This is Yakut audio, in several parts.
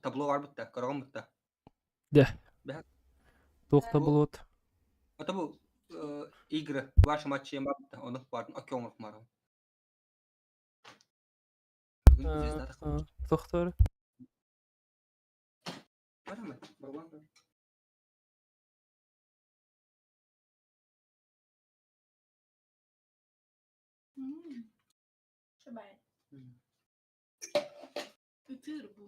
Табло бар бутта, көрөҕүн бутта. Дьэ. Бэһэ. Туох таблот? Ата бу игры ваши матчи бар бутта, ону бардын окей оҥорук марым. Бүгүн звезда тахсыбыт. Тохтор. Барамай, барбан. Шабай. Ытыыр бу.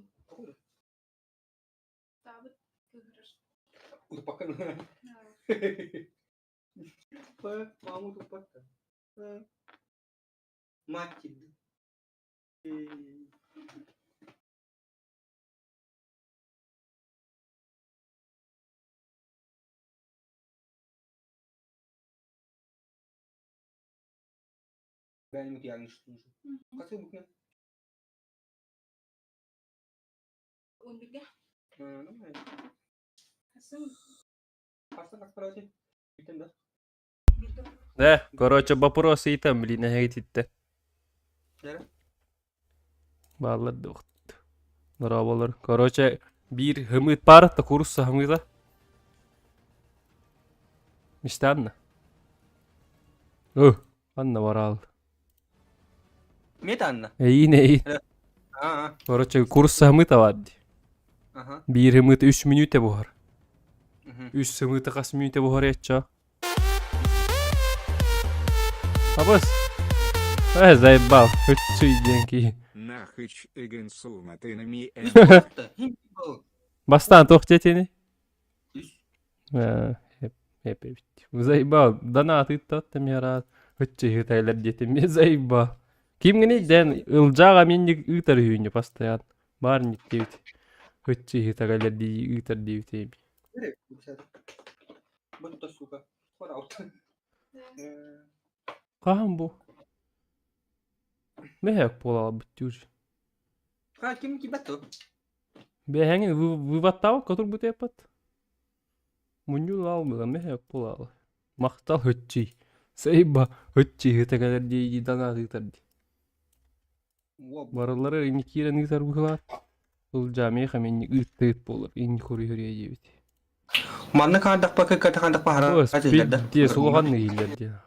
Таабыт кыыһырар. Утуппаккын. Мама утуппакка. Мать кирди. Бэйэм утуйарым Хасы букна. 11-гэ. Хасан короче. Бүтэн да. Да, короче, вопрос ыйтам, блин, эһэгититтэ. Бааллар да Дорооболор. Короче, биир хымыт баар да курусса хымыта. Мечтанна. Ө, анна бараал. Мет Анна. Эйин, эйин. Аа. Короче, курусса хымыта бар дии. Аха. Биир хымыт үс мүнүүтэ буһар. Мгм. Үс сымыыты хас мүнүүтэ буһар еччо. Абыс. Э, заебал. Үччүй диэн киһи. Нахыч ыгын сулматынами Үс буолта. Хим был. Бастаан туох диэтини? Үс. Э, эп эбит. Заебал. Дана атыттат мера. Үччүй ыытайлар диэтим. Заебал. Кимгини дэн ылдьааҕа минник ыытар үһүннү постоянно. Баарник диэбит. Үччүй ыытагалар дии ыытар диэбит эми. Будто сука. Хаһан бу? Мэһэк буолаалбыт дүүр. Ха ким кибет то? Бэһэҥин вываттаабат котурбут эппат. Мунньул аалбыта мэһэк буолаалы. Махтал хөччүй. Сайба хөччүй ыта кэлэр дии данаа ыытар дии. Барылары инни киирэн ыытар быһылаат. Ылдьаа миэхэ минни ыытта ыыт буолар инни хоруй диэбит. Манна хаардахпа кыкката хаардахпа хара Пиздец улахан иһиллэр диэн.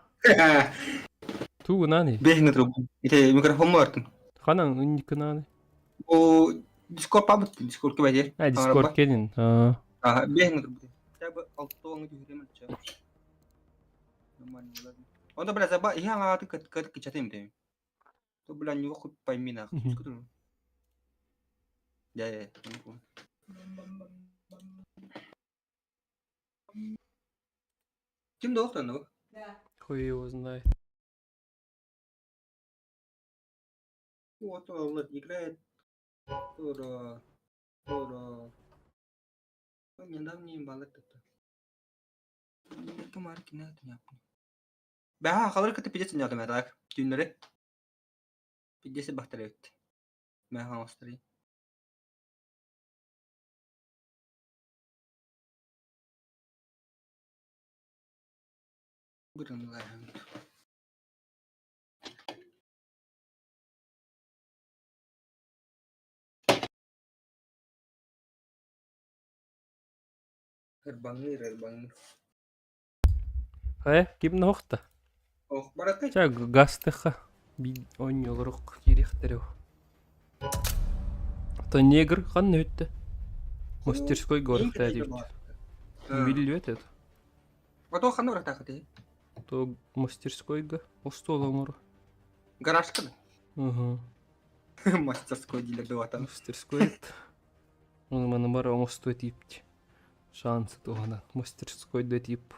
Тугунан Бэһин трубу. Ите микрофон мартын. Ханан инниккынааны? О Дискорд пабыт Дискорд кебәдер. А Дискорд келин. Аа. Аха бэһин трубу. Хотя алтоңы түһүрем ча. Нормально болады. Онда бля заба иһэ аҥааты кыт кыт кычатым дем. То бля не хоть пойми нахуй. Я я. Ким доктор ну? Да. Хуй его знает. Вот он играет. Тура. Тура. Недавно балык тутта. Бэҕэһээ халыр кытта пиздец сынньаатым ээ так түүннэри пиздец бахтар эбит Мэ хаҥастарый Ырбаҥныыр ырбаҥныыр Э, ким нохта? Ох, баракай. Ча гастыха би оонньууларук киириэхтэрэ. То негр ханна үттэ? Мастерской горохта диэбит. Биллибэт это. А то ханна барахтаахытый? То мастерскойга остуол оҥоро. Гаражка да? Угу. Мастерской диилэр дуотан. Мастерской. Оны маны бары оҥостуо тиипти. Шансы туһанан мастерской да тип.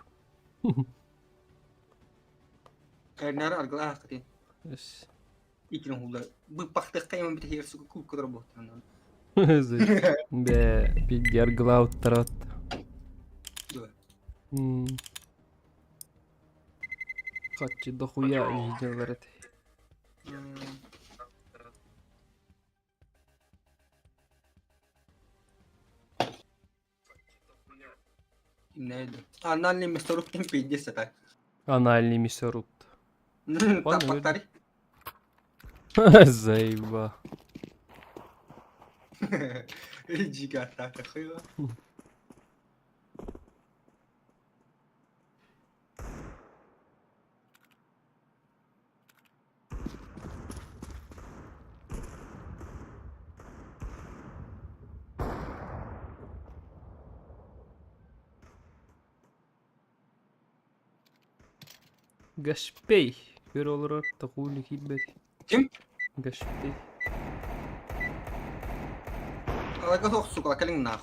Кэрнары аргылаах кытын. Эс. Икин хулла. Быппахтык кайма битихер сука кул кыдыр буттан. Бе пидди аргылаабыттарат. Да. Хаччы дохуя иһдьэллэр этэ. Анальный мясорубкин пиздец это. Анальный мясоруб. Таппаттари. Заеба. Дьигааттаах Гашпей. Көрө олорор такули киирбэт. Ким? Гашпей. Алайга суох сука кэлиҥ наах.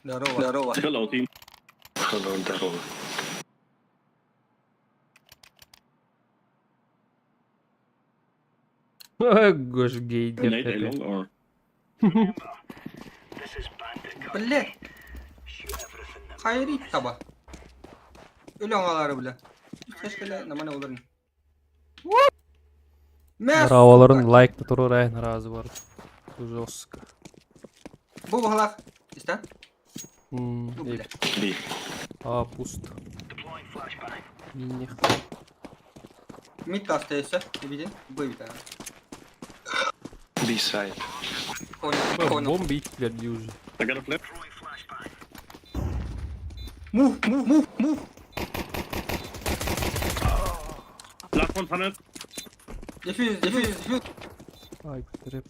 Здорово. Здорово. Hello team. Hello, здорово. Гош гей Nate диэххэ along or Бля. Хайри таба. Өлөң алары бля. Кешкеле намана оларын. Мә, Раваларын лайк турур разы бар. Жестко. Бу бахалах. Иста? Бу бля. B. А, пусто. Минех. Мид остается. Виден? Б вида. B side. Понял, понял. Бомбы иттилер дии уже. I got a flip. Move, move, move, move. Last one tunnel. Defuse, defuse, defuse. Ай, рэп.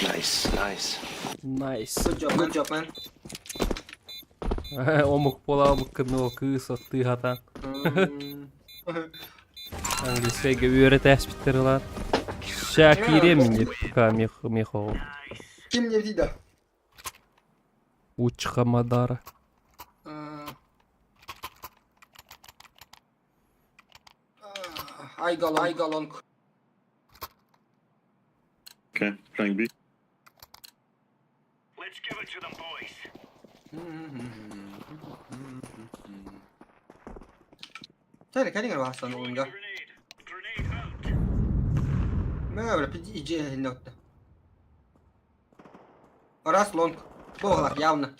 Nice, nice. Nice. Good job, man. Омук буола омук кыыс оттыы хатан. Английскайга үөрэтээспиттэр ылан. Ща киириэм мине пока мех мехо. Ким не вида? Учха Мадара. I go long, I go long. Okay, playing B. Тәрі кәліңер вахастан олыңға. Мә, бля, иже отты. Раз лонг. Боғлақ, явно.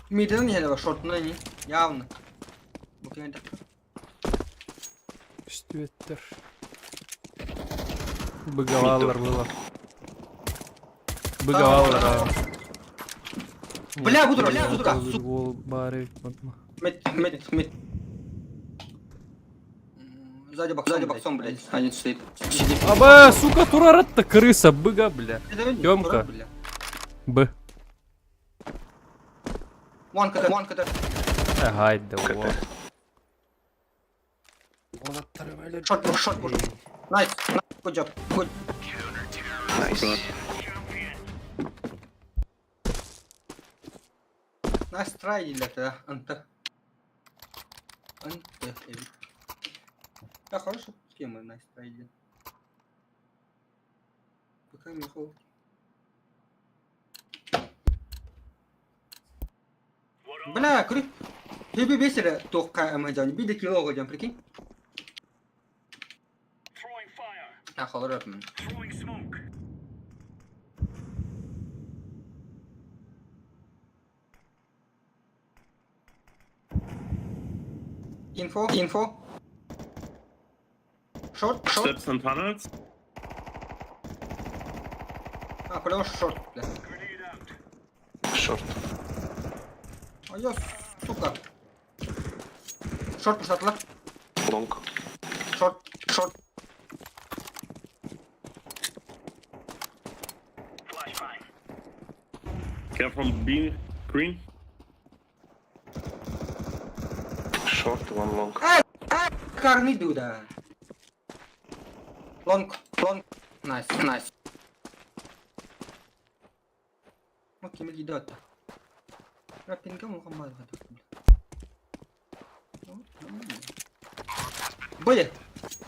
Миден не хелева, шортына не. Явно. Букенде. Үстүөттөр. Быгаваллар было. Быгаваллар. Бля, будура, бля, будура. Гол бары. Мид, мид, мид. Сзади боксом, сзади боксом, блядь. Один стоит. Сидит. Аба, сука, тураратта крыса, быга, бля. Тёмка. Бля. Б. One КТ, one КТ. Ага, да вот. Short push, short push. Nice. Good job. Good. Nice. Nice try, ребята. Анта. Анта. Да, хорошо. Схема nice try. Пока Михал. Бля, кры. Тебе бесили, тоққа амажан. Биде кило қойдам, прикинь. А, холорат мен. Info, info. Short, short. Steps and tunnels. А, по short, бля. Short. А я, сука. Short пушатла. Long. Short, short. Care from B green. Short, one long. Карни дуда. Long, long. Nice, nice. Окей, мы идет. Рапинга мухаммад. Были.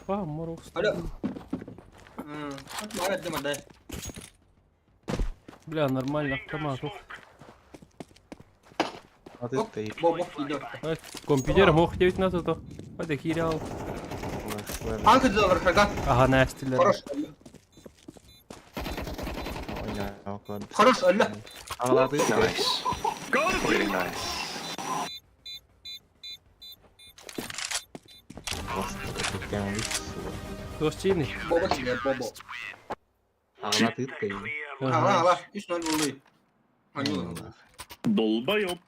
Па, мороз. Алло. Вот дима, дай. Бля, нормально, автомат. Ух. Оп, боб, идет. Компьютер мог 9 на то. Hadi кирял. Анка доллар, хага. Ага, настилер. Хорош. Хорош, алла. Nice. Really nice. Туох чиини? Боба киирэр, бобо. Аҕалатыыт да Ала, ала, 3-0 буолуй. Аньыл. Долбоёб.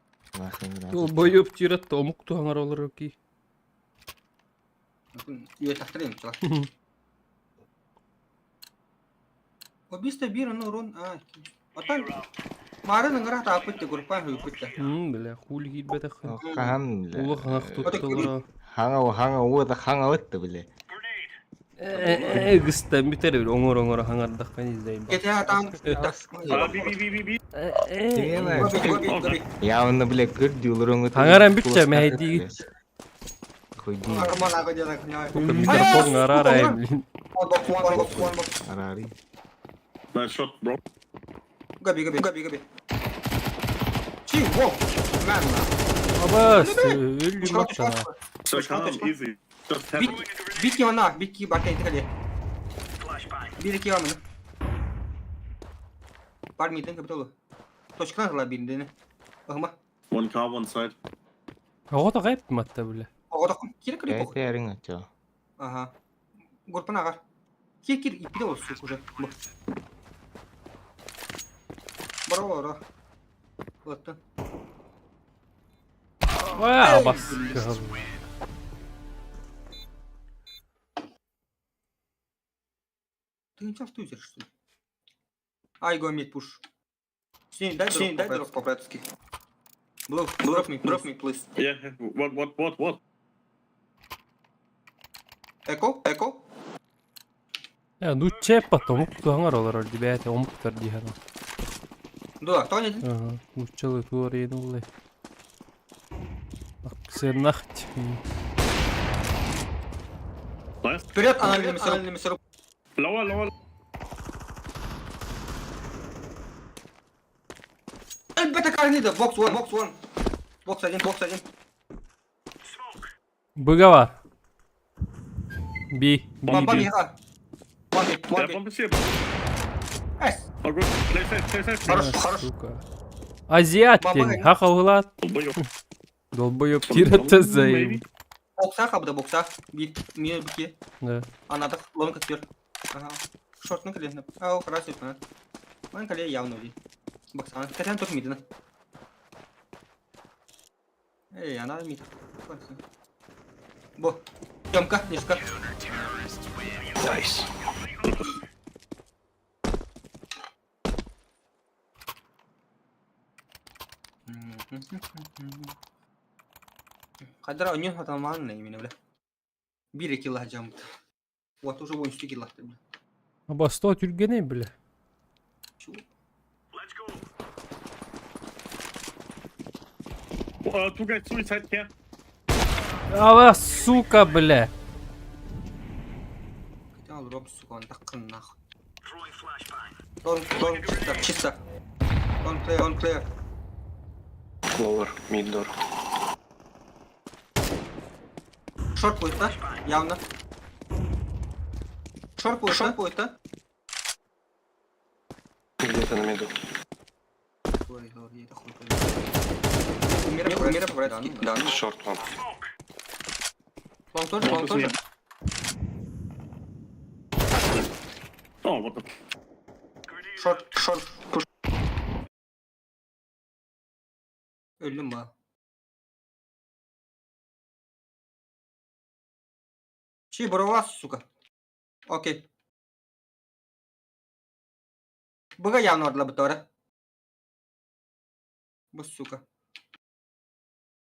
Долбоёб тиэрэтте омук туһаҥар олорор ки. Үөтэхтэр чула. Убийство бир ону урун. А, отан Марын ыҥыра тааппыт те группа хүйпүт те. Бля, хули киирбэтэх. Хаһан бля. Улахан тутталара. Хаҥа хаҥа уота хаҥа ытты бля. Гыстан бүтэр бил оҥор оҥор хаҥардахха низдай. Кете атаан. А, B, B, B, B, B. Явно бля көрдү Хаҥаран бүтчэ мэһэйдии. Хуйди. Арман аға деді Сука, микрофон арарай, блин. Арари. Nice shot, bro. Gabi, Gabi, Gabi, Gabi. Чи, во, man. Абас, өлүм аттана. So calm, easy. Just tap. Бит, бит она, бит ки бака итали. Бит ки амына. Бар миден капиталу. Точкан гла биндене. Ахма. One car, one side. Оҕото хайп матта бля. Оҕотоххун кире кире похуй. Кэтэриҥ очо. Ага. Группаны ағар. Кир кир иппиде ол сук уже. Бу. Браво, браво. Латтан. Ва, абас. Ты не часто юзер, что ли? Ай, го мид пуш. Синь, дай дроп, дай дроп по-братски. Блок, drop me, drop me, please. Yeah, yeah. What, what, what, what? Эко, эко. Я, ну чеппа омук туһаҥар олорор дибээтэ омуктар диһэн. Да, кто не? Ага, нуччалы туорейн уллай. Сырнахт. Nice. Вперед, анализ, Lower, lower. Это карнида, бокс one, бокс one. Бокс один, бокс один. Быгава. Би. Би, Бомба би. бега. One B, one Yeah, B. bomb is here. Эс. Oh, good. Play safe, play safe. Хорош, хорош. Сука. Азиат Баба день. Хахалгылат. Долбоёб. Долбоёб тирэтте заеб. Бокса хабда бокса. Бит, мин бики. Да. Анадық лонг түр. Ага. Шортның кілесін. Ау, хорошо, понятно. Ман кале явно ли. Бокса. Катан тут мидна. Эй, она мид. Бо. Тёмка, нишка. Nice. Кадра оньон хатаман не именно, бля. Бир килла жамт. Вот уже 13 килла, бля. Аба сто түргеней, бля. Чу. Two guys suicide here. Ала, сука, бля. Хотя он роб, сука, он так нахуй. Дон, дон, чисто, чисто. Дон clear, дон clear. Lower, mid door. Шорт будет, да? Явно. Шорт будет, шорт будет, да? Где-то на миду. Ой, ой, это хуй пойми. Умира, умира по-братски. Да, ну. Short one. Лонг тоже, лонг тоже. Oh, what the? Шорт, шорт, пуш. Öldüm ба. Чи, брова, сука. Окей. Быга явно ордла бутора. Бу, сука.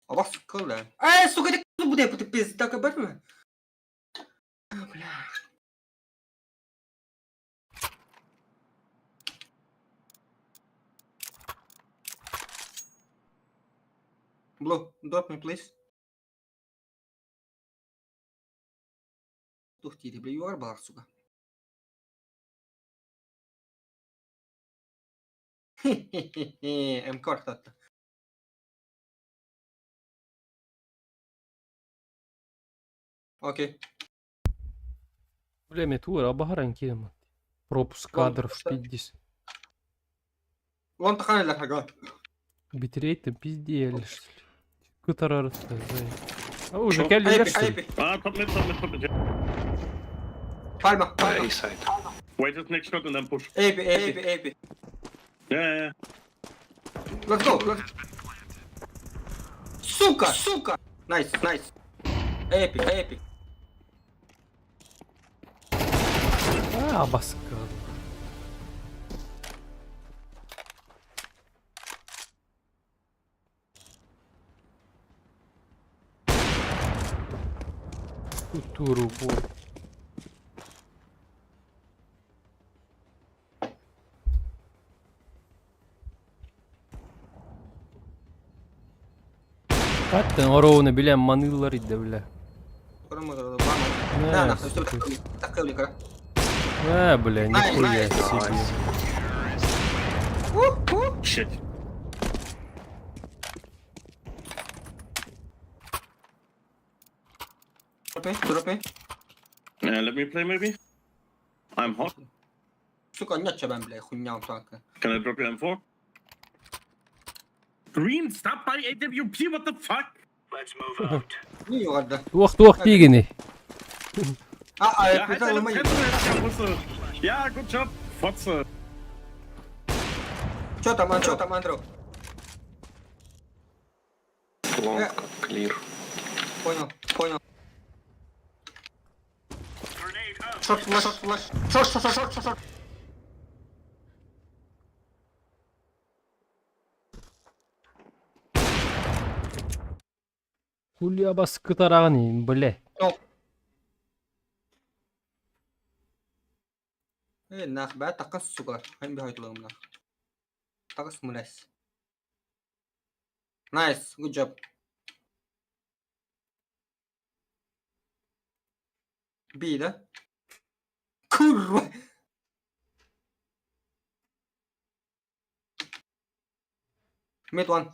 Аба, сука, да. Эй, сука, ты буде, ты пизда, кабар Бля. Blue, drop me, please. Тух ти, бля, юар бар, сука. Хе-хе-хе, МК ортатта. Окей. Бля, метура, абагаран киема. Пропуск кадров, пиздец. Лон тахан ла хага. Битрейт пиздели, что ли. Кутарар. А уже келли, Айпи, что ли? айпи. Ah, top mid, top mid, top mid. Yeah. Пальма, пальма. A side. Wait his next shot and then push. AP, AP, AP. Yeah, yeah, Let's go, let's Сука, сука! Nice, nice. AP, AP. А, баска. Культуру бой. Хаттан ороуна билэн маныыллар идэ бля. Да, нахуй, всё, такой, А, бля, Nice, нихуя nice. себе. yeah. Shit. Drop me, drop me. Yeah, let me play maybe. I'm hot. Сука, нет тебя, бля, хуйня танка. Can I drop your M4? Green, stop by AWP, what the fuck? Не югарда. Туох туох тиигини. А, а, Ja, halt это deine ломай. Fresse, hässlicher Russe. Ja, good job, Fotze. Чё там, Андро, там, Андро? Long, clear. Понял, понял. Short, flash, short, flash. Short, short, short, short, short. Хуля баскы тараҕын бля. Э, нах, бә, такас, сука. Хань бихайт лом, нах. Такас, мулясь. Nice, good job. Би, да? Курва! Mid one.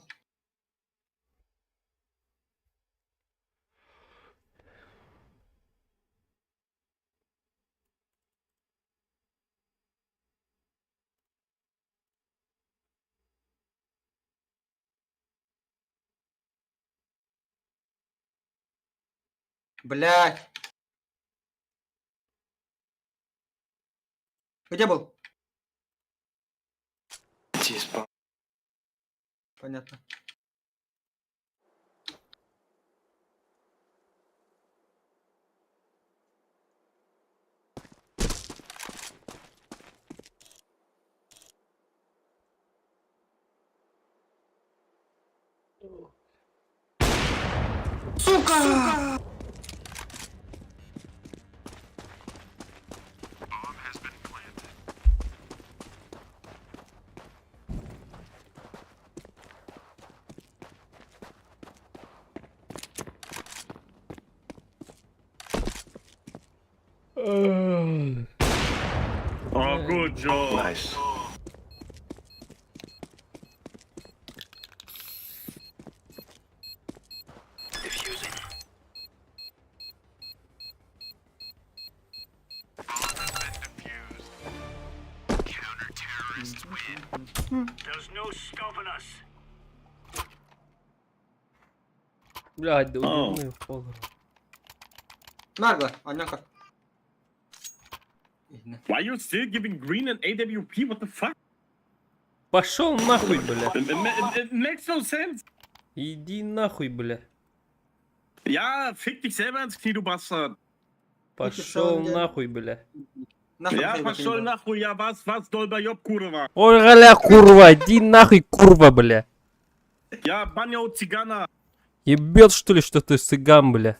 Блять. Где был? T-spawn. Понятно. Сука! Oh, good job. Nice. Блядь, да Ау. удобный пол. Наргла, Аняка. Why you still giving green an AWP? What the fuck? Пошел нахуй, бля. It makes no sense. Иди нахуй, бля. Ja, fick dich selber ins Knie, du Bastard. Пошел нахуй, бля. Ja, пошел нахуй, ja, was, was, Dolbajob, kurwa. Ой, галя, курва, иди нахуй, курва, бля. Ja, Banjo, Zigana. Ебет, что ли, что ты цыган, бля?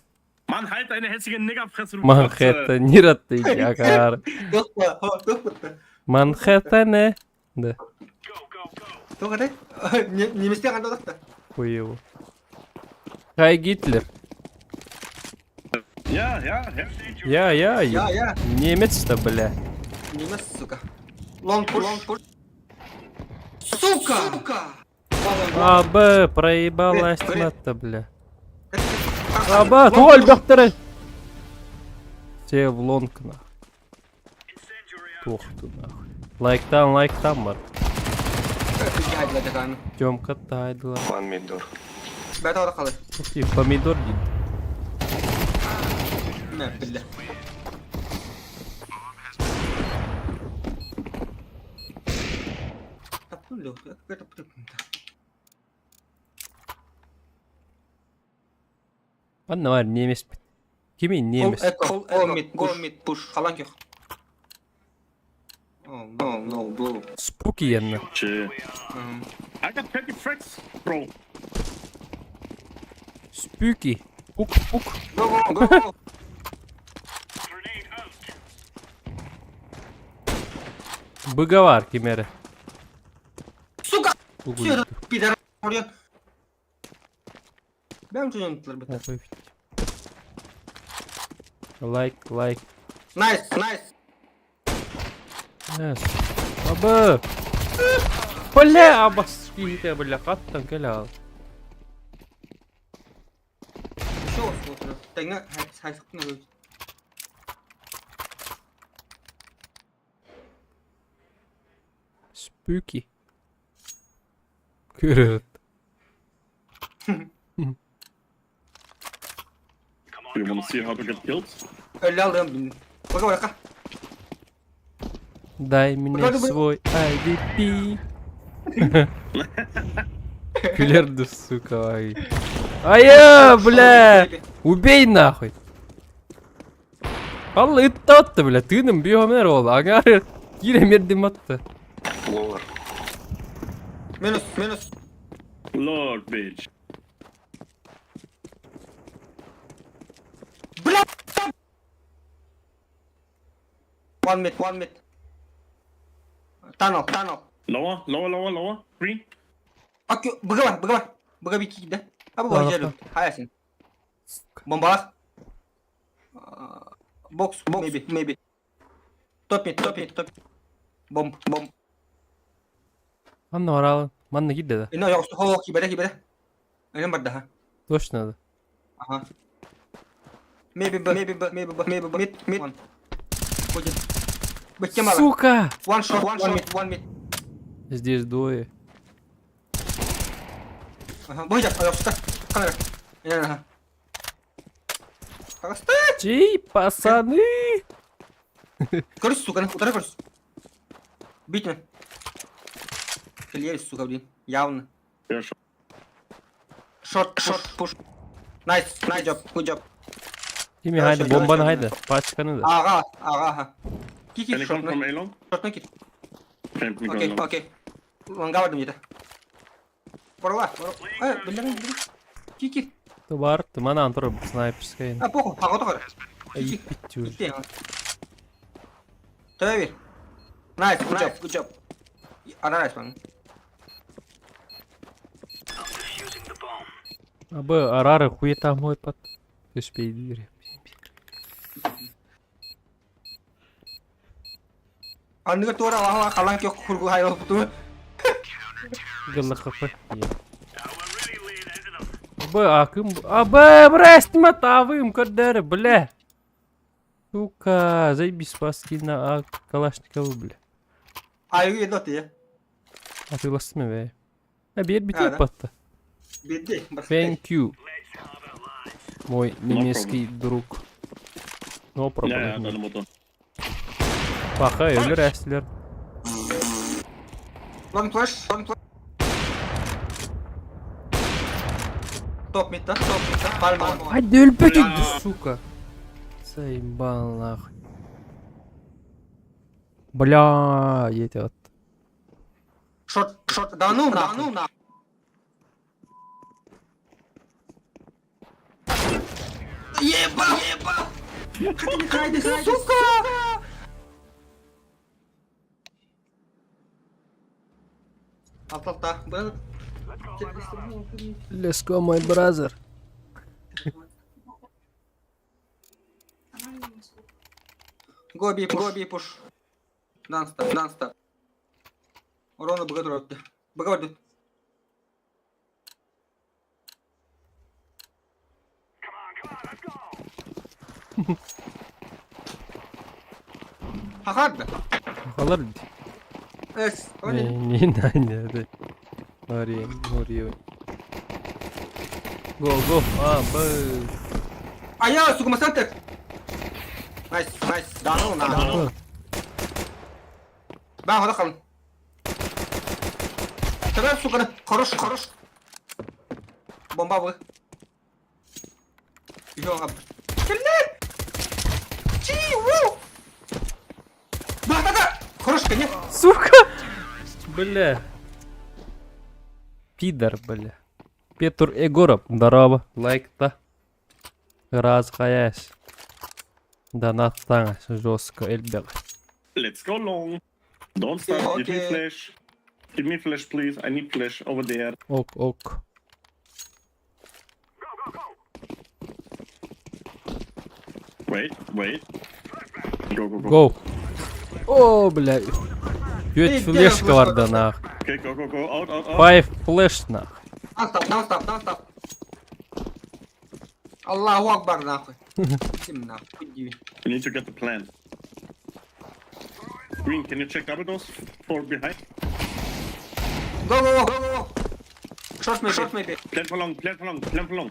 Mann, halt deine hässliche Niggerfresse, du Fotze. Манхэттен, ты, ягар. Манхэттене. Да, Тоҕо Немецте қанда олақта. хуево. Хай Гитлер. Ja, ja, ja. Я, я, Я, я. я. Немец-то, бля. Немец, сука. Long push, long push. Сука! Сука! А, Б, проебалась Привет, мата, бля. А, Б, толь, бахтары. Все в long, нахуй. Ох ты, нахуй. Лайк там, лайк там, бар. Тёмка тайдла. One mid door. Бәті ора қалай. Ух ты, помидор дед. Мә, білді. Манна бар немеспит. Кимий немец? Go mid, go mid, push. Халан көх. Oh, no, no, bro. Spooky yanına. Chill. I got 20 frags, bro. Spooky. Puk puk. Go, go, go, go. Быга бар кимере. Сука! Угу. Все, пидор. Бэм чужим Лайк, лайк. Nice, nice. Yes. Баба. Бля, абас киһитэ бля, хаттан кэлэ ал. Еще вот, тэҥҥэ хайсыктын Spooky. Көрөр. Do you wanna see how to get killed? Өлө алдым билин. Бага барака. Дай мне Вроде бы- свой IDP. Күлерді, сука, ай. Ая, бля! Убей нахуй! Алла ытты атты, бля, тыным бүйөмер ол, аңар киремердим атты. Lower. Минус, минус. Lord, bitch. Бля! One mid, one mid. Tunnel, tunnel. Lower, lower, lower, lower. Green. Акы, быга бар, быга бар. Быга bir киди. Абы Ага. бажары. Хаясын. Бомбалар. Box, box, maybe, maybe. Top mid, top mid, top. Bomb, bomb. Манна баралы, манна кирде да. Ино yoxsa хо кибере кибере. Энем бар daha. Точно да. Ага. Maybe B, maybe B, maybe B, maybe B, mid, mid. One. Будет. Быть мало. Сука! One shot, one shot, one mid. Здесь двое. Ага, будет, yoxsa. Камера. Ага. Пожалуйста. Чей, пацаны! Короче, сука, нахуй, удар, короче. Бить меня. Клеили, сука, блин. Явно. Yeah, sure. Short, short, push. Nice, nice job, good job. Кими хайда, бомбаны хайда, пачканы да. Ага, ага, ага. Кики, Can you come short, from A long? short, кит. Can you Окей, go long? окей. Лонга бардым где-то. Порла, порла. Э, блин, блин. Кики. Бар, мана антыр снайперская. А, похуй, погода кор. Ай, Кики. пить Кики. Давай бер. Nice, good job, good job. Ара nice, man. Абы арары хуета мой пат. Түспей дире. Анныга тура алаха калан кök кургу хайыл буту. Гылы капы. Абы акым. Абы, брестма тавым көрдөрі, бля. Сука, заебись спаски на а Калашникову, бля. Айгы едоты. Атыласты бе. А бер А, битеп да. батты. Беди. Thank you. Мой немецкий друг. No Yeah, yeah, problem. got a motor. Баха өлөр әслер. Long flash, long flash. Топ мид, да? Топ мид, да? Пальма. Hadi өлбөтүк, сука. Заебал нахуй. Бля, едет. Шот, шот, да ну на, ну на. Еба, еба. Хайди, хайди, сука! Алт, алта. Бұл. Let's go, my brother. Она мне не слушает. Go B, go B push. Don't stop, don't stop. Урона бога дропты. Бога дропты. Хахарда. Халар. Эс, Не, не, не, не. Нори, нори. Go, go. А, б. А я, сука, масантер. Найс, найс. Да ну на. Б. Бан хода қалын. Давай, сука, хорош, хорош. Бомба вы. Еще Кэллэ! Чи, уу! Да-да-да! Хорош, конечно. Сука! Бля. Пидор, бля. Петр Егоров, здорово. Лайкта. Раз хаясь. Донат таҥас жестко элбэх. Let's go long. Don't stop. Give me Okay. flash. Give me flash, please. I need flash over there. Ок, ок. Wait, wait. Go, go, go. Go. О, бля. Пять Эй, флешка где варда нах. Okay, go, go, go. Out, out, out. Five flash нах. Don't stop, don't stop, don't stop. Аллаху Акбар, нахуй. Иди нахуй, иди. We need to get the plan. Green, can you check double doors for behind? Go, go, go, go, go. Short maybe, short maybe. Plan for long, plan for long, plan for long.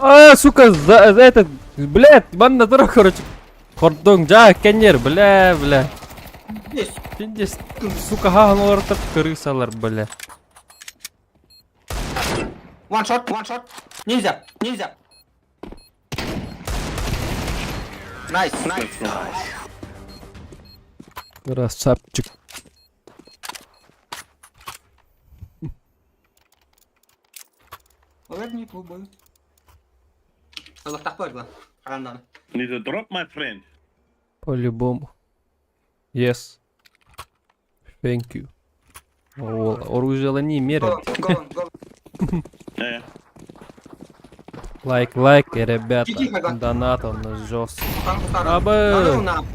А, сука, за этот, блядь, манна тура, короче. Кордон, жа, кенер, бля, бля. Есть. Пиздец, сука, хахан олортып крысалар, бля. One shot, one shot. Нельзя, нельзя. Nice, nice. Let's go. Красавчик. Олар не клубы. Аллах бар, Арандан. Need a drop, my friend. По-любому. Yes. Thank you. О, оружие не Go, мерят. go, go. Yeah, yeah. Лайк, лайк, ребята. Тихо, Донат он нас жестко. Абы. Абы.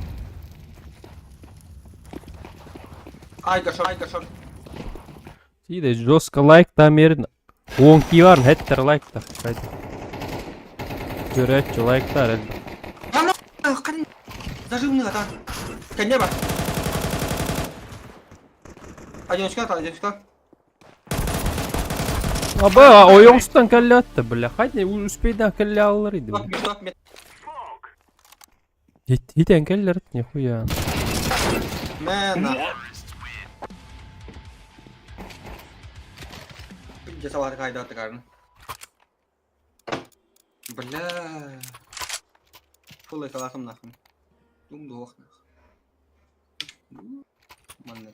Айга шот, айга шот. Тиде жестко лайк та мерин. Он кивар, хеттер лайк та. Көрәтчі лайктар элбэх. Ана, зажимный ата. Кәне бар. Одиночка, одиночка. Аба, ойоңстан кәлле атты, бля. Хайде, успейдан кәлле алыр иде. Стоп, стоп, мид. Хитен кәллер, нихуя. Мена. Жасалар кайда аты карын. Бля. Фулай салахым нахуй. Дум дуох нах. Манна.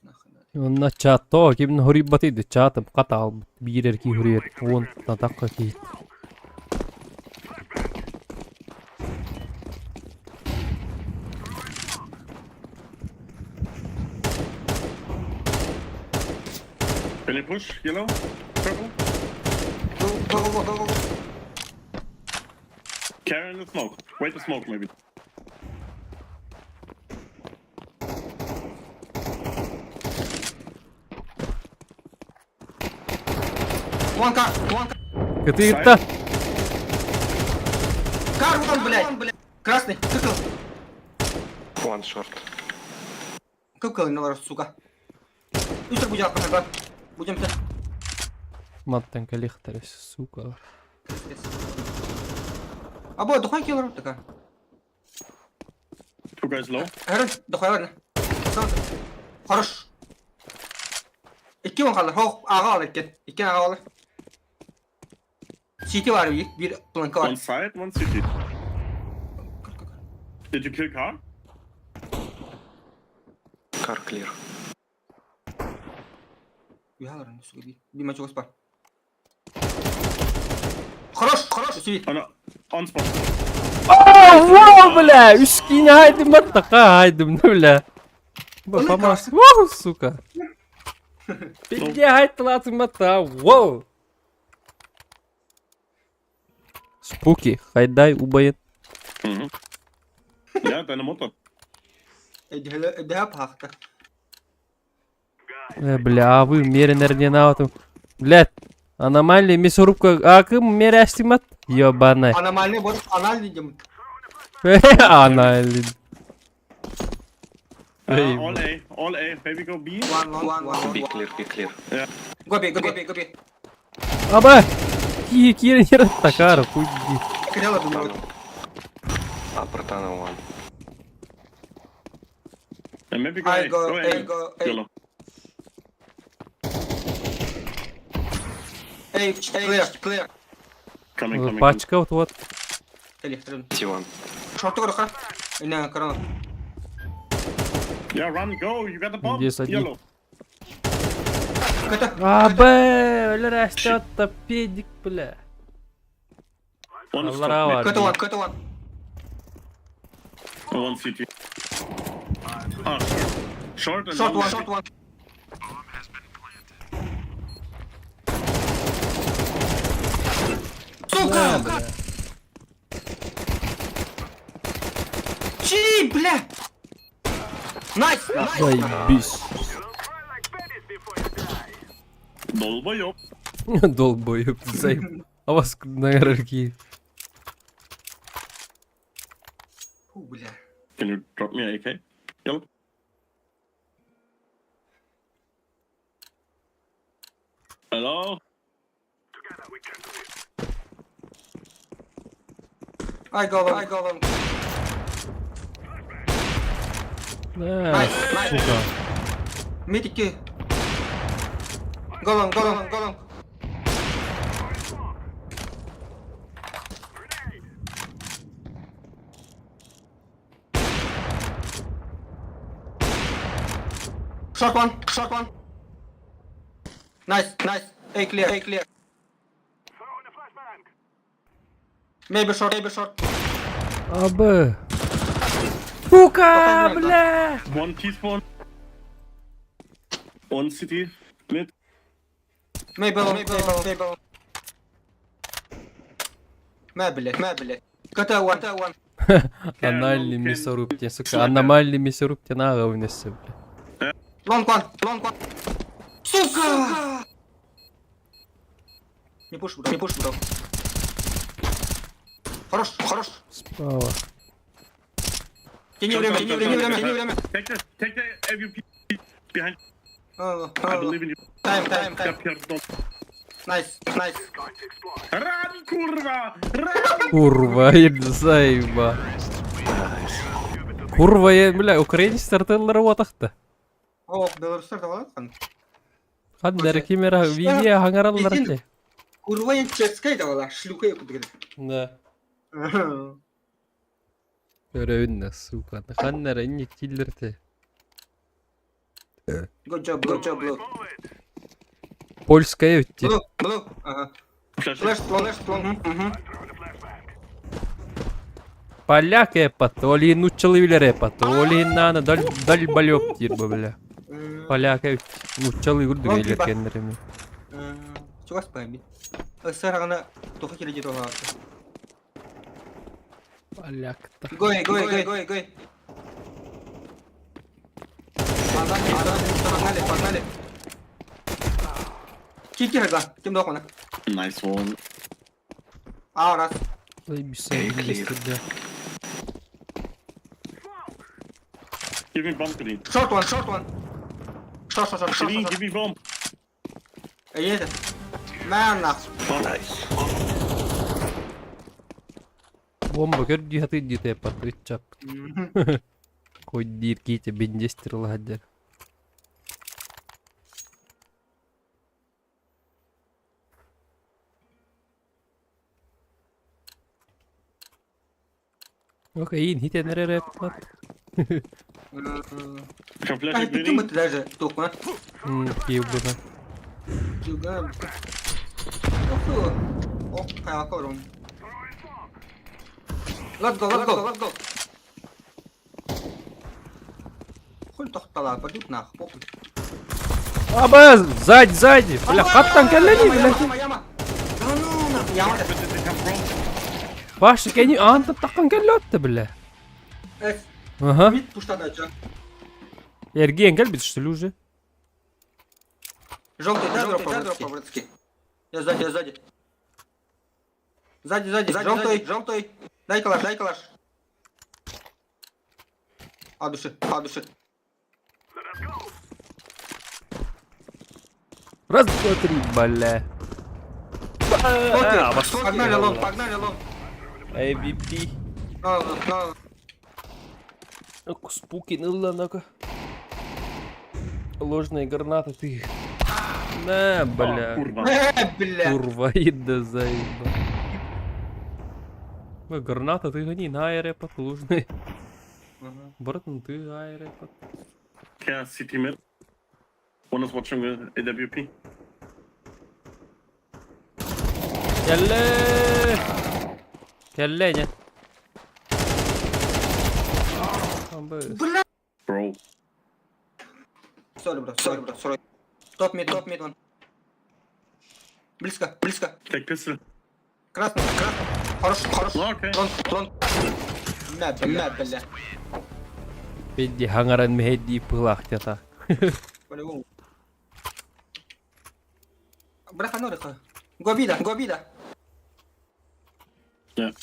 Нахуй. Онна чатто, кимин хорибат иде, чатым ката албыт. Бирер ки хорир, он татакка ки. Can you push yellow? Purple? Go, go, go, go, go, go. Carry in the smoke. Wait the smoke, maybe. One car, one car. Кытыытта. Car, вон, блядь. Красный, цикл. One short. Кыкыл, на сука. Үстер будем, ага. Будем все. Маттан калихтар, сука. Або, духай килер такая. Two guys low. Эрен, духай ладно. Хорош. Икки он қалды. Хоқ, аға алыр екен. Иккен аға алыр. Сити бар bir, bir планка бар. One side, one city. Did you kill car? Car clear. Уялар, сука, bir. Bir maç бар. Хорош, хорош, сидит. Oh no. On spot. Вау, бля, үскине хайдым маттака хайдым, бля. Ой, Помас. Вау, сука. Пизде хайтлатым матта, вау. Спуки, хайдай убайын. Mhm. Ja, deine Mutter. Эдіға пақты. Бля, а вы меренерден аутым. Блядь, аномалия мясорубка. А кым мерястимат? Ёбаная. Аномальный борып, анальный деймін. Анали. Эй, All A, all A. Maybe go B. One, one, one, B one. clear, B clear. Go B, go B, go B. Аба! Ки кирен такара, хуй. Кидала думаю. Tunnel. Upper tunnel one. And maybe go I A. go, Go A, A. go, A. Yellow. A, clear, clear. Coming, coming. Пачка вот вот. Кэлиэхтэрин. T1. Шорту көрөххө. Инна корона. Yeah, run, go. You got the bomb. Здесь одни. Yellow. Көтө. А, Б, өлөр педик, бля. One is Аллара top бар. Көтө one, көтө one. mid. Oh, one CT. Ah, short. Short and Short one. one, short one. Сука! Бля. Чи, бля! Nice! Nice! Заебись. Долбоёб. Долбоеб, заеб. А вас на какие? Фу, бля. Can you drop me an AK? Yellow. Hello? I go long, I go long. Да, Nice, nice. сука. Медики. Go long, go long, go long. Short one, short one. Nice, nice. A clear, A clear. Maybe short, maybe short. А, Б. Сука, бля. One T-spawn. One city. Mid. Maybe long, maybe long, maybe long. Мэ, блядь, мэ, блядь. КТ one, КТ one. Анальный мясоруб тебе, сука. Аномальный мясоруб тебе на голову несёт, бля. Long one, long one. Сука! Не push, bro, не push, bro. Хорош, хорош. Справа. Тяни время, тяни время, время, тяни время. Take the AWP behind. А, I а, believe in you. Time, time, Я time. пердон. Nice, nice. Run, kurwa! Run! Курва, я заеба. Курва, я, бля, украинец тартыллары ватахта. О, белорустар давай хан. Ханнары кимера видео хаңараллар Иди. те. Курва я чешская давала, шлюха я кудыгы. Да. Көрөбүн сука. Ханнары инник тиллер те. Good job, good job, blue. Польская өтте. Blue, blue. Ага. Flash. Flash, long, flash, long. Мгм. Поляк эпат, оли нуччалы билер эпат, оли наны дал дал дир бу бля. Поляк эт, нуччалы күрдүк Лон элер типа. кеннереми. Чугас память. Сарагана тухы киле жете Поляк та. Гой, гой, гой, гой, гой. Погнали, погнали, погнали. Кики рга, ким дохона. Nice one. А, раз. Заебись, Эй, clear. бля. Give me bomb, Green. Short one, short one. Short, short, short, short, Green, short. give me bomb. Едет. На, нахуй. Nice. Бомба көрдүү хаты дите эпат, үтчап. Кой дир ките бендестер ладер. Окей, хитенер эпат. Can flash А, it, ты кем Green. это даже тухна? Киев Чуга. О, хайакорум. Let's go, let's go, let's go. Хуй тохтала, пойдут нах, похуй. Аба, сзади, сзади. Бля, хаттан кэллени, бля. Яма, яма. Да ну нахуй, яма. Where did they come from? Баш кени анта таккан кэллөттө, бля. Эс, Ага. мид пуштада чё? Эрген кэлбит, что ли, уже? Желтый, да, дроп по-братски. Я сзади, я сзади. Сзади, сзади, желтый, желтый. Дай калаш, дай калаш. А души, а души. Раз, два, три, бля. Окей, погнали long, погнали long. AVP. На, на, на. Спукин ылла, ну-ка. Ложная граната ты. На, бля. Курва. Бля. Курва, ида заеба. Ой, граната ты гони, на аэропорт ложный. Братан, ты аэропорт. Yeah, CT mid. One is watching the AWP. Кэллэ! Кэллэ не. Бля. Bro. Sorry, bro, sorry, bro, sorry. Top mid one. Близко, близко. Take pistol. Красный, красный. Хорош, хорош. Ну, окей. Лонг, лонг. На, бля, бля. Педди хаҥаран мэһэйдии пылаахтата. По-любому. Бляха, норика. Гобида, гобида. Yeah.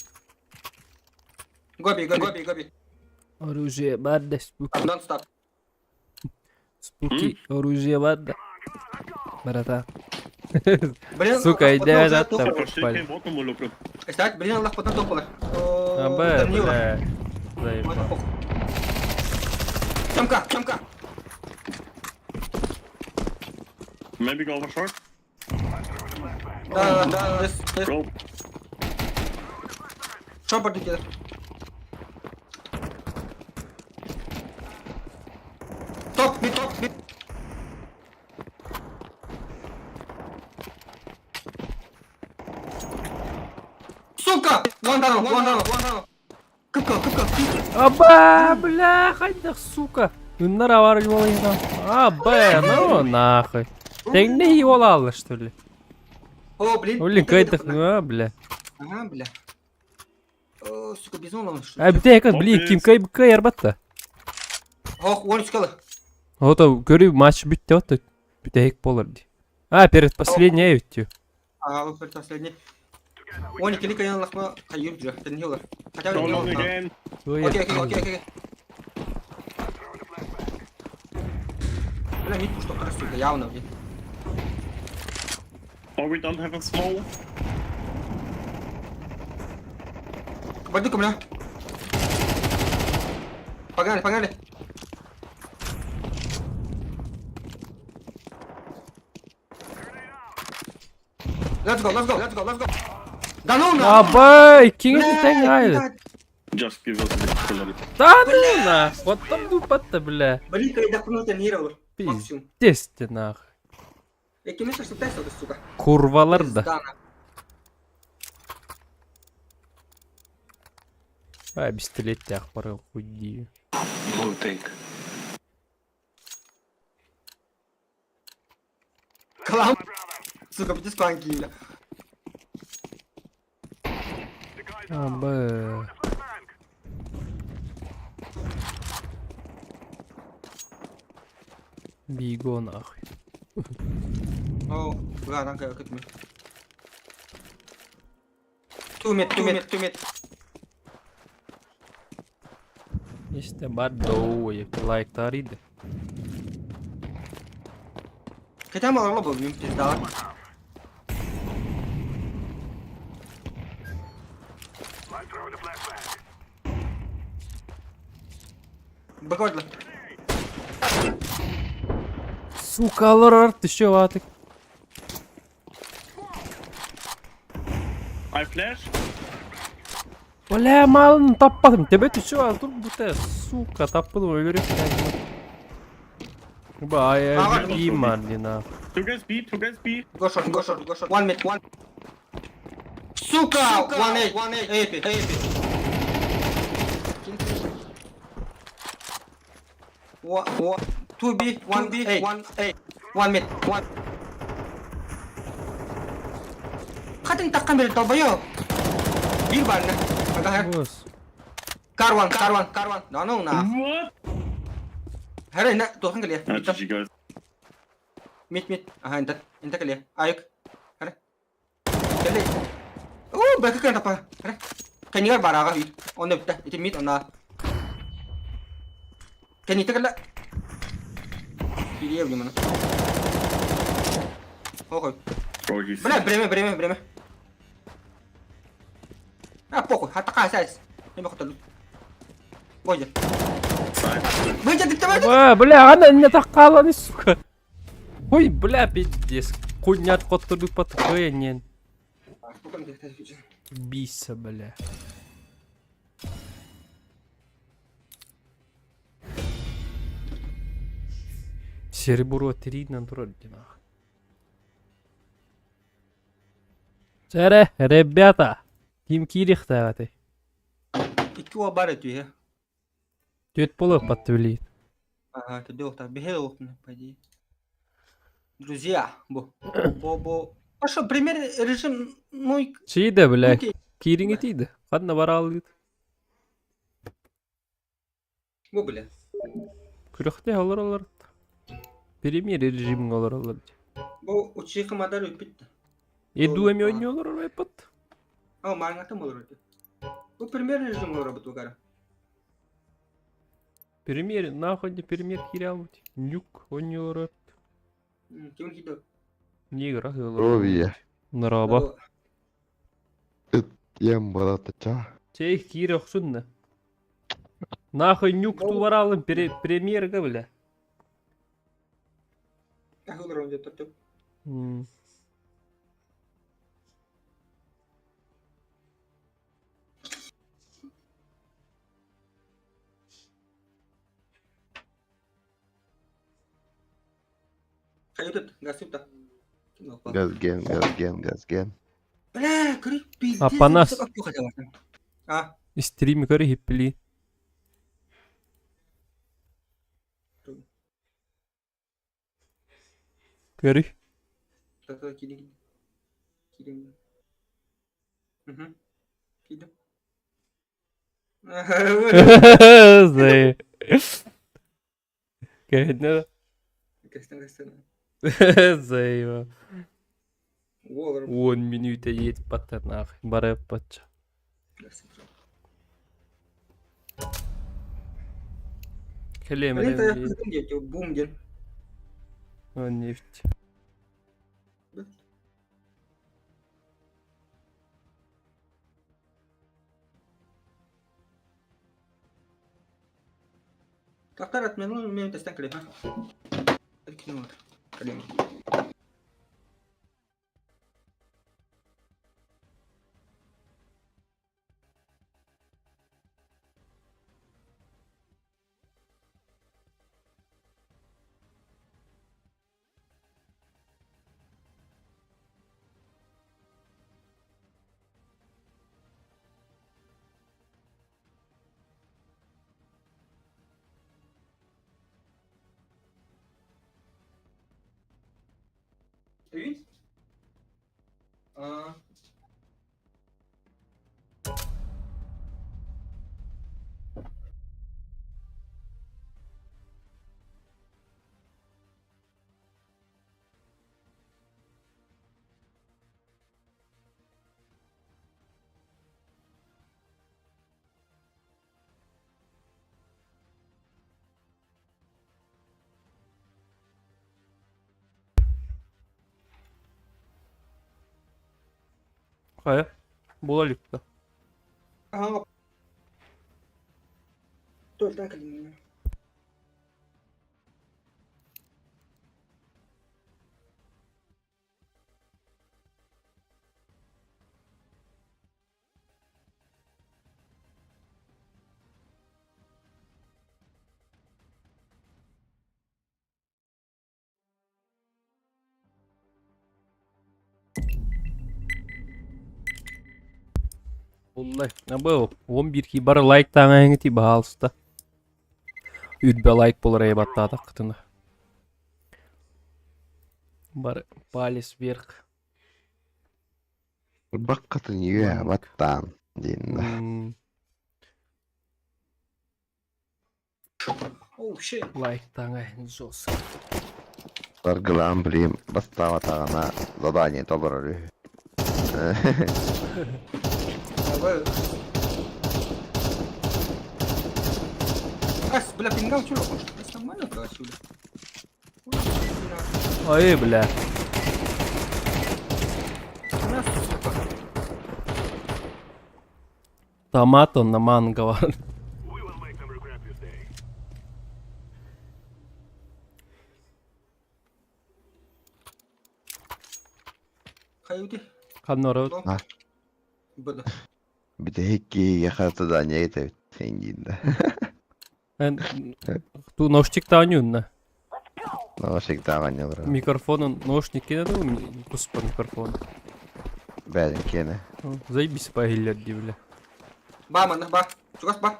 Гоби, гоби, гоби. Оружие баар спуки. Don't stop. Спуки оружие баар Барата. Блин, Сука, иди да, там. Пошли к Кстати, блин, Аллах потом топала. Абэ, бля. Заебал. Чамка, чамка. Maybe go over short. Да, да, yes, yes. Go. Что подойти? Топ, mid, топ, mid. Сука! One down, one down, one down. Кыпка, кыпка. Аба, бля, хайдах, сука. Ыннар авар юолайна. Аба, ну нахуй. Тэҥнэ юолаалла, что ли? О, блин. Блин, кайдах, а, бля. Ага, бля. О, сука, бизон он, что А бите блин, ким кай кай арбатта. Ох, он скала. Ото көрү матч бүттэ ото. Бүтэһик болар ди. А, перед последний өттү. А, вот перед последний. Он кили каян лахма хайюр джа, тен хилер. Хотя Go бы long again. Окей, окей, окей, окей. Бля, мид что сука, явно, блин. Or we don't have a small. Пойду-ка, бля. Погнали, погнали. Let's go, let's go, let's go, let's go. Да ну на! Абай, киң тэң ай. Just give us a kill. Да ну на. Вот там дупатта, бля. Блин, когда хуйню тренировал. Максимум. Пиздец ты нахуй. Я кемешься, что ты, сука. Курвалар да. Пизда, нахуй. А, пистолеттях пары хуйди. Blue take. Клам. Сука, пиздец, панки, бля. Абэ. Биго нахуй. О, бля, ранка, как мы. Two mid, two mid, two mid. Истэ бар доу, лайк тариды. Хотя мало лоба, блин, пизда. Быкодла. Сука, лорар, ты что, ватык? I flash. Бля, малын таппадым. Тебе ты что, а тут будто, сука, таппадым, өлөрүп. Ба, я би на. Two guys B, two guys B. Go short, go short, go short. One mid, one. Сука! One A, one A, AP, AP. One, one, two B, one B, A, one A, one mid, one. Хатын таккан бери долбоёб. Бир барна. Ага, Бос. Car one, car one, car one. Да ну на. What? Хара на, тохан кэлиэ. Ah, GG guys. Mid, mid. Ага, энта, энта кэлиэ. Айык. Хара. Кэлиэ. Оо, бэкэ кэн тапа. Хара. Кэнигэр бараага үйт. Онно бүтэ. Ити мид онна. Кэните кэлэ. Кириэ блин мана. Охой. Bro, he's Бля, время, время, время. А, похуй, хатака сайс. Не могу. Боже. Выйдет, давай! А, бля, она не такала, сука. Ой, бля, пиздец. Кунят коттордук патыкыйнен. Бийся, бля. Серебро тириинэн турар динах. Чэрэ, ребята, ким киириэхтээҕитэй? Икки уол бар этүү, Түөрт буолуохпат билигин. Ага, ты бихе окна, пойди. Друзья, бу. Бо бо. А что, пример режим, ну и Чииде, бля, окей. киириҥ итииде. Ханна бараалыыт. Бу бля. Күрэхтэһэ олороллор. Премьер режимҥэ олороллор. Бу учиха мадар үппүт. Эду эми оонньуу олорор эппит. А, маңатым олорор. Бу премьер режим олорор бутугара. Премьер, нахуй не премьер киирэ Нюк оонньуу олорор. Ким киду? Негр олорор. Ровия. Нараба. Ем баратача. Чэй киирэ охсунна. Нахуй нюк тубаралын премьерга бля. Олорор деп М. Хайытыт, гасыпта. Газген, газген, газген. Бля, көрүй пиздец. Апанас. А, Стрим көрө хиппили. Көрүй. та кидим. Кидим. Угу. Кидим. Зай. Кэһиннэ Кестен кестен. Зайва. Уолар. Уон минүүтэ иэт баттарнаах барыаппатча. Кэлиэмэ Бум ден. нефть. Тақтар отмену, мен тестен клей, ха? Откинул. Клей. Ты? А. Хайа. Була иликта. Ага. Тоже клей. Уллай. Абы 11 ки бар лайк таңайыңы баалыста. Үрбе лайк болар эбаттаата кытына. Бар палец вверх. Баккатын юэ баттан. Дин. Оу, shit. Лайк таңайын жос. Баргылан билим бастава тагана задание толорор. Давай. Ас, бля, пингал чего хочешь? Нормально то отсюда. Ой, бля. Томато на манго бар. Хайыты. Ханна оробут? А. Быда. Бүтэһик киһиэхэ задание этэбит. Эйиин да. Эн ту наушник таанньуунна. Наушник тааҕанньалара. Микрофонун наушник киэнэ дуу туспа микрофон. Бэйэн киэнэ. Заебись по иһиллэр дии бile. Ба манна ба. Чугас ба.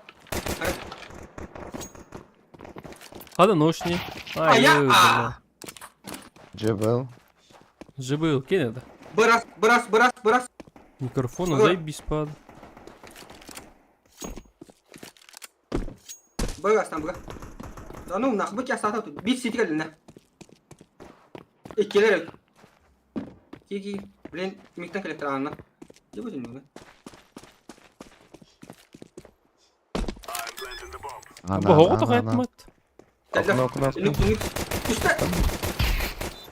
Хада наушник. А я. Жыбыл. Жыбыл киэнэ да. Бырас, бырас, бырас, бырас. Микрофону заебись пад. Бырас там бырас. Да ну нахуй бу сата тут. Бит сити кэллинэ. Иккилер. Ки Блин, миктен коллектор анна. Где будем мы? Бу хоҕо тоҕо Кэллэ. Нүк, нүк. Түстэ.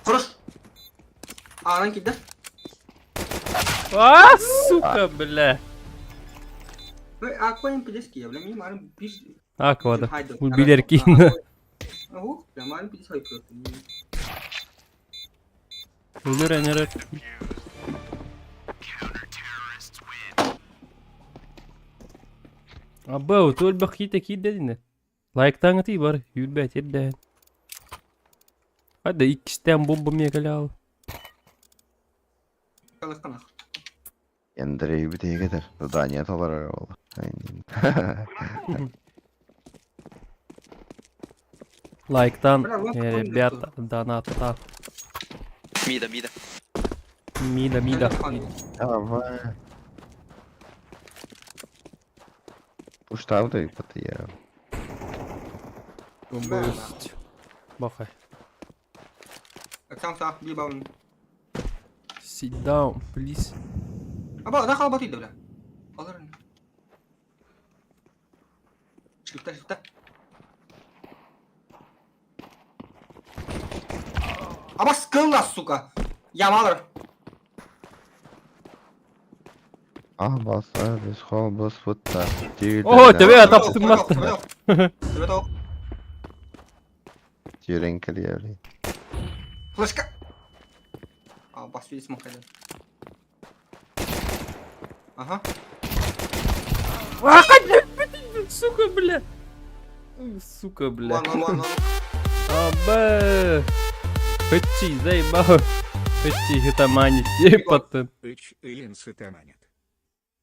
Хорош. Аанан киирдэ. А, сука, бля. Ой, аква импедески, я, бля, мин марым бир Аквада. Бу билер киин. Ого, бля, марым пидес хайпы. Өлөр энерер. Абба, өлбөх киите киирдэ Лайктаҥытый бар, үүрбэт ирдээн. Хада иккистээн бомба миэкэлээл. Калыхтанах. Андрей бүтэһик Задание толорор буолла. Лайктан, Бля, вот такой ребята, донатта. Мида, мида. Мида, мида. Давай. Пуштауды патыя. Бахай. Оксан сах бибаун. Sit down, please. Аба, да халбат иде, бля. Алыр. Шифта, шифта. Аба скылла, сука. Ямалыр. А баса без хол бас футта. О, тебе таптым матты. Тебе то. Тюрен кэлиэри. Флешка. А, бас видит смог Ага. Сука, бля. Сука, бля. Ладно, ладно, ладно. Аба. Хачи, заебал. Хачи, хитамани, тепатын. Үч илин сытаманят.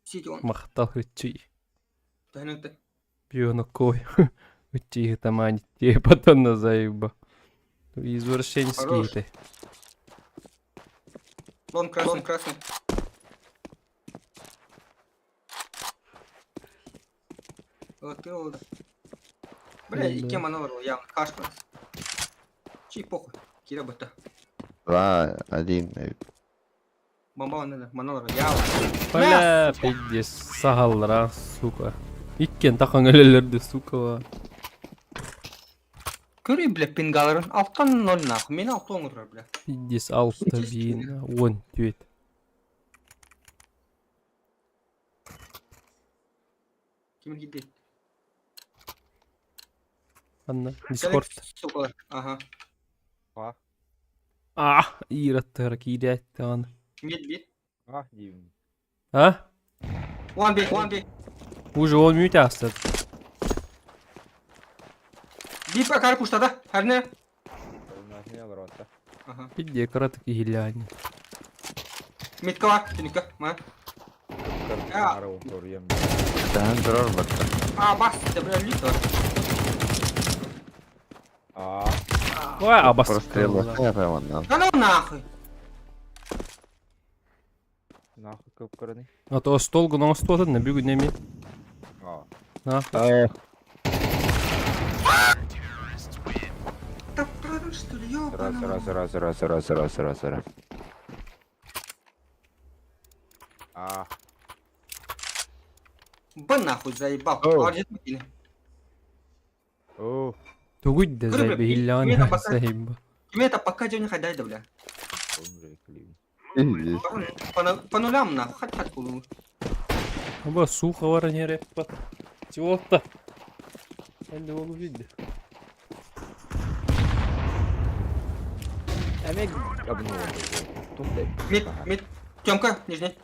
Сити он. Махтал хачи. Тәнүтте. Пьёно кой. Хачи, хитамани, тепатын на заеба. Извращенский Хорош. ты. Лон красный, красный. Вот ты вот. Бля, Да. и кем она явно кашка. Чей похуй. Кира бата. Два, один. Бомба надо, манолар явно. Бля, пиздец, сагаллара, сука. Иккен тахан өлелерді, сука. Көрүй, бля, пингаларын. Алтан ноль нахуй. Мені алты оңырар, бля. Пиздец, алты бин, он түйет. Ким киди? Анна, Дискорд. Сука. Ага. А, ираттар киирээттаан. Мид бит. А, дим. А? One B, one B. Уже он мute астад. Би кар пуштада. Харне. Ага. Пидде кратык иһилляани. Мидка бар. Түнүккэ. Ма. А, Таhan турар батта. а бас, бля, лито. Ой, абас. Прострел прямо Да ну нахуй. Нахуй кып-кырны. А то стол гынан столын, бүгүн неме. А. На. Да правда, что ли, Раз, ёбаный. раз, раз, раз, раз, раз, раз, раз. А. Б нахуй заебал. Оу. А, где ты? О. Тугуйд да Көрү, заебе бля, иһилляани мен абаса- заебе. Ким это пока не хадай да, бля. Здесь. По, по нулям нахуй, хат хат кулу. Аба сухо вара не реппат. Тиотта. Энди ол види. Эмек абну. Мид, мид. Тёмка, нижний.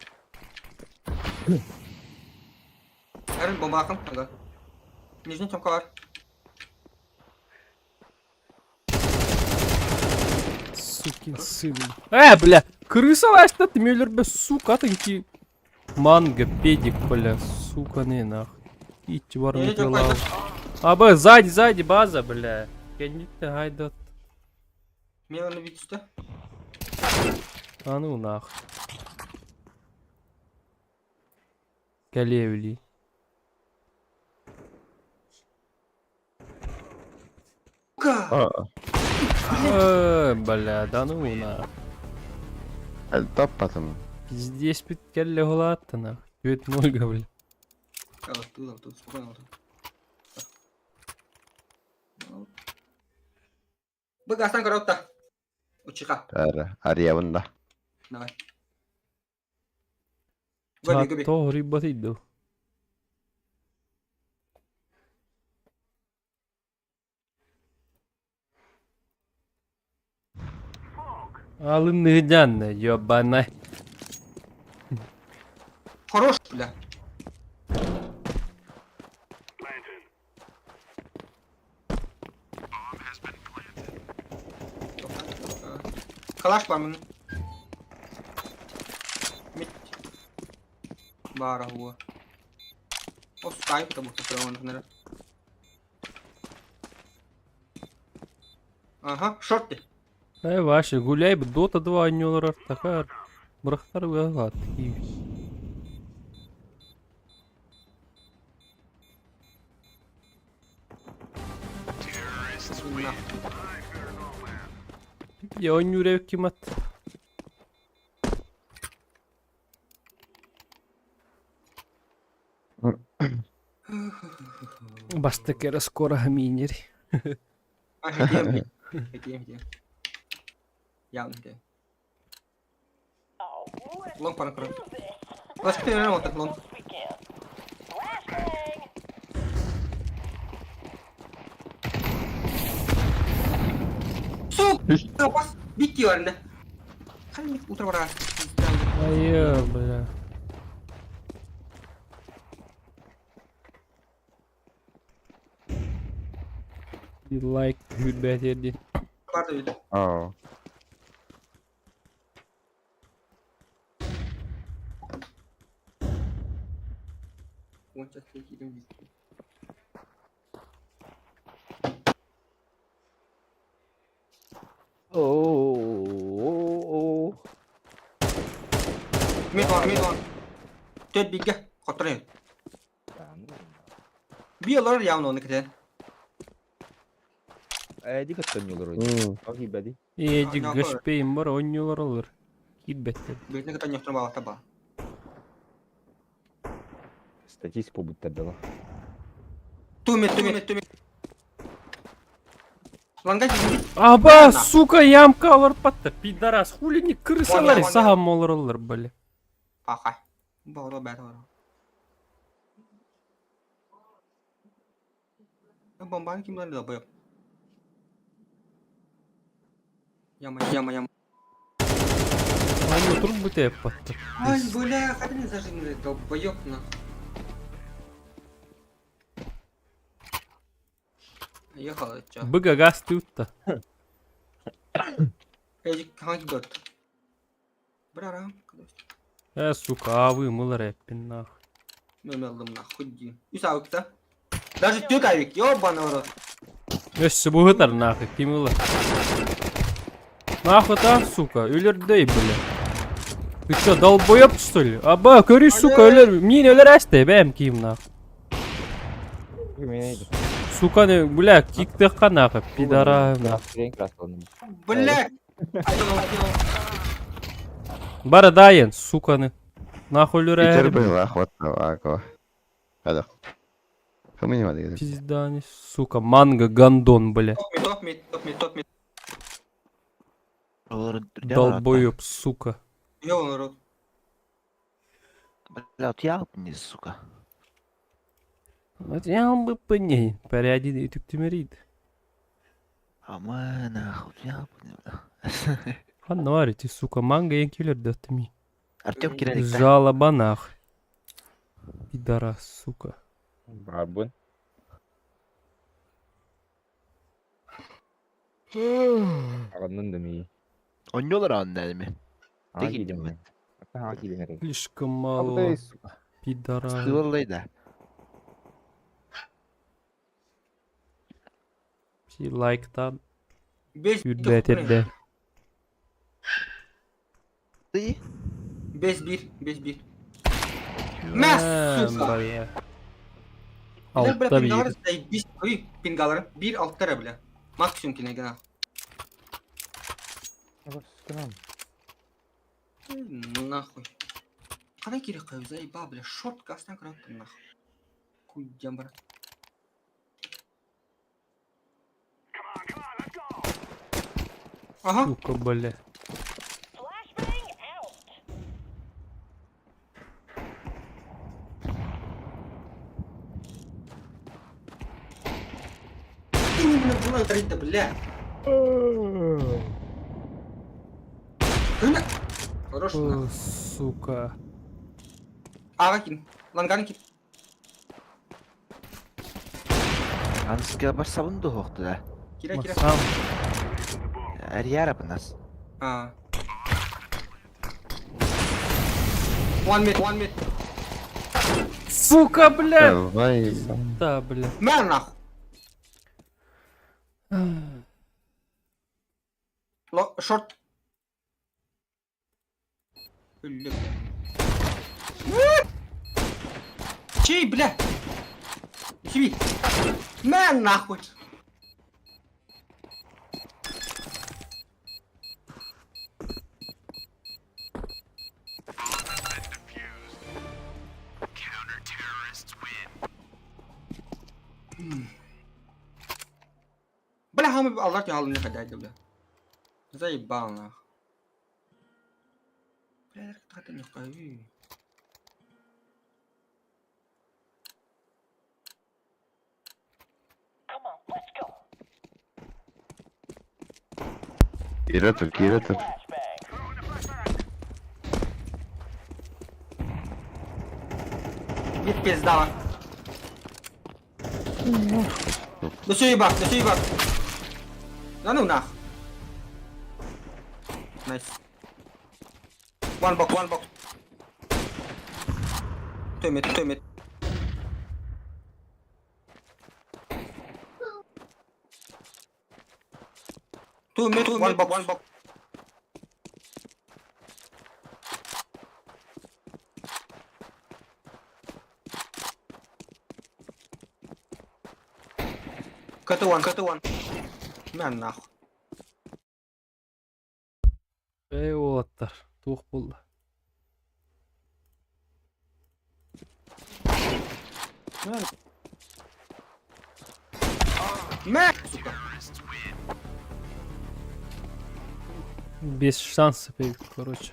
Эрин бомбаахын, ага. Нижний Тёмка бар. Сукин сын. Э, бля, крыса ласта, ты мюллер, сука, ты Манго, педик, бля, сука, не нахуй. Идти варны крыла. Аба, сзади, сзади, база, бля. Кэнниттэн хайдат. Меланы бүтүстэ. А ну нахуй. Кэлиэбили. Э, бля, да ну нахуй. Топпатым. Пиздец бүт кэллэ улаатта нахуй. Түөрт нольга, бля. Алты, спокойно алты. Быгастан коротта. Учиха. Ара, арыйабын да. Давай. Гоби, гоби. Тоҕо рыйбатый дуу? Алынныгдянна, ёбана. Хорош, бля. Калаш бар мын. Мит. Бара хуа. О, скайп та бухта прямо Ага, шорты. Э, Вася, гуляй бы, Дота 2 оонньуулар такар. Бырахтар ыаҕаат. Дьэ оонньуур эбиккин мат. Бастакы эрэ скоро миинньэр. Лонг пара кара. Лашка ты лонг. Сука, бас бикки барында. Хали утро бара. Айы, бля. You like хүрбэт эрдин. Барды үйді. Оо. Онча кидим бикки. Оо. Мид one, мид one. Төт бикке. Хотырын. Би олар явно оны кете. Эди каттан юлар. Аги бәди. Эдик гашпейм бар оонньуулар олор. Киирбэттэр. Бетне кете нехтер балата ба. Статистика будто дала. Тумет, тумет, тумет. Ланга Аба, сука, ямка олор патта. Пидорас, хули не крысалар, сахам олор олор, бля. Паха. Баҕа бэт бара. Бомбаны ким да боёп. Яма, яма, яма. Аны туруп бүтэ патта. Ай, бля, хатин зажимли, долбоёб на. Ехала, чё. Быга газ тыутта. Эжик ханки гот. Бра-ра. Э, сука, авы мылар эппин нахуй. Мен алдым нахуй ди. Үс авикта. Даже тёт авик, ёбаный в рот. Өссө быһытар нахуй, ким ылар. Нахуй та, сука, өлөрдөй, бля. Ты чё, долбоёб, что ли? Аба, көрүй, сука, өлөр, мин өлөр әсте, бэм ким нахуй. Сука, не, бля, киктыхха нахуй, пидора, нахуй. Блядь. Бара дайын, сука, нахуй Итер өлөр быһылаах вот Хада. Кымыйма деген. Пизда, не, сука, манго, гандон, бля. Топ мид, топ мид, топ мид. Долбоёб, сука. Ёбаный рот. Бля, вот я не, сука. Вот я бы понял, порядок үтүктүмэрийд. Ама нахуй, я бля. Ханна бар ити, сука, манго эҥкилер даттыми. Артем киреликте. Жалоба нах. Пидорас, сука. Баарбын. Аҕыннын да мии. Онньолор аанна эми. Аҕа киирдим мен. Аҕа киирдим эрэ. Слишком мало. Абытай, сука. Пидорас. Сылаллай да. Лайктан Бес үрдэт эрдэ. Ты? 5-1, 5-1. Мә, сука. Бля. Бля, бля, Алта пингалар бир. заебись. Ой, пингалар. Бир алттара, бля. Максимум кинегена. Нахуй. Қандай керек қой, заеба, бля, шорт гастан кірады нахуй. Хуйдям, брат. Ага. Сука, бля. Ты не, бля, була дарить-то, бля. Күнә. Хорош. О, сука. Аға кин. Ланган кин. Анска бар сабын да да. Кира, кира. Сам. Әрияра бынас. А. One mid, one mid. Сука, бля. Давай. Да, бля. Мә нахуй. Ло, шорт. Бля. Чей, бля? Хиви. Мә нахуй. Бля, хамы аллах я не ходять, бля. Заебал нах. Бля, это не хаю. Кире тур, кире тур. Git пизда. Да все ебак, да все ебак. Да ну нах. Найс. One box, one box. Two mid, two mid. Two mid, one box, one box. Cut one, cut one. Мә нахуй. Эй, уолаттар. Туох буолла. Мә. Мә, сука. Без шансов, короче.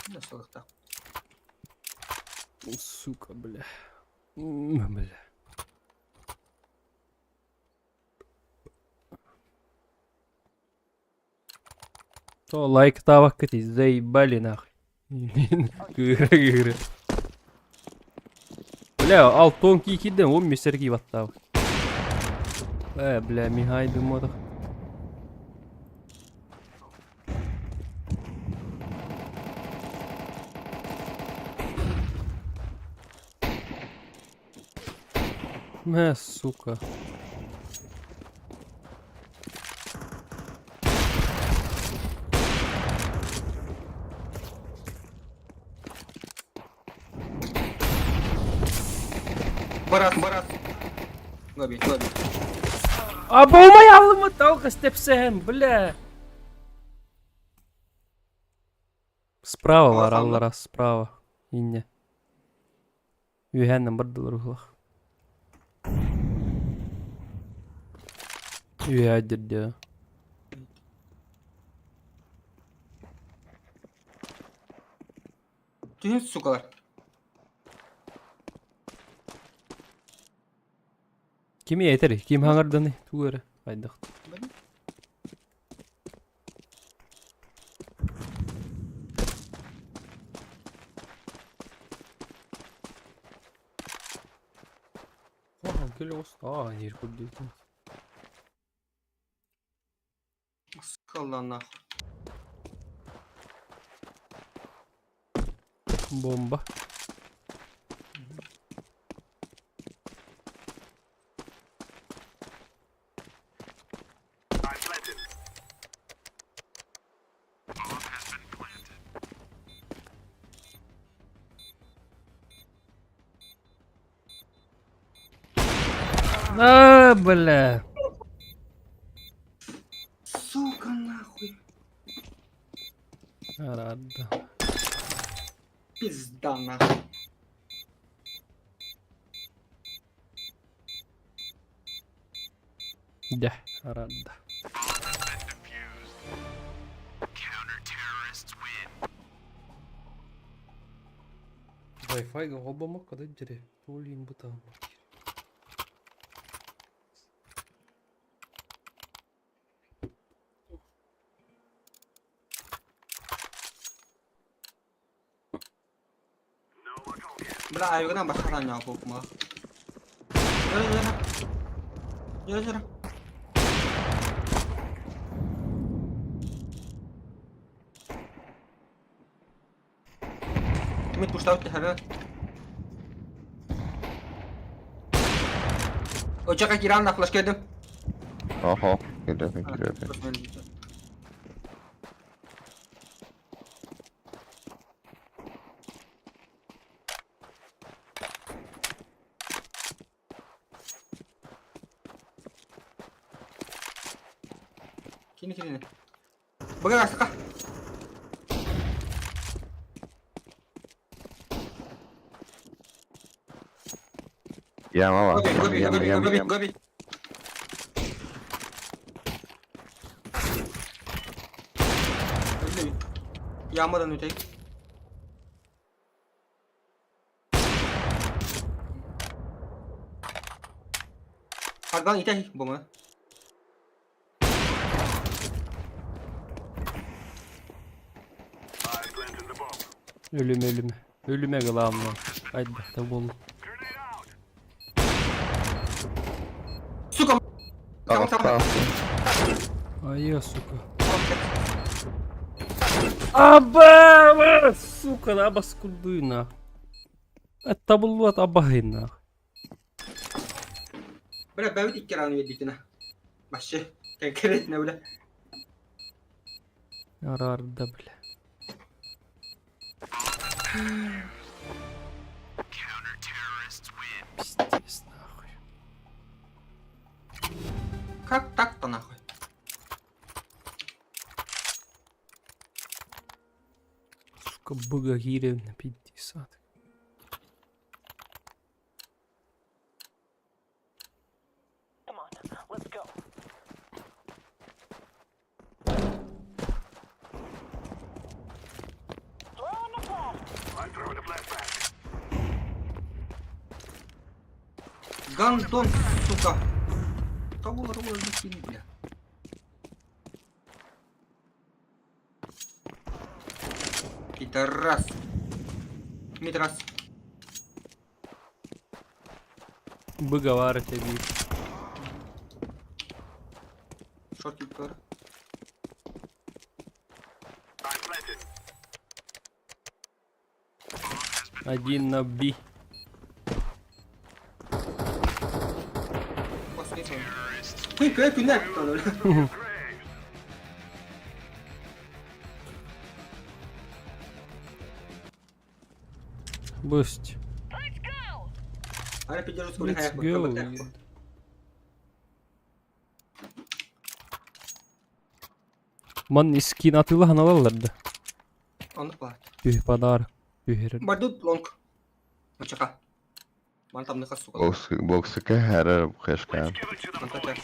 Мә, солықта. Сука, бля. М, Бля. То лайк таваккыт заебали нахуй. Кыыра-кыыра. Бля, ал тонкий киден, он месерги баттав. Э, бля, михай думадах. Мә, сука. Барас, барас. Лоби, лоби. А болмай алымы талға степсем, бля. Справа бар, аллара, справа. Инне. Үйәннен бардылар ухлах. Үйә дирде. Түһүн сукалар. Кими этер, ким хаңарданы тугары. Айдах. Кэлэ Аа, нир курдук. Скала нахуй. Бомба. А, бля. Сука нахуй. Рада. Пизда нахуй. Да, рада. Wi-Fi холбомокко да дьире. Туолин бутаан. Бля, айгынан башкадан япып ма. Yürü yürü. Yürü yürü. Мид пуштау хара. Очака киран на флешке едем. Охо, кириэпин, кириэпин. Кини кини. Бага аска. Яма Гоби, бар. гоби, Яма, гоби, яма, гоби, яма. гоби. Ямадан өтейік. Ардан итей бұны. Ölüme ölüme. Ölüme kılamla. Haydi da bol. Сука! Tamam, tamam. Ай, сука. Аба, сука, аба скурдуйна. Это было абахина. Бля, бәбит икки раунд бердитина. Вообще, конкретно, бля. Арарда, бля. Пиздец, нахуй. Как так-то нахуй? Сука, быга гиревна, 50. Гандон, сука. Кого роль бля? Пидорас. Митрас. Быга тебе. Шорти көр. Один на Би. Күн кö күннер күттөн. Бысть. Ара пидержу сколи Let's хаяк. go. Ман искин атыла ханалаларды. Оны бар. Түh подарок. Түһер. Бардут лонг. Мачака. Ман там нахас сука. Боксыка хәрәр хэшкан. Мантача.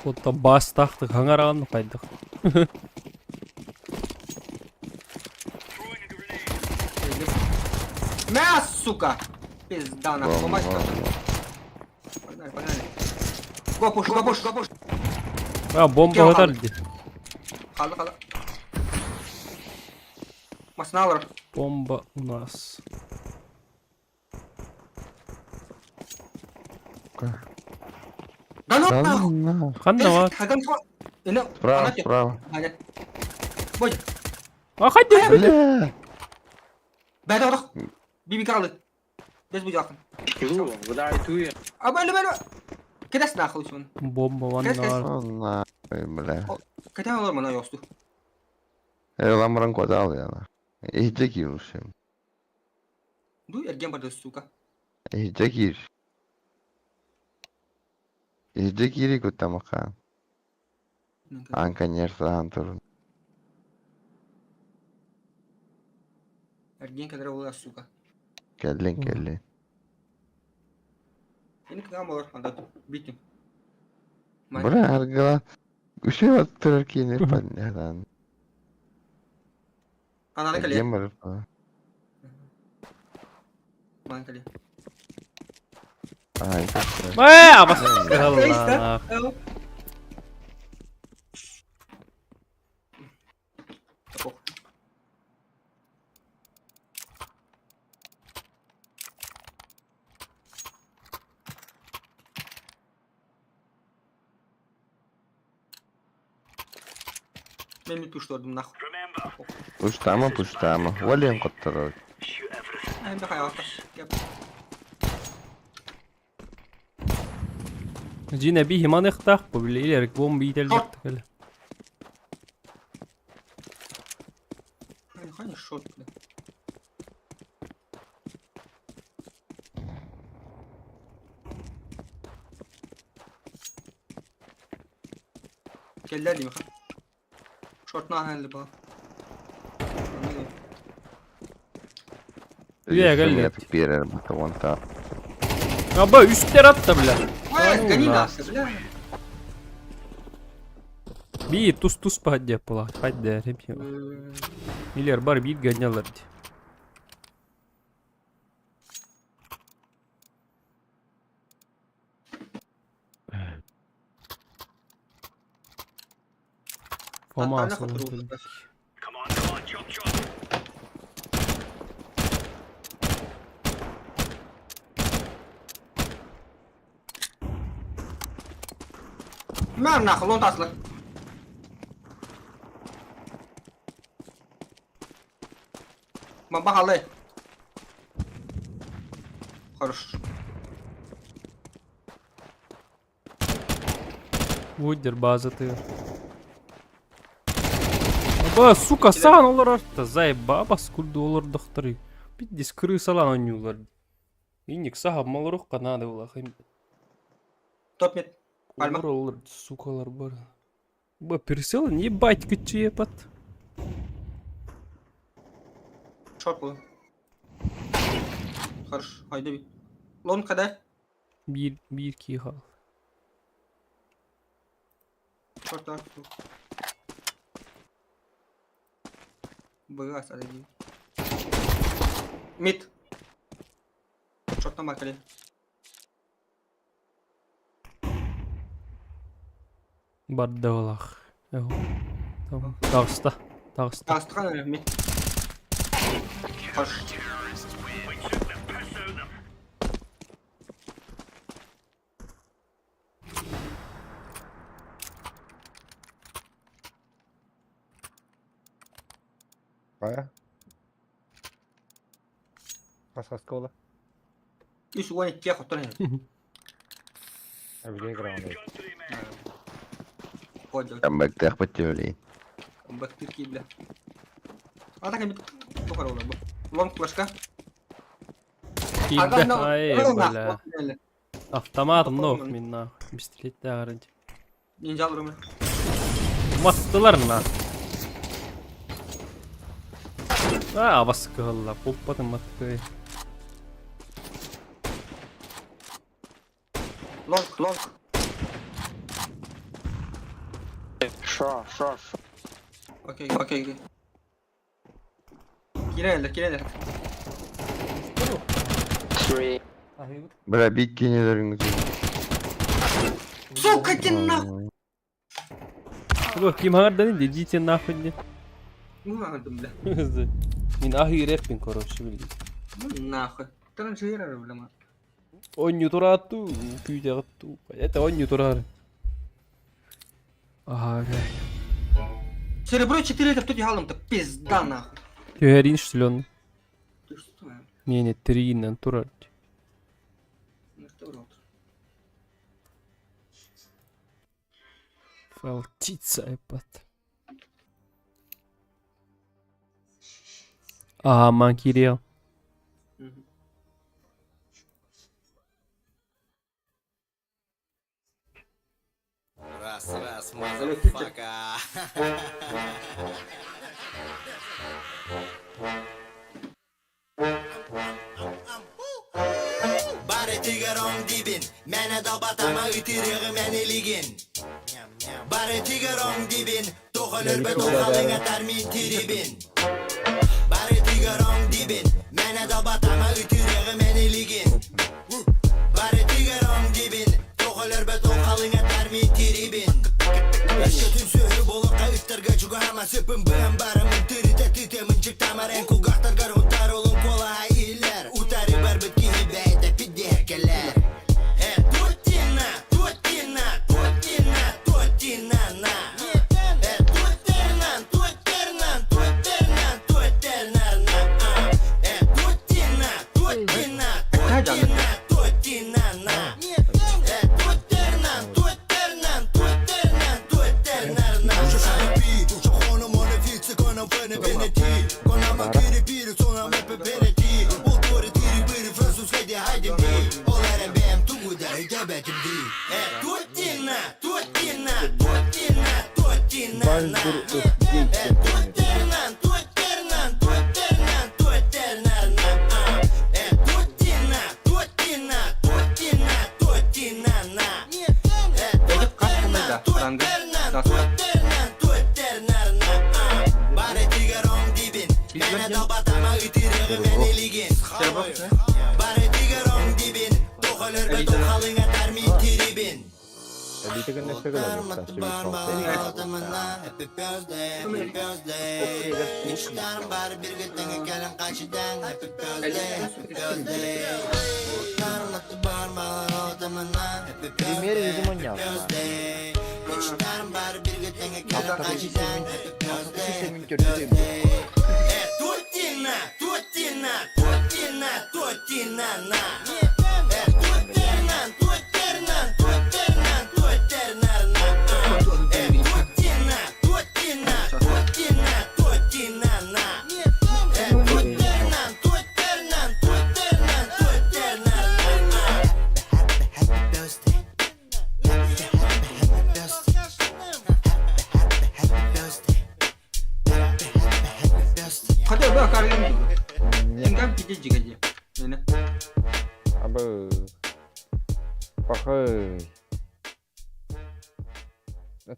Отта бас тахтык хаңараган кайдык. Мя, сука! Пизда нахуй. Бомба, Помочь. бомба. Погнали, погнали. Го пуш, го пуш, го пуш. А, бомба Кел өтәрди. Қалды, қалды. Машина алыр. Бомба у нас. Сука. Да ну Да нахуй! ну нахуй. Ханна бар? Хаган Ина, Справа, справа. Бой. А хайда? Бля! Бәдә орох. Биби калы. Без бу якын. Аба, лүбә, лүбә. Кедәс нахуй сон. Бомба Кэс, кэс. ванна. О, нахуй, бля. Кәтә алар мана ясту. Ламран кодал я нахуй. Иһдэ киирушим. Бу эрген барды, сука. Иһдэ киир. Иһдэ киири куттамака. Ан конечно ан турун. Эрген кәдәр була, сука. Кэллин кэллин. Мин кагам алар анда битим. Бля, аргала. Үсү аттырар киини паннядан. Ананы кале. Эрген бар. Мана кале. Ай. Э, абас. Алла. Мен туштырдым нахуй. Пуштама, пуштама. Вален коттарар. Эми хаялта. Кеп. Жина би химан ихтах бу биле илерик бомба ителбет кele. Хани шот, бля. Келлер дейм ха. Шотна хәлі ба. Үйе кэллин. Берер бата Аба үстер атта бля. Ой, гони Ну, нас, бля. Би тус тус па деп була. Хайда репье. Илер бар бит гонялар. Фома Мэр нахуй, лон таслы. Баба халы. Хорош. Будер база ты. Аба, сука, саан олар артта. Заеба, бас курду олар докторы. Биддис крысалан ойнулар. Инник саха малрух канады була. Топ мид. Пальма. Олар олар, сукалар бар. Ба, персел, не ебать, кыче пат. Шорт был. Хорош, хайда би. Лон када? Бир, бир ки хал. Шорт бар. Быгас, адаги. Мид. Шорттан бар кале. Барда олах. Эго. Там. Тағыста. Тағыста. Астыған мид. Хорош. Бая. Хас кола. Үс уан икки хоттон. Әбіле граунд. Ходил. Камбэктэх баттевли. Бактырки, бля. А так мид. Тухар олар бу. Лонг флешка. Киді. Ай, бля. Автомат нох мин нах. Пистолет тағырын. Нинжа алырым. Маттылар на. А, бас кылла. Поппатын матты. Лонг, лонг. Шо, шо, шо. Окей, окей, окей. Кирелер, кирелер. Three. Бля, бит кинелерин. Сука, ты нахуй! Бу ким хардан идите нахуй не. Ну, андым, бля. Мин ахи реппин короче билди. Ну, нахуй. Транжира, бля, ма. Онньу турааттуу, күүтэҕит дуу. Это онньу тураар. Ага, Серебро 4 это тут ялым-то пизда нахуй. Түһэрин что Ты что? Не, триинэн турар. Ну что, рот? Волчица эпат. Ага, ман кириэл. Раз, раз, motherfucker.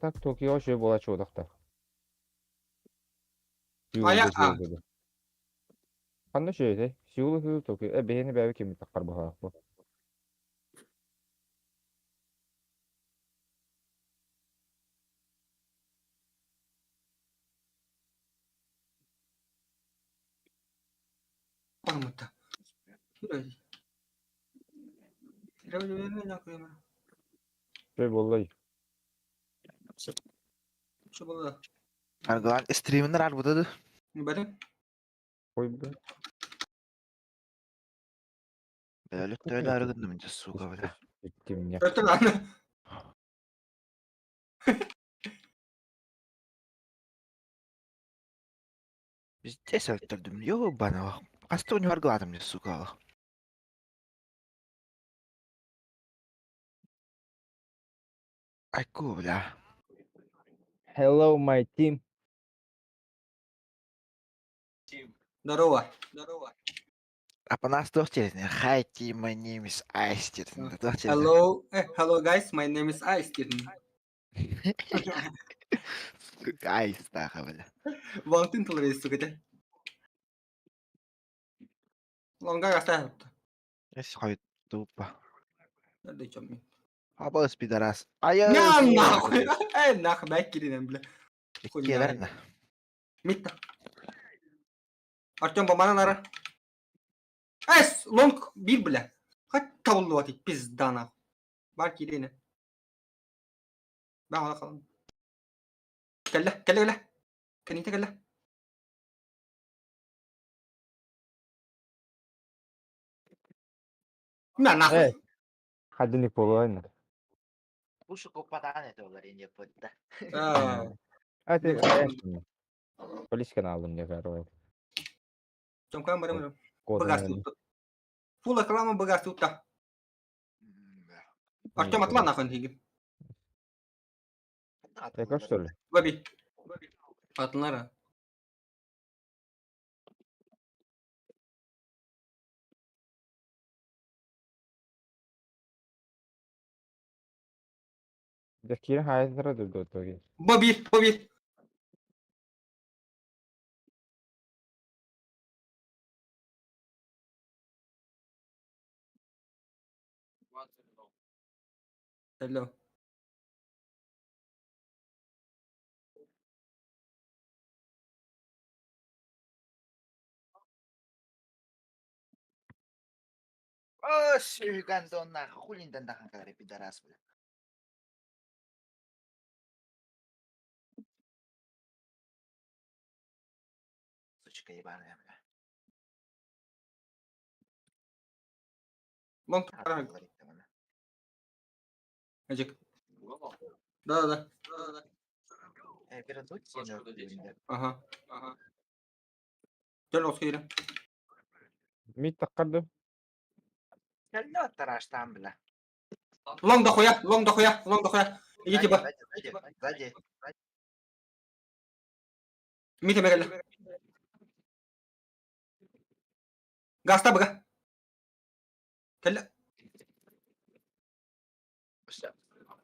Так Токио шөй була чуодахтар. Ая, а. Ханна шөйтэй? Сеул хүү Токио. Э бэһини бэбэ кими таххар баһаах бу. Пармата. Шөй буоллай. Что было? Аргылан стриминер арбыта Не бары? Ой бля. Бөлөк төөлө арыгындым же сука бля. Кимне. Это ладно. Биз өлтүрдүм. Йо бана. Касты уни аргыладым же сука. Айку бля. Hello my team. Здорово. Здорово. Апанас туох терин. Hi team, my name is Ice терин. Туох терин. Hello, hello guys, my name is Ice. Ice тааха бля. Вантын тылрейс сука. Лонга оставил. Эс хой тупа. Да чё мне? Абас пидорас. Ая. На нахуй. Эй, нахуй, дай киринен, бля. Хуйня. Келерна. Митта. Артем, помана нара. Эс, лонг, бир, бля. Хоть табыллыбат пизда нахуй. Бар киириэнэ. Баҕала халан. Кэллэ, кэллэ, кэллэ. Кэнниитэ кэллэ. Мә нахуй. Эй, хаддыник буолуон. Пушу коппатаан этэ олар инде пытта. Аа, А ты Полис каналым не короче. Чомкан барым. Быгас тутта. Фул реклама быгас тутта. Артем атла нахуй тиги. Ты что ли? Баби. Атлара. Дьэ киирэн хаайдара дурдуоттуги. Баби, баби. Hello. О, сүйгандон нахуй, хулиндан дахан кадари пидорас, бля. Сучка ебаная, бля. Лонг Ажик. Да, да, да. Ага. Ага. Дөл оскыйра. Мид таққарды. Кэллэ тараштаан бля. Лонг дохуя, лонг дохуя, лонг дохуя. Идите ба. Сзади, сзади. Мид эмэгелле. Гаста бага. Кэллэ.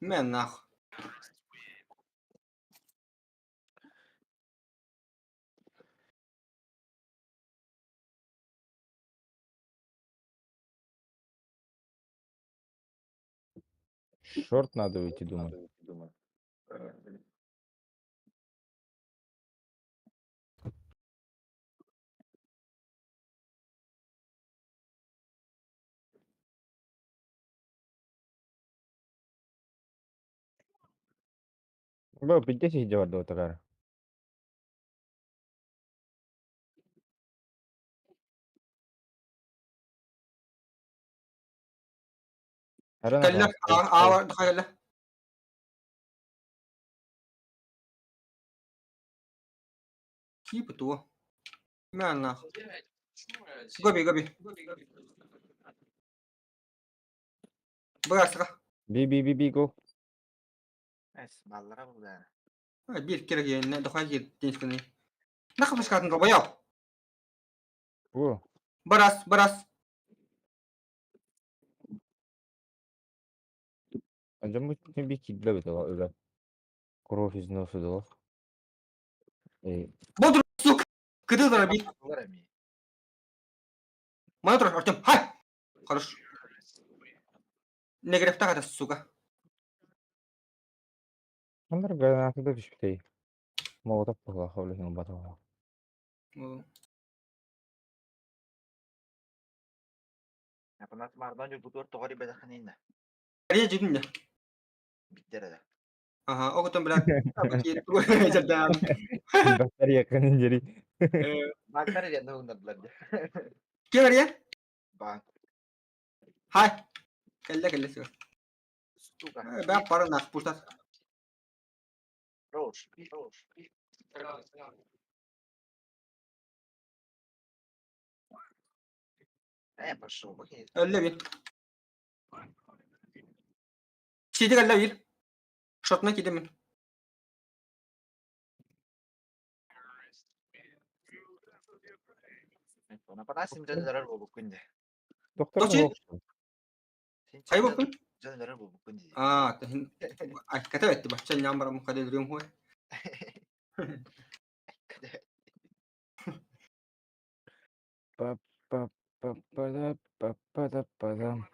Мен нахуй. Шорт надо уйти, думаю. Бо, 50 дёрдо такая. Кэллэ. Аа, кэллэ. Кип туо. Мен нахуй. Гоби, гоби. Бырастыга. Би би би би го. Эс, баллара булда. Биир киргиэннэ дохай киирдин Нахуй флешкатын долбоёб. Бу. Барас, барас. Анжам бу би кидле бит öyle. Кровь из носа дала. Эй, Бодур, сука. Кыдылдара би. Булар эми. Мана тур, Артем. Хай. Хорош. Негрефта ката, сука. Андар гранаты да түшпүтей. Молотов була ховлehen батала. Апанат мардан журбутуар тоҕор ибэдэхининна. Ария жидин да. Биттер да. Ага, оготон блядь. Жардам. Батарея канын жери. Бактар эрэ нугуннардылар дии. Кем Ария? Бан. Хай. Кэллэ кэллэ сука. Сука. Бә пара нах пустат. Роуш, роуш. Э, пошел, бахи. Өллө бир. Сиди кэллэ бир. Шотна кидемин. Апанасим дьон өлөр буолбуккун дии. Доктор Точи? Хайы боппун? Дьон өлөр буолбуккун дии. Аа, тахин. Ай, ката бетти бачча ням барам кадел рюм хуй. Па-па-да, па-па-да, па-дам.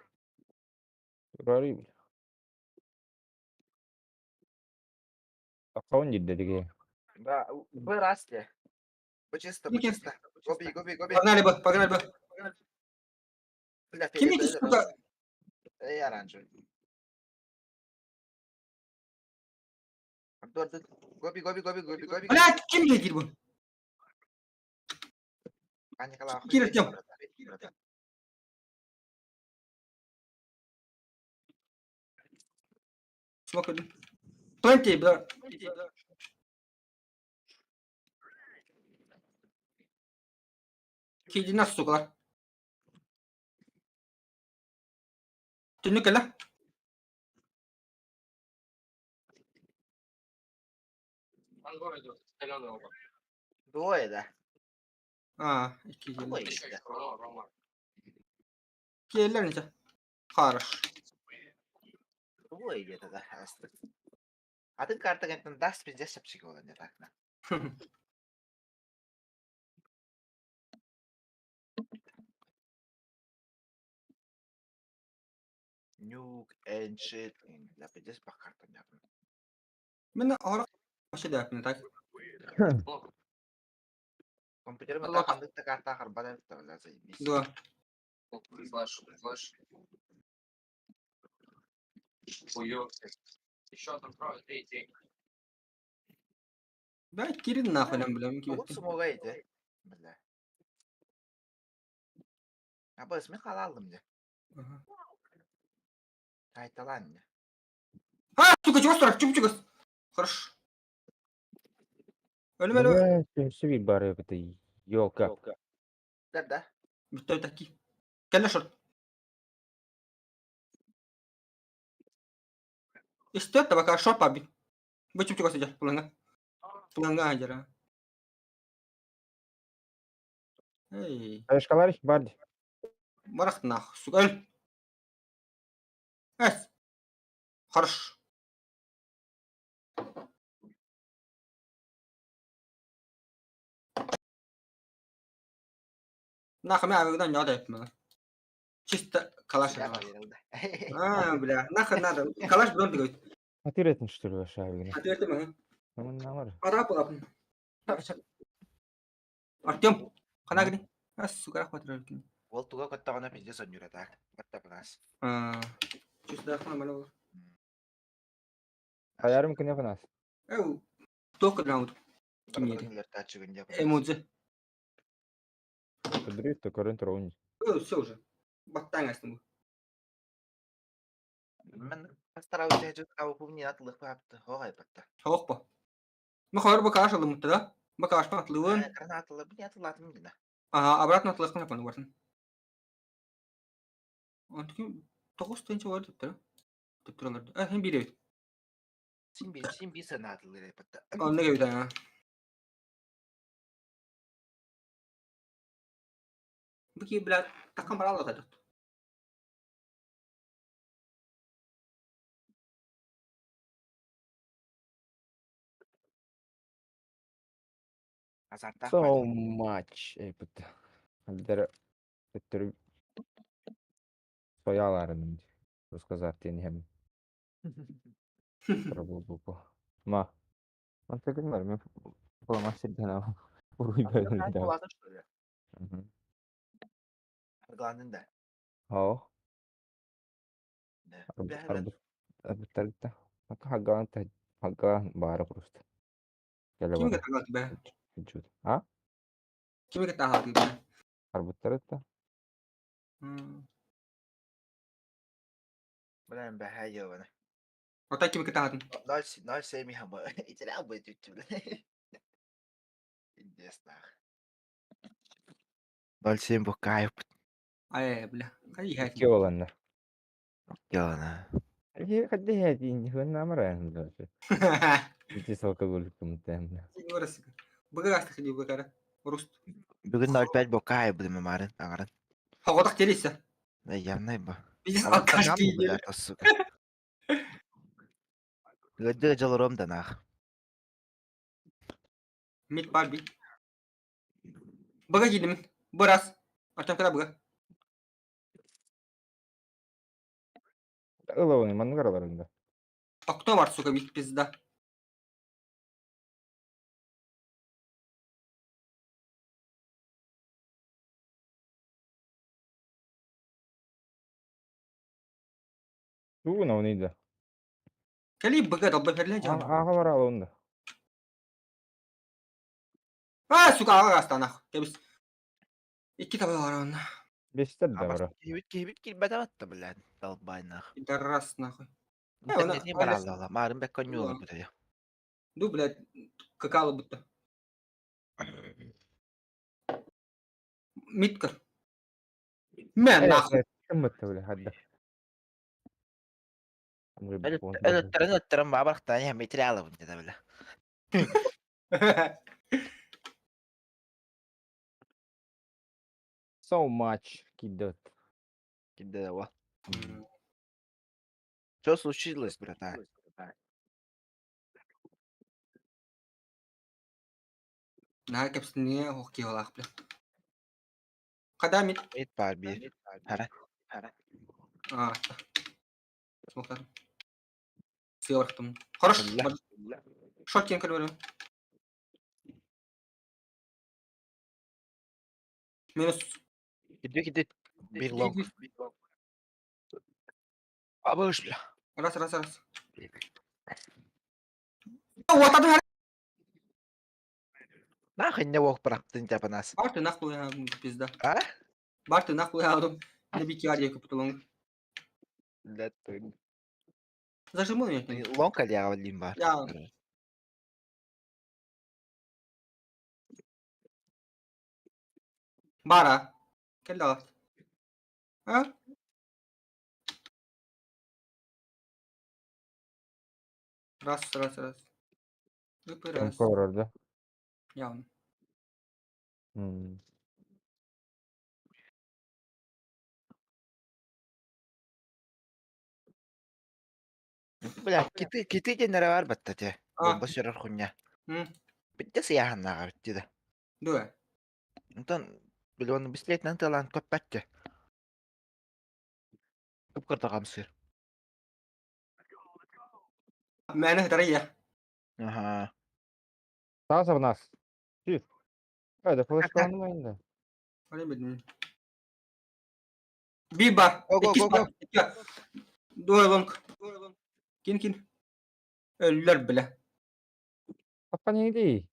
Рори. Аккаунт дедиге. Да, б расте. Б чисто, б Ники. чисто. Гоби, гоби, гоби. Погнали бы, погнали бы. Бля, Ким перед- эти, сука? Эй, оранжевый. Артур, Артур. Гоби, гоби, гоби, гоби, гоби. Блядь, ким лидер был? А, Николай, охуеть, Кир, Артем. брат. Смог один. Пленти, бля. Киди нас, сука. Түнүк кэлэ. Двое, да. А, икки Двое, киэллэр. да. Киэллэр ниче. Хорош. Двое где-то, да. А ты карта говорит, даст пиздец чапчик не так, на. Nuke and shit. Да, пиздец по картам. Мен ора вообще да, не так. Компьютер мы так андык карта харбадан бля, заебись. Да. Да, кирин нахуй нам, бля. Могут сумога иди. Бля. А быс мен халалым де. Айталан де. А, сука, чего страх? Чуп чугас. Хорош. Өлүм өлүм. Бля, сөмсү бир бар это ёлка. Да, да. Бүтті таки. Кэллэ шорт. Истет табака шорт паби. Бу чуп чугас идя, пуланга. Пуланга ажара. Эй, Башкалар бар. барах нах, сука. Өл. Эс. Хорош. Нахуй мен авигдан яда этме. Чисто калаш. Я поверил, да. А, бля, нахуй надо. Калаш бронь говорит. А ты ретин что ли вообще авигна? Ответь ему. Наман намар. Пора была. Артем, ханагри. А, сука, рахмат ролики. Ол туга көттөҕүнэ пиздец онньура так. Баттапынас. А, чисто нормально было. Аярым күнә фанас. Эу, только раунд. Кимнеди. Эмодзи. Кыдыры то көрөн туруун. Все уже. Баттаң астым. Мен постараюсь жут аупумни атлых папты. Хогай патта. Хоқ па. Мен хор бакаш алым да. Бакаш патлыын. Гранаталы, бу не атылатым дина. Ага, обратно атлыхын апаны барсын. Онтки 9 тынча бар деп тур. Деп туралар. А, хем бире. Син би син би сен атылыр патта. Онны кебит а. Бу ки бля такан бара алат. Азартах. So much. Эй, бут. Алдар өттөр сояларын рассказать тен хем. Пробыл бу. Ма. Антагыннар мен фломастерден ал. Уруй бөлүндө. Гландын да. Хоо. Арбуттарда. Хагаан хагаан баара просто. Кимге тагат бе? Чуть. А? Кимге тагат бе? Арбуттарда. Блин, бэхэ ёбана. Ота кимге тагат? Ноль ноль семь хама. Итера бы тут. Интересно. 0,7 бу кайф. Ай, бля. Кай хат. Ки оланна. Ёна. Хи хадди хати хүн намара. Ити алкоголь кымтем. Быга астык быгара. Руст. Бүгүн 0,5 бу кайф будем марын аңарын. Хогодак телесе. Да явно бу. Биз алкаш дейди. Сука. Гөдө жалором да нах. Мит барби. Быга кидим. Бырас. Артем када быга. Ылауны мангараларында. Окно бар, сука, мит пизда. Тугун оны да. Кэлии быга долба ферле жан. Ааха бара алын да. А, сука, аға астанах. Кебис. Икки таба бар онна. Бестер да бара. Киһибит киһибит киирбэтэ батта, блядь, долбайнах. Пидорас нахуй. Интернетин баралла, марын бэк коннюла бутая. Ду, блядь, какало будто. Миткер. Мэн нахуй. Ким бітті біле, хадда. Өлөттөрөн өлөттөрөн баабарахтан я материалы бу деді бля. So much кидет. Кидде ва. Что случилось, братан? Наһаа кэпсиниэ хоккейалаах бля. Хада мит. Мит бар бир. Хара. А. Смоктар. Сыворотым. Хорош. Шот кем көрбөрүм. Минус. Кидде кидде бир лонг. Абыш бля. Раз, раз, раз. Уотады Нахуй не ох бырахтын тапанас. Барты нахуй пизда. А? Барты нахуй алдым. Не бики ария купутулун. Блядь, ты. Зажиму меня. Лонг алия лимба. Я. Бара. Келла. А? Раз, раз, раз. Выпы раз. Корор да. Явно. Бля, киты киты деннere бар батта те. А. Бомба сөрөр хуйня. М. Битте сыяханнага битти да. Дуэ. Онтон билон бислетнен талан көппәтте. Көп кыртагам сыр. Мэне хытарыя. Ага. Таа сабнас. Жүр. Айда флешка да. Аны билмейм. Биба. Го, го, Иккис го, бар. Икки. Дуэ лонг. Кин кин. Өллөр биле. Апа не дей?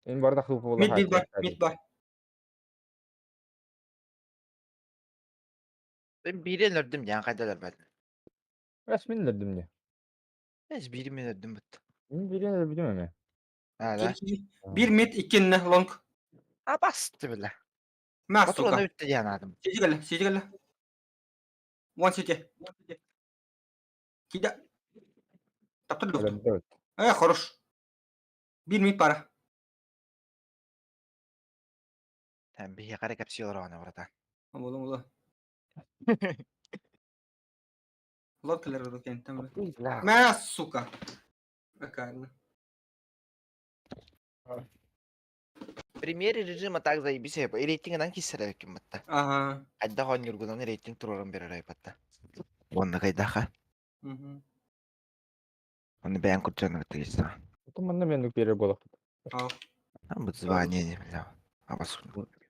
Эн бардак хылпы бола. Мид мид бар. Мид бар. Мен бирен өрдүм ян кайдалар бат. Расмин дедим не. Эс бири мен өрдүм бит. Мен бирен билем эме. А да. Кин, кин. Бир мид иккинне лонг. А басты бля. Мә Патроны сука. үтте ян адам. Сиди кэллэ, сиди кэллэ. One city. Кида. Таптыр доктор. Э, хорош. Бир мид пара. Там бие кара капсиолар ана братан. Ола ола. Лодкалар рукен там. Мә, сука. Какая. Премьер режима так заебись. Рейтингынан кисерек ким батта. Ага. Айда хон юргунан рейтинг турарын берер айбатта. Онна кайдаха. Мгм. Оны бәян курчаны бит Мында мен берер болок. Ал. Там будет звание, не бля. Абас.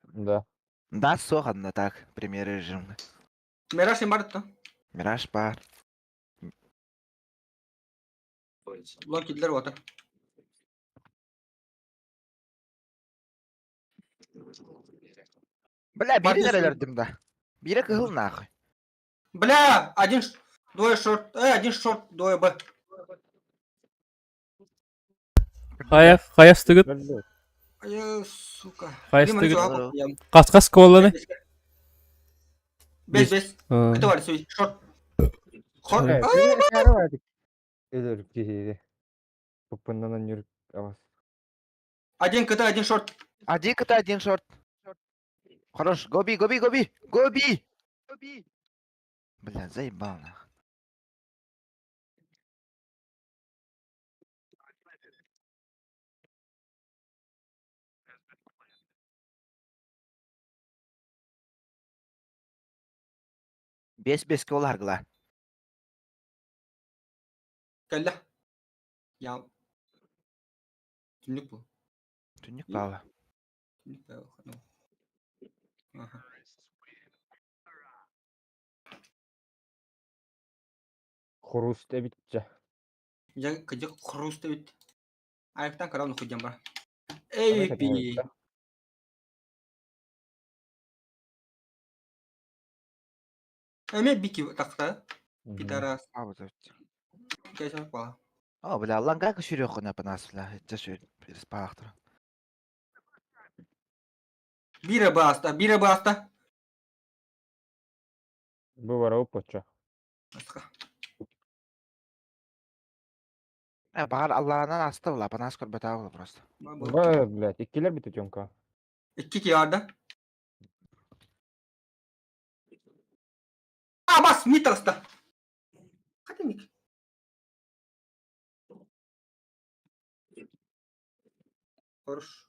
Да. Да, соханна так, премьер режим. Мираж им бар да. Мираж бар. Лонг кидлер ота. Бля, Бар бири десең. нерелердим да. Бири кыһыл нахуй. Бля, один двое шорт, один шорт, двое Б. Хайа, хайастыгыт, Ай, сука. хайастыгыт. Кас-кас колланы. Бес, бес. Кто бар, суй, шорт. Хор. Өлөр киһири. Пуппуннан юр авас. Один КТ, один шорт. Один КТ, один шорт. Хорош, гоби, гоби, гоби, гоби! Бля, заебал нах. Бес беске ол аргыла. Кэллэ. Я. Түннүк бу. Түннүк баба. Түннүк бу. Аха. Хруст эбит дьэ. Дьэ, кыдьык хруст эбит. Айыктан кыра оннук дьон бар. Аны Эй, кэтэһэбит пи. да. Эмиэ бики тахта. Мгм. Пидорас. А, вот это. Кэсэ па. О, бля, лангак сүүрүөххүнэ панас, бля, иччэ сүүр, спаахтар. Бире баста, бире баста. Бу бара оппоччо. Аска. Э, баҕар Аллаанан аста була, панас көрбөтөө була просто. Ба, блядь, иккилэр бүтэ Тёмка. Икки киарда. А, бас, митраста. Хатыник. Хорош.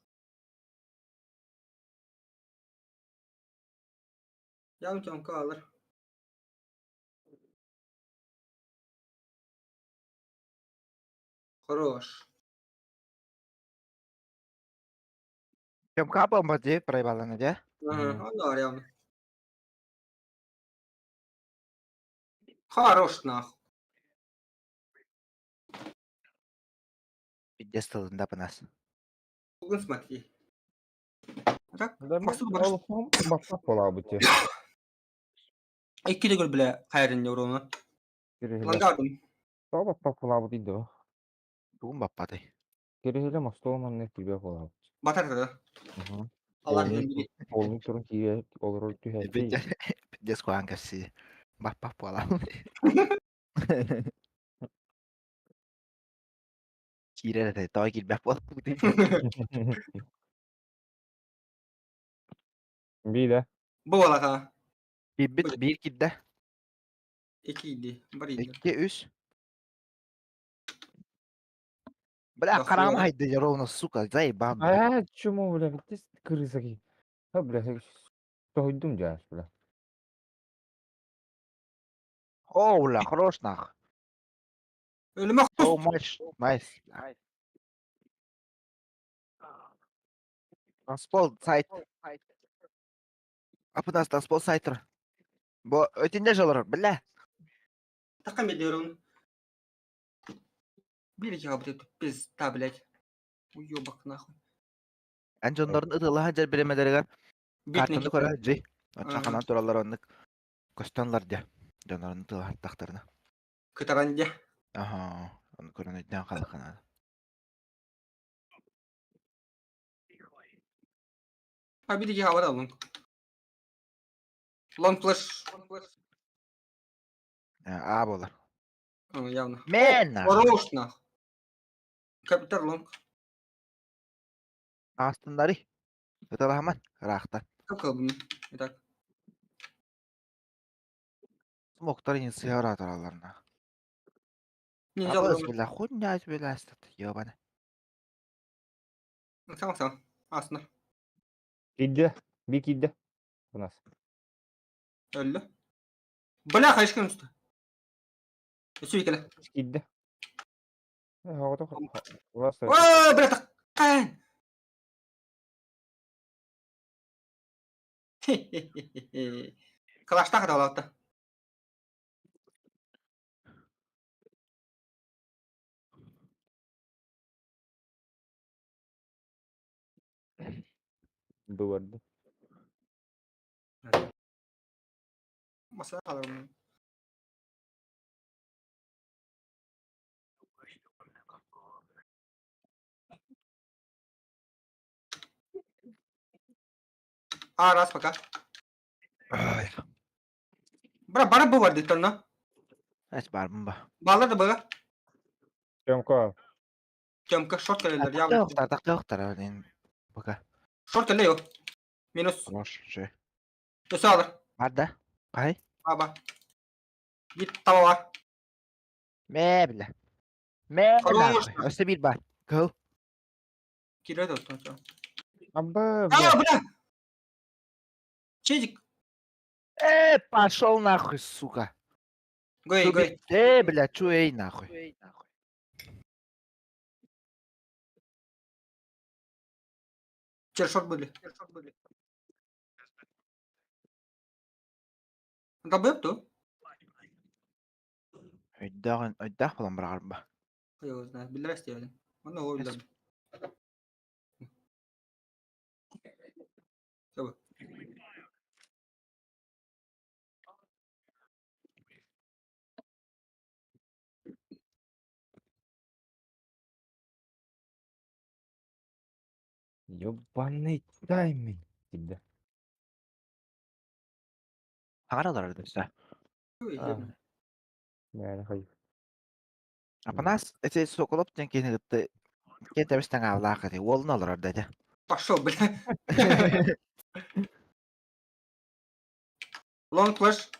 Явно Тёмка алыр. Хорош. Тёмка бомба дии, проебалана дии. Ага, да, явно. Хорош нахуй. Пиздец тылында панас. Бүгін смотри. А так, Да, Максут бар. Олохом баппах буолаабыт дии. Икки де көр бile хайрын евроны. Кириһилэ. Лангардым. Тоҕо баппах буолаабыт дии дуо? Тугун баппатай. Кириһилэ мостуол маннык киирбэх буолаабыт. Батар да. Мгм. Алар Полный били. полный турун киирэ олорор түһээччи. Пиздец куһаан кэпсии. Баппах буолаабыт. Киирэр этэ, тоҕо киирбэх буолбут. Биир Бу балаха. Киирбит биир киирдэ. Ики иди. Бар иди. Икки, үс. Бля, Да хараам хуй. хайда ровно, сука, заебал, бля. А, чему, бля, ты крыса ки. А, бля, тоһуйдум дьаас, бля. О, бля, хорош нах. Ölüme So much. Nice. Танцпол сайт. Апынас танцпол сайтыр. Бу өтүнде жолор, бля. Takım ediyorum. Bir iki kabul ettik. Biz та, блядь. Уёбок нахуй. Эн дьоннорун ытылаһан дьэр биремелеригэр Битник. картаны көрө дьи. Ага. Чаханан тураллар оннук көстөнлөр дьэ. Дьоннорун ытылаһаттахтарына. Кытаранде. Аха, оны көрөн өйдөөн халахана. А bir iki havada alın. Long flash. Аа болар. А, явно. Мен. Хорош нахуй. Капитан лонг. Астыннары. Ытылаһаман, ыраахтан. Как калбын? Итак. Смоктар инициара туралларына. Не Абыс, взял. бля, хуйня бля, астат, ёбана. Сам сам. Асно. Киирдэ, биир киирдэ. У нас. Öldü. Бля, хайшкын üstü. Үсü икеле. Киирдэ. Э, оҕото улас Ой, бля, таккан. Калашта кадалатта. быварды. Masa alırım. А, раз пока. Ай, Бра, бара бу бар диттан эс бармын ба. Балар да бага. Тёмка, Тёмка шорт келелер явно. Тақтар, тақтар, блин. Пока. Шорт келе yok. Минус. Хорош, же. Өсө алыр. Бар да? Кай? Аба. Git tava var. Мэ, бля. Мэ, Хорош. нахуй. Өстө бир бар. Кыл. Кире да абы, бля, А, бля. Чедик. Э, пошел нахуй, сука. Гой, гой. Э, бля, чу эй, нахуй. Чер шорт были. Долбоёб ту? Өйдөөх өйдөөх буолан быраҕарба. Хуй его знает. Биллэрэ истиэбин. Онно ол билэр. Собы. Ёбаный тайминг всегда. Хаҕар олорор да. Мээнэ хай. Апанас эти Соколов диэн киһини кытта киэн тэбис таҥаалаах эти уолун олорор да этэ. Пошел, бля. Long flash.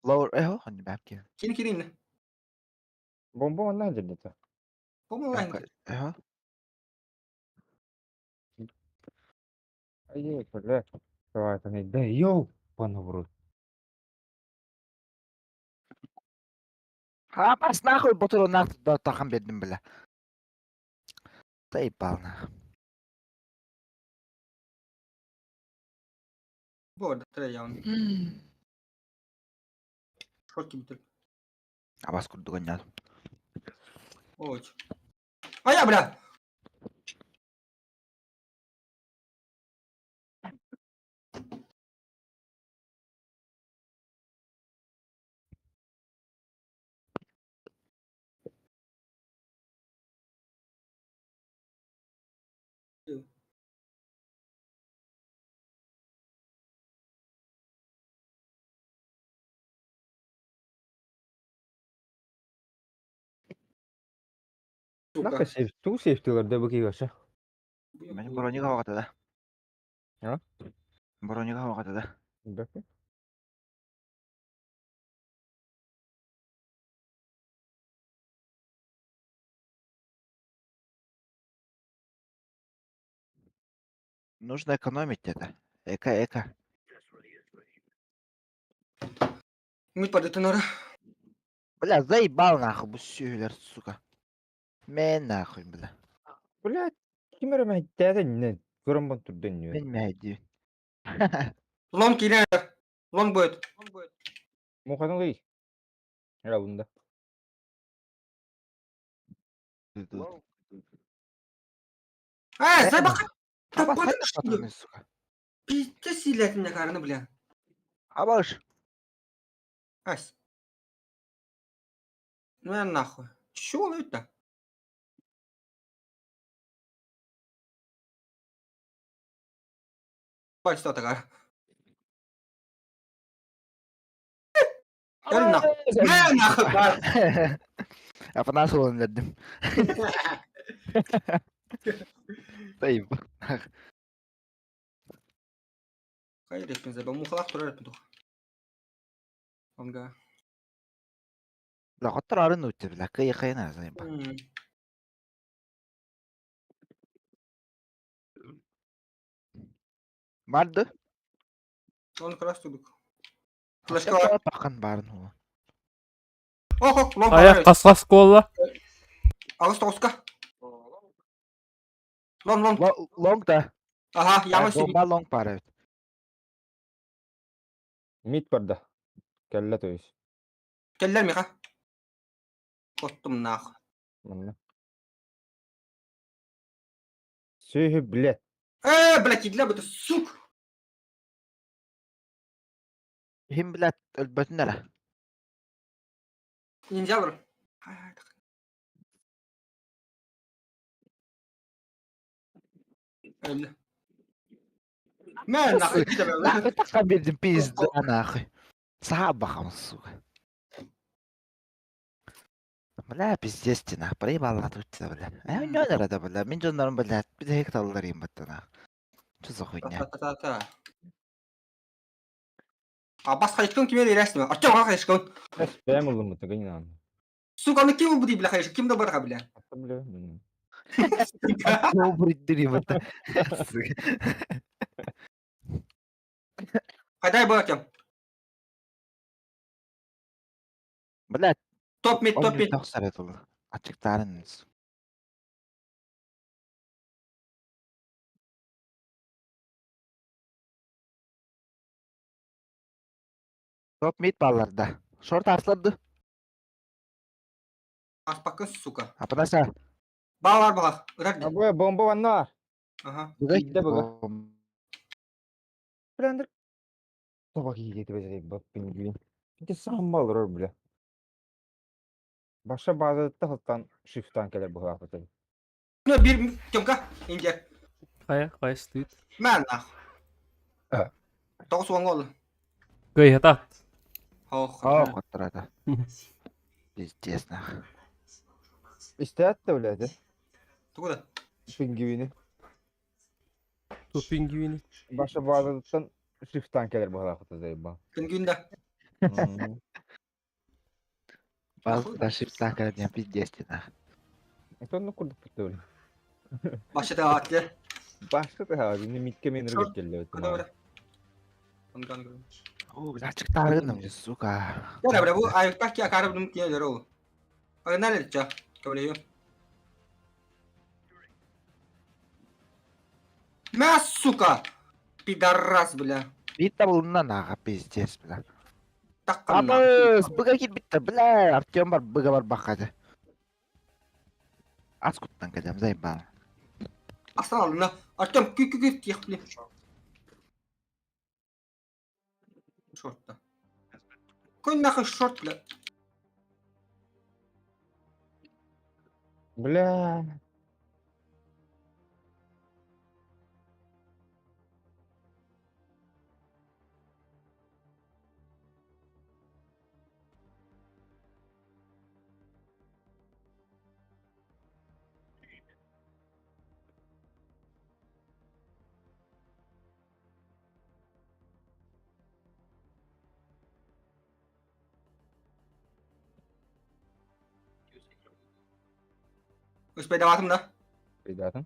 Lower эхо хонни бабки. Кини кирин. Бомба онна дьэрдэтэ. Помолайн. Эхо. Айе, бля. Давай, там, да ёбаный в рот. Хапас нахуй ботулу нах тахан бердим бля. Заебал нах. Борда трейян. Шотки битер. Абас курдук ойнадым. Ой. А я, бля! Сука. Нака сейф, ту сейфтилер да бу кигаша. Мен бронига хоҕата да. А? Бронига хоҕата да. Бэкэ. Нужно экономить это. Эко, эко. Мид подытынара. Бля, заебал нахуй, бу сүһүлэр, сука. Мен нахуй, бля. Блядь, ким эрэ мэһэйдээтэ иннэ көрөн бан турда иннү. Мен мэһэйдиибин. Лонг кирин. Лонг будет. Мухатын лый. Эра бунда. А, забака. Аба Да хайда патроны, сука. Пиздец силятин карны, бля. Абаш. Ась. Ну я нахуй. Чё он это? Бать, что такая? Я нахуй. Я нахуй, бар. Апанас уолун бердим. Заебал. Хайр, я забыл. Мухалах турар петух. Онга. Бля, хоттор арын үтте, бля, кыйы кыйына заебал. Барды. Он как раз тудук. Флешка. Бахан барын хуа. Ох, ох, лонг. Аяқ қасқас колла. Алыс тоғызка. Лонг, лонг. Лонг да. Ага, яма себе. Бомба лонг бар эбит. Мид барда. Кэллэ то есть. Келлер миха. Коттум нахуй. Манна. Сүһү, блядь. Блядь, игля бы ты, сук. Хим, блядь, өлбөтүн эрэ. Ниндзя бр. Мэ, нахуй, иди давай. Нахуй тахан бердим пизда нахуй. Саха бахам, сука. Бля, пиздец ты нах, проебал тут бля. А у него да, бля, мен жоннорум, бля, bir таллар им батта нах. Что за хуйня? Та-та-та-та. А бас хайшкон кимер ирәсме? Артем ха хайшкон. Бэм улым бу гынан. Сука, ну ким буди бля хайшкон? Ким да барха бля? Бля. Добрый дырим это. Хайдай бу Артем. Бля, Топ мид, топ мид. тохсар это. Ачыктарын. Топ мид балларда. Шорт арсларды. Аспакка, сука. Апанаса. Баар баҕах, ырар дии. Абы бомба ванна. Ага. Киирдэ быга. Блендер. Тоба киирдэ тебе бап пингвин. Ити самма олорор бля. Баша базатта хаттан шифтан келер быһаапыты. Ну, бир Тёмка, Индия. Хайа, хайа стыд. Мэн нах. Тоҕус уоҥҥа ол. Кыйһата. Ох. Ох, оттарата. Пиздец нах. Истээт да блядь. Тугу да? Пингвини. Ту пингвини. Баша базатыттан шифтан келер быһаапыты заебал. Пингвин да. Базда шифтан кэлэн пиздец нах. Это ну курдук бля. Башта атты. Башка та не митке мен Шорт. рүгөттелле. Куда бара? Анган гөрүм. О, бля, чыктаарыгын сука. Я бра бу аюктак ки акары бум ки леро. Погнали ча. Каблею. Мя, сука! Пидорас, бля. Биир булунна нааха пиздец, бля. Такканна. Абыс, быга киирбиттэр, бля, Артем бар, быга бар баккады. Ас куттан кэлэм, заебал. Астан алдына. Артем, күй күй күй тих, бля. Шортта. Какой нахуй шорт, бля? Бля. Успей даватым да? Ребята.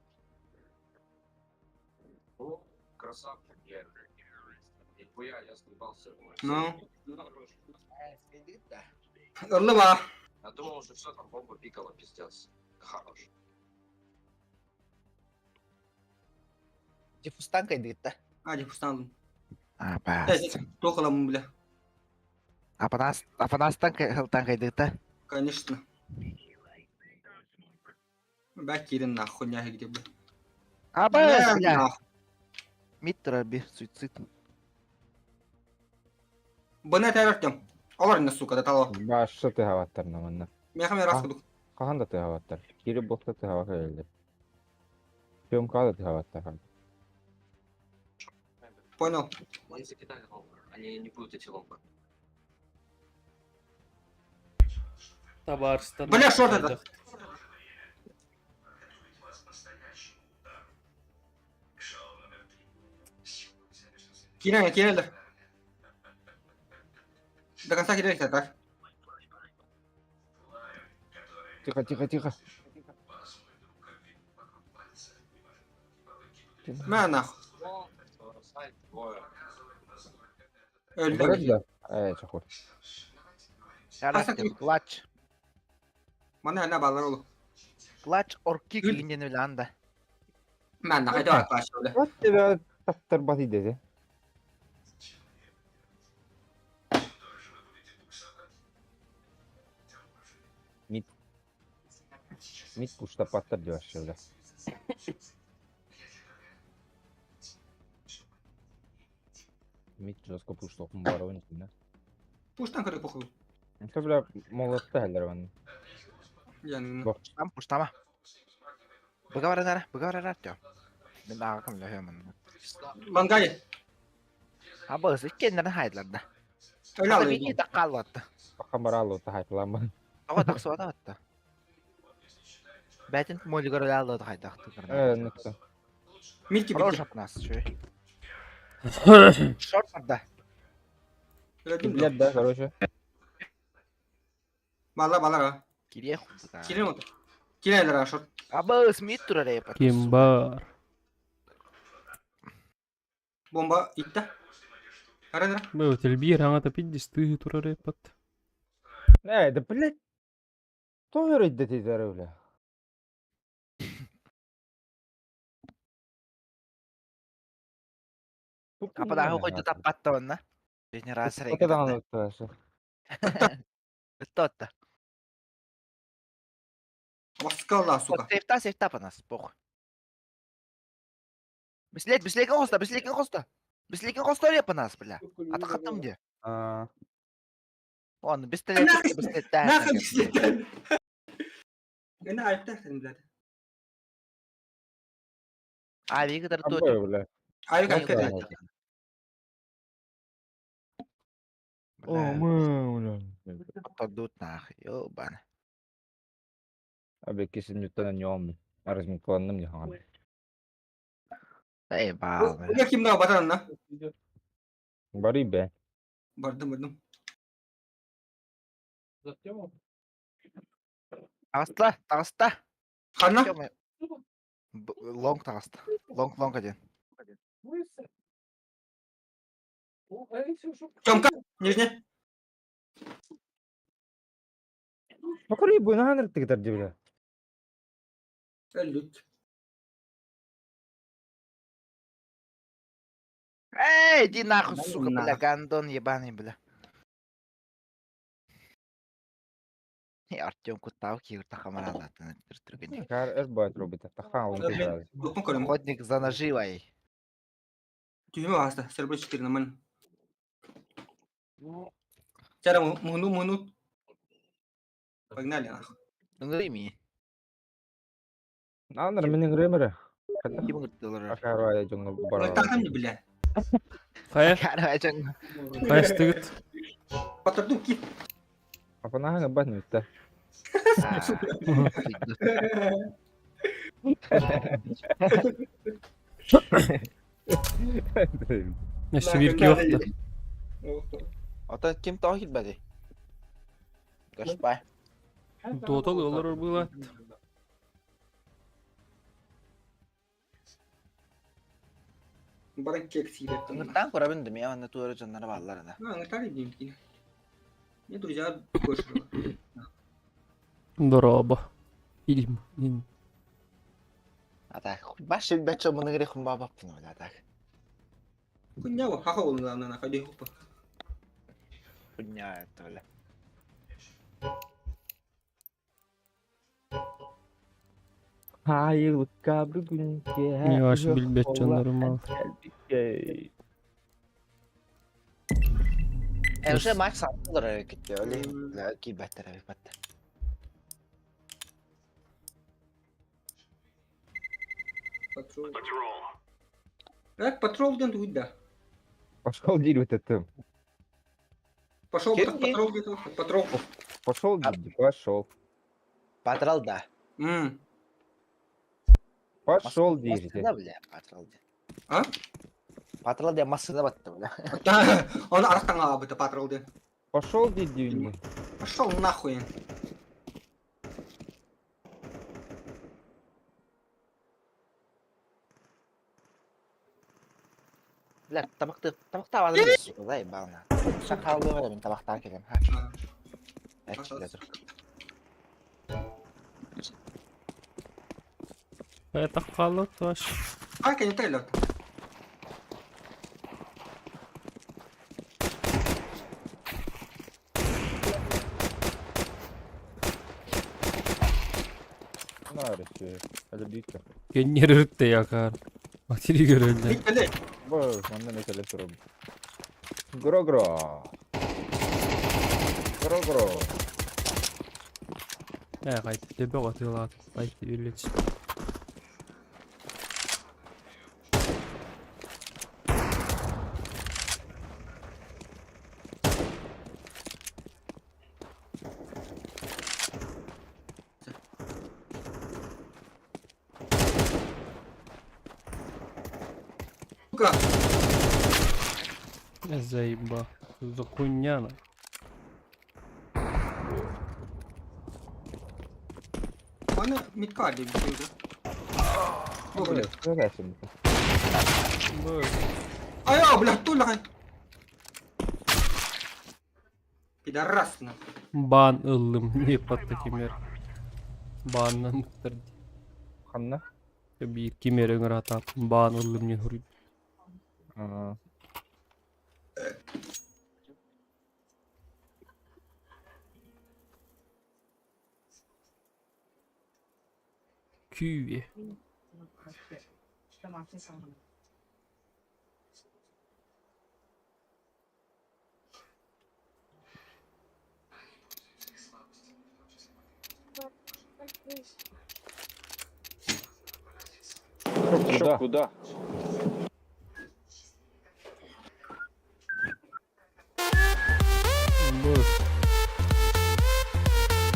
Ну. Ырлыба. Я думал, что все, там бомба пикала, пиздец. Хорош. Дифустан кайдыгытта. А, дифустан. Абас. Тохаламын, бля. Апанас, Апанастан хылтан кайдыгытта. Конечно. Бә кирин нахуй няхи где, бля. Абас, бля. Нахуй. Мид би суицид. Бына тәр Артем. Алар инде, сука, да тало. Башы тыһабаттар наманна. Меха мен рас кудук. Хахан да тыһабаттар. Кири бокта тыһаба келди. Съемка да тыһабаттар. Понял. Они закидали лонг. Они не будут идти лонг. Табарстан. Бля, шорт это. Кирен, кирен. До конца кирен, так. Тихо, тихо, тихо. Мә нахуй. Өлді. Барат да? Э, чахур. Артем, клатч. Мана әнә балар олу. Клатч or kick Үл. инден бile анда. Мә нахуй да клаш бля. Вот тебя таптар бат иде. Мид. Мид пушта паттар деп вообще, бля. Мид жестко пушта бар ойын да. Пуштан көрек похуй. Это, бля, молотта хәлләр ван. Яны. Бок. Там пуштама. Быга бар нара, быга бар Артем. Мен ага кым лөһөмүн. Лангай. Абыс, иккеннерин хайдларда. Өлі Ата алды. бики таккаллатты. Бахан бара алды хайпламын. Ага таксыбата батта. Бәтин молигор эле алды хайдакты. Э, ныкты. Милки Хорош бити. апнас чуй. Шорт барда. Өлдüm Киплер да, короче. Балар балар а. Кирие худда. Кирен отыр. Кирен элер шорт. Абыс, мид турар эпат. Ким бар? Бомба итті. Арен Бу телбир аңата пиддис тыгы турар эпат. Э, да, блядь. Кто верит до тебя, бля? Капада койду таппатта онна. Генерация. Отадан алып. Тотта. Воскала, сука. Сейфта, сейфта по нас, похуй. Бислек, бислек хоста, бислек хоста. Бислек хоста по нас, бля. А то хатым где? А, Он бистолет, бистолет, Нахуй бистолет. Эна айыптаахтан, блядь. А, Виктор тут. Обои, бля. Айык Ну айык да. О, Бля, мы, бля. попадут нахуй, ёбан. Abi kesin lütfen yoğun. Разминкаланным не хаган. Эй, бал, бля. Уля ким да батан на? Бары бе. Бардым, бардым. Таҕыста, таҕыста. Ханна? Тёма. Лонг таҕыста. Лонг, лонг один. Тёмка, нижняя. Бакыры бу наханыр тигдер бля. Салют. Эй, иди нахуй, сука, бля, Нахуй. гандон ебаный, бля. И Артем Кутау киир тахамаралатын түргүнү. Кар эс бат робит. Тахан он Блин. Духом көрөм. Охотник за наживой. Түймө аста. Сербер 4 нормально. Чара муну муну. Погнали нахуй. Үҥүрү Аныр менин ремере. Ким үҥүрдүлөр? Акара жоңго бара. Татам не бля. Хайа, Карачаң. хайа стыгыт. Патрду ки. Апанаһаҥа бат нүттэ. Өссө биир киохта. Ото ким тоҕо килбэти? Гашпай. Дотал олорор было. Баран кек сиирет. Ыҥыртаан көрөбүн да миэ манна туора дьонноро бааллар ана. А, аңыртар едим ки. Мне друзья больше. Дороба. Фильм. Ин. А так, баш билбэт дьоммун ыҥырыы хумбаабаппын бля, а так. Хуйня, хаха ол на на ходи хупа. Хуйня это, бля. Хайылыкка бүгүнге Не ваш билбэт дьоннорум ал. Э, уже матч саҕаланар китте, оле, бля, киирбэттэр эбит батта. Патрол. Так, патрол ден туйда. Пошел диль это. Пошел Кем патрол где-то. Патрол. Пошел диль, пошел. Патрал да. М. Пошел диль. Массыына, бля, патрал да. А? Патрал да массыына батта, бля. Он арахтан абыта патрол ден. Пошел диль. Пошел нахуй. Бля, табакты, табактаабадым, сука, ебаана. Сакаалыы мин табактаан кэлем, ха. Эч, бля, тур. Хайа таххалат ваш. А, конечно, трейлер. Нарысы. Это битка. Кеннерирте якар. Матери көрөллөр. Бит Бо, манна метеле турум. Гро-гро. Гро-гро. Э, кайт төбө атылат. Айт бирилич. Сука. Э, заеба. За хуйня на. Аны митка деп бит. О, бля. Бля. Ай, а, бля, тула. Пидорас на. Бан ыллым. Не под такимер. Баннан мыттыр. Ханна. Биир кимер өңөр Бан ыллым не хуруй. А. Күүе. Куда? Куда?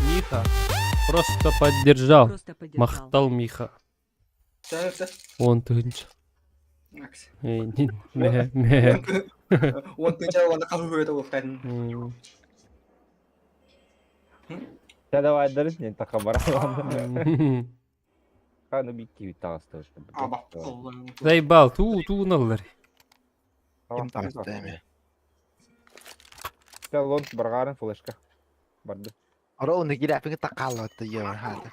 Миха просто поддержал. Просто поддержал. Махтал Миха. Он тыһынча. Мэ мэ. Уон тыынча уонна хаһыһыата буолтарын. Та давай дарыс не така баралан. Ханы бикки таҕыста. Аба. Заебал, туу тууналлар. Ким таҕыста эми? Та лон баргарын флешка. Барды. Ора уну кирәпиңи таккааллабатта йоо хаата.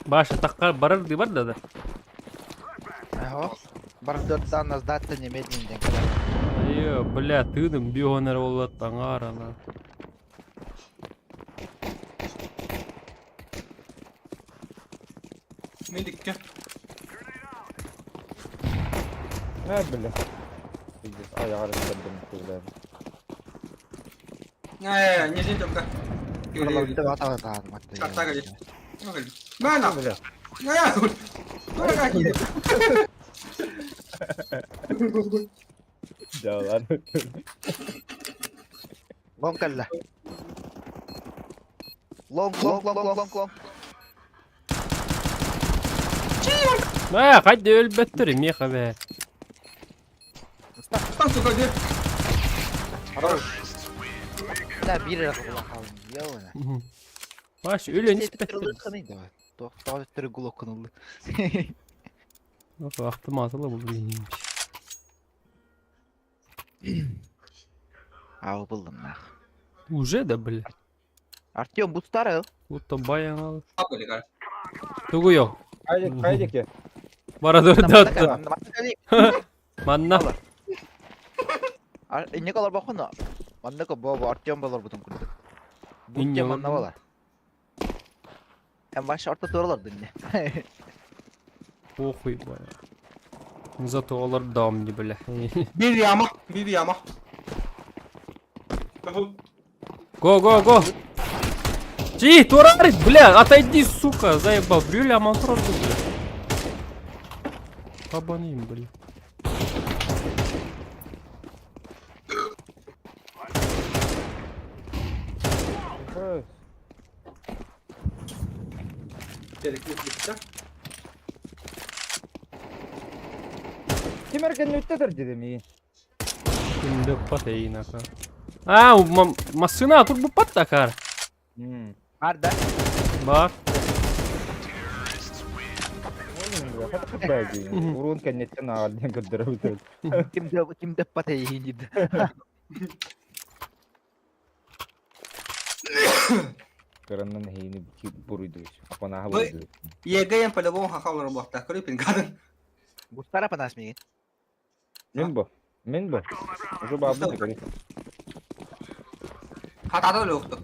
Баша такка барар ди бар да да. Ахо. Бардырдан наздатта немедленно ден. Айы, бля, тыыным бионер болот аңарана. Мен дикке. Не бля. Пиздец, аяғары көрдім көзләрін. Э, не жин томка. Мана. Бля. Мана. Мана киде. Жалар. Лонг кэллэ. Лонг, лонг, лонг, лонг, лонг. Мә, қайда өлбөттөр, меха бә. Стан сука, де. Да, бир эрэ була хаалын. Йоо. Баш өлөн испеттер. Тоқтар гулок кынылды. Вакытым атылы бул бейимиш. Ау булдым нах. Уже да, бля. Артем бустары. Будто баян ал. Апы кар. Тугу yok. Хайдек, хайдеке. Бара дыр Манна. Инне колор бохуна. Манна ко бо Артем болор бутун курдук. Инне Бутте манна олор. болар. Эм баш орто туралар динне. Похуй, бля. Зато олар дам не, бля. Бир яма, бир яма. Го, го, го. Ти, турарит, бля, отойди, сука, заебал. Бля, мантроду, бля. Кабаним, бля. Ким эркен өттетер дедим и. Кимде патейнака. А, машина тут бу паттакар. Арда. Бар. Урун кеннеттен ағарден көрдіріп өтеді. Кимде кимде патейин диди. Кыраннан хейни буруйду. Апанаха Ой. буруйду. Егеен по-любому хахалар бохта. Крипин гадын. Бустара панас миги. Мен бу. Мен бу. Уже бабы дегери. Хатада лөктү.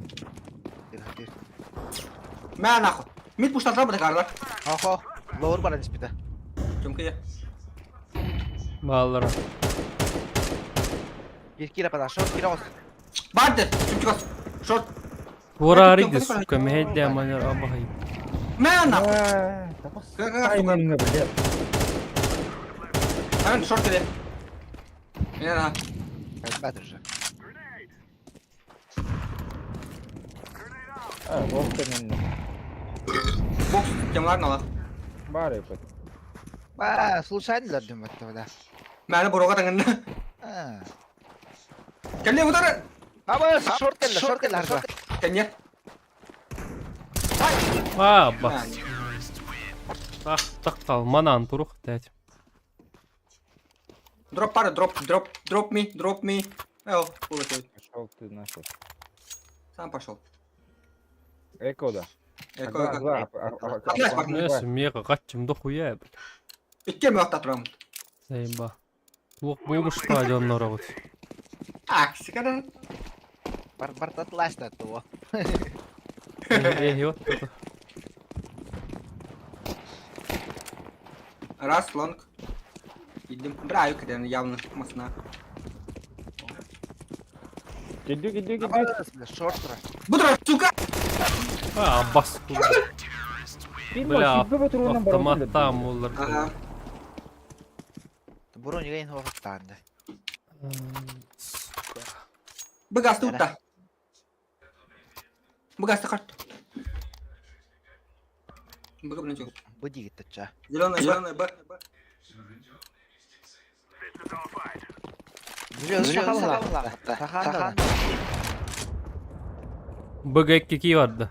Мә нахуй. Мид пуштатра бу карлар. Ахо. Лоор баран испите. Чүнки. Баллар. Бир кира панас, шорт кира ос. Барды. Чүнки кос. Шорт. Турарит, сука, мehedde манер абахай. Мә нахуй. Айманны бля. Ан шорт де. Мә. Кайбат уже. А, вовка мен. Бокс темлар нала. Бар епет. Ба, случайно дым это да. Мәне бурога таңын. А. Кәлне удар. Аба, шорт келді, шорт келді арда. Кәлне. А, ба. Так, так кал, манан турук дәт. Дроп пара, дроп, дроп, дроп ми, дроп ми. Эл, улетел. Пошел ты нахуй. Сам пошел. Эко да. Эко, эко. Нес мега катчым дохуя, бля. Икке ми атта турам. Заеба. Тук бумышта жоннор огут. А, сикара. Бар бар татлашта то. Э, вот. Раз, лонг. Идем. Бра, юкрен, явно масна. Киди, киди, киди. Бля, шорт тура. Бутра, сука! А, бас. Бля, автоматтаам буоллар. Ага. Бурун игейн хоҕуттаанды. Сука. Быгасты утта. Быгасты карт. Быга блин чё. Бу диигиттачча. Зеленая, зеленая, Б. Сахан БГ-2 барда.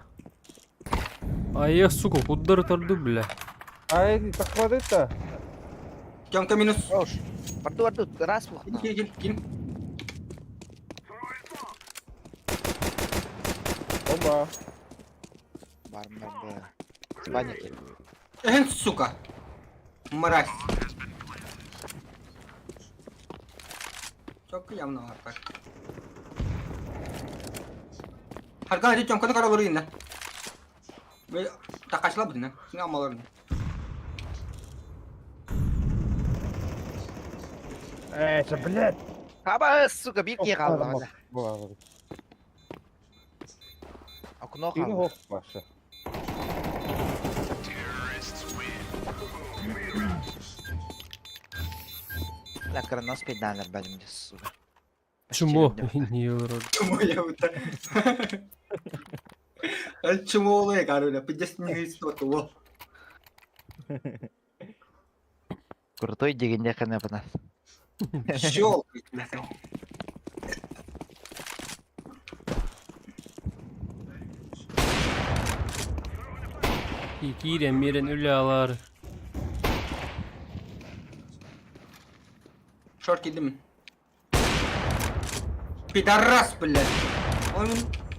Ай, сука, куддары торду, бля. Ай, тахвады-то. Тёмка минус. Барду барду раз Кил, кил, кил. Оба. Бар бар бар. Паники. Эх, сука. Мразь. Чётко явно арка. Харган эти Тёмканы каралары инна. Бе такашла бутына. Сиңа амаларын. Э, это, блядь. Хаба, сука, бир кие қалды. Окно Ты қалды. хоп, Паша. Бля, кранос педалер бәлім де, сука. Чмо. Не вроде. Чмо я вот так. Аль чмо олай каруля, пиздец не истоту. Крутой дегенде қана бұна. Щелкает. Кирен мирен үле алар. Шорт кидим. Пидорас, блядь. Он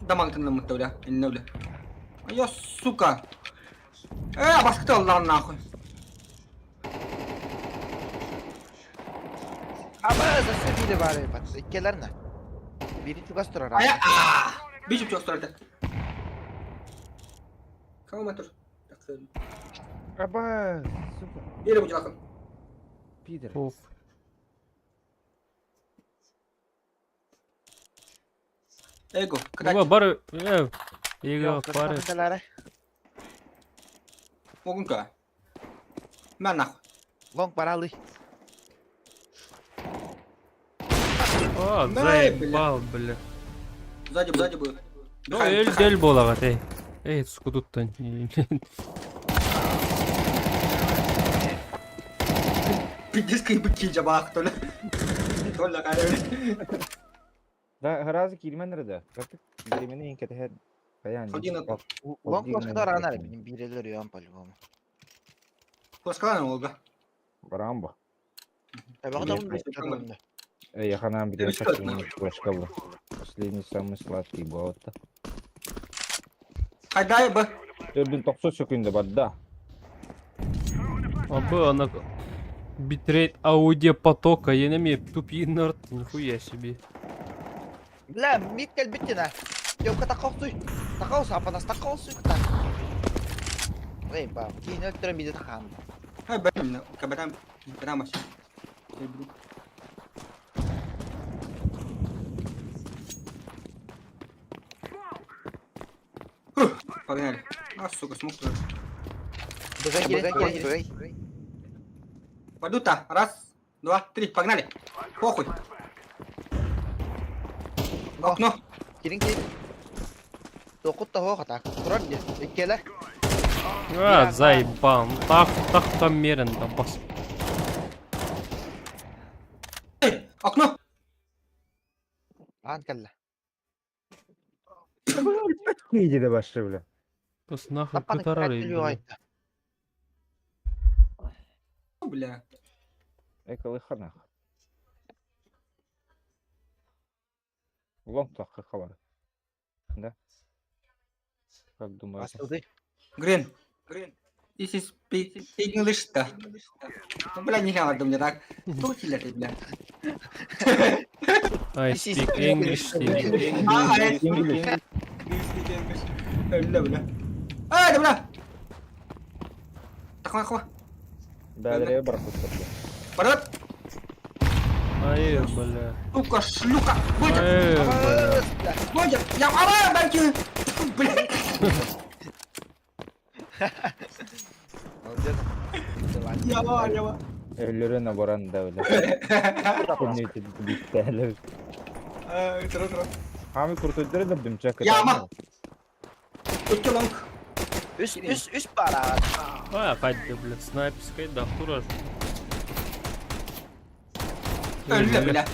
дамаг на бля. Инна, бля. А я, сука. Э, баскетбол дан нахуй. Аба, засу бири бар бат. Иккелерне. Бири чугас турар. А я, а, Бижип чё строит. Кого мотор? Так, Аба, сука. Или будь лаком. Пидор. Ох. Эго, Буга кстати, бар. Э, Эго, бары. Могунка. На нахуй. Лонг баралы. А, Бля, заебал, бля. Сзади, сзади будет. Ну, эл дел болагат, эй. Эй, скудуттан. Пиздец, как быки жабах, то ли. То ли, короче. Да, гораздо кирмен рада. Как ты кирмен инке те Баян. Один от- Лонг башка да ранар. Бирелер юан по-любому. Плоскалана Олга. Барамба. Табагы Нет, Эй, я ханам Ты бит что, последний флешка Последний самый сладкий был. Хайдай, Б. Төрдүн 90 секунда бар да. Абы, ана битрейт аудио потока, я не тупи норт, нихуя себе. Бля, мид кел биттина. Ёпка такау суй. Такау сапанас такау суй кта. Эй, ба, кейин өлтүрөн биди тахан. Хай, Б. Кабатам. Кабатам вообще. Погнали. А, сука, смог тоже. Быга кирет, быга кирет. Пойду-то. Раз, два, три, погнали. Похуй. Окно. Кирин кирин. Токут того хата. Турар де. Иккеле. А, заебал. Ну, Так, так там мерен, да бас. Эй, окно. Ан калла. Иди да башы бля. Просто нахуй Таппаны кытарар, бля. Бля. Экалы ханах. Лонг так хабар. Да? Как думаете? Басылды. Грин. Грин. This is speak English да. Ну, бля, не надо мне так. Что ты, бля? I speak English. А, I speak English. You speak English. Бля, бля. А, да, бля. Тахма, тахма. Бээлэрэ барбыттар. Барат! Ай, бля. Сука, шлюха! Бодя! Ай, бля. Бодя! Я ава, банки! Бля! Молодец. Ява, ява. Өлөрөн оборон да бля. Бүттээлер. Тура, тура. Хами куртуйдары да дүмчәк. Яма! Өттө лонг. Үс, үс, үс бара. А, опять, бля, снайперская, да, тураж. Өллө, бля.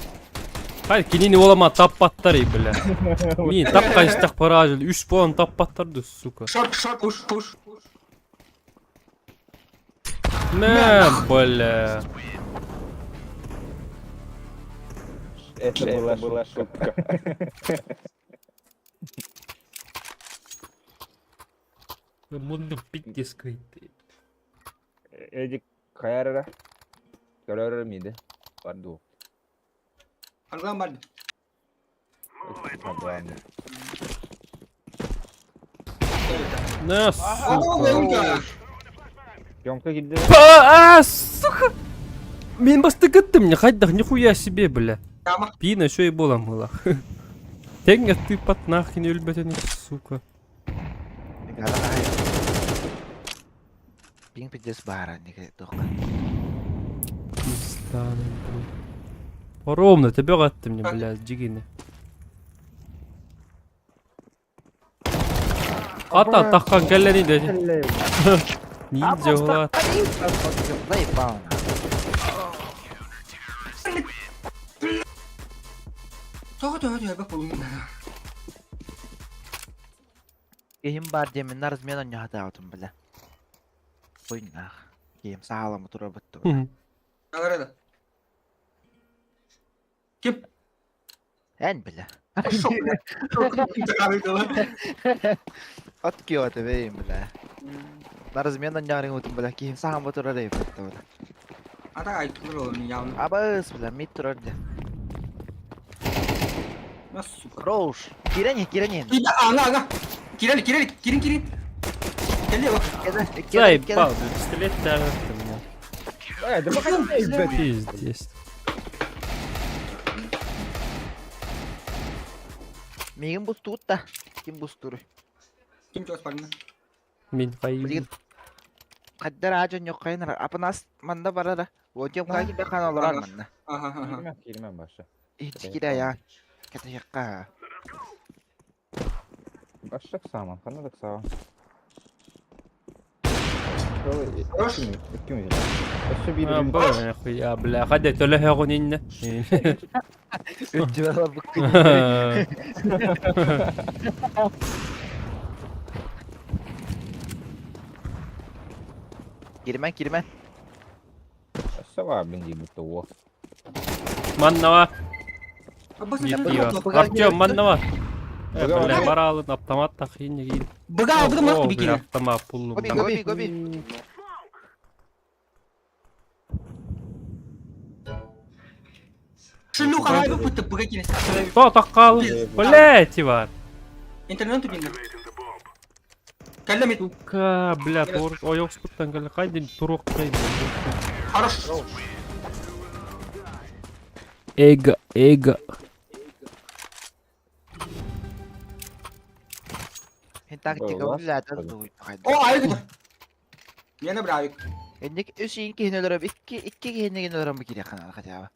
Хай, кинини олама таппаттар, бля. Мин тапкан истах паражыл, 3 puan таппаттарды, сука. Шорт, шорт, пуш, пуш. Мә, бля. Это была шутка. Мунду пиздец кайты. Эдик каярара. Көрөрөр миди. Барду. Арган барды. На, Ага, сука. Съемка килди. А, сука! Мин басты кыттым, не хайдах, нихуя себе, бля. Яма. Пина еще и была мыла. Тенге ты под нахрен өлбөтен, сука. Пинг пиздец бара, неге тоққа. Пизда, блин. Ровно, тебе гатты мне, блядь, джигины. Ата таққан кәлләни дә. Ниндзя була. Заебал. Тоғы, тоғы, тоғы, бак болуң. Кехим бар демен размена не хатаутым бля. Ойнах. Кехим саалам тура бітті. Аларада. Ким? Ән бля. Шок, бля. От киоты бейм бля. Размена не арың бля. Кехим саалам тура бітті бля. Ата айтылыр ол явно. Абыс бля, мид тура бля. На, сука. Роуш. Кирени, кирени. Ида, ага, ага. Кирели, кирели, кирин, кирин. Келли бак. Заебал, бля, пистолет тәрәтте мне. Э, да пока Пиздец. Мигин бус туутта. Ким бус туру? Ким чос барна? Мин хайым. Каддар ажын yok кайнар. Апанас манда барара. Отем кайки бахан олар манна. Ага, ага. Кирмә башы. Ич кире я. Кете якка. Башак саман, канадак сава. Хорош. А, бля, хуя, бля, хадя төлө хэгон инне. Үтү бала буккы. Кирмен, кирмен. Сава, блин, ебут его. Маннава. Абас, Артем, маннава. Э, бля, баралын автомат тахин егин. Бага, бага, О, мах бля, бикини. автомат пуллум. Гоби, гоби, гоби. Шлюха, ай, бу бага кини. То таккал. Блять, Иван. Интернет тупинда. Каллами. Сука, бля, тор, ой, окспуттан калла кайдын турук кай. Хорош. Эго, эго. Хин тактика бля, да. О, айык. Мені бір айык. Энник үс инки хинелер икки икки хинелер бу кире канал хотя бы.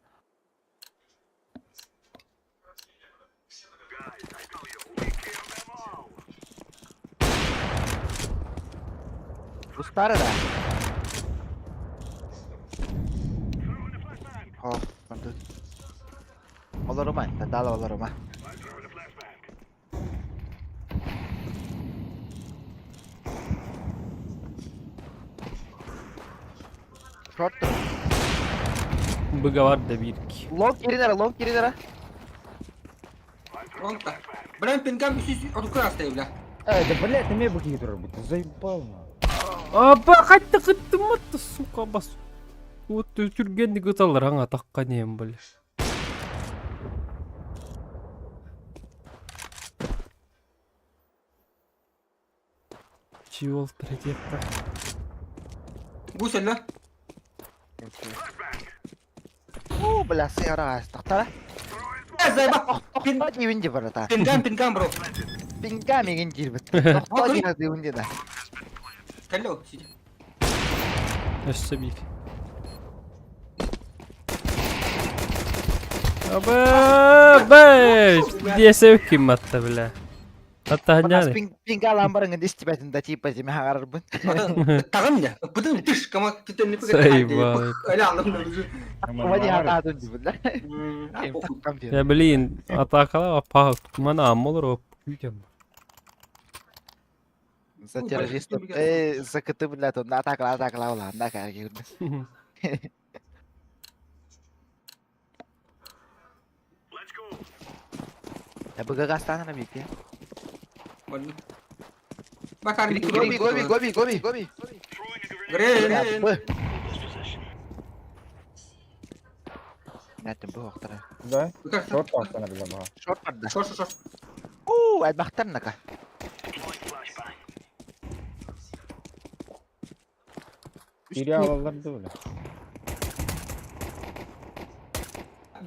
Устары да. О, банды. Олорума, дала олорума. Шорт. Быга бар да бирки. Лонг киринера, лонг киринера. Лонгта. Брайан пингам үсүс отукка астай бля. Э, да блядь, ты мне быки работать, заебал на. Аба, кайтты кыттым атты, сука, бас. Вот түргенди кыталар аңа такка нем, бля. Чего третья? Гусель, да? Уу, бля, сыара астахтара. Заеба. Тохтоо диибин дии барата. Пингам, пингам, бро. Пинга мигин диирбит. Тохтоо диибин дии да. Калло, сиди. Өссө биир. Аба, бэй! Диэсэ ким атта бля. Аттаһанньааны. Пинга ламбарыңын истибэтин да типа тиме хагарарбын. Тагым не? Бутын тыш, кама титен не Заебал. Аля, алым. Вади хатаатын дибилер. Я блин, атакала апа мана аммолор оп күүтем. За террористов. Э, за КТ, блядь, он атакала, атакала, ла, на кар Я бы гастанына бипе. Бакар Гоби, гоби, гоби, гоби, гоби. Грен. Нәтім бұл оқтара. Да? Шорт тахсана бля баха. Шорт барда. Шор, шор, шор. Уу, әлбақтарнака. Кири алалар да бля.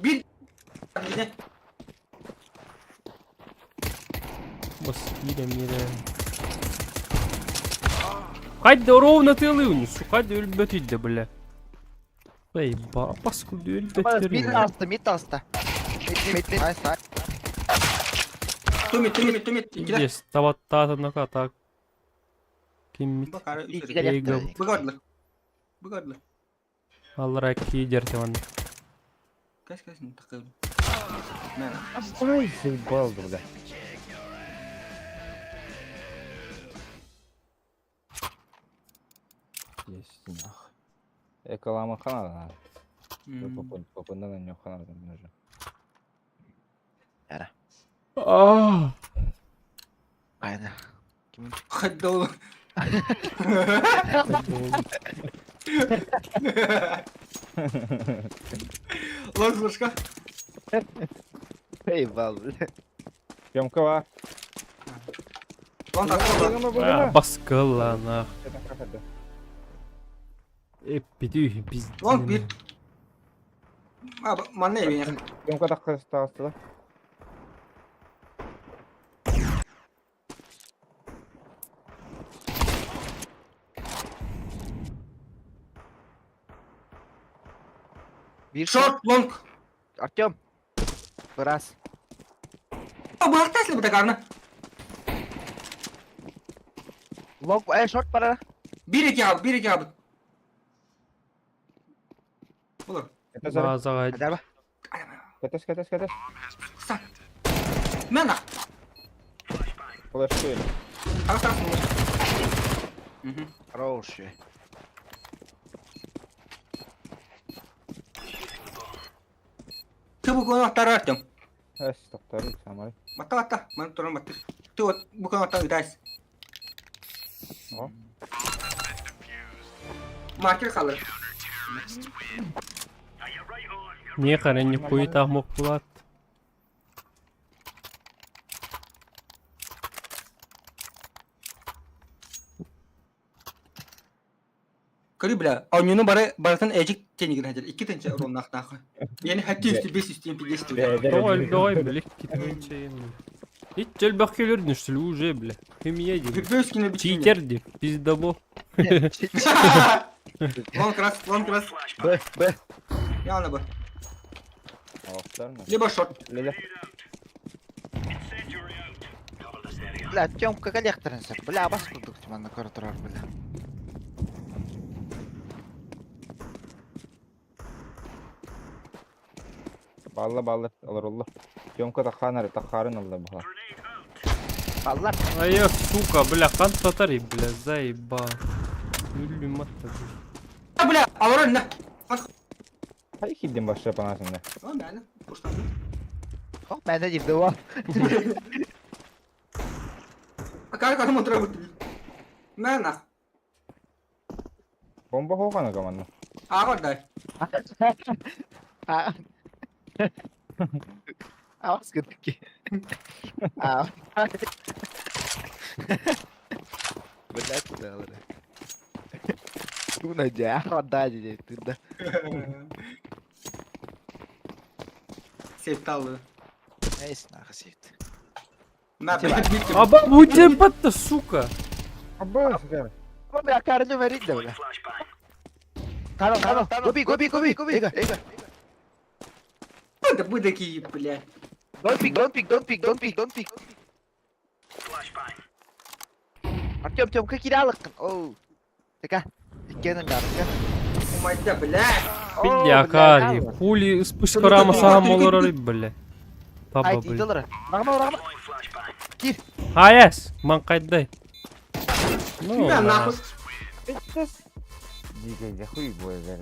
Bir. Ne? Бас кире мире. Хайде ровно тылы унесу, хайде өлбөт иде бля. Эй, ба, паскуды өлбөттөр. Мид алста, мид алста. Мид, мид, найс, найс. Тумит, тумит, тумит. İkiler. Yes, табаттаатынака так. Ким Бакар. Эйгл. Быгардылар. Быгардылар. Аллара кидер теман. Кас кас не такыл. Мэн. Ой, заебал да бля. Есть нах. Эколама хана. Попында на нее хана нужно. Аа. Айна. Хаддол. Лозушка. Эй, бал, бля. Съемкова. Лон такыл. Баскыла нах. Эппитүү биз. Лон bir. Манна эбине. Съемка так осталось. Bir Шорт лонг. Артем. Раз. Бактасли бу такарны. Лонг, э, шорт бара. Bir iki abi, bir iki abi. Olur. Это за. Базага Адаба. Катас, катас, катас. Са. Мен ах. Флешку или? Ах, ах. Мгм. Хороший. Ты бу кону аттар Артем. Эс, тоқтары, самай. Батта батта. Мен туран батты. Ты вот бу кону аттар үдайс. О. Маркер kalır. Не карен куйта мокулат. Көрü бля, ойнunu бары баратын эжик тенигин хажар. Икки тенче урон нах. Yani хатти үстü 5 үстü 5 үстü. Давай, давай, бля, китмейче. Ич жөлбак келердин үстүлү уже, бля. Химия ди. Бөс кине бит. Читер ди. Пиздабо. Лонг раз, лонг раз. Б, Б. Яны бу. Аластар ма? Либо шорт. Леле. Бля, Тёмка коллекторын сап. Бля, бас курдук тиманна көрө турар, бля. Балла, балла, алар олла. Съемка таханар, тахарын алла буха. Баллар. А я, сука, бля, хан татари, бля, заеба. Үлүм атта. Бля, алар не. Хай хидден башы панасында. О, мен. Пуштан. Хок, мен де дивди var. Акар кар мотора бут. Мен ах. Бомба хоғана каманна. Агар дай. Авас кеттики. А. Блядь, да. Туна дя, отдай ты да. Септалы. Эй, нахуй сейфт. На, блядь, Митя. Аба бу темпатта, сука. Аба, сука. Бля, карны варить да, бля. Тано, тано, гоби, гоби, гоби, гоби. Эга, эга. Да вы такие, блядь. Don't pick, don't pick, don't pick, don't pick, don't pick. Артем, Тёмка киралыккын. Оу. Така. Иккенин баарка. Умайда, блядь. Бля, акари. Хули спышкарама сам олорор, бля. Таба, Ай, бля. идолара. Рахма, рахма. Хаяс, ман кайдай. Ну, Бля, нахуй. Дикий, хуй бой, бля.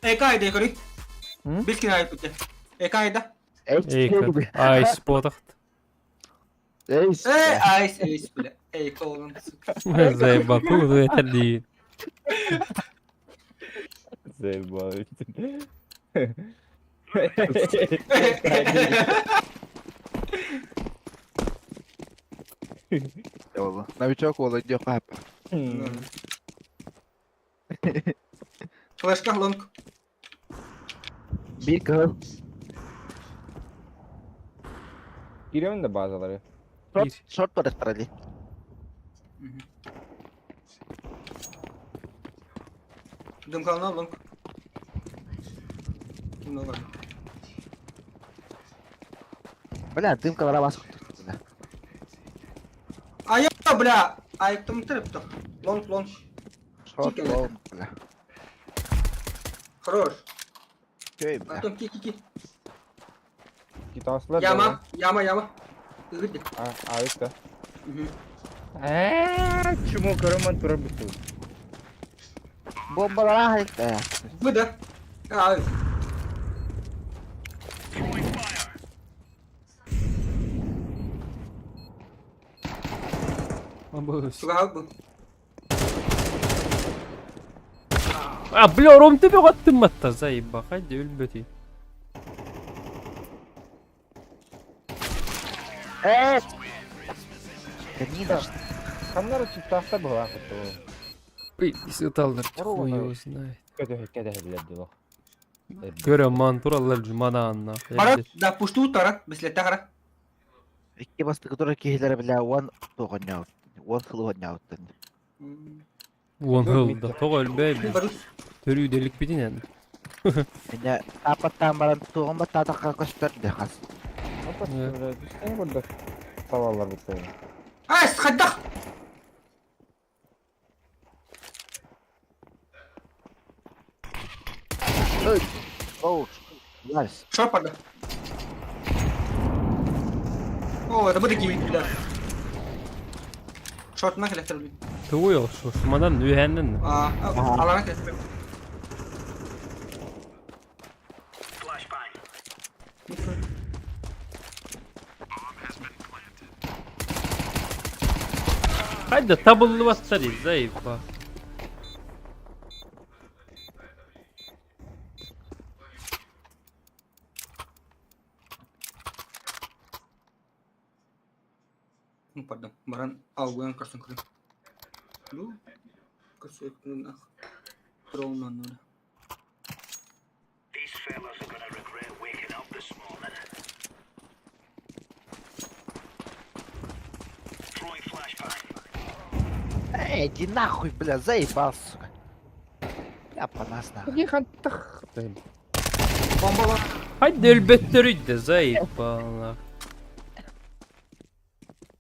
Эй, кайда, кори. М? Бискин ай путя. Эй, кайда. Эй, ай, спотахт. Эй, Эй, айс, айс, бля. Эй, колон, сука. Заебал, ну это ли. Заебал. Новичок ол идет пап. Флешка, лонг. Бир кыл. Giriyorum da bazıları. Bir. Шорт бар трали. Дымкална, лонг. Много. Бля, дымкалара басып. А я, бля! Ай, там трепто. Лонг, лонг. Шорт, Кикеле. лонг, бля. Хорош. Кей, бля. Артем, ки, ки, ки. Kitaslar Яма, яма, яма. Ыгыт. А, это. Мгм. Чему караман турабыту? Бомбалара хайта. Вы, да? А, сука, был. А, бля, ром тебе аттым атта, заеба, хайди өлбөти. Э! Канина. Хамнар чиптахта была хоту. Сыталдар, Здорово, хуй его товарищ. знает. Кэдэ кэдэ блядь дела. Көрө ман тураллар жумана анна. Пора, да, пушту тара, беслетагра. Икки басты, который кихилер, бля, он тоғыняут. Он хылуғыняут. Уон хылда, тоға өлбөй. Барус. Төрүү делик битин Меня апаттан баран туғын ба татаққа көстөрдү хас. Ne burada? Tavallar bu koyun. Ай, сходах! Оу, Ларс. Шо пора? О, это будет такие, бля. Шорт нахер электро. Тугуй ол шу, шумадан үйәннен. А, алана келе. Хайда табылды бастар заеба. Ну, пардон, баран алгуян карсын күрүм. Ну, кырсы нах. Троунан нора. Эй, иди нахуй, бля, заебал, сука. Бля, по нас нахуй. Бомба бар. Хайда өлбөттөрүйдө, заеба.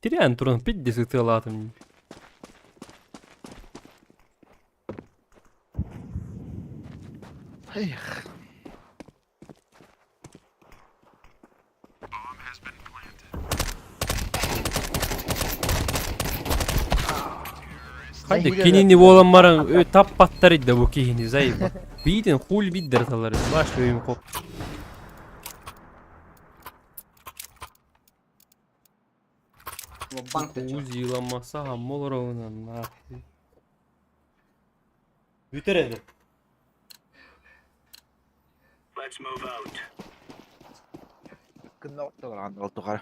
Тирен туран пидди сытылатым. Эх. Хайда кинини болан маран ö таппаттар бу кихини заеба. Бидин хул биддер талар. Баш өйүм коп. Банк Уз yılanmasa hamma olur onun нахуй. Бүтер эди. Күннө оттолор олтугара.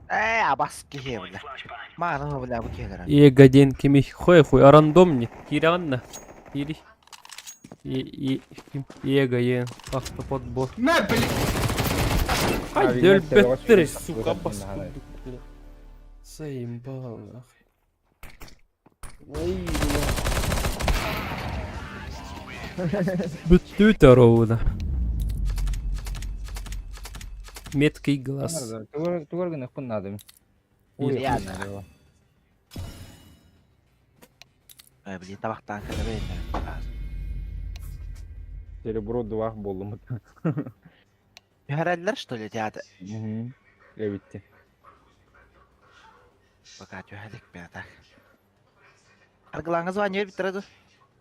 Ээ, абас киһи бля. Мааны бля бу киһилэр. Эго диэн кимий? Хой хуй, рандомни. Киирэҕин да? Киири. И, и, ким? Эго, е, автоподбор. Мэ, блин! Хай, өлбөттөр, сука, бас курдук, бля. Заебал, нахуй. Ой, бля. Бүттүү ровно. Меткий глаз. Тугар гыныхпын наада. Реально. Э, блин, табахтаан кэлэбин. Серебро двах боллум. Түһэрэллэр, что ли, театр? Эбитти. Пока түһэлик бята. Аргылааҥҥа звание биттэрэ ду?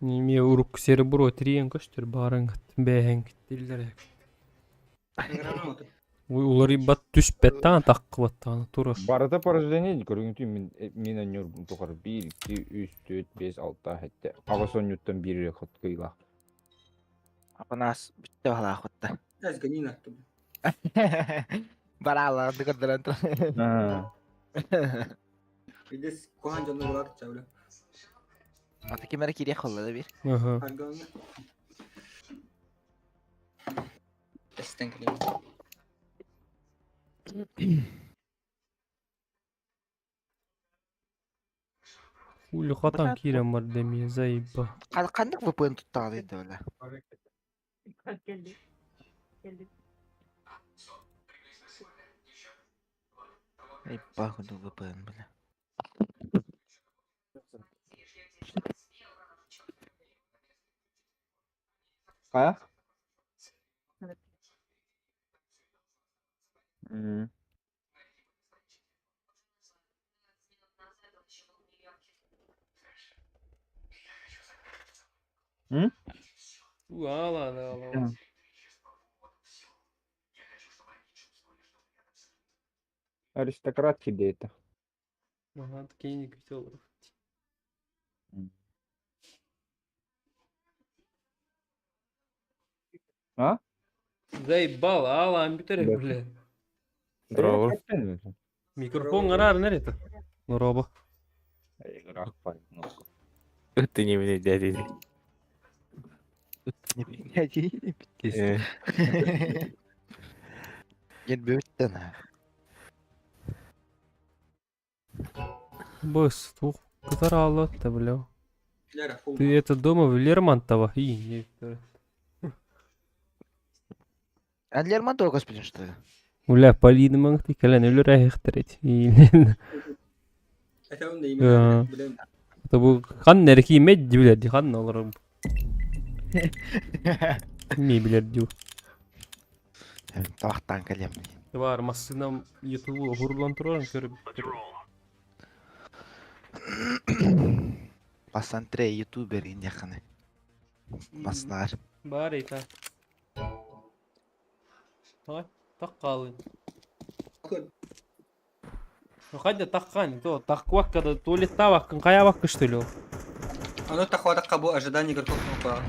Неме урук серебро тириэн көстөр баарыҥ бээһэҥ киттиллэр. Уларыйбат түспэт таҕан таххыбат таҕан турар. Барыта поражение көрүҥүтүн мин мин онньур тухары 1 2 3 4 5 6 7 аҕыс онньуттан биир хот кыйлаах. Апанаас бүттэ баһалаахпытта. Сгони нахуй. Барааларды көрдөрөн турар. Видес куһаан дьону булар чабля. Ата ким эрэ киириэх холла да биир. Аха. Арганы. Эстен кэлин. Хули хатан киирэн барда эмиэ заеба. Ханнык VPN туттаҕын да бля? Эй, пахуду VPN, бля. Хайа? М. М? Ала, ала. Аристократ это. Ага, такие хотел. А? Заебал, ала, амбитере, Да. бля. Здорово. Микрофон араар нерето. Нороба. Ты не меня дядя. Не Gelбэбиттэн Быс, тух, кытар бля. Лера, фу. Ты это дома в Лермонтово? И, не, Эн Лермонтова господин, что ли? Бля, Полина маңты кэлэн өлөр эхтерет. Это он да именно, блин. Это бу хан нерки медди билер хан олорум. Ми билер дю. Табахтаан кэлиэм. Бар массынам ютубу хурлан турар көрүп. Басантре ютубер индияханы. Баснар. Бар эта. Ай, таккалын. Хайда таккан, то таккваккада туалет табаккын каябаккы что ли? Оно тахвата кабу ожидание игроков по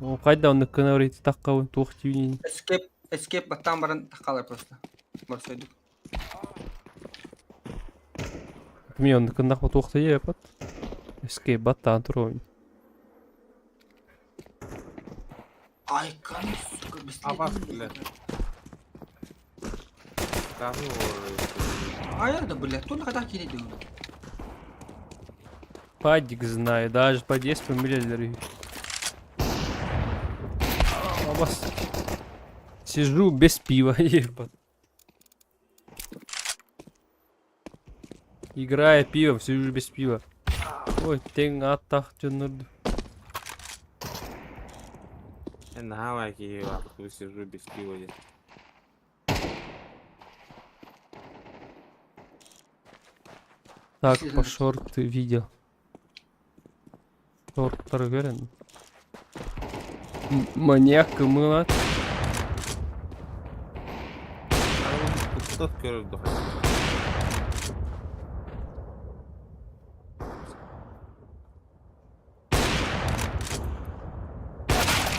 О, кайда он кынарыйт таккабын туох тибин. Escape, escape баттан баран тахкалар просто. Барсойдук. Ми он кындак туох тие бат. Escape баттаан туруун. Ай, кан, сука, быстрее. Абас, бля. Да ну, Ай, да, бля, кто на когда кири Падик знаю, даже по 10 миллиардер. Абас. Сижу без пива, ебать. Играя пивом, сижу без пива. Ой, тең аттах жоннорду. Я на Гавайке сижу без пива. Так, по шорт видел. Шорттар көрен. Маньяк кымылат. Тут көрөр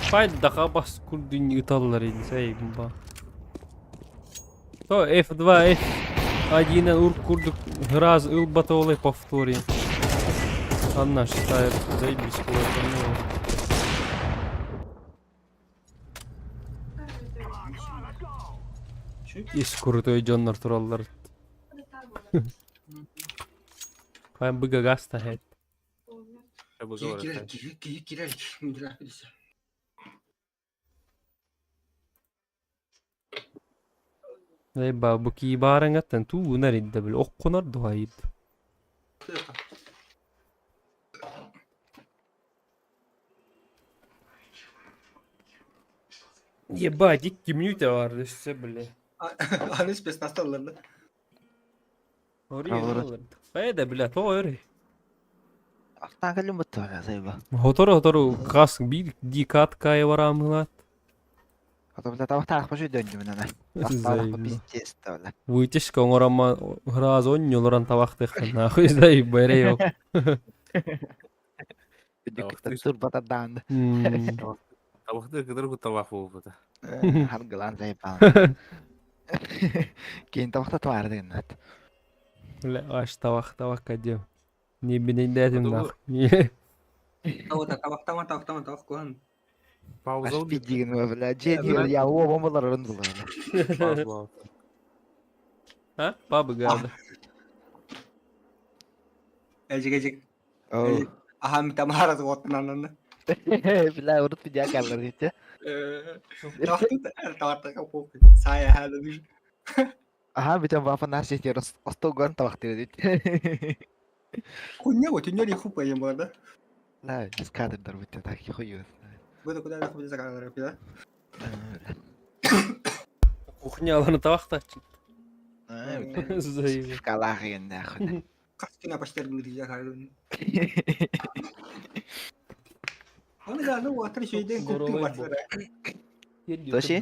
Пайдаха бас курдун ыталлар иди сайын ба. То F2 F. Один ур курдук раз ылбатолой повтори. Анна считает, заебись, куда-то. Ис крутой дьоннор тураллар. Хайм быга газ таһет. Киһи киһи киһи кирер кирер. Заебал, бу кии баарыҥаттан туу наридда бил оккунар дуһайыт. Ебать, икки мүнүүтэ бар өссө бile. Аны спецназталлар да. Хайда бля, тоҕо өрүй. Ахтан кэлим бутта заеба. Хотору-хотору газ биир дикат кайы бараамылаат. А то бля табахтаах башый дөннүмүн ана. Табахтаах пиздец бля. Вытяжка оҥоромма ыраас онньуларан табахтыаххын нахуй заебал эрэй Турбатардаан. Табахты кыдыр табах буолбута. Харгылаан заебал. Кейин табахта туары дегеннат. Бля, аш табах табахка диэм. Не бинейдээтим нахуй. Табахтама табахтама табах куһан. Пауза Аш пиддигин бля. Же я о бомбалар орун булар. А? Бабы гады. Эжик эжик. Аха митамара оттунан. Бля, урут пидя каллар дите. Табахта похуй. Сая хада. Аха битен вафа нас етер остогон табахтыр дит. Хуйня вот, у хупа ем да. Да, без кадрдар бутта так хуй. Буду куда нахуй заканывать, да? Кухняларны табахтааччы. Заебал. Шкалах еген нахуй. Каскина почти был я говорю. Он да, ну, а ты день клуб ты Тоши?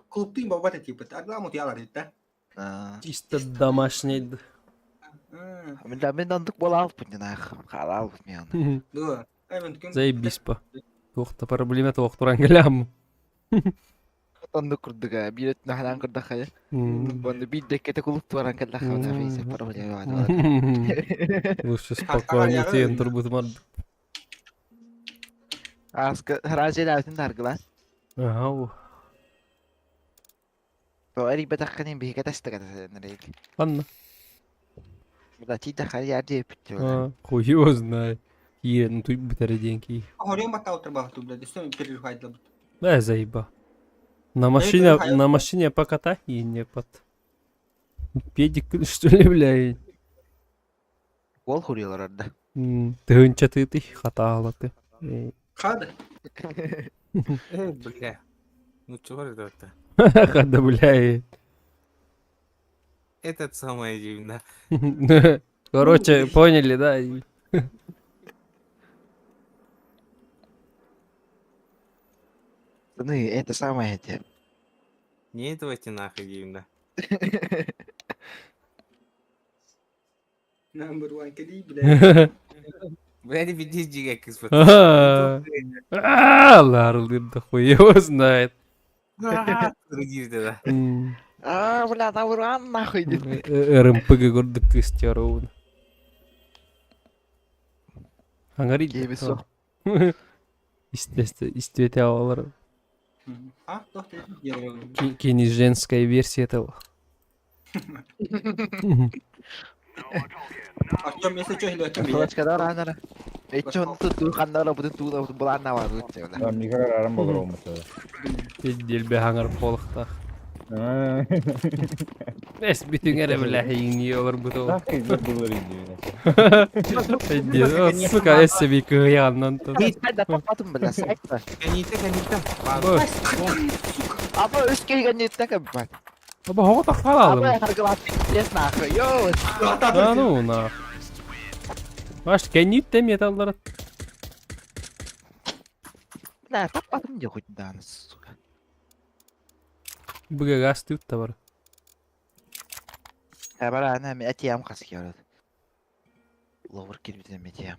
Клуб ты баба типа, арламут ялар да. Чисто домашний. Мен мен ондук бола алыппын нах. Хала алып мен. Да. Заебись па. Туохта проблема туох туран келям. Ондук курдук бир наханан курдак хая. Онду бир деккете кулуп туран келлах хана фейсе проблема. Лучше спокойно тиен турбутумар. Аска харажы лаутын таргыла. Ага. Тоари бетахканин биһиге тастыга нерек. Анна. Бля, тида хали арди питте. Хуй его знает. Е, ну тут бутер деньги. Хорем батал трабахту, блядь, что переживать для Да, заеба. На машине покатай и не под. Педик, что ли, бля? Ол хурилар арда. Тыгынча ты ты хатаала ты. Хада. Бля. Ну чего это? Хада, бля. Этот самый дивно. Короче, поняли, да? Ну, это самое те. Не этого нахуй дивно. Number one кали, бля. Бля, не ведись дига кыз. Ларлыр да хуй его знает. Да. А, бля, number one нахуй. РМПГ гордык кыстяроун. Аңари. Кейбисо. Истете алар. А, то ты Кини женская версия этого. Артем, если что, или Артем, Флешка анара. Эчон тут ханнара бутун тууда булаанна бар бутун. Да, микро арам болор olmasa. Делбе хаңар полықтақ. Эс бүтүн эре бля хиңни олар бутол. Так и булар инде. Сука, эс себе кыяннан тут. Хайда таппатым бля, сайтта. Канита, канита. Аба өс келген неттен кабат. Аба хого таққалалым. Аба харгылап пиздец нахуй. Йоу. Да ну нах. Баш кенит те металлар. Бля, таппатым де хоть да, сука. Бүге газ түт та бар. Бара ана мен атиям қас келеді. Ловыр келбетен метиям.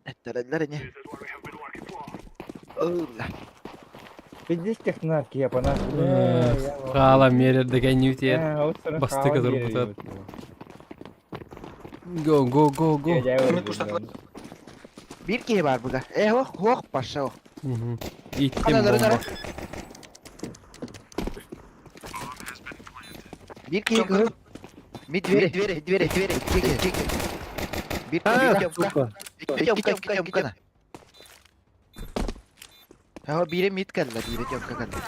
Әттәрәләр не? Бля. Пиздец технар киһи апана. Хаалан биэрэр да кэнньүүтиэр. Бастакы турбута. Го, го, го, го. Биир киһи баар буга. Э, ох, ох, пошел. Иттим Хана, бомба. Биир киһи кыһыл. Ми двери, двери, двери, двери, икки киһи. Биир А, киһи сука. Икки икки икки Һа, биирэ мид кэллэ, биирэ тёмка кэллэ.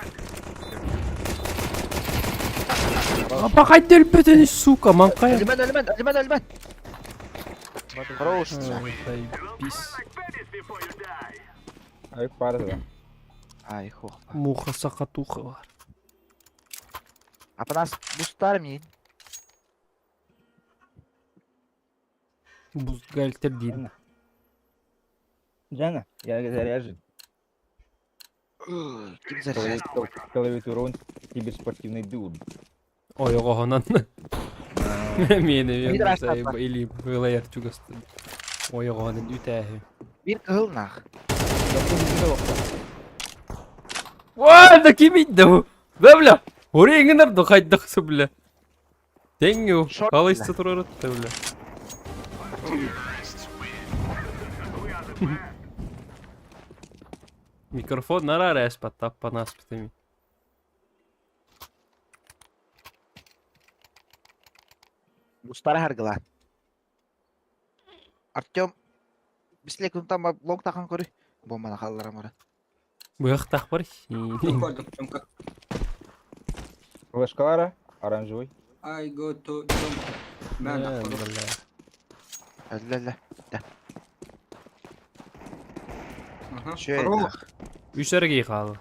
Апа хайда өлбөтүн, сука, маҥхайа. Өлүмэн, өлүмэн, өлүмэн, өлүмэн. Хорош. Заебись. Айык пара да. Ай, хох. Муха сахатуха бар. Апанас бустар мин. Бузгальтер диин. Жана, я заряжен. Ким заряжен? Клавиатурон киберспортивный дур. Ойоҕоһунан. Миэнэ Биир аштаппа. или вылайар чугастын. Ойоҕоһунан үтээһи. Биир кыһыл нах. Ва, да ким идде бу? Да бля. Ореңинер да хайдахсы бля. Тэҥҥү. Шорт, Халайсы турар да бля. Микрофон нарар эспат таппан аспытыми. Бустара харгыла. Артем, бисле күнтан ба лонг тахан көрү. Бомбаны халларам ора. Быахтах бар. Көрдüm, Тёмка. Флешкалара оранжевый. I go to Тёмка. Мен Бля. Әллә әллә. Ага. Шөй. Хорош. Үс эргий хаалы.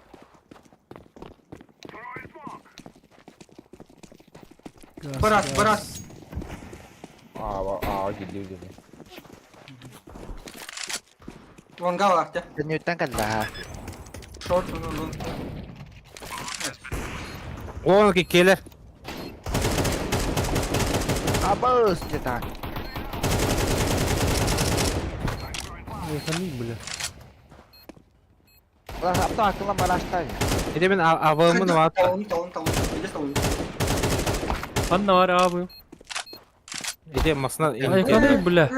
Барас, барас. А, а, гидли гидли. Лонга бар, Төнүттэн кэллэ. Шорт, ну, ну. Он келер. Абыс дета. Ой, бля. Апта акылла мараштай. Эде мен авымын ват. Талон, талон, талон. Иди талон. Ханна бар абы. Эде масына Ай, ханы, бля.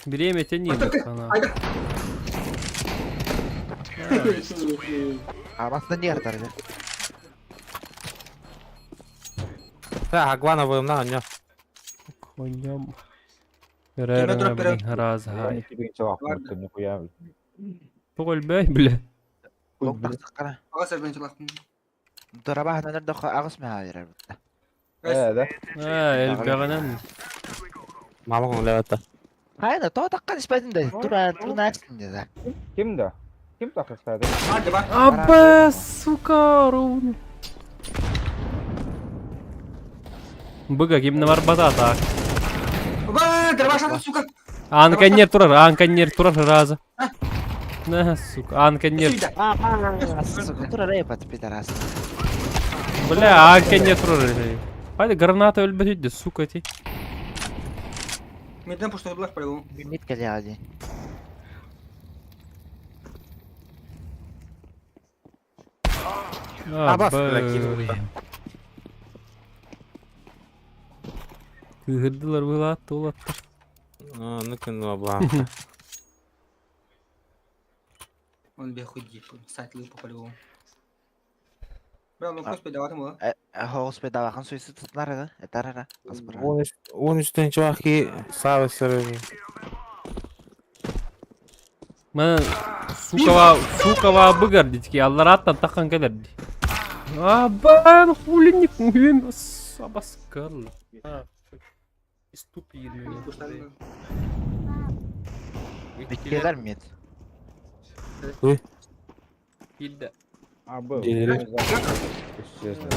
Биреме тени хана. Айда. Абастан не артар. Та агвана вымна анё. Коням. Километр вперед. Раз, гай. Тебе челах, нихуя. Тоғыл бәй, бля. Лонг тахсыккара. Ага, сэр, мен челах. Дорабаһынан дохо агыс маа берер. Э, да? А, элбәгәнән. Мама кон левата. Хайна, то таккан испәтин да. Тура, тура да. Ким да? Ким так кстати? Hadi bak. Аба, сука, рун. Быга кимне бар батата. Ба, дробаш сука. Анканер турар, анканер турар раза. На, сука, анканер. Сука, тура репат пидорас. Бля, анканер турар. Хайда граната өлбөтөйдү, сука ти. Midden пуштадылар по-любому. Мит келе Абас, бля, ким. Кыһырдылар былаатты улаттар. Ну кен бла. Он бехуди, сайт лыпа по-любому. Бля, ну господи, давай ему. Хоос педалахан суйсы тутнар да, этарара. Аспара. 13 чувахи сабы сөрөги. Мен сукава, сукава быгар дитки, аллар аттан таккан келер ди. Абан хулиник мүйем абаскал. Ступидный. Биккелер мит. Килде. А, был. Делили. Честно.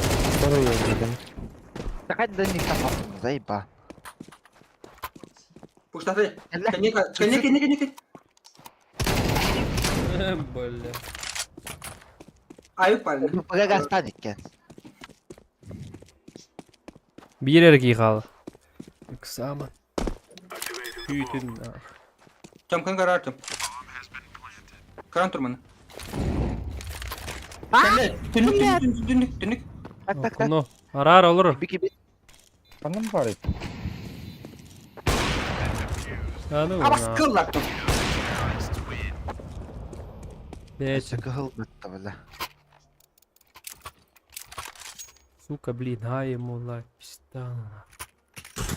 Такай да не там заеба. Пуштады. Конека, конека, конека, конека. Бля. Аюк парень. Бага станет кен. Бир эрги хал. Ыксама. Күйтүн. Тёмкан карар Артем. Кран турман. Түннүк, түннүк, түннүк, түннүк. Так, так, так. Ну, араар олорор. Бики бик. Ханан баар эбит? Аны Абас кыллар. Бэчэ. Кыһыл бытта бля. Сука, блин, ай ему лайк, пизда.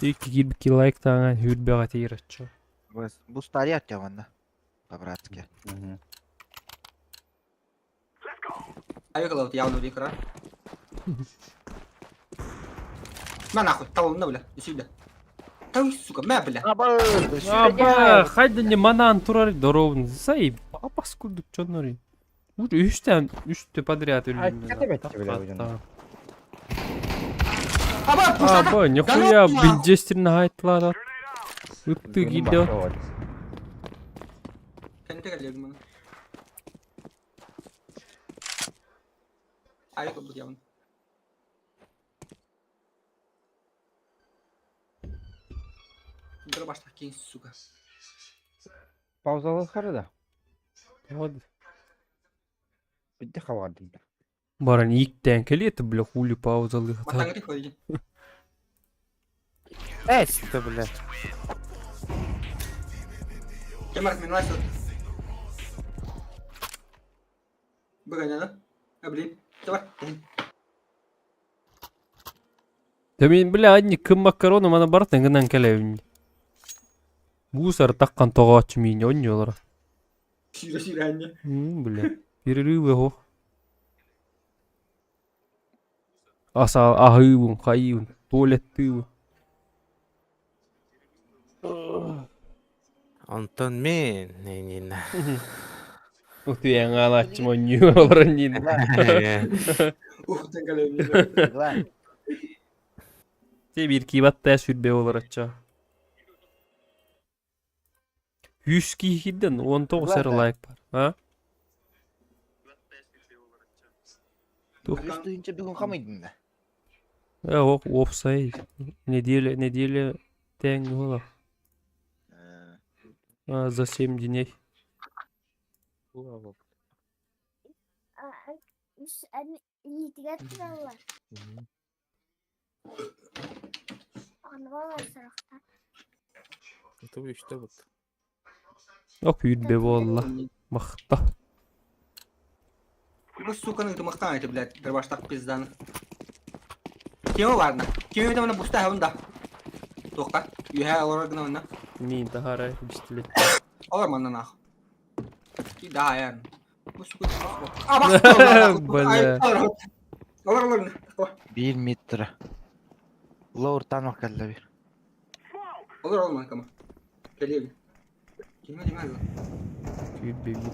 Икки киирбикки лайктааҥан үүрбэҕэ тиийэр оччо. Бу старый оттягонна. По-братски. Айыкылабыт явно экран. Мә нахуй, табылынна бля, үсүйдэ. Тау, сука, мә бля. Аба, хайда не манаан турар доровун. Сай, апас курдук чоннори. Уже үстен үстө подряд өлдүм. Айтты бетти бля бу Аба, пушата. Аба, нихуя биджестерин хайтлар. Ытты киирде. Кенте келдим мана. Айыкылбыт явно. Дыр башта кең, сука. Паузалы да. Вот. Битте хавардым. Баран иктен келет, бля, хули паузалы. Матаңы тик қойды. Эс-то, бля. Кемар мен лайсыл. Бүгін аны. Блин. Давай. Да мен, бля, одни кым макароны мана бартын гынан келебин. Мусор таккан тоҕооччу миин онньолор. Сүйрө сүйрө әнне. Бля. Перерывы го. Аса аһыыбын, хайыыбын, туалеттыыбын. Онтон мен, не Утуйан аалааччым онньуу олорон диин. Ухтан келебин. Те бир кибатта сүрбе олороччо. Үс киһиден 19 эр лайк бар. А? Тух. Үс тыһыынча бүгүн хамыйдын да. Э, ок, опсай. Неделя, неделя тең була. А, за 7 дней. Это что вот. Ок, үйрбе болла. Махта. Бу суканы тымақтан айтып, блядь, бір баштақ пизданы. Кеме барна. Кеме мына буста хавында. Тоқта. Үйә олар гына мына. Мин тахара бистилет. Олар манна нах. И да, яр. Бу сука. А, бас. Бля. Олар олар. Бир метр. Лоур танок келді бир. Олар олар кама. Келеби. Кеме деме. Үйрбе бир.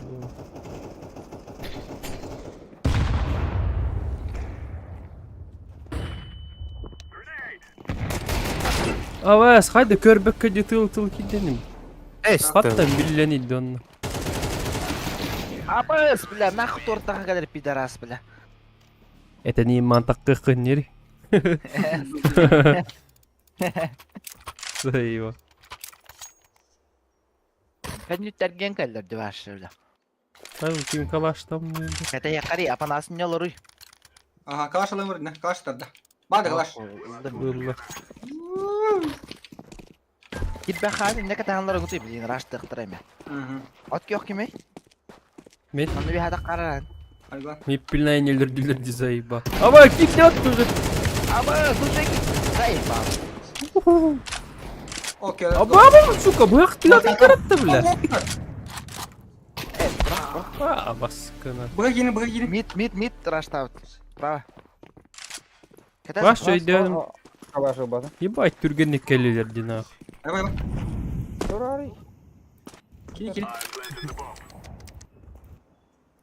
Авас, хайда көрбөккө ди тыл тыл киденим. Эс-то. Хаттан биллен идди онна. Абыс, бля, нахуй тортаға келер пидорас, бля. Это не мантаккы кыннери. Заеба. Кәнүттерген келдер дибашы, бля. Ай, ким калаштам. Кәтә якари, апанасын не олоруй. Ага, калаш алым вырдына, калаш тарда. Бады калаш. Ылла. Китбә хазин не кәтә гутый, блин, раштыктыр эме. От киох кимей? Мен Аны би хада караран. Айга. Миппилнай нелер ди заеба. Аба, кидет уже. Аба, слушай, заеба. Окей. Аба, аба, сука, бу яктылар каратты, бля. А, баскына. Бұға келin, бұға келin. Мид, мид, мид раштабыт. Право. Баш өйдөнүм. Калашы база. Ебать, түргенник келелер ди нах. Айбай, айбай. Турары. Келin, келin.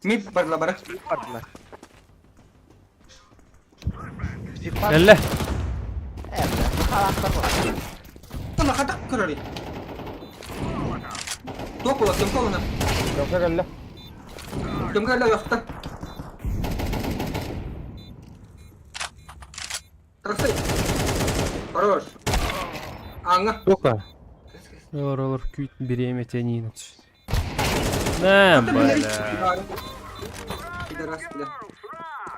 Мид барла бара. Бардылар. Элле. Тана хата көрөри. Токула, кем колына. Жокса келле. Кем келе яхта. Трасай. Хорош. Аңа. Сука. Олар олар күйт береме тенин. На, бля. Пидорас, бля.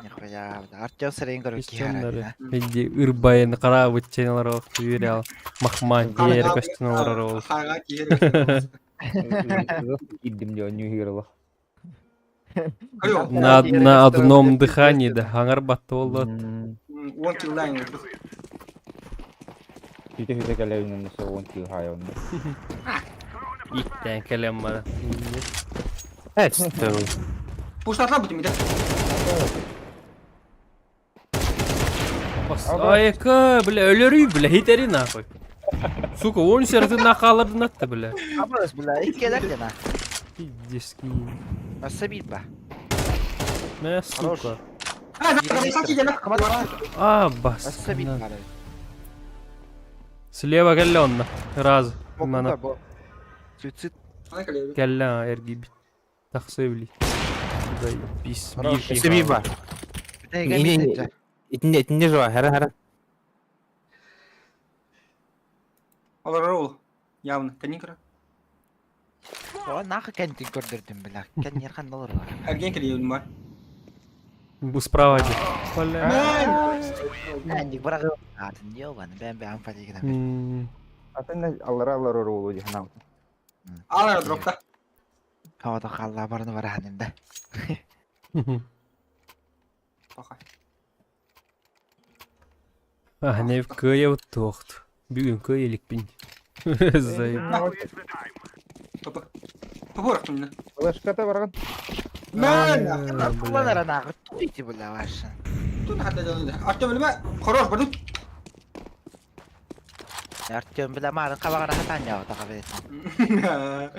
Нихуя, Артем сырайын көрөр киһи Кистеннары. арай. Иди ырбайын караабыт ченелар үйрел. Махман киэр көстөн олорор ол. Хага киэр. Иддим диэн ньүһүрла. На одном дыхании да хаңар батты болот. Он киллайн. Хүтэ хүтэ кэлэбинэн соҕун кил хайон. Иттен келем бара. Э, Пуштатла бутим да. Айка, бля, өлөрүй, бля, хитери нахуй. Сука, он сердце нахалардын атты, бля. Абырыс, бля, иккелер дена. Пиздецкий. Аса бир ба. Мә, сука. А, А, бас. Аса бир ба. Слева келле онна. Раз. Мана. Суицид. Келле эрги бит. Тахсы били. Заебись. Хорош. Бир Себе ба. Не, Итинне, итинне жуа, хара хара. Олар ол. Явно. Кәнин О, нахы кәнтин көрдүрдүм, бля. Кән ерхан олар бар. Эрген келе бар. Бу справа де. Бля. Әндик бірақ атын не болған, бән бән фатигina. М, Атын аллара аллара оолу диһана. Алар дропта. Хавада қалла барны бар ханымда. Паха. А, не в кое вот тохт. Бүгін кое елікпін. Заеб. Папа. Папа рахтым. Флешката барган. Мен. Kullanır ana, туйти бля ваша. Тут хатта жаны. Артем билме. Хорош бардым. Артем бля марын қабағына хатан яғы тақа беретін.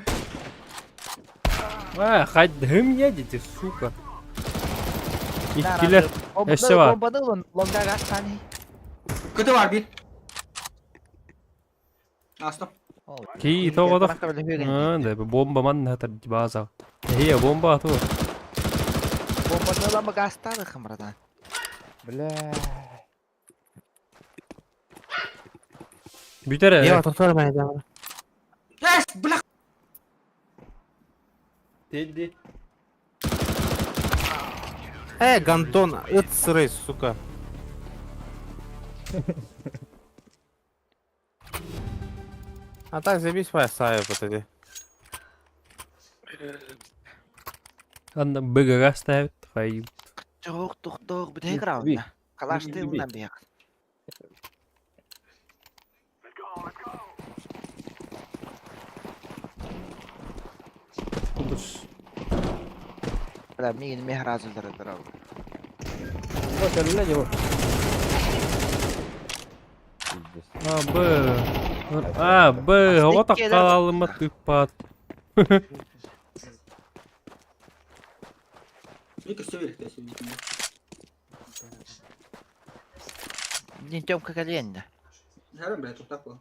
А, хадым едете, сука. Иккилер. Эссе бар. Бомбаны улun лонга гастани. Көтө бар бир. Астым. Ки тоғыдық. А, да, бомба ман хатар база. Хе, бомба ату. Бомбаны улан гастады хымрадан. Бля. Бүтере. Я тоқтар мен да. Эс, бля. Деді. Э, Гантон, ыт сырый, сука. А так забей своя сая вот эти. Анда БГ ставит. Хай. Тоқ, тоқ, тоқ, бітей граунда. Калашты унан бияқ. Кудус. Бля, мигин мехразы дыры Бо келле жо. А, Б. А, Б. Оға таққалалыма тыппат. Екі все верх, я Не Тёмка кален Жарым, бля, тут такое.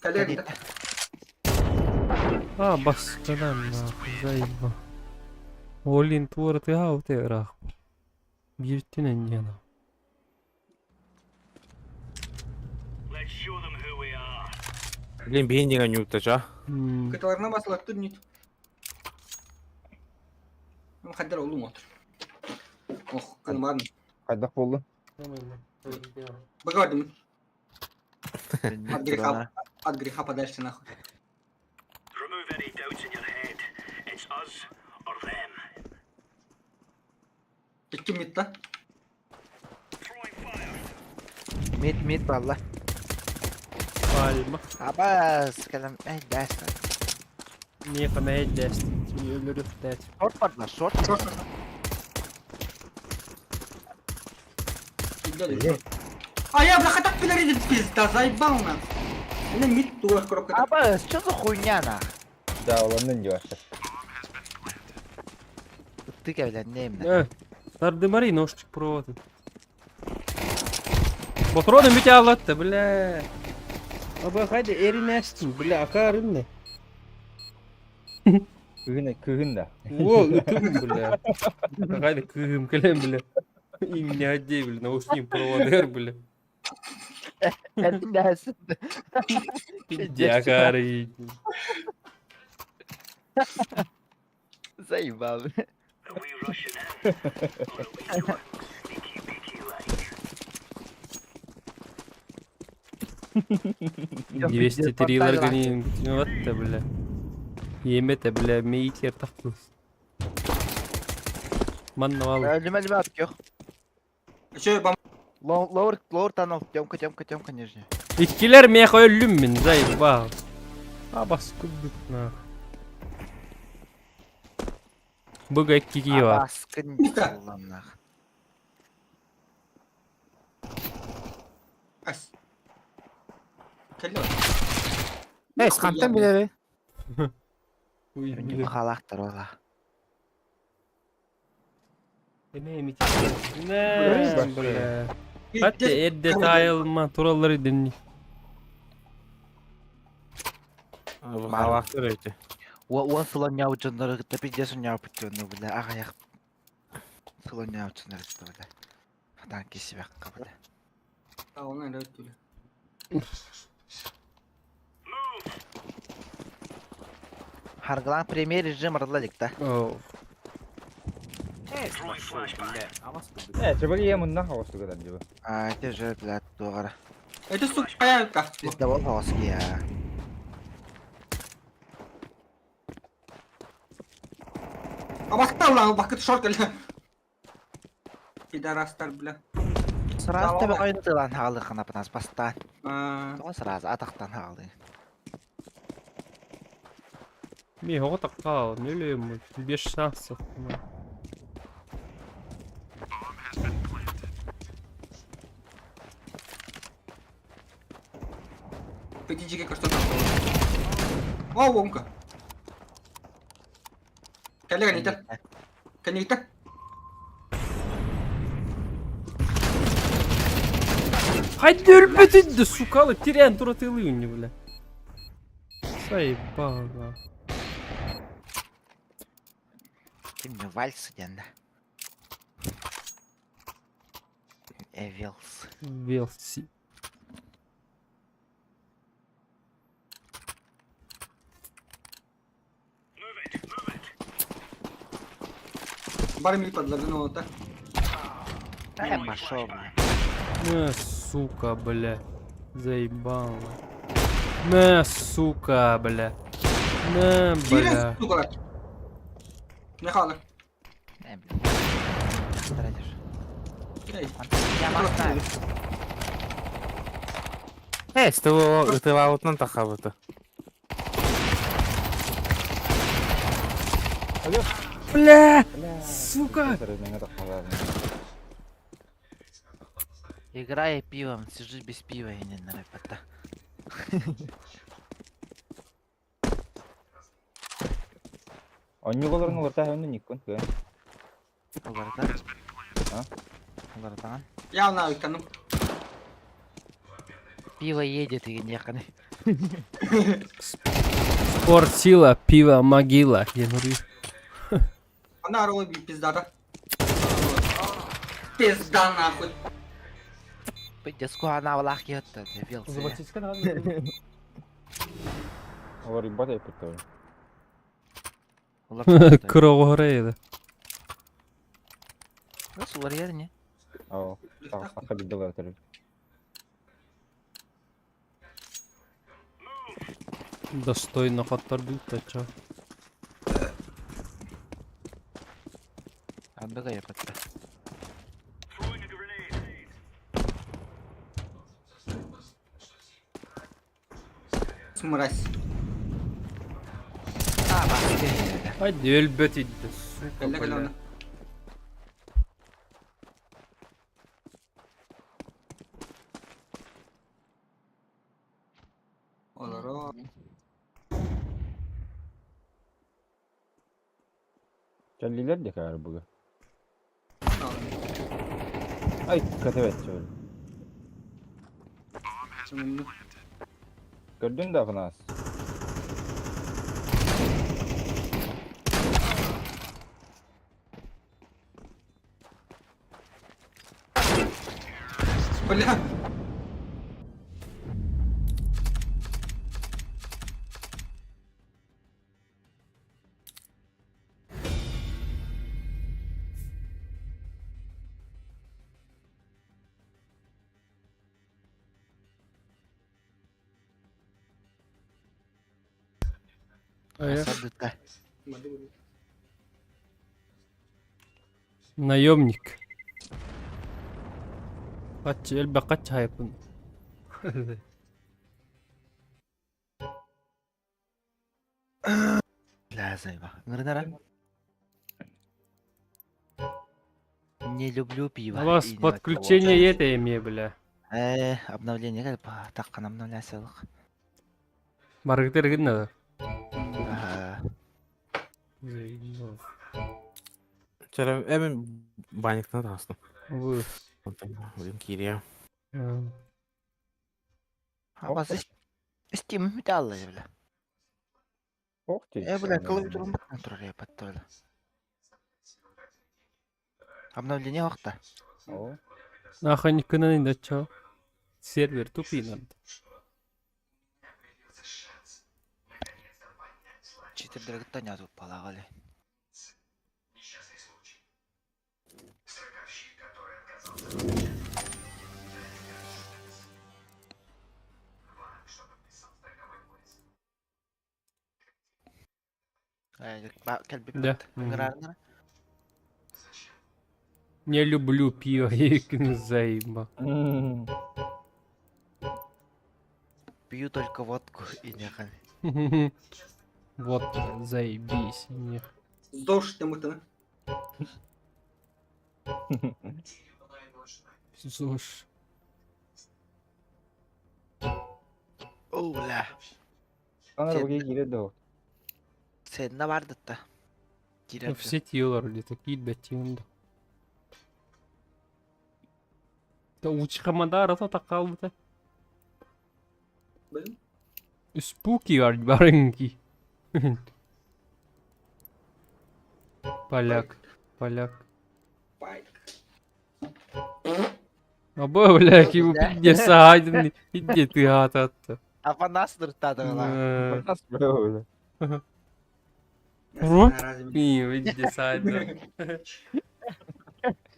Коллега, А, баскадан нахуй, заебал. Олин туора тыга те рах. Биртин эньяна. Блин, бейін нюктач, а? Кыталарына басылат тут нет. Хаддар олум отыр. Ох, канмадым. Кайдак болду? Багардым. От греха, от греха подальше нахуй. Икки мид да? Мид, мид балла. Пальма. Абас, калам, эй, дәс. Не қана дәст. Өлөрөп дәст. Шорт барла, шорт. Шорт. А я, бля, так пидорит пизда, заебал нас. Меня мид туар коробка. Абас, что за хуйня нах? Да, оланнын жибаштар. Ты бля, немне. Э, Тардымари ножчик провод. Ботроны бите алатты, бля. Аба хайда эринәстин, бля, акарын не. Кыгын кыгын да. О, ытым, бля. Хайда кыгым келем, бля. Им не одей, бля, наушник проводер, бля. Эрдээсин. Пиздякары. Заебал. 203 ларгани вот бля. Емете бля, мейтер тахтыс. Манна вал. Лүмэ лүмэ ат көх. Еще бам. Лоур лоур танал. Тёмка тёмка тёмка нижний. Иккилер мех өллүм мин, заебал. А бас курдук на. Быга иккиги бар. Аскын алланнах. Ас. Кэллэ. Эй, хантан билери? Уй, Халахтар ола. Не, бля. Хатта эрдэ таайылма тураллар идинни. Халахтар эти. Уон сылан дьоннору кытта пиздец унньаабыт дьону бля аҕыйах сылан дьоннору кытта бля. Хатаан киссибэкка бля. Оны эрэ өттүлэ. Харгылаан премьер режим арылла илик да. Оо. Э, чебали мунна хаҕыстыгытан дьиба. А это же бля туоҕара. Это сука паялка. Пиздабол хаҕыс я. А басталла, бакыт шорт кэллэ. Пидорастар, бля. Сразу тебе ойын тылан хаалыхына панас бастаан. А, Тоҕо сразу атахтан хаалыы. Ми хоҕо таккаал, нөлөм, без шансов. Пятички что там. О, вонка. Кэллэ кэнниттэн. Кэнниттэн. Хайда өлбөтүн сукалы тирэн туратылыы үннү бля. Заебал. Ким не вальс диэн да. Эвелс. Велси. Бар ми подлагнуло так. Э, пошел, бля. На, сука, бля. Заебал. На, сука, бля. На, Киирэн бля. сука. Не хаалар. Э, бля. Тратишь. Эй. Я мастаю. Эй, СТВ ытылаутынан тахабыты. Бля! Сука! Играй пивом, сижу без пива и не нарапата. Онньуголорун олорта хөннү никкун кыан. Оларда. А? Олардан. Явно ыктаным. Пиво едет и неханы. Спорт сила, пиво, могила. Я говорю. Она орла пиздата. Пизда нахуй. Пиздец, она влах ета, велс. Олор ибат эппит Кроҕорейді. Сулар yerine. Оо, саха билдилер төрү. Достойно хоттор чо. Андыга yapatта. Мразь. А, басты. Hadi өлбөт идdi, сука, Кэллэ кэллэ бля. онно. Олоро. Кэллилер де каар буга. Ай, катебет чөөл. Көрдүн да фанас. Бля. Айа. Сардытта. Наемник. Хаччы элбэх хаччы хайыппын. Бля, заеба. Ыҥырынара. Не люблю пиво. У вас и не подключение это эмиэ, бля. Э, обновление кэлп. Таххан обновлясылык. Барыгытыр гынна. Ага. Вчера эбин баниктан таҕыстым. Вы. Блин, киириэ. Абас Steam металла бля. Ох ты. Э, бля, клавиатурам баттан турар я баттала. Обновление вакта. О. Наханькынан инде чо. Сервер тупый надо. Читердерге нязып балагали. Кэлбит. Да. Ыҥыраарынара. Не люблю пиво, заеба. Пью только водку и нехали. Вот, заебись. Не. Зош темытына. Зош. О, бля. Анар бу киирэ да. Сенна бардытта. Киирэр. В сети олар где-то киирбэт да. Да учхамадара то такалбыта. Блин. Спуки барынки. Поляк, поляк. Пайк. Аба, бля, ким пидде саайдын, пидде ты ататты. Апанас ныртады ла. Пидде саайдын.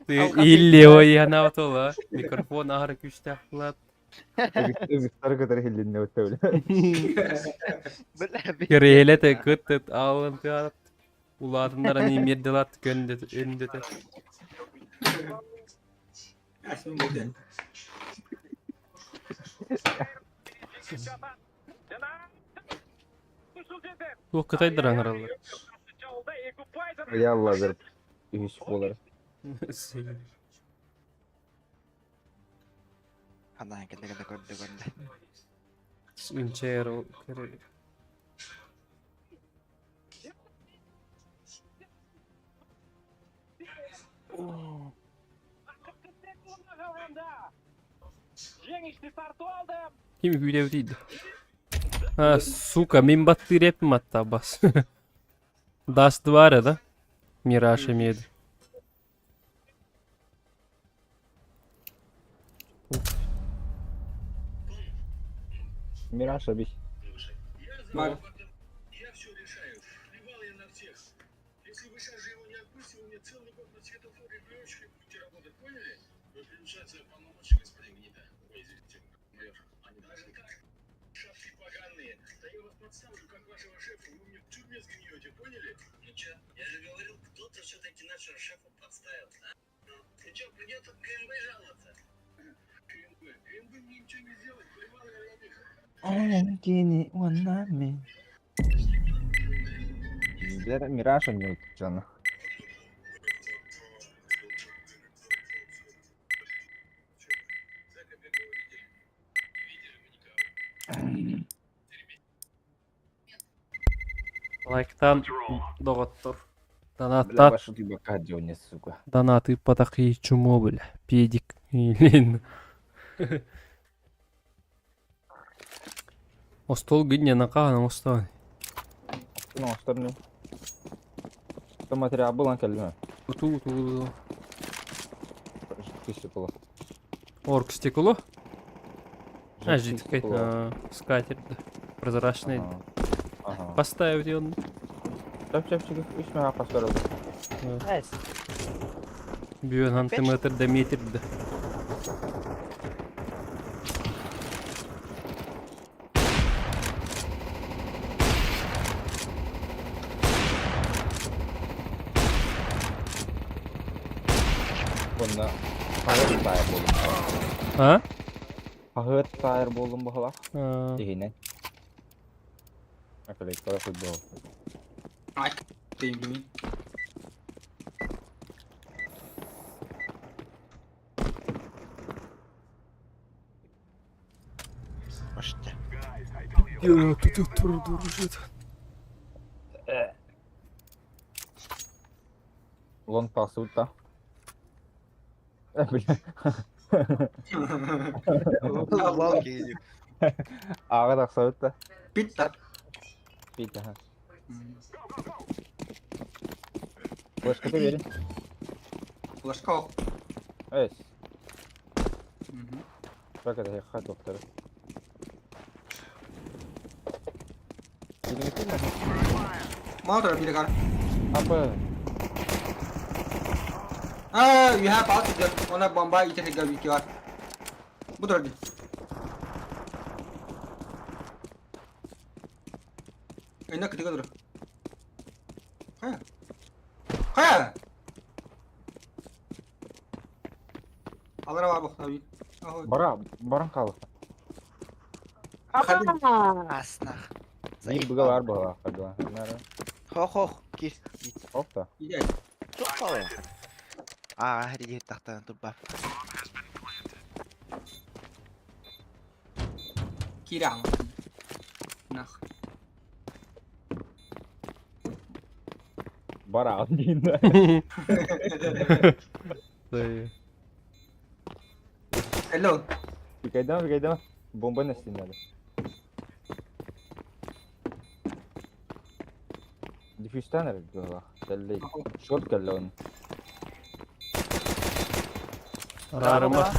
Ты илле ой тола. Микрофон ары күчтә хлат. Ыгыттар кытары хиллинне өттө бля. Керелете кыттыт алын тыат. Улатыннара не меддилат көндөт өндөтө. Асмин болды. Туох кытайдар аңыралар. Ялла бер үс болар. Ана кэлэ кэлэ көрдө көрдө. Үнчер ол кере. Ким күләп дейді? А, сука, мин баттыр епім атта бас. Даст бар да? Мираж эмеді. Мираж абис. Мар. Бер Мираж эмне жана. Лайктан доғыттыр. Бля Донаттат. башы ты бака не сука. Донаты потаки чумо, бля. Педик. Илин. Остол гүнне накаан остан. Ну, остальное. То материал был он кэллэ. Ту ту. Жидкое стекло. Орг стекло. А, Жидкое жидкое. стекло. Скатерть. Прозрачный. Ага. Поставить он. Чап чап чап үч мага пастор. Найс. Бүйөн сантиметр да метр да. Уонна хаһыат таайар буоллум. А? Хаһыат таайар буоллум быһалаах. А. Иһинэн. Наклейкалар футбол. Ай, ты Можете. Лонг тахсыбыт да. Бля. Лол киһи. Ааҕа тахсыбыт да. Пит так. Пит, аха. Флешката берин. Флешка ох. Эс. Бак это хат доктор. Мало биир гар. Апа. Аа, үһэ пал сылдьар. Она бомба итэ сылдьар вики бар. Бу турар дии. Инна кытыга турар. Хайа? Хайа? Алара бар бохта бит. Бара, баран хаалла. Аснах. Биир быга бар быһалаах хадыла. Нара. Хох-хох, кир. Ох та. Туох балай. Аа, хәригер тахтан турба. Кирам. Нах. Бара диин да. Hello. Бикайдама, бикайдама. Бомба нэстин надо. Диффюзтан эрэ быһалаах. Кэллэй. Шорт кэллэ он. Араарыма.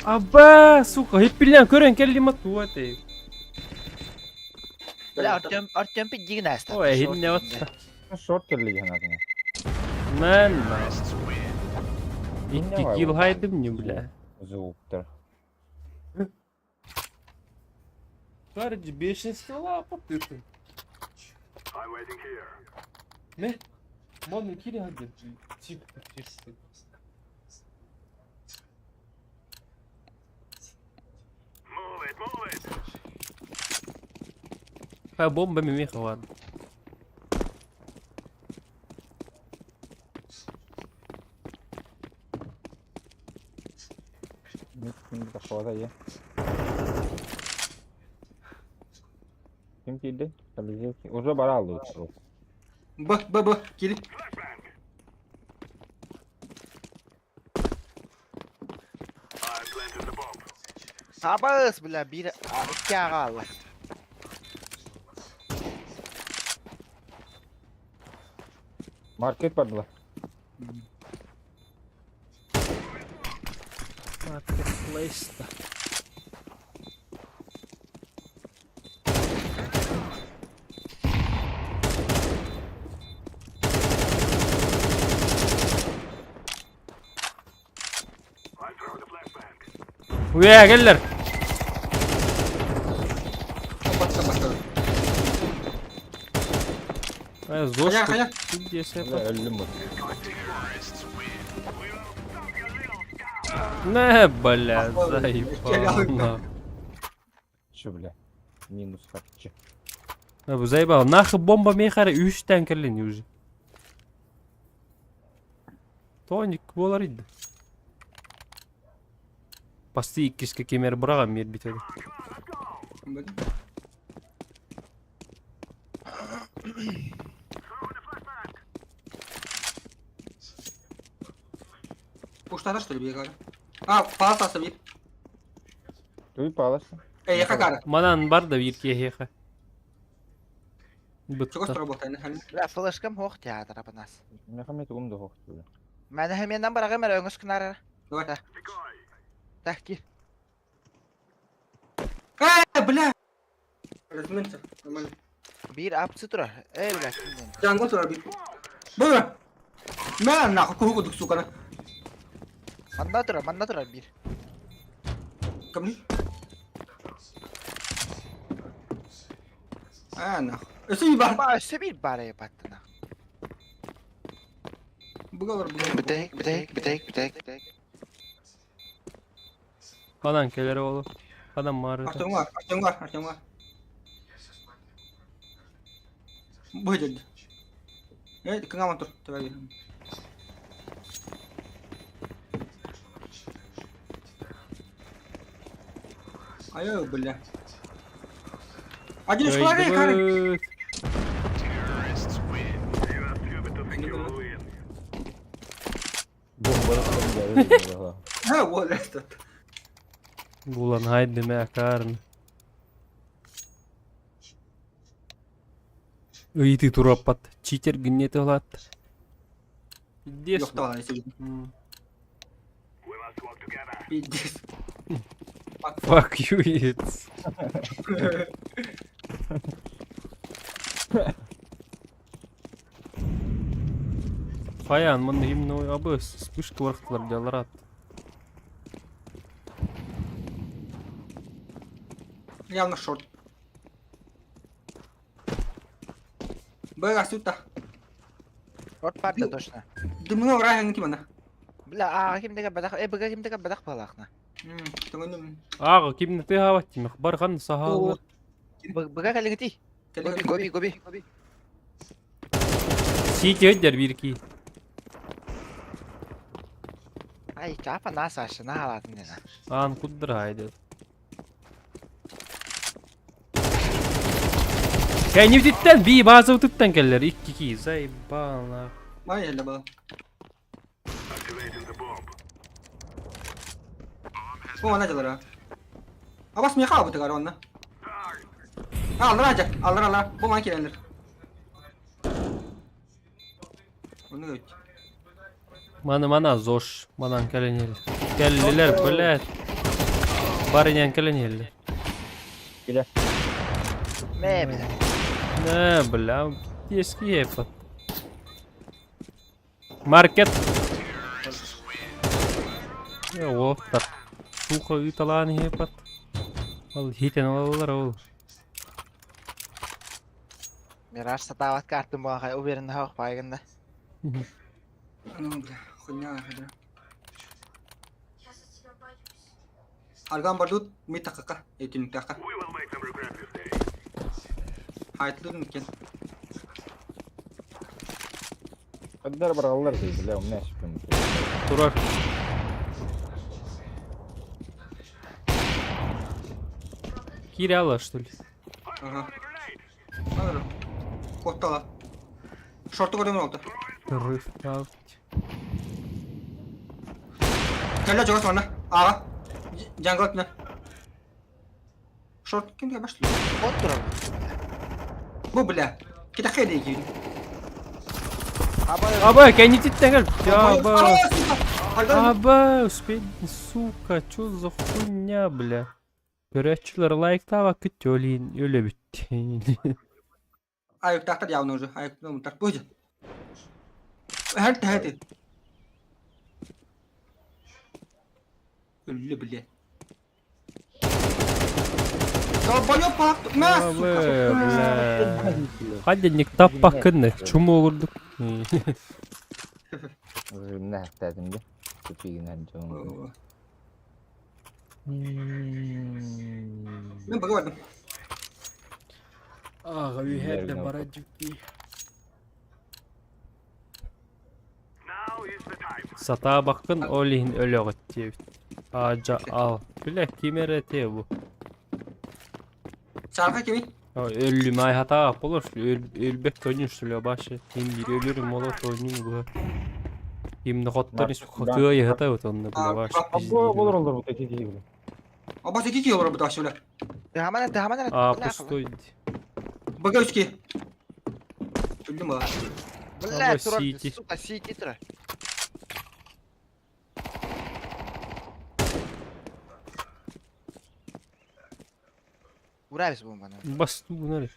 Аба, сука, хиппилен көрөн келлим туа тей. Бля, Артем, Артем пиддигин аста. Ой, хинне отта. Шорт кэллэ диэн атына. Мен. Икки килл хайдым не, бля. Звуктар. Короче, бешенство лапа ты. Не? Мон кири хадыр. Тип кирсти. Ха бомба мимиха ладно. Таххота ийэ. Ким киирдэ? Уже бара аллыбыт. Б, Б, Б, кири. Абас, бля, биир икки аҕа алла. Маркет бардылар. Marketplace. Уя, келлер. Баста, баста. Зош. Хайа, хайа. Бля, өллүм бу. Не, бля, заебал. Чё, бля? Минус харчы. Бу заебал. Нахы бомба мехара үстен келлин уже. Тоник болар иди. Басты иккиске кемер бұраған мер битеді. Пуштата что ли бегали? А, паласа бир. Туй паласы. Эй, яка кара. Манан бар да бир кехеха. Чего Бытта. работает на хали? Бля, флешкам хох театр апанас. Мехамед угум да хох бля. Мәне хәменнән барагы мәрә өңөс кынары. Давай. Так, кир. Эй, бля! Разминся, нормально. Бир апсы турар. Эй, бля, кимден? Джанго турар бир. Бу! Мә, нахуй, куху сука. Манна турар, манна турар бир. Кому? А, нахуй. Өсө бар. Ба, өсө бир бар ебаттына. Быгалар быгалар. Бүтэһик, бүтэһик, бүтэһик, бүтэһик. Ханан кэлэр оҕолор? Ханан маарыта? Артемга, Артемга, Артемга. Бу деді. Э, кыңаман тур, төбәге. Айо, бля. Один школари, кары. Өйдүбүт. Ha, вот этот. Булан хайды мэ акаарны. Ыйытыы туруоппат. Читер гиннети ылаат. Пиздец. Yok da var, Пиздец. Fuck you, it's. Хайаан манна гимно абы вспышка барахтылар дьаллар Явно шорт. Б, асюта. Шорт парта точно. Дымны врага ким ана. Бля, а ким деген бадах, э быга ким деген бадах балахна. Тыңыным. Ааҕа кимни тыаһаабат тимэх бархан саһаалар. Быга калигити. Гоби, гоби, гоби. Сити өйдер биир кии. Ай, чапа нас ашы, на халатын дена. Аан куддыр хайдет. Кэннибититтэн бии баазабытыттан кэллэр икки кии заебала. Май эле бала. Бу ана жалара. Абас меха бу тыгар онна. Аллар ажа, аллар аллар. Бу ман келелер. Оны өт. Маны мана зош манан кэлэн иһэллэр. Кэллилэр, блядь. Барынян кэлэн иһэллэр. Мэ, бля. Нэ, бля, пиздец епа. Маркет. Э, оттар. Суха ыыталаан иһепат. Ол хитен алалар ол. Мираж сатаабат картын буга уверен хах байгында. Ну, бля, хуйня хадра. Я за тебя боюсь. Арган бардут ми такака, этин така. Хайтлыр микен. Хаддар бараллар дей, бля, у меня шпин. Турар. Киряла, что ли? Ага. Алыр. Коттала. Шорты көрдüm oldu. Рыв. Кэллэ чугас манна. Аҕа. Джангл өттүнэн. Шорт кимге башлы? От турар. Бу бля. Кита хеде киин. Абай, Аба, кэннититтэн кэл. Аба. Аба. Аба, успей, сука, чё за хуйня, бля. Көрөөччүлэр лайктаабаккыт өлейін өлө бүттэ. Айыктаахтар явно уже. Айыктар бу. Хәт хәт. Өллө бля. Долбоёб пак. Мә, сука. Аба, бля. Хаденник таппаккын чумо курдук. Мына хаттадым да. Тупигинен жон. Мен бага бардым. Ага, үһэрдэ бара Сатаабаккын ол иһин өлөҕүт диэбит. Аадьа ал. Бля, ким эрэ этиэ бу? Сарха кими? Өллүм ай хатаабап болор өлбөк тонньун что ли башы. Мин биир өлөрүм олор тонньун бу. Кимни хоттор тыа ыһата онно бля баш. Або болор олор бу теки кии бля. Аба теки ки олор бу таш бля. Тахамана, тахамана. А пустой. Бага үчки. Өллүм ба. Бля, Абай, турар, сити. сука, сити турар. Урабис бомбаны. Бастугунар.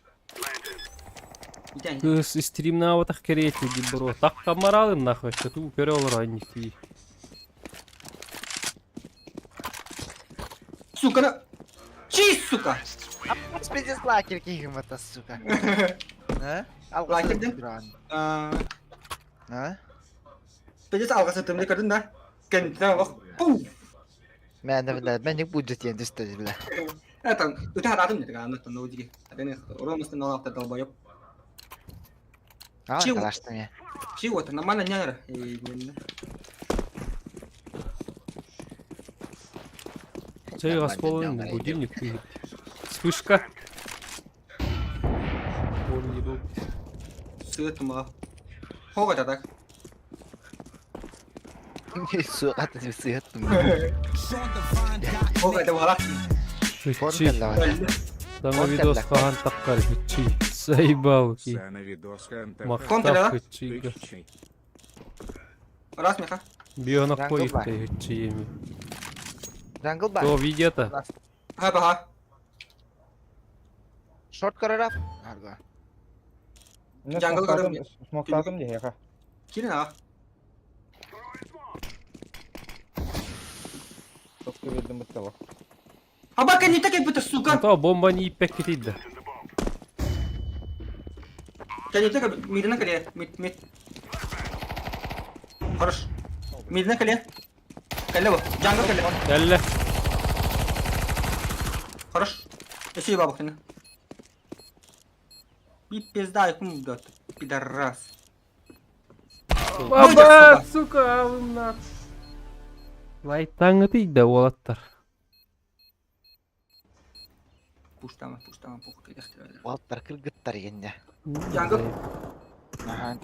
Итен. Кыс стримнаабатах кэриэти ди бро. Такка маралын нахуй, туу көрө олор анники. Сука на. Чи, сука. Пиздец лакер кихим это, сука. А? Лакер, да? А? Пиздец алҕас ыттым көрдүн да. Кэнниттэн олох пуф! Мэнэ бля, мен будет диэн түстэ бля. Это ыта хатаатым дии гааны тонно диги. Аден урон мастын алаахта долбоёб. А, Чего? калаштым я. Чего это нормально не эр. Чай расположен, будильник ты. Вспышка. Он не был. Сытма. Хога так. Суат сыаттым. Хога это вала. Чи. Сама видос хаан таккар хичи. Заебал ки. Сана видос Мактап хичига. Раз меха. Бионок коихты хичи еми. Джангл бар. То видео-то? Ха баха. Шорт көрөрөп. Арга. Джангл көрөм. Смоктадым дии хеха. Кирин а. Токко бердим быттала. Аба не так это сука. То бомба не иппек да. Не так мидна кале. Мид мид. Хорош. Мидна кале. Кале бу. Джангл кале. Кэллэ. Хорош. Еще бабах ты. И пизда, кум да, пидорас. Баба, сука, алымна. Лайтаңы да олаттар. Пуштама, пуштама, похуй, кайдахтыр. Уалттар кыргыттар егенде. Джангл. Аха.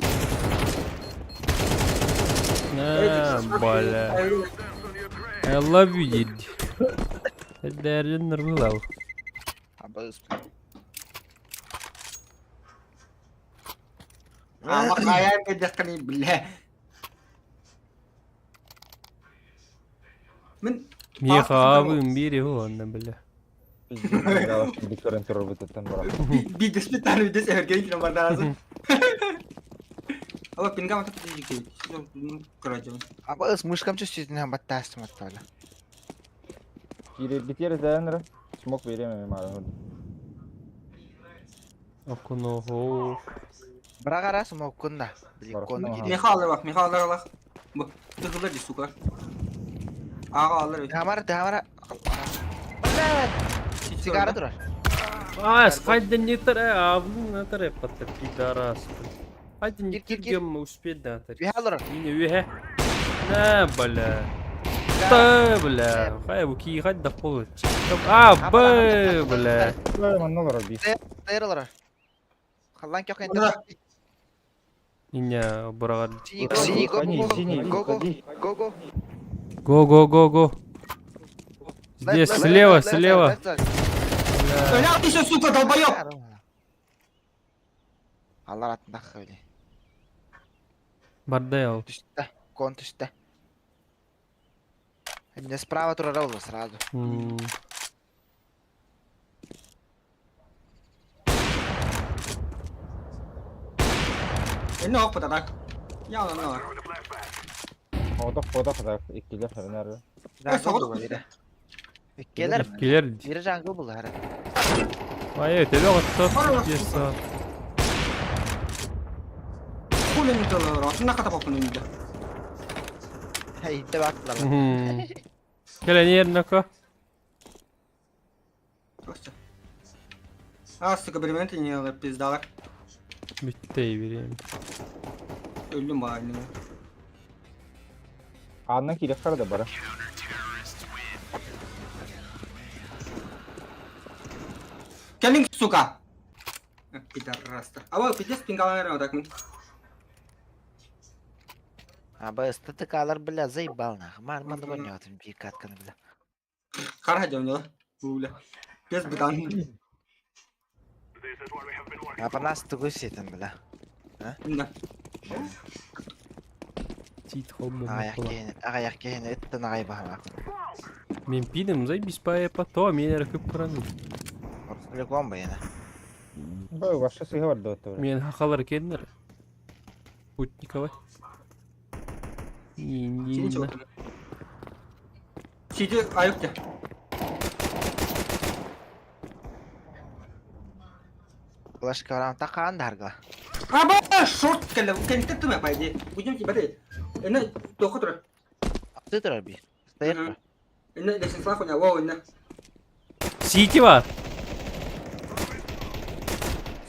На, бля. I love you, дед. Дәрін нұрмылау. Абыз. А, махая пидахтыр, бля. Мен Меха бири онна, бля. Викторен турар быттан бара. Бидес питар бидес эрген кило бардазы. Ала пинга мата пидики. Короче. Абыз мышкам чувствительный баттастым аттала. Кире битер зәнер. Смок береме мара. Окуно. Бірақ арасы моккунда. Биликкону Барахна. кире. Меха алыр бак, меха алыр алак. Бу тыгылыр ди сука. Ага алыр. Тамара, тамара. Бля, сигара турар. А, сқайдан не тар, абның на тар патта пидорас. Хайдан не Кир, кир, кир. киргем успеть да тар. Бихалыр. Мине үһе. На, бля. Та, бля. Хай бу ки хай да пол. А, б, бля. Манна олар би. Тайралар. Халлан кёкен. Иня бұрағар. Синий, го, го, го, го, го. Го, го, го, го. Здесь, слева, слева. Бля, ты еще, сука, долбоёб! Аллар атында хыли. Бардел. Түстә, кон түстә. Эмне справа турар ол сразу. Энне ок патадак. Я аны. Одох одох да иккилер хәрнәр. Жангл була бире. Иккелер. Келер. Бире жангл була хәрә. Ай, тебе отсо. Пьеса. Хули не толор. На хата попну не. Хей, инте бактылар. Келе нернака. Просто. А, сука, беременты не надо, пиздала. Битте берем. Öldüm bari. Анна килеп карады бара. Келин, сука! Пидорастер. А вот, пиздец, пингалар, так мы. Аба СТТКлар бля заебал нах. Ман ман да бир катканы бля. Хара дем, Бля. Без бетан. Апа нас тугуситен бля. Да. Тит хоббы. Аяк кейин, аяк кейин эттен агай бахма. Мен пидем, заебись по то, мен әркіп құраны. Телефон ба яна. Бу башка сыйга бар да отты. Мен хақалар кендер. Путникова. Сиди чего? Сиди, аюк Флешка барам такан дарга. Аба, шорт келе, кенте туме по идее. Будем тебя. Эне тоқы тұрар. Аты тұрар би. Стояр. Эне лесенсла хуйня, вау, эне. Сити бар.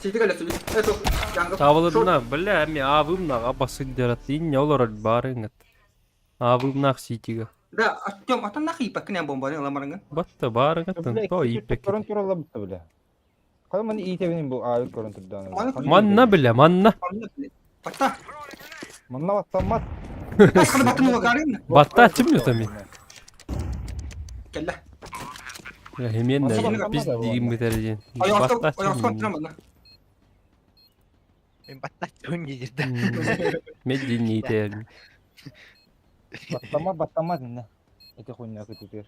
Сити кэлэ сүбүт. Это жаңғы. Табылырна, бля, ми авымнага басын дерат. Инне олор барыңыт. Авымнах ситига. Да, Артем, ата нахи ипаккин бомбаны аламарыңы. Батта барыңыттан то ипек. Көрөн туралла бутта бля. Кай маны иитебин бу аайыт көрөн турдааны. Манна бля, манна. Батта. Манна баттаммат. Каны баттын уга гарын. Батта чим там. Келле. Я хемен Манна биз да дигим битерден. Аяқты, Батта аяқты чим. тұрамын. Мен батта чөң дедірді. Медини итер. Баттамат баттамат инне. Эти хуйня көтүтер.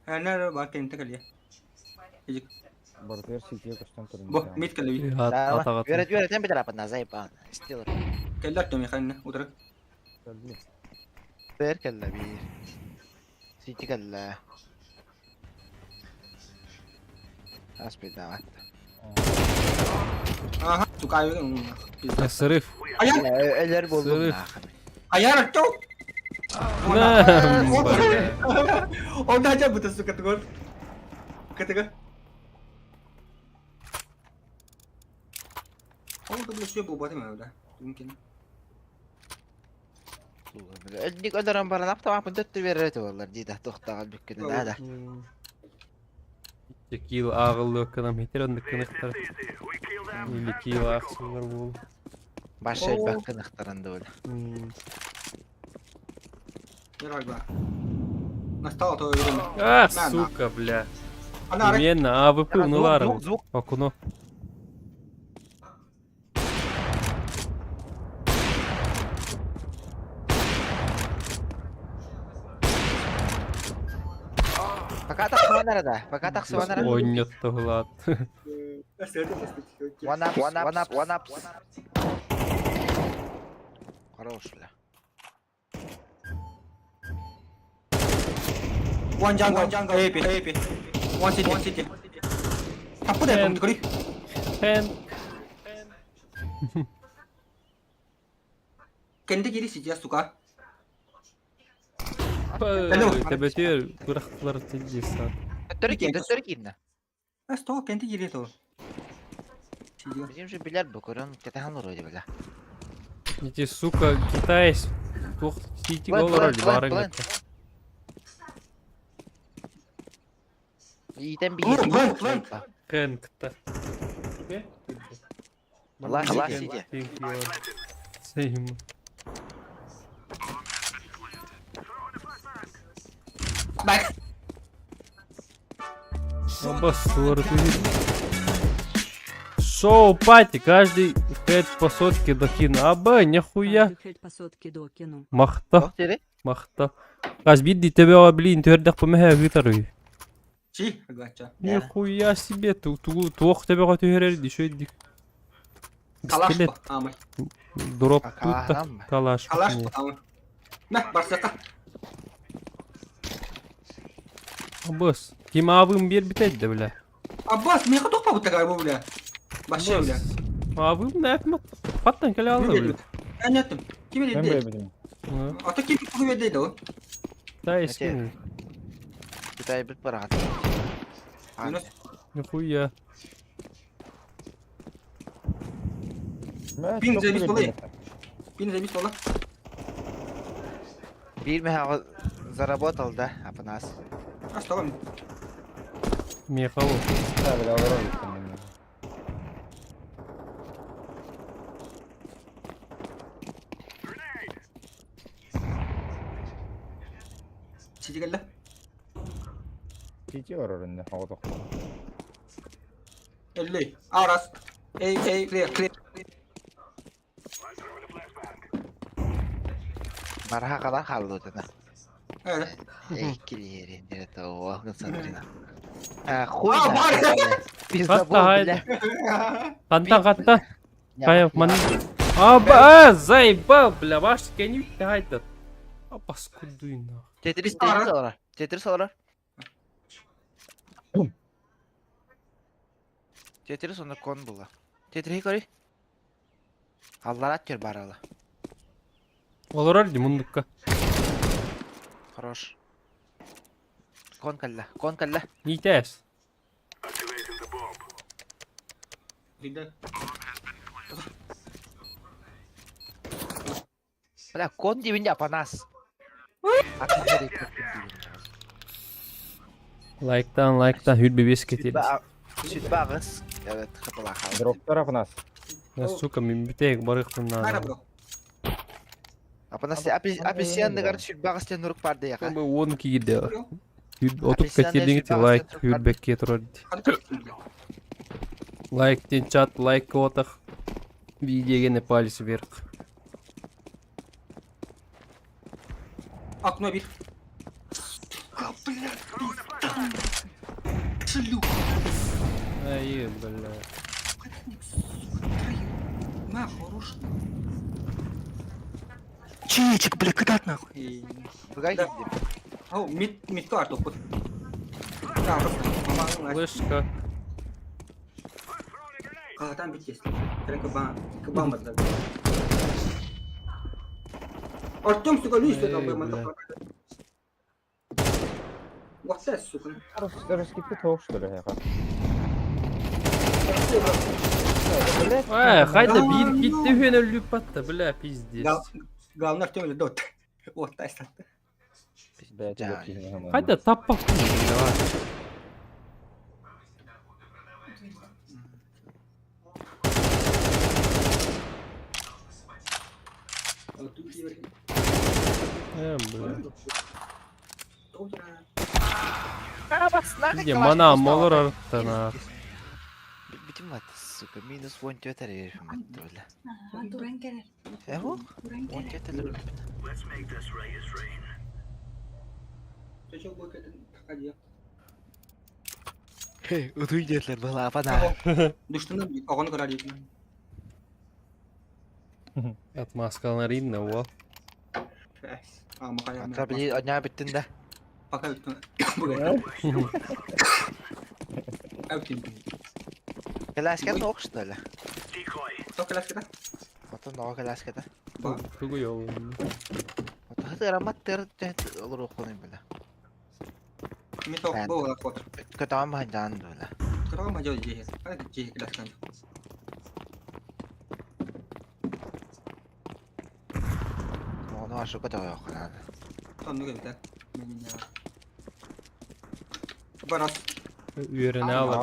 Әнә бар кенте кэле. Бартер ситие көстөн турун. Бу, мит кэле. Атага. Верет, верет, мен бітір апа, заебал. Стилер. Келле Артем яханна, утыр. Бер кэллэ биир. Сити кэллэ. Аспидаат. Аха, тукай. Срыв. Аяр, Элер болдум. Сырых. аяр Артем. На, Онда жа бұта сука тугор. Катыга. Ол да биле бу баты ма да. Мүмкін. Өлдік өлөрөн баран аптамапын төттү берер олар дейді тоқтаған бүккүнү да да. Кил агыллы кынам хитер онды кыныктар. Или кил аксылар бол. Башы элбек кыныктарынды ол. Ярар ба. Настало то время. А, На, на. сука, бля. Ана Именно АВП унулар. Звук, звук. Окуно. Пока тақсыбан арада. Пока тақсыбан арада. Ойнет тоглат. One up, one up, one up, one up. Хорош, бля. One jungle, jungle, A B, A B. One city, one city. Таппы да бомб көрей. Пен. Кенде кири сидя, сука. Тебетер бырактылар тилдиса. Төттөрү кийин, төттөрү кийин. А сто кенде кири то. Сидя. Bizim şu biler bu көрөн кетахан вроде бля. Эти, сука, китайс. Тух сити Плент, голор плент, плент, барыңыт. Иитен Плент, плент, плент. Кен кта. Лас сити. Same. Бак. Абас, Шоу пати, каждый хэт по сотке докину. Аба, нихуя. Хельт по сотке докину. Махта, махта. Аз бидди тебе, блин, твердых помеха гитары. Чи, агача. Нихуя себе, ту ту туох тебе готовили, еще и Калаш. пистолет. Амай. Дроп тут калаш. Калаш. Амай. Мә, барсака. Абас, ким авым бер битет да, бля. Аббас, мен қадоқ па такая бу, бля. Башы, бля. Авым нәпмат. Паттан келе алды, бля. Әнеттім. Ким Мен еді? бейбитим. Ата ким кугу еді ол? Да, эскин. Китай бит барат. Минус. Нихуя. Пин заебись болы. Пин заебись болы. Бир меха заработал, да, апанас. Асталам. Мехало. Да, бля, олорор иттим. Сити келді. Сити орор инде, ого Элли. Арас. Эй, эй, clear, clear. Барха калар халды да. Э. Эй, килери, это о, сандрина. А, хуй. А, бар. Пизда хайда. бля. Кантан, кантан. Кая, ман. Аба, а, заебал, бля, ваш кени хайда. А паскудуй нах. Тетрис, тетрис алар. Тетрис алар. Тетрис онда кон була. Тетрис кори. Аллар атер баралы. Олорор дии муннукка. Хорош. Кон кэллэ, кон кэллэ. Миитээс. Вида. Бля, кон диибин дии Апанас. Атын диибин. Лайктаан, лайктаан, хүрбэ бес кетер. Сүтбэ аҕыс. Evet, хапалаахаабыт. Дроптар Апанас. Сука, мин бүтэйик барыахпын Нара наада. бро. Апанас апельсианныгар сүрбэ аҕыс диэн нурук баар диэхэ. Уон киирдэ. Отуп Апельсианная кетердиҥ сүрбэ аҕыс лайк диэн турук баар. хүрбэккэ турар дии. Лайк диэн чат, лайк отах. Видеоге палец вверх. Окно бир. Сука, блядь, пизда. Шлюха. Ай, бля. Сука, троих. На, хорош. Чичик, бля, кыдат нахуй. Быгай Да. киирдим. Ау, мид, мид карту пут. Да, просто. Флешка. А, там бить есть. Прям кабан, кабан базар. Артем, сука, лезь сюда, Эй, бля, бля. мазафака. Вот это, сука. Раскидка тоқ, что ли, яха? Э, хайда биир китти үһүн өллүк батта, бля, пиздец. Главное, Артем или дот. Вот, тай стат. Бля, тебе Хайда таппа. Давай. Э, бля. Где мана молор арттана. Битим бат, сука, минус 1 төтер ерифим атты бля. Туран кэлэр. Эво? Туран 1 кэлэр. төтер. Утуй диэтилэр была Апана. Душтана оҕону көрөр диэтин. Отмазкалар инна, во. Ата били аня биттин да. Пока бүттүн. Әүтин. Кэлээскэ тоох что ли? Тоқ кэлэскэ Ото ноо кэлээскэ да. Тугу йол. Ото хытырамат тыр олоруоххунуй бля. Ми тоқ бу кот. Көтөҕөн баһан бля. Кырага ма жол жеhe. Ай жеhe кэлэскэн. Ону ашу көтөҕүөххүнаа. Сонну кэлбитэ. Мен я. Барас. Үөрэнэ алар.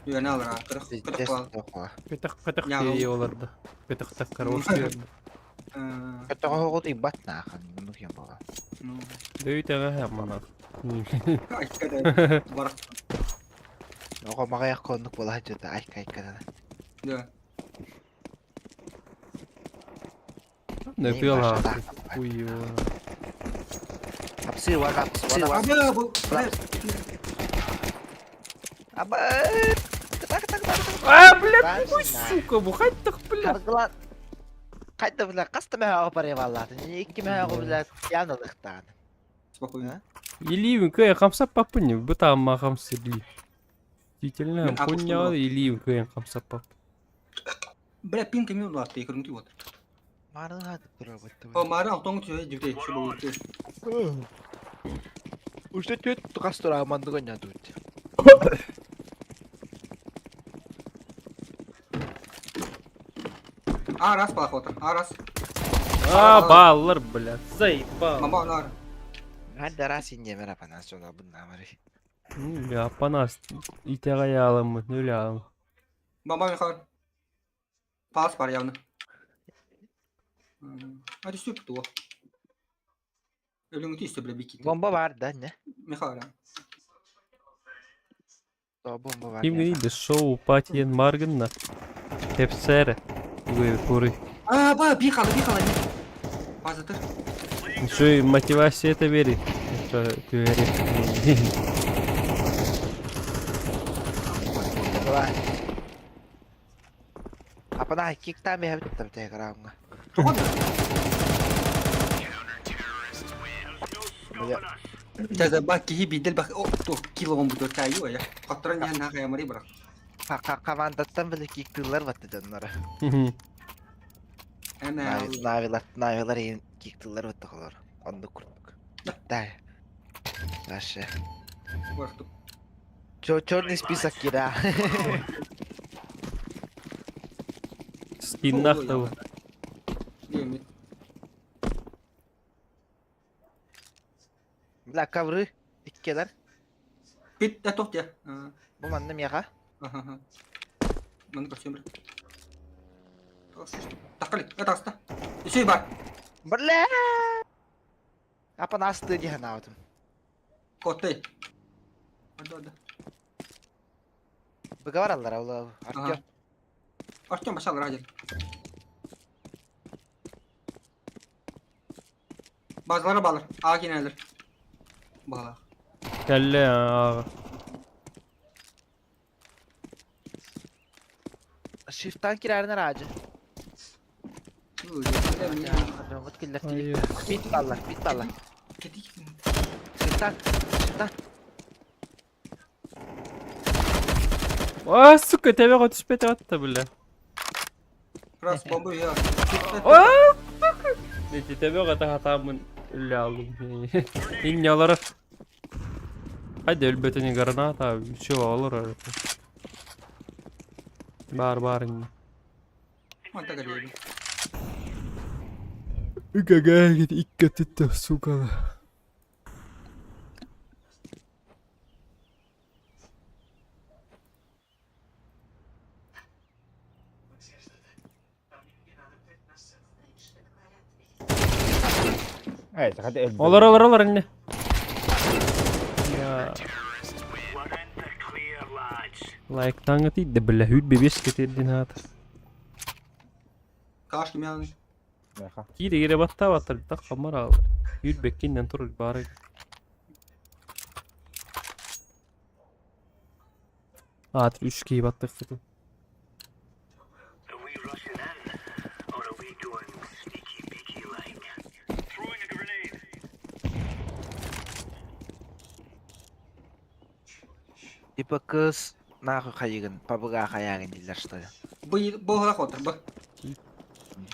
Үйәне алар. Кырак кырак кал. Петах петах Я дии оларда. Петах так хороший. Көтөҕө ибат наахан ну кем була. Ну. Дөйтэҕэ мана. Ай кэдэ. Барас. Ого маҕайах коннук була жыта ай кайкада. Да. Не пила. Хуй его. Апсы ван апсы ван. Аба бу. Аба. Так так так. А, бля, ой, сука, бухать так, бля. Каргылан. Кайда бля каста мэ апар еваллады. Икки мэ бля яналыктан. Спокойно. Иливин кэ хамса папыни, быта ма хамсы ли. Действительно, Мен ақылшы хуйня болам. Иливин кэ хамса пап. Бля, пинка ми улатты, көрүнтү вот. Марын хатып турар бытты. О, мары алтоң тү жүтэ шубу. Ушта төт кастыра амандыгы нядут. А раз палахота. А раз. А, баллар, бля, заебал. Мама нар. Хадда раз инде мер апанас жона бунна мари. Бля, апанас, итәгә нүл алым. Мама михар. Пас бар явно. А ты сүп туа. Өлүң түйсө бля бики. Бомба бар да не? Михар. То бомба бар. Ким гейде шоу патиен маргынна. Хепсере. Вы куры. А, ба, бихала, бихала. Базатыр. Еще мотивация это вери. Это твери. Апана кикта ме хабит там те грамга. Бля. Таза ба кихи бидел бак. О, то кило он бутор тайю я. Катран я на кая мари бра. Командаттан биле киктылар батты жаннара. Эн Навилар, навилар иһин киктыллар баттахалар. Оннук курдук. Да. Вообще. Черный список кира. Спиннах того. Бля, ковры иккилэр. Пит, да тох дьэ. Бу манна миэхэ. Манна көрсүөм бир. Таххали, таҕыста. Үсүй бар. Бля! Апанасты дии санаабытым. Котты. Орда, орда. Быга бараллар ол Артем. Артем башалар ажыр. Базалара балар. Аа кинелер. Балар. Кэллэ ааҕа. Шифтан кирээрин араадьы. Бит баллар, бит баллар. Шифтан, шифтан. А, сука, тэбэҕэ түспэтэ атта бля. Раз бомба я. А, сука. Эти тэбэҕэ таһатааммын үллэ алдым. Инне олорор. Хайда өлбөтүн граната все олорор. Бар бар инне. Манта кэлиэбин. Үкэгэ икки өттүттэ сука. Эй, сахата өлбөт. Олор олор олор инне. Я. Лайктаҥҥа тиийдэ бля үүт бэбиэс кэтиэрдин аата. Каш кимиан. Меха. Киире кире баттаабаттар так хаммар аалар. Үүт бэккиннэн турар баара. Аат үс киһи баттахпытын. Типа кыз нахуй хайыгын, пабыга хайагын дииллэр что ли. Бу бу хотор бу.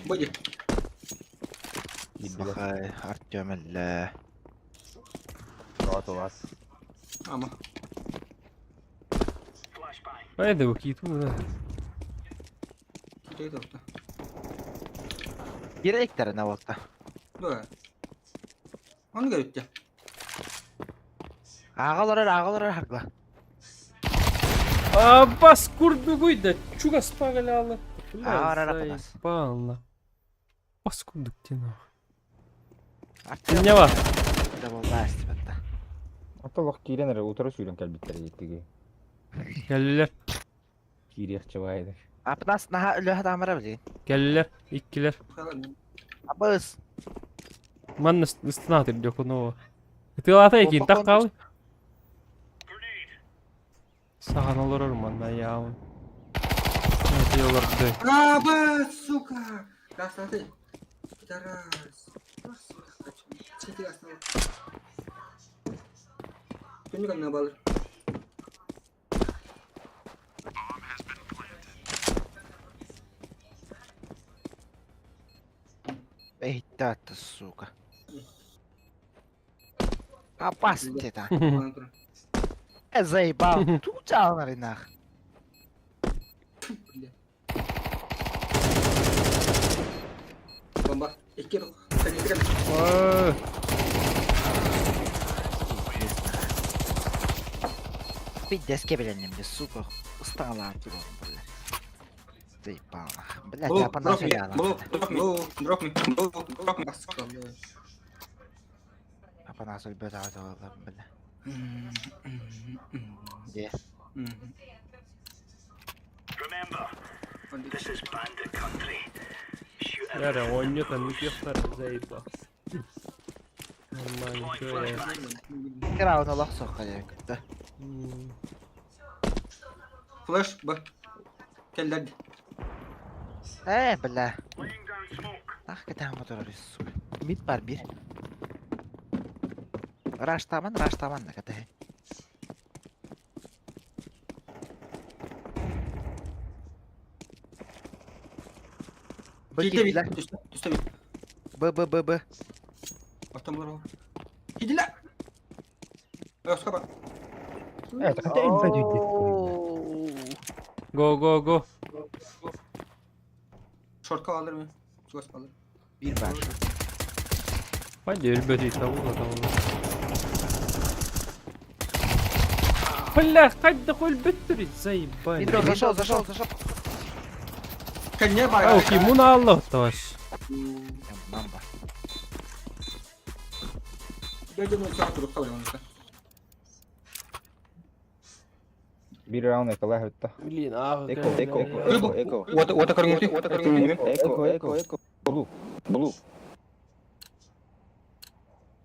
Бу ди. Бахай, Артем эллэ. Ротулас. Ама. Хайда бу кииту да. Китэй тохто. Кирэйиктэринэ буолта. Дуо. Ону көрүттэ. Ааҕа олорор, ааҕа олорор харгыла. А бас курдугуй да чугас пагалялы. Ааҕа барар апанас. Заебало. Бас курдук тина. Артем. Не бар? Да буолла эстибэтта. Ата киирэн эрэ утары сүүрэн кэлбиттэр диэттиги. Кэллилэр. Киириэхчэ баайдар. Апанас наһаа өлөһө таамара билигин. Кэллилэр. Иккилэр. Абыс. Манна ыстынаат ирдёкунова. Ытыалаата экин так каалы. Сахан олорор манна яабын. Эти олорду. А, ба, сука! Красноты. Пидорас. Четыре осталось. Түннүк анна балыр. Эйта сука. Апас тета. Аны турар. Э заебал. Туу чаалар инах. Бля. Бомба. Икки Сәликрем. Ой, Пиздец кебеленним сука. Ыстаҥалаан турар бля. Заебал. Блядь, Блок, апанас drop me, яла. блок, drop me, drop me, drop me. Сука, бля. Апанас өлбөт аата бля. Де. Яра, оонньотон үтүөхтэр заебал. Нормально, чё Краун олох соққа дьэ. Флеш, Б. Келлерди. Э, бля. Ах, кэтээн моторор сука. Мид бар бир. Раштаман, раштаман на кэтэһэ. Б Киирдэ киирдилэр. бит. Түстэ, түстэ бит. Б Б Б Б. Ортон булар. Киирдилэр. Оска бар. Оу. Го го го. Шортка алыр мен. Чугас алыр. Бир бар. Пойди, өлбөтүй табыла табыла. Бля, хайда өлбөттүр, заебали. Виндо зашел, зашел, зашел. Кәне бар. Ау, ким алла товарищ. Мамба. Бир раунд эколай хытта. Блин, а Эко, эко, эко, эко. Ота ота көрүңү, ота көрүңү. Эко, эко, эко. Блу. Блу.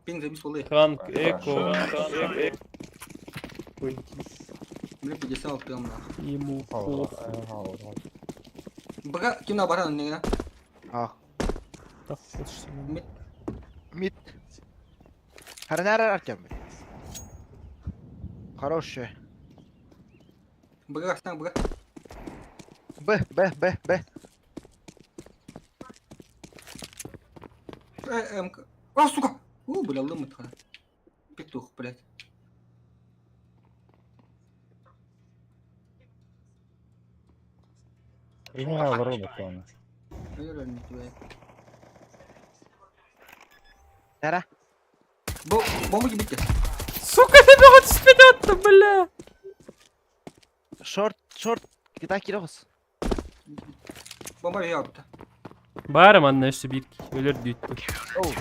Пинг запись болды. Танк, эко. Бля, 56 нах. Ему похуй. Бага ким баран не А, Так, вот что Мид. мид. Харанара Артем. Хороший. Бага стан бага. Б, Б, Б, Б. Э, М. А, сука. У, бля, лымыт хана. Петух, блядь. Бля, ворона клана. Наверное, не тебя. Нара. Бо, бомба битте. Сука, ты бегут спидет, бля. Шорт, шорт. Кита кирос. Бомба yaptı. Бары манна өссө биир өлөр дүйттү. Оу.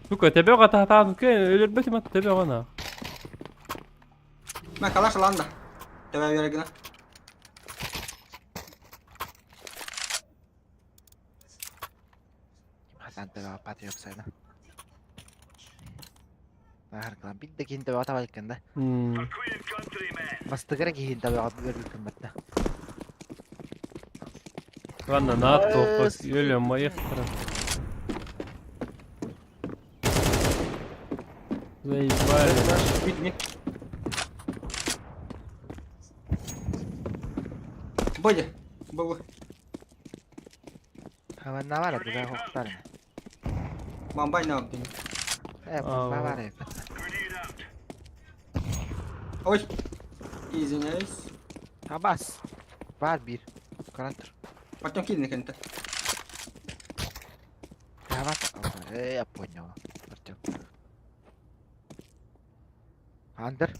Сука, тебе гатаатаан ке өлөрбөтүм ат тебе гана. Мен калаш ланда. Тебе верегина. Хасан тебе патриот сайна. Нахар кылан бит да кин тебе атабай экен да. Бастыгыра кин тебе атып бербит батта. Ладно, на то өлөм моих. Заебали. Бит мид. Бодя. Бо. Хаванна бар да хоктар. Бомба не yaptı. Э, А, бомба бар. Ой. Извиняюсь. Табас. Бар бир. Карантыр. Потом кидin кенте. Табас. Э, я понял. Артем. Андер.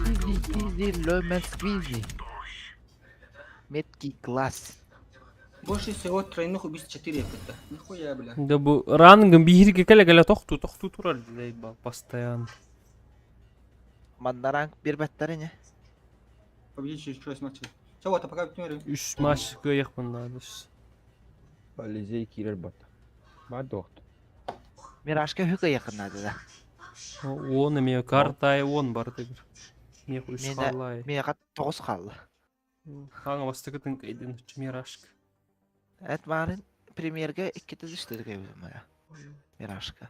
Easy, easy, lemon squeezy. Меткий глаз. Больше всего тройных убийств 4 это. Нихуя, бля. Да бу рангым биирге келе келе тохту тохту турар заебал постоянно. Мандаранг бир баттары не? Победить через 6 матчей. Все, вот, а пока не Үш матч кыйык надо. Ализей кирер бат. Бар доқты. Мирашка хүкө якынады да. Он эме картай он бар дегир. Мех үш Мене- халай. Мега 9 қалды. Хаңа бастыгытын кайдын мирашка. Эт барын премьерге 2 түзүштү моя. Мирашка.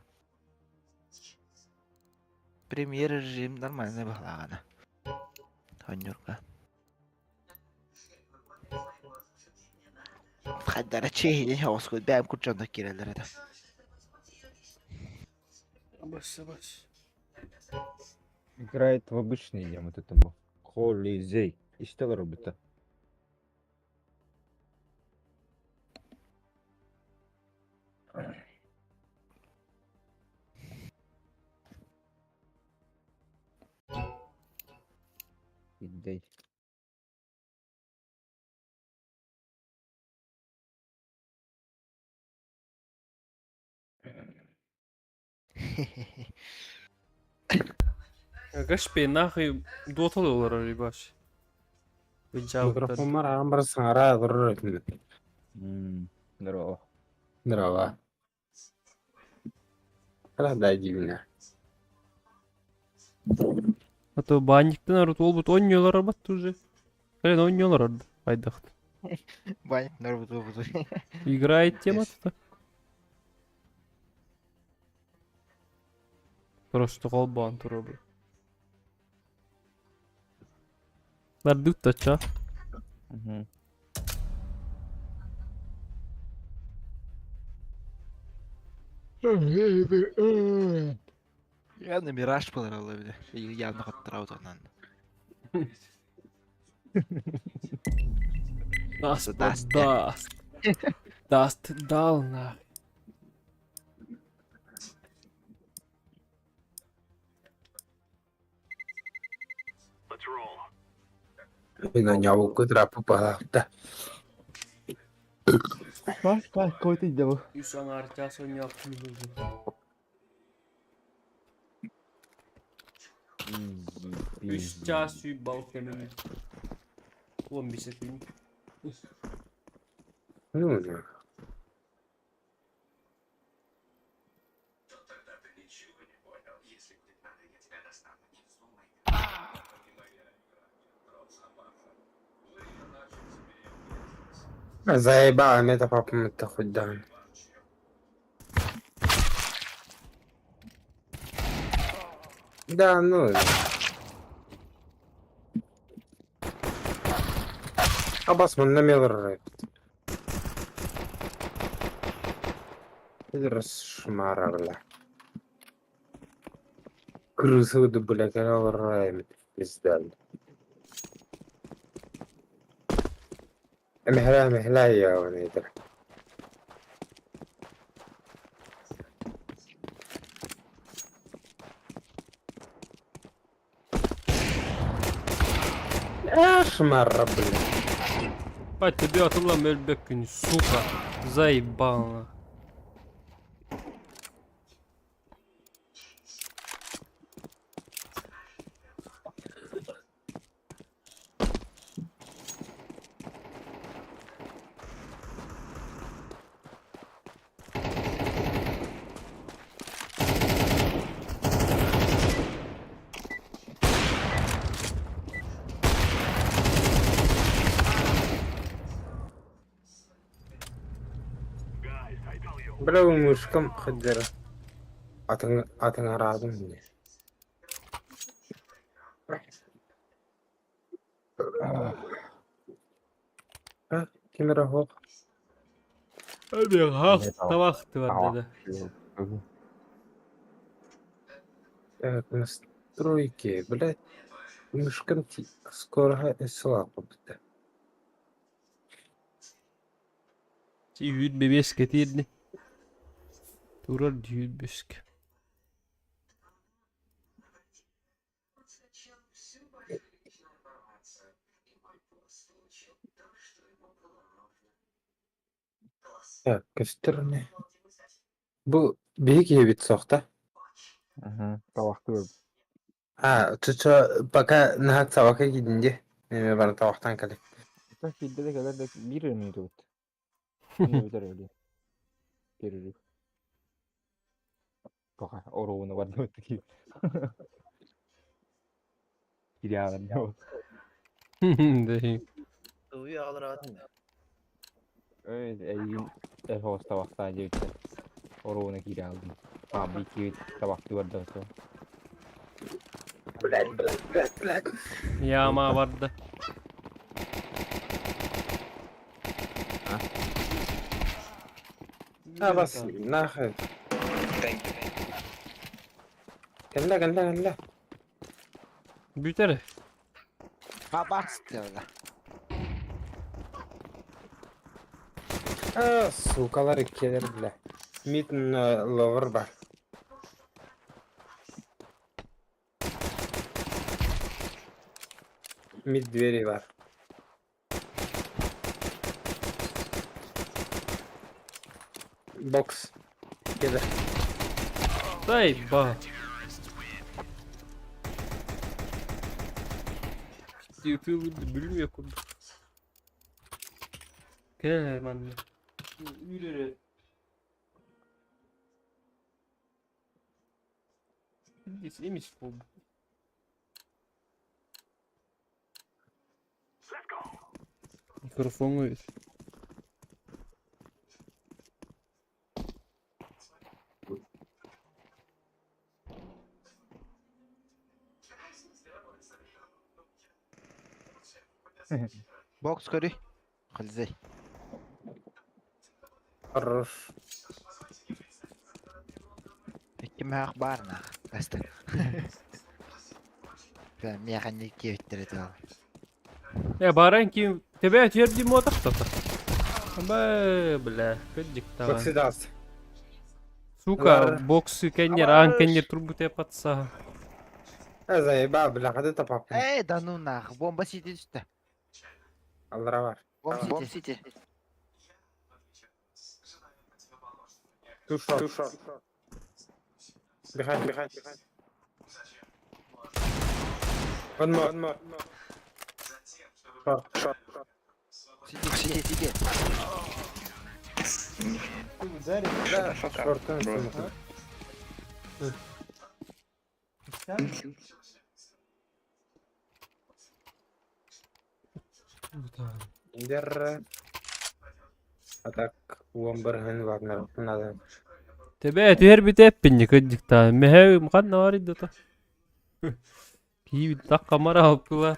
Премьер режим нормальный баглагана. Ханюрка. Хаддара чейни оскут бәм курчонда кирелер эди. Баш баш. Играет в обычный дем вот это был. Холизей. Истел робота. Идей. Гашпе нахуй дотал олар баш. Микрофон бар, ағам бар саңара тұрыр өтінді. Здорово. Здорово. Рада дивина. А то банниктен арут олбут ойнолор арбат уже. Блин, ойнолор арды. Айдахт. Баник норбуту буту. Играет тема то. Просто колбан турабы. Бардык точо. Я на мираж понравилось бile. Явно хаттыраутанан. Даст, Даст. даст. Даст дал нахуй. Нявуку трапы палапта. Баш баш койты иде бу. Үс аңар час ойнап Үс час үй бал кемин. 15 күн. Ну, Заебала мета папа хоть дан. Да, ну. Абас манна мелор. Шмара, бля. Крысы, бля, канал пизда. مهلا مهلا يا ونيدر. ايش مرة بلا Бать, тебе атылам өлбек күн, сука. Заебал нахуй. بلا مشكم خدرة атын атын арадым не. А, кемера хоқ. Әбе хақ табақты бар деді. Так, настройки, блядь. Мышкам скоро сла бітті. Сүйір бебес кетерді. Турар дүйір беске. Так, көстөрне. Бу биһик ебит соқта. Табақты көріп. А, чуча пока нахак сабака кидинде. Неме бар табақтан калек. Так килде де келер де бир минут өт. Не битер өлі. Перерыв. Пока оруына барды өтті ки. Кире не болды. Дей. Уй ağlar Ой, әйін әфос табақта жебітті. Оруына кире алдым. А, бики табақты барды өтті. Блядь, блядь, блядь, блядь. Яма барды. А, бас, нахуй. Кэллэ, кэллэ, кэллэ. Бүтер. Бабас diyorlar. А, сукалар келер, бля. Митн ловер бар. Мид двери бар. Бокс. Келер. Заебал. Bilmiyor kurdu. Gel hemen. Yürü. Emis bu. Mikrofonu ver. Бокс көрүй. Хылзай. Хорош. Икки мөһөх баар нах. Бастар. Миэхэ не киэбиттэрэ тыл. Э, баран ким тебе тверди мотор что-то. Бэ, бля, кырдьык Боксы даст. Сука, боксы кеннер, аан кеннер турбуте патса. Э, заебал, бля, хады тапапын. Эй, да ну нах, бомба сити түстэ. Аллара бар. Бомба сити. Too short. Too short. Behind, behind, behind. One more. One more. Short, short. Сити, сити, сити. Да, short and Индер. А так, уон Вагнер надо. Тебе түһэр бүтэ пинни кырдьык Меһэ ханна бар иддата. Киибит так камара алпыла.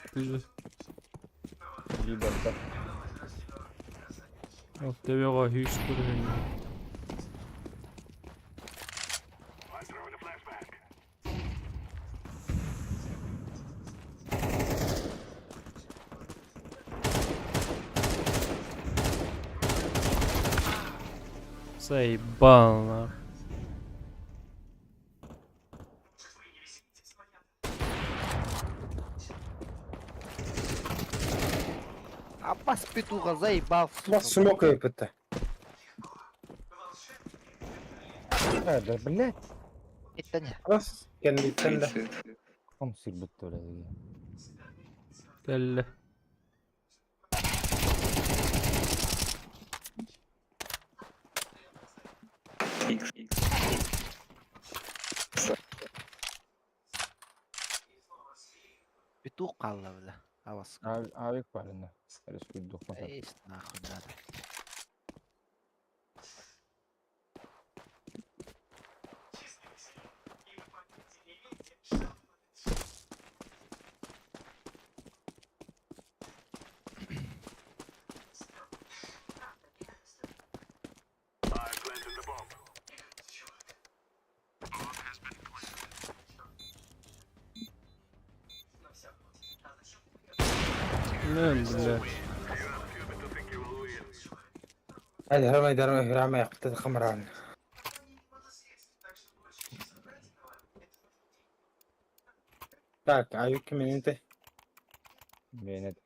Либо Ол тебе хүйс көрүн. Заебал, нахуй. Аппас петуха заебал. Бас смок выпыта. Да, да, блядь. Это не. Бас, кэнниттэн да. Ком сирбит бля. Кэллэ. Петух қалла, бля. Авас. Авик барына. Рискуй дух. Эй, нахуй надо. Не, бля. هذا رمي درمي رمي يقتل خمران. Так, а юки мен انت Бенет.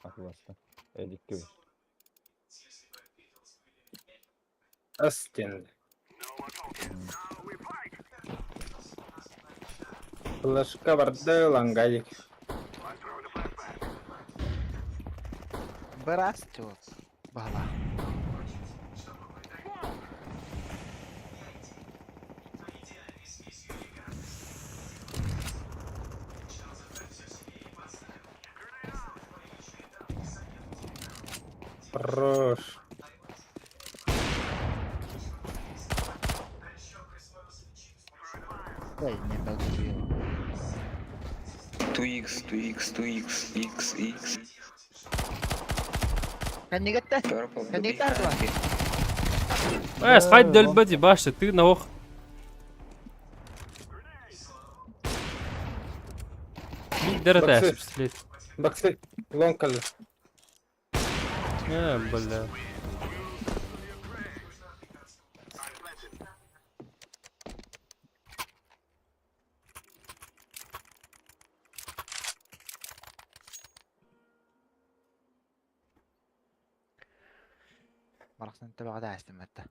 Акыласта. Эдик кебе. Астен. Флешка барды лангайик. Бырастет. Бала. Хорош. Эй, не догубил. 2x, 2x, 2x, x, x. Кэннигетте. Purple. Кэннигетте артыла. Э, схать дөлбөти башты, ты на ох. Дәрәтә Баксы. слет. Баксы. Лонкал. Э, бля. Барахсан табаҕа астыматта.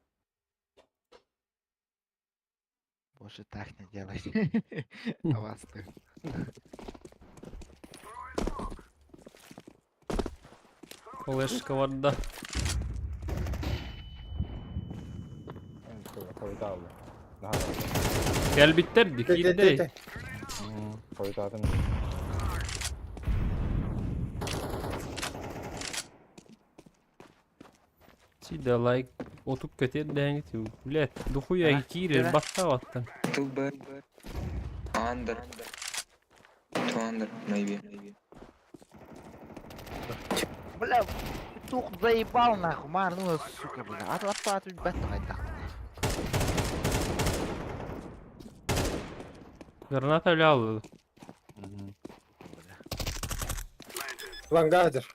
Больше так не делай. Авасты. Флешка барда. Кэлбиттер ди киирдей. Хойутаатым. Сида лайк отуп кетер дэҥит. Блядь, духуя киирер батта баттан. 2B. Under. 2 under, maybe. Бля, петух заебал нахуй, мар, ну сука, бля. А то аттаат билбэт хайдах. Граната лял. Лангадер.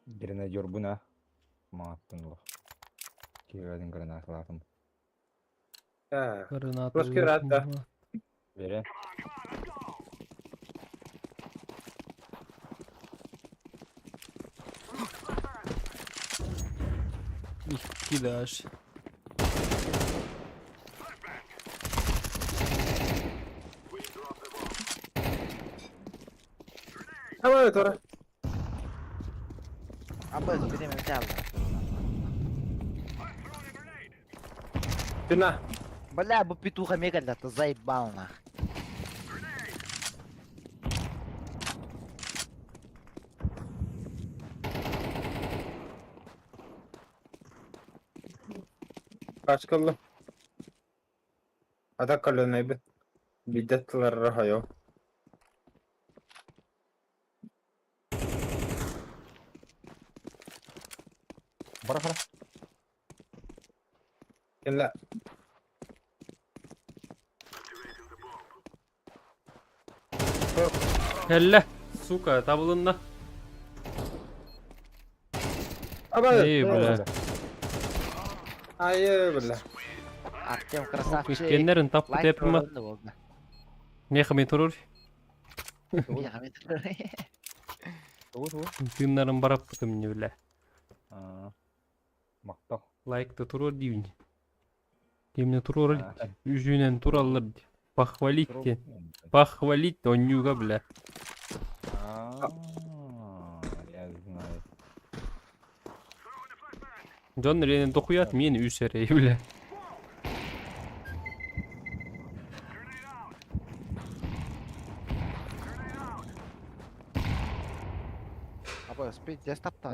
Гренадер буна. Мааттын олох. Киирэн гранаталаатым. Граната. Русский рад, да. Бере. Икки даже. Давай, Тора. Абы, берем взял. Спина. Бля, бу петуха мега да ты заебал нах. Kaç kaldı? Atak kalın abi. Bidatlar rahayo. Бара бара. Illa. Кэллэ. Сука, табылынна. Аба. Эй, бля. Айы, бля. Артем красавчик. Кеннерин таппы Лайк тепима. прорывный болды. Меха мен турur. Меха мен турur. Тугу тугу. Тыыннарын бараппытым не бля. Мактал. Лайкты турur дейін. Кемне турur Жүзінен тураллар. Похвалить те. Похвалить онюга, бля. Я знаю. Джон Ленин тохуят мен үсәрей, бля. Абы, спит, здесь таптан.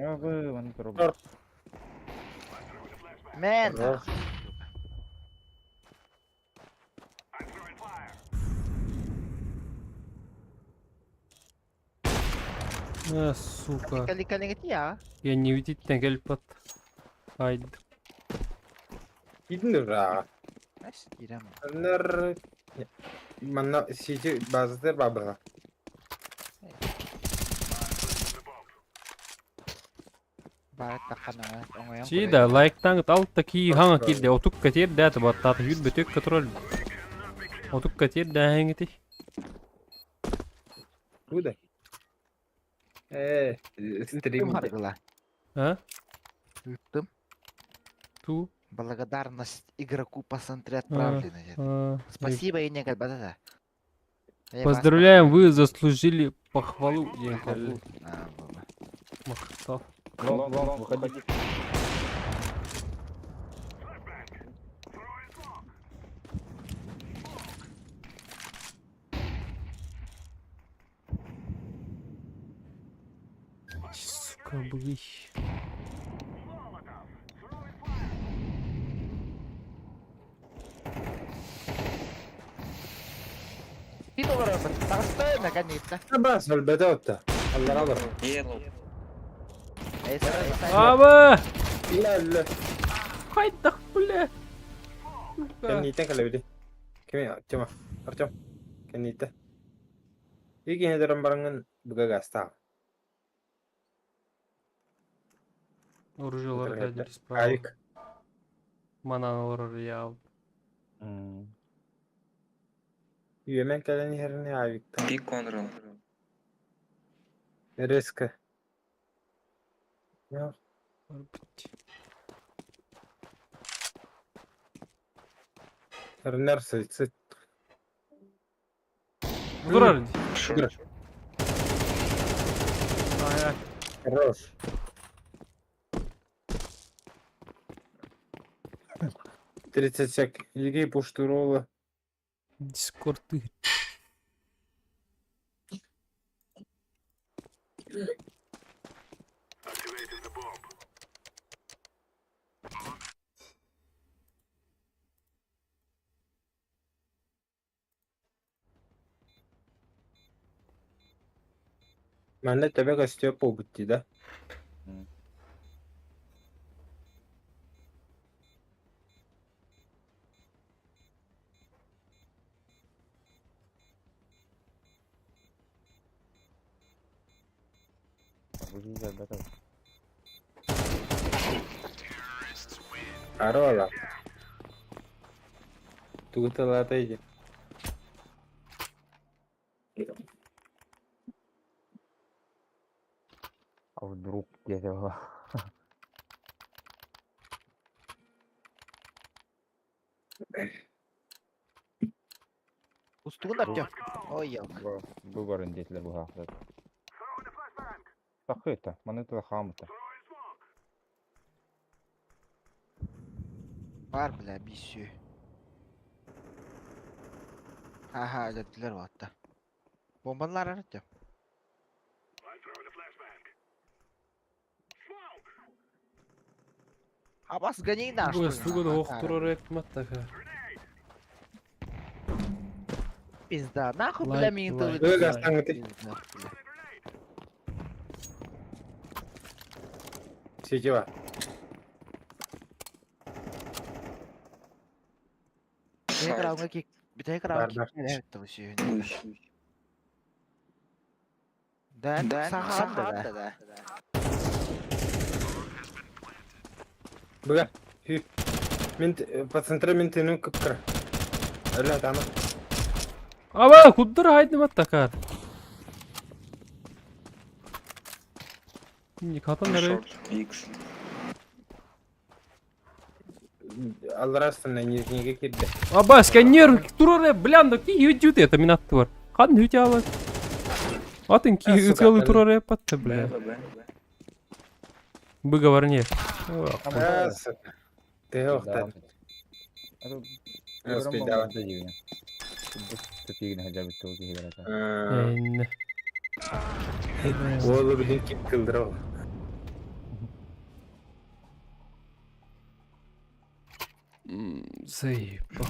Мен. А, сука. Кали кали я. Я не видит келіп бат. Айды. Gidin ra. Кирем. Аннар манна сити базатыр бабыга. Чида лайктан алта ки хаңа килде отук катер дәт баттат юр бөтөк контроль. Отук катер дәһәңити. Куда? Э, стрим. А? Ыттым. Ту. Благодарность игроку по центре отправлена. А, Спасибо, и не да. Поздравляем, вы заслужили похвалу. Похвалу. Махтал. Лонг, лонг, выходи. Сука, блищ. Бас البدوتة الله نظر Аба! لا لا Хайдах, бля! كنيتك اللي بدي كمي تما ارتم كنيتة يجي هذا رمبرنن بقى قاستا Оружиелар дәдір справа. Айк. Манан я. Yemen кэлэн иһэрин авикта. Пик контрол. Резко. Рнер сыт. Турар. Хорош. Хорош. 30 сек. Егей пуштурола. Дискорд. Манна төбө көстүө буолбут дии да. Арола. Тугу тыллаатай дии? А вдруг диэтэ буолла. Устугун Артем. Ой, елка. Бу барын диэтилэр быһаахтар. Такыта, маны тыла хаамыта. Бар, бля, бисю. Ха-ха, өлөрдүлэр уотта. Бомбалар Артем. Абас гони на что ли, Тугун нахуй, ох турар эпматтаха. Пизда, нахуй, бля, Лайк, мин лайк, тылы. Өлө лайк. астаңыты. Сетева. Бүтэй Бар, бар. кик. Да, саха да. Быга. Хүй. Мин по центре мин тыным кыпкыра. Өлө тама. Аба, куддур хайдыматтака. Хатан эрэ. Алларастан нижнийге кирде. Аба, сканер турар блян, да ки юдют это минат туар. Хан хүтялы. Атын ки А, сука, ытылы әлі. турар эпатты, бля. Выговор не. А, сука. Ты охта. Успейдала. Энне. Олы билин кип кылдыра ол. Заебал.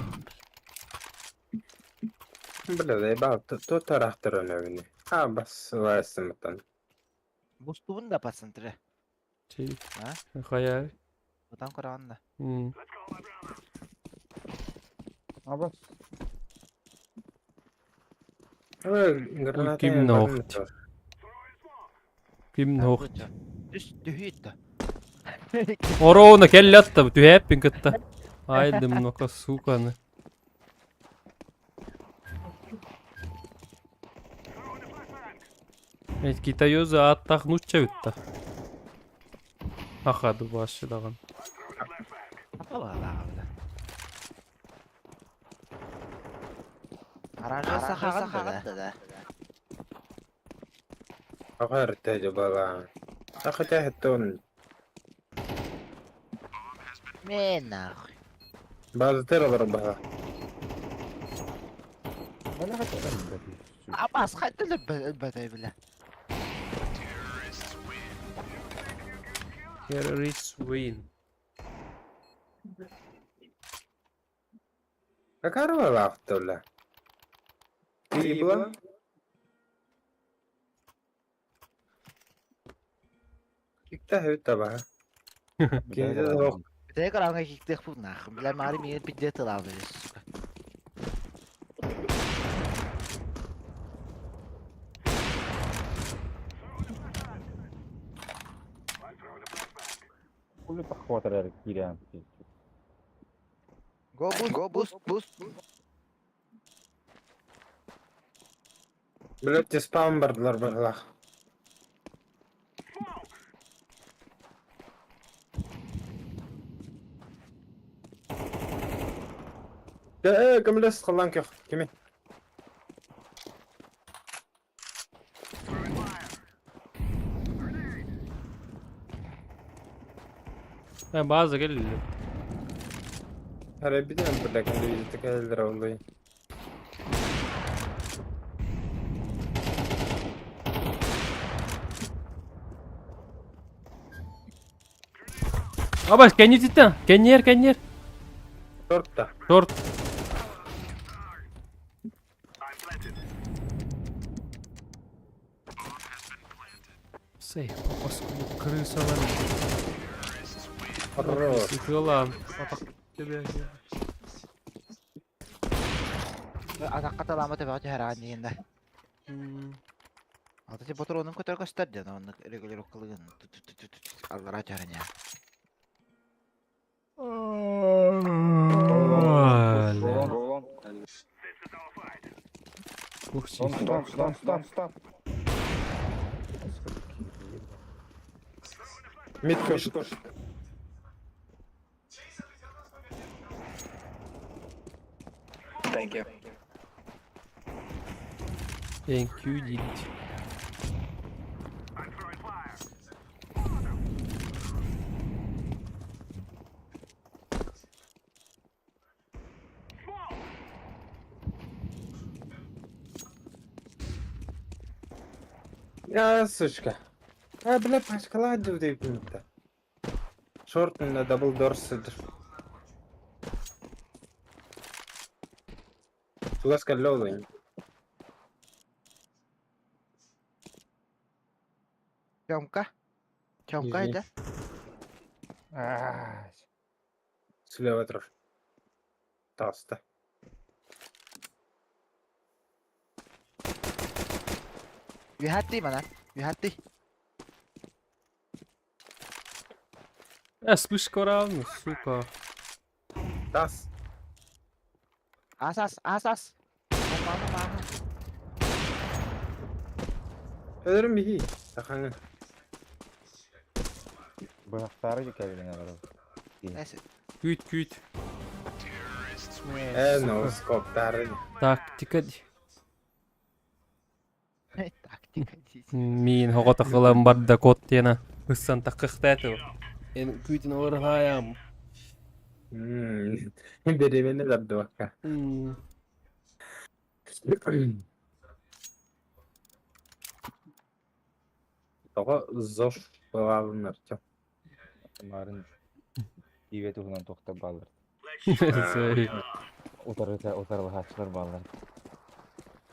Бля, заебал. То тарахтыр өнөбүнү. А, бас лайсымытан. Бустугун да по центре. Чей. А? Хая. Отан көрөҕүн да. М. Абас. Граната. Ким нохт. Ким нохт. Түс түһүйт да. Ороуна келлятта түһээппин кытта. Айдым нока суканы. Эт китайоза аттах нучча бүтта. Ахады башы даган. Аранжа сахаҕын да. Ахар тәҗе бала. Ахата хеттон. Мен нахуй. Базы тер бала. Абас хайда өлбөтөй бля. Terrorists win. Какарва лахтола. Тибла. Кикта хетта ба. Кинде ох. Бүтэй көрөҕүн киктиэх бу нахуй. Бля, мари миин пиздец тылаабы, сука. Кулы похватар кирям. Go boost, go boost, boost. Блядь, спам бардылар бала. Э, кемлес кылан кех. Кими? Ha bazı geldi. Хара биден бля, кем видит такая олай. Аба, кенни титтен. Кеннер, кеннер. Тортта. Торт. Сэй, паскуду крысалар. Хорош. Сытыалаан. Атах тебе. Атахха талаама төбөҕө түһэр аан диэн да. Ата ти ботуруонун көтөр көстөр диэн оннук регулировкалыгын аллараа түһэрэн яа. Ух, Стоп, стоп, стоп, стоп. Мид кош. Thank you. Thank you, did. Я, сучка. А, бля, пачкала дейбин Шорт на дабл дор сыдыр. Тугаска лоудing. Тёмка. Тёмка Извини. это? Аа. Слева трош. Таста. Үһәтти манан. Үһәтти. Э, вспышка равна, сука. Тас. Асас, асас. Мама, мама. Өлөрүм бихи. Саханы. Быһахтары кэлин алар. Нәсе. Күйт, күйт. Э, no, скоптары. Тактика. Тактика дейсің. Мин хоғотақылан барда кот тена. Ыссан таққықтаты. Эн күйтін орғаям. Беремени дарды бакка. Тоҕо зош былаабын Артем. Марын иве туһунан тохтор баалар. Sorry. Утарыта утарылааччылар баалар.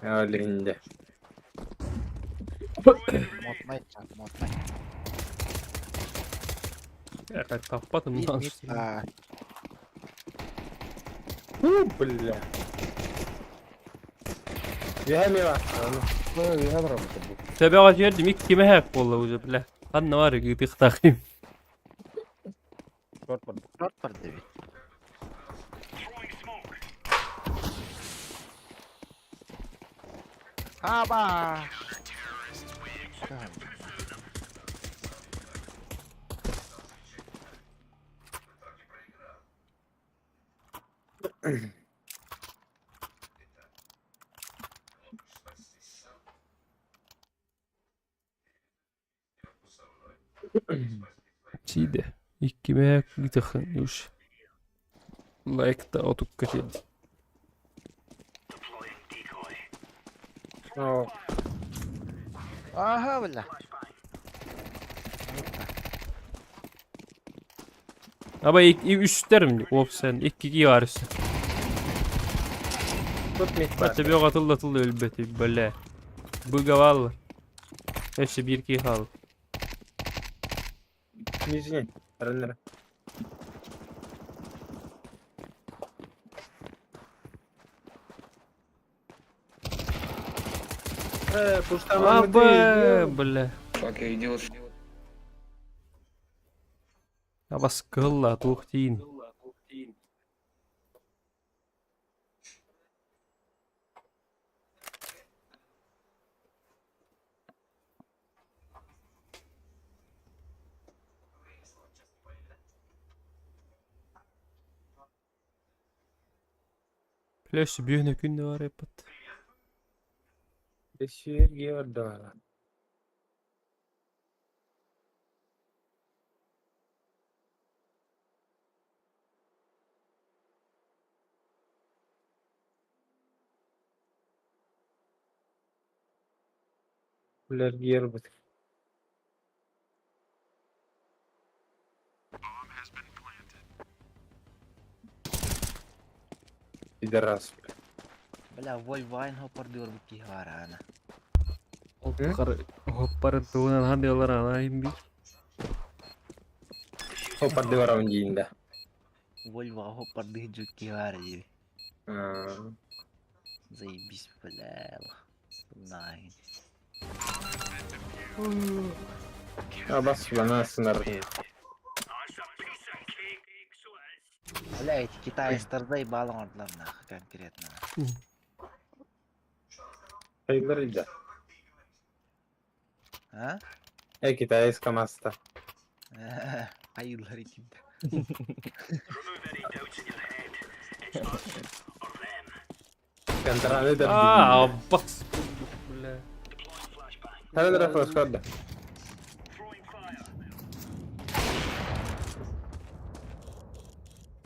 Олинде. Мотмай, чат, мотмай. Как таппатым Мид, мынаны. мид. А, У, бля. Ями бар. Төбөҕө жердим икки меһэк буолла уже бля. Ханна бар ыытыхтахым. Шорт бар. шорт бар деп. Аба! Чиде. Икки меһэк ыытыхын уж. Лайкта отукка тиэрди. О, Аха, бля. Аба үстерим оп сен икки бар үстü. тут мид бар. Бача бөҕө тылла тылла өлбөтү бля. Быгаваллар. Өссө бир ки хал. Нижний. Раннер. Э, пуштаман Аба бля. Fuck, я идиот. Абас кылла туох тиин. Плөссө бүйөнө күндө бар эппат. Сергей Ордала. Бля, Гербert. Пидорас, бля. Бля, Вольвайн хоппардыыр бу киһи баар аана. Хоппарын туһунан хандыалар анаайым биир. Хоппарды барабын диин да. Вольвоҕа хоппардыы дьүкки баар дии. Заебись, бля. Нахер. Абас бана сынар. Бля, эти китайцтар заебал оҥордулар нахуй конкретно. Хайдар ида. А? Э, китайская маста. Айыллар итинде. Контраны да. Аа, бакс. Бля. Хара да флешкарда.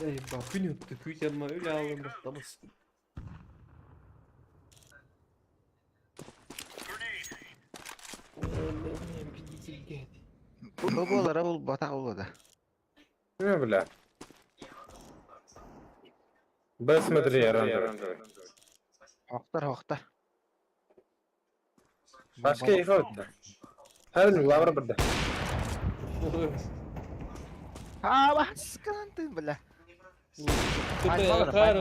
Эй, бакын өттü күйт öyle alındı. Tamam. Бу буолара бул батах буолла. Не, бля. Б смотри, оранжевый. Хохтар хохтар. Başka yıka öttü. Her gün lavra burada. Аа, баскантын бля. Хатырат.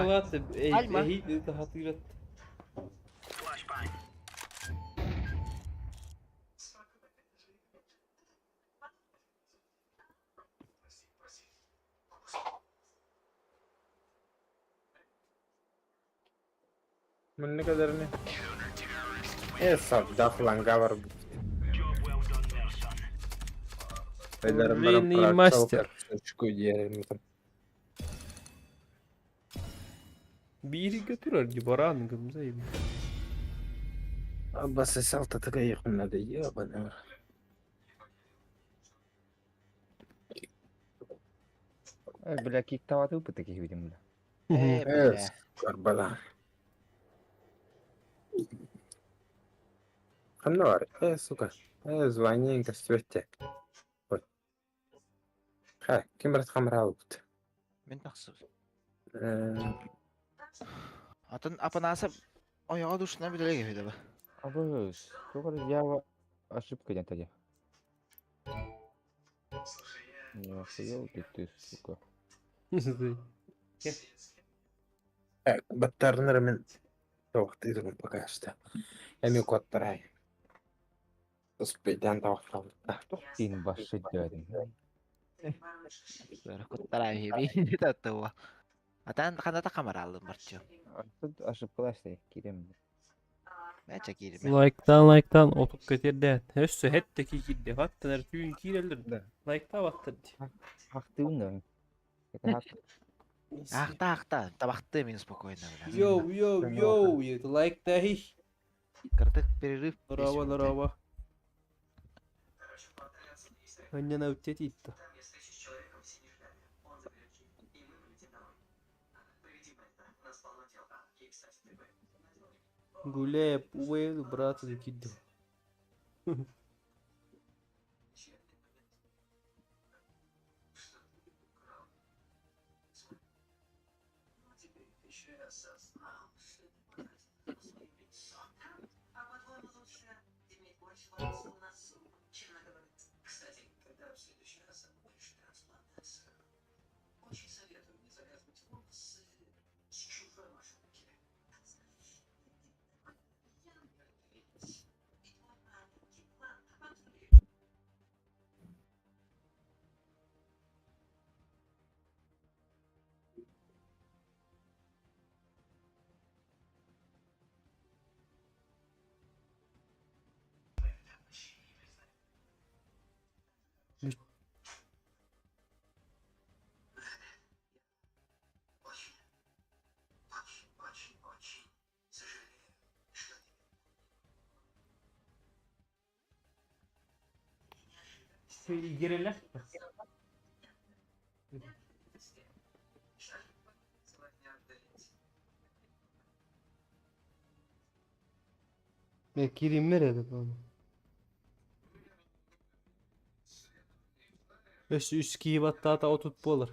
Bunun ne kadarını? E sap daflan gavar. Лунный мастер. Бири götürür gibi баран гымзай. Аббасы салта такая надо ебаный. Бля, киктаваты таких видим, бля. Э, бля. Карбала. Ханна бар. Э, сука. Э, звание кастюрте. Вот. Ха, ким брат хамраут. Мен тахсыз. Э, Атын апанаса ояга душна билеге хүйдө ба. Абыс, только Java ошибка где-то где. Не охуел ли ты, сука? Баттарныр мен тоқтыйдым пока что. Эми коттарай. Успейдан тоқталды. Тин баши дядин. Куттара хеби таттыва. Атан ханата камера алдым барчу. Ошибкалашты, кирем. Мәче кирме. Лайктан лайктан отуп кетерде. Өссө хетте кикирде. Хаттан түйін кирелер. Лайкта баттыр. Хактыын да. Это хак. Ахта ахта, табакты мен спокойно бля. Йоу, йоу, йоу, это лайкта хи. Кырдык перерыв. Здорово, здорово. Анна утетит. Гуляя по брата закидывал. Girerler. Ne gireyim nerede bu? Өс үс киибаттаата отут буолар.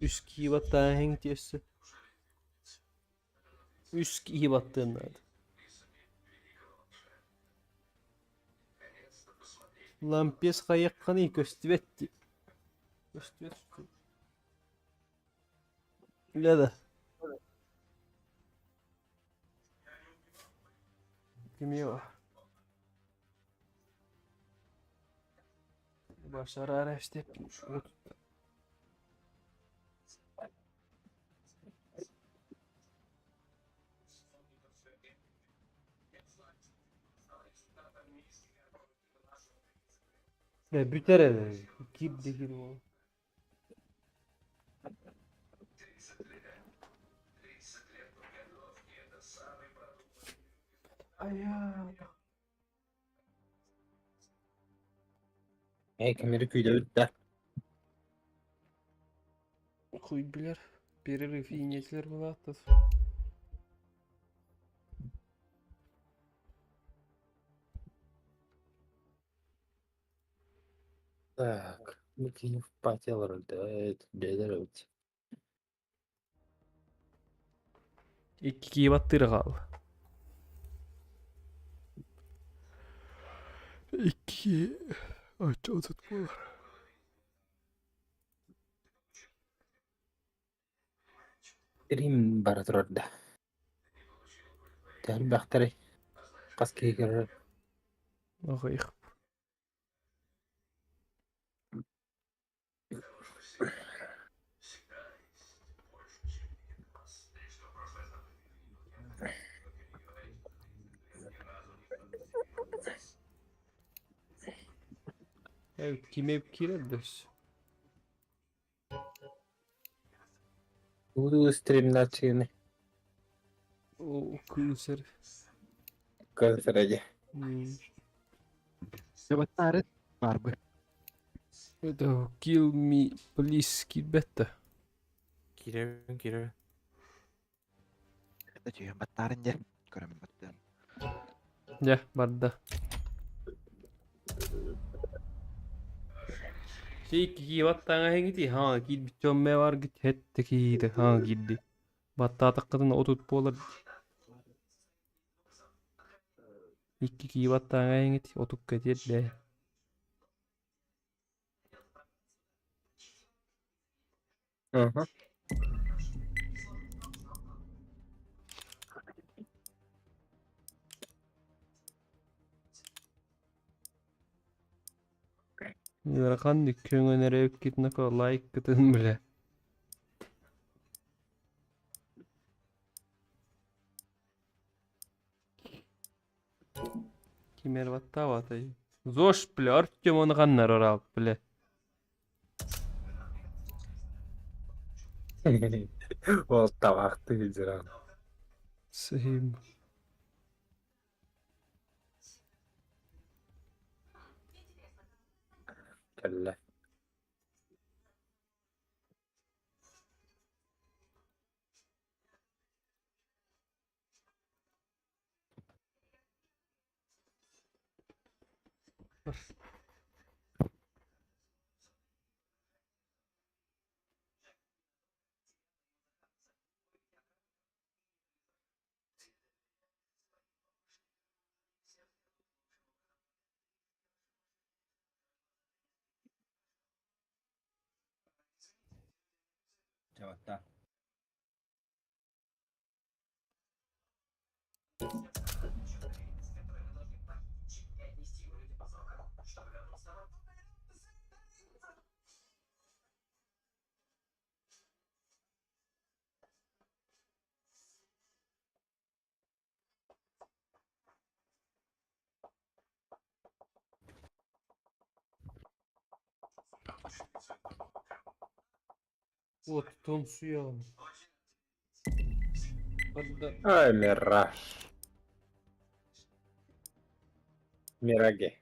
Үс киибаттаа хең тиэссэ. Үс киибаттыын наада. Лампес хайыаххыный көстүбэт дии. Көстүбэт. Үлэ да. Кимио. Башарара işte. Бүтэр эрэ. Киирдигин ол. Айаа. Эй, кемери күйдөбүт да. Хуй билэр. Перерыв иинньэтилэр былааттар. Так, Микинев патиялар өлдөт, бедер өт. Икки кии баттыыр хаалла. Икки оччо отут буолар. Рим бара турар да. Тэлбэхтэри хас киһи көрөр. Аҕыйах. Ким киирэр да өссө? Буду стримначыны О, күүсэр. көрсөрөдө. Себаттары барбы. Это kill me please киирбэт да. Кирэбин, кирэбин. Это чүйэн баттарын дьэ. Көрөмүн баттарын. Дьэ, барда. Икки кии баттааҥа иһиҥити хаҥа киирбит дьон баргыт хэттэ киһиитэ хаҥа киирди. Баттаатаххытына отут буолар. Икки кии баттааҥа иһиҥити отукка тиэрдэ. Ага. Ыарахан көҥөн эрэ китнако лайк кытын билэ. Кимер баттаабатай. Зош бля, Артем оны ханнар ораап бля. Ол табақты видеран. Сахим. Кэллэ. Чабатта. Вот тонсуйан. Барда. Ай, мираж. Мираги.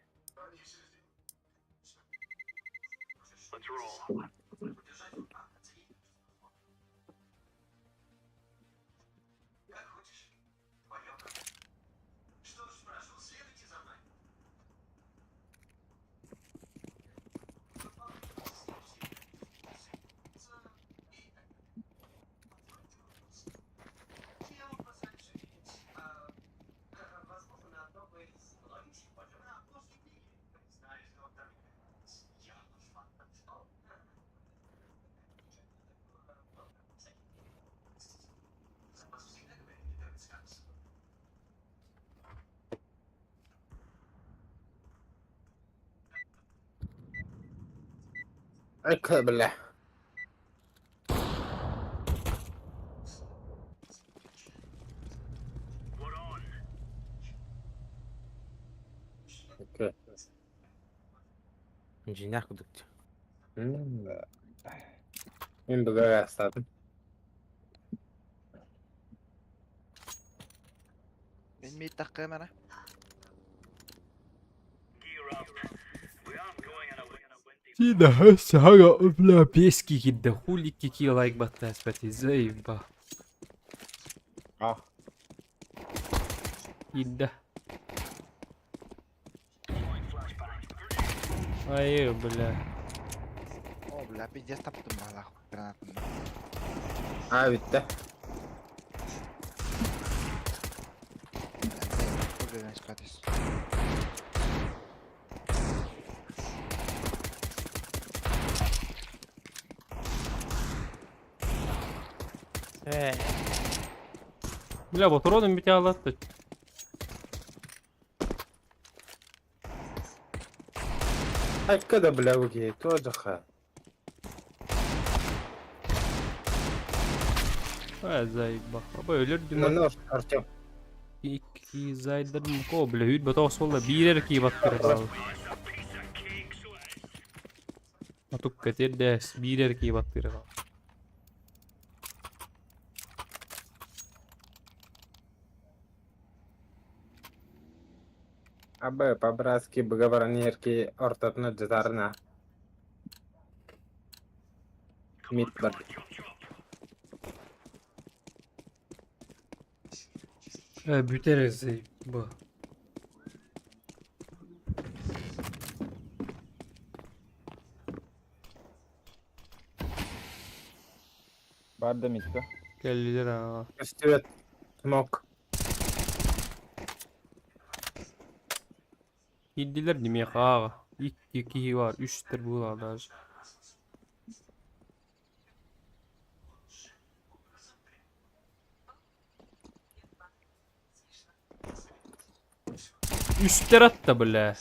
Айка, бля. Окей. Инженер кудук. Мен бүгін астадым. Мен мид таққым ана. Тина, сага, бля, пески кидде, хули кики лайк баттас бати, заеба. А. Кидде. Ай, бля. О, бля, пиздец таптым балах гранатын. А, бітті. Бля, спатись. Э, Бля, патроном бите алатты. Айка да, бля, окей, тоже ха. Ай, заеба. Аба өлөр Ну, дүнө. ну, Артем. Икки зайдырым ко, бля, үйт батақ солда бирер ки баттыр бал. Атук кетер дәс, бирер ки баттыр бал. Абы, по-братски, бгаворнерки, ортотно джатарна. Мид бар. Э, бүтер заеба. Бар да митті. Келдилер а. Көстүбөт. Смок. Киддилер неме қаға. Икки ки бар, үштер була даже. Үстер атта, бля.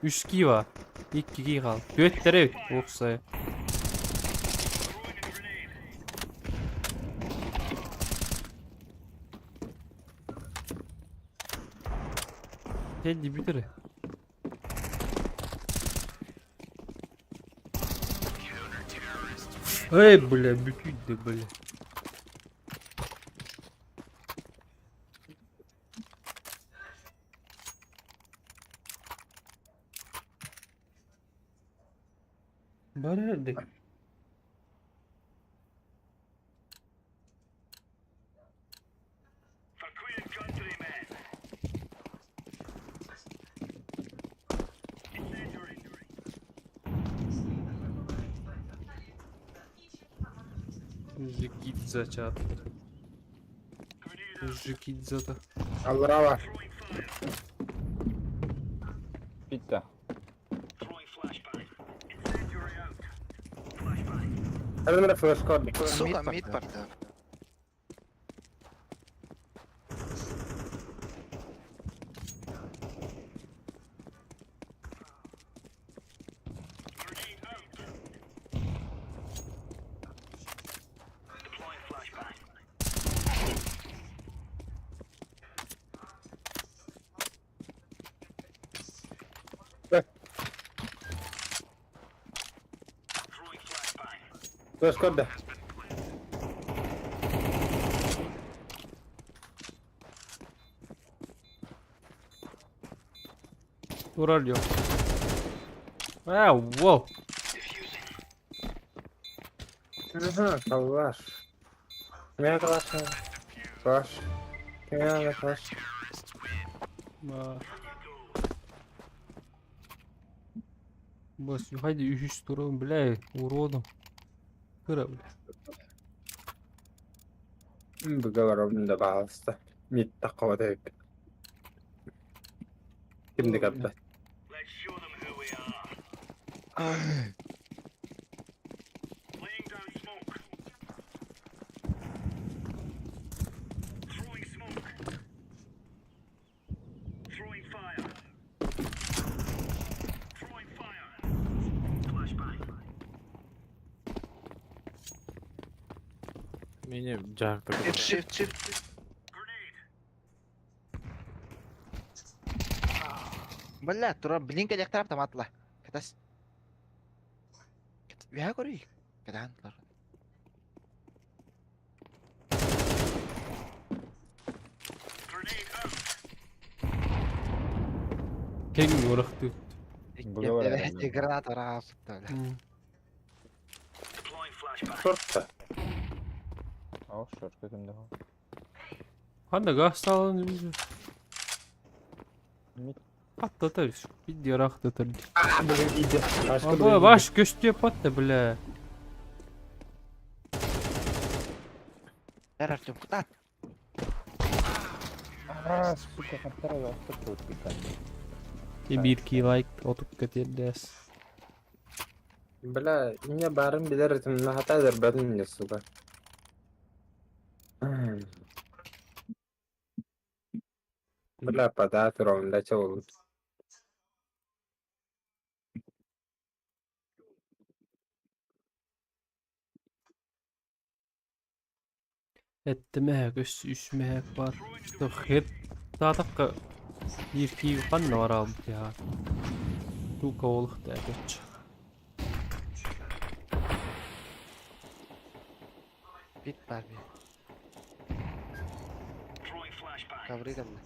Үш ки бар. Икки ки қал. Төттер эбит, оксай. Келди бүтер. Эй, бля, бүтүйді, бля. Бар эрдик. Жикидза чат. Жикидза-то. Аллара бар. Бітті. Әлі флеш код. Сука, мид барда. Флеш код да. Турар yok. А, вау. Ага, калаш. Мен калаш. Калаш. Мен калаш. А. Бас, хайди үш турам, бля, уродом. Кыра, бля. Бгавором да бағалысты. Мид таққа деп. Кимди капта? Мени жаакта Shift, shift, shift. Бля, тура блин кэлиэхтэрэ автоматла. Кэтас. Үһэ көрүй. Кэтээн турар. Кең урахты. Икки граната араҕаспыта бля. Шортта. Ал шортка кимде хо. Ханна гасталын уже. Мид. Аттатар. Видео рахтатар. А, блин, иди. Ашка, Аба, блин, баш көстүө патта, бля. Эр Артем кутат. А, сука, хантара ястык тут И бир ки лайк отуп кетердес. Бля, не барын билер этим, нахата дербедин не, сука. Бля, податыром, да чё Эттемэһэ көс үсмэһэ бар. Хет таатакка биир ки ханна бараабыт яа. Тука олухта көч. Бит бар би. Ковры кэллэ.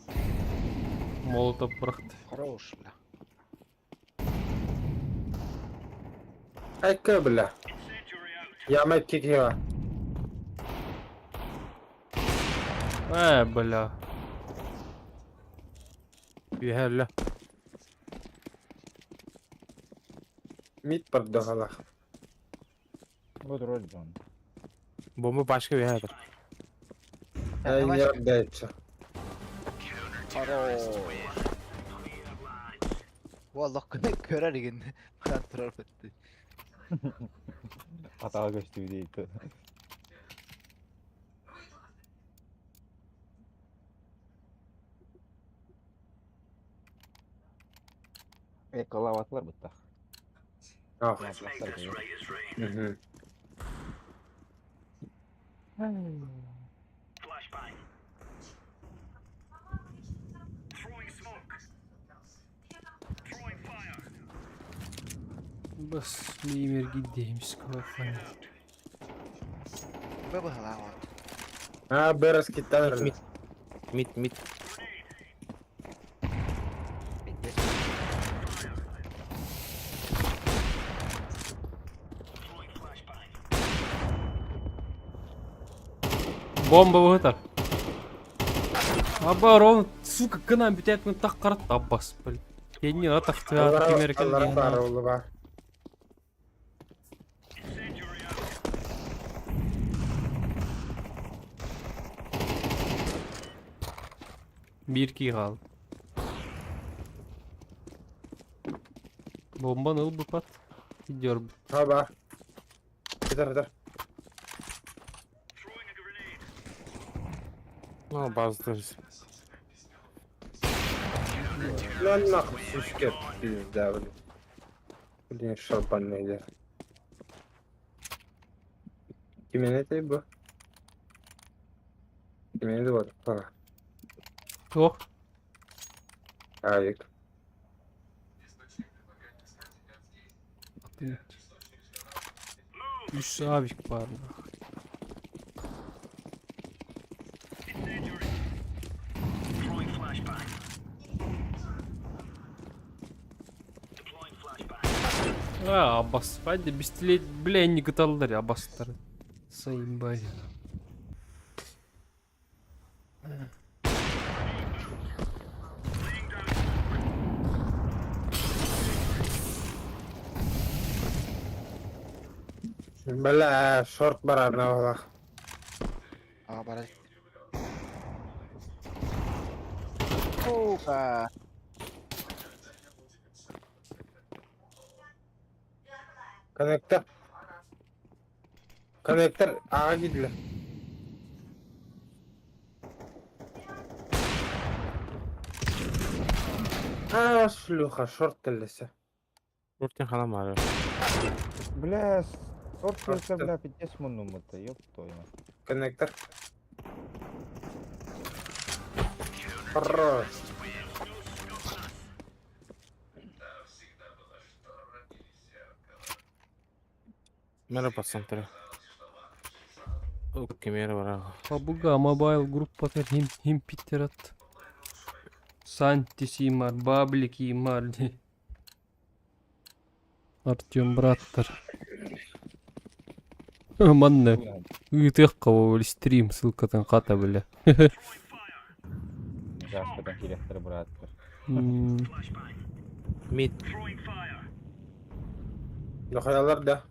Молотов бырахты. Хорош, бля. Айка, бля. Яма кикива. Э, бля. Үһэ өллө. Мид бардахалах. Вот роль Джон. Бомба башка үһэ атар. Ай, не рдается. Хорош. Валлах көрөр игин. Баран турар битти. Атаға көстүү дейт. Э, кылабатылар бутта. Ах. Мгм. Бас меймер гидеймис квафан. Быбыһылаах вот. А, бэрас киттан. Мид. Мид, мид. Пиздец. Бомба вытар. Аба, ровно, сука, кынан бүтәтмін так қарат аббас, блин. Кенни атақты Аллара бар олы бар. Бир ки қал. Бомбаны ыл бұпат. Идер. Хаба. Кетер, кетер. Ну, баздыр. Lan нахуй, сучка, пизда, блин. Блин, шалбанный, да. Кимен это бу? Кимен это вот, пора. Ох, Авик. үш авик бар. А, Аббас, хайде бистилет, бля, не гыталдар, Аббастар. Сайынбай. Бля, шорт бар арна бала. А, бар. Сука. Коннектор. Коннектор аға кидлі. А, шлюха, шорт келесі. Өртен халам ары. Бля, Торт бля, пиздец муннуммута, ёб твою мать. Коннектор. Хорош. Merhaba Santara. Okey merhaba. Пабуга мобайл группа хим хим питерат. Санти симар, баблики имар. Артем браттар. Манна ыытыахха стрим ссылкатын хата бля. Жашкадан кириэхтэрэ бырааттар. Mid. Нохаялар да.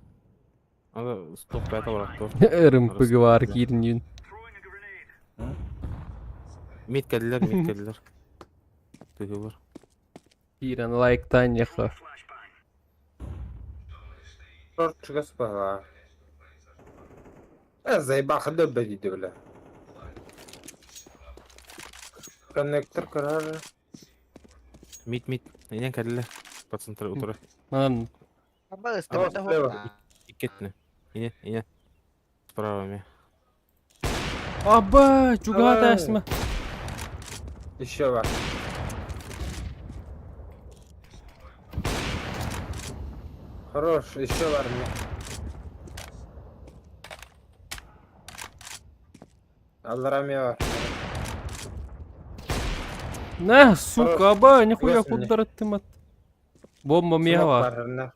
Аны стоп бята баратты. РМПГ бар киирин. Mid келдилер, mid келдилер. Тыгылар. Киирэн лайктан яха. Шорт чугас бала. Э, заебал дөбө дейді бля. Коннектор көрөр. Mid mid. Нен келдилер. По центру утура. Манан Аба ыстыбата слева. хоп. Иккетне. Ине, ине. Справа ме. Аба, чугата Давай. асма. Еще бар. Хорош, еще бар мне. Алраме бар. На, сука, аба, нихуя Чугас мне. куддараттым ат. Бомба Смок миява. бар, на.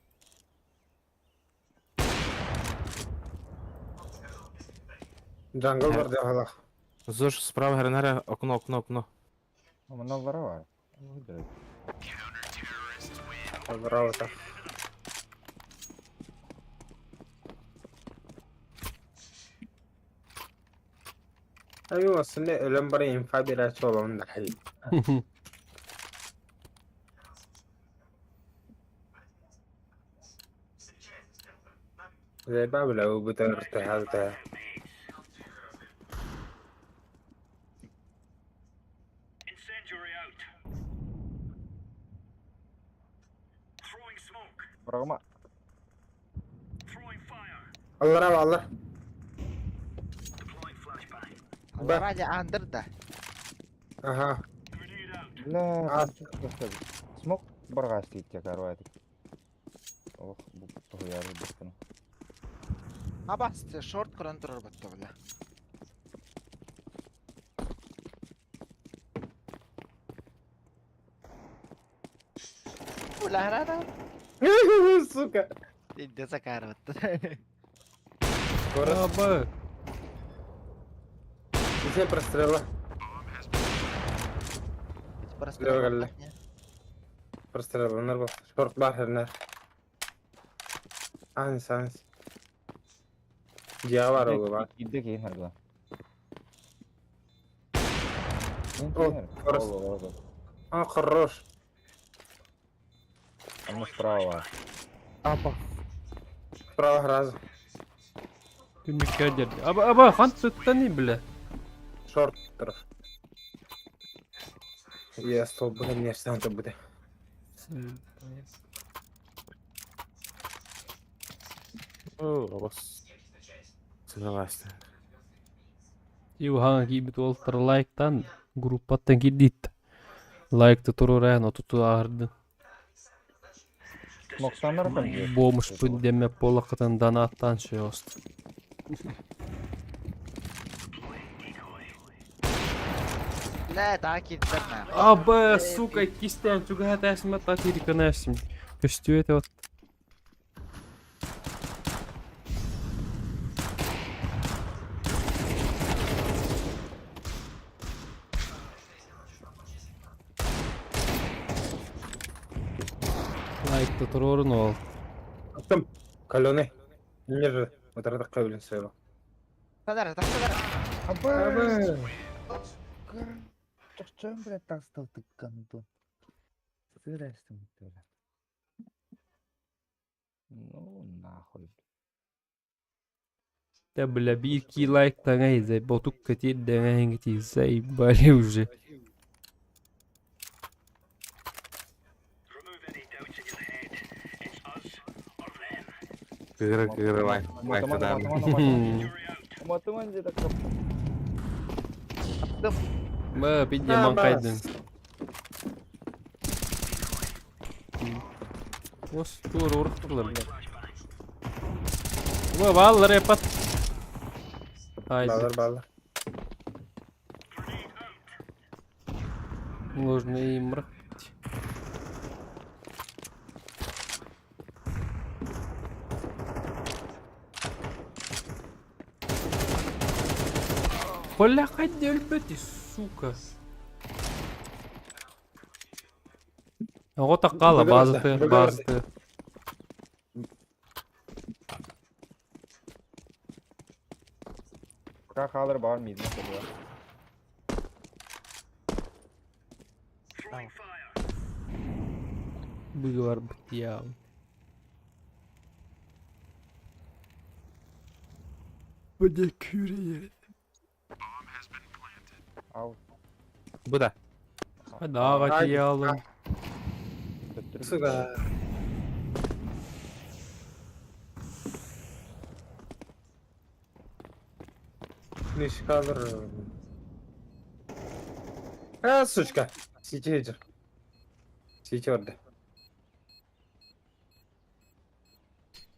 Джангл бар да халах. Зош справа хренара окно, окно, окно. Маналлара бар. Ой, Браво так. Айва, сне өлөн бар инфа берәче боламын да хәй. Зайба белә бу бөтен иртәһәлдә. Бырагыма. Аллара алла. Ба. Ради андыр да. Аха. Бля, А. Смок баргас дейт карвай. Ох, бу тояры бутын. Аба шорт көрөн турар батта бля. Бля, рада. Сука. Инде закар батта. Скоро Аба. Все прострела. Лева Прострела, норма. Шорт бар хернер. Анс, анс. Дия бар олы бар. Кидде кейин харгыла. О, просто. А, хорош. Аны справа. Апа. Справа разу. Түннүккә дерди. Аба, аба, хан туттани, бля. Шорт тұр. Я стол буде, мне штанта буде. О, абас. Согласен. Иу хан кийбит олтар лайктан группаттан кирдит. Лайкты турурайын отуту арды. Смоктандар там же. Бомуш пүндеме полакытын данаттан шöст. Бля, та кирдер на. Аба, сука, кистен чугата асма татириканасим. Көстүөт от. Лайкты турурун ол. Аттым. Каленый. Не же. Вот это кабелин своего. Тадар, тадар. Аба. Чакчан, блядь, тастал ты гандон. Сырастым, бля. Ну, нахуй. Да бля, бир лайк таңай зай ботук кетир деңен ти заебали уже. Кыгыра кыгыра лайк лайктадаан. Матыман деді кап. Аттым. Ба, пидде маңқайдың. Ос тур урықтылар, бля. Ба, баллар эпат. Haydi. Балар балар. Можно и мрак. Бля, хайда өлбөтүй, сука. Оҕо таккаала баазаты, баазаты. Пока хаалар баар миидин собула. Быгылар бытьяам. Быдя күрейер. Ау. Бу да. Адаға тиялым. Сука. Нишкалар. А, сучка. Сити жүр. Сити орды.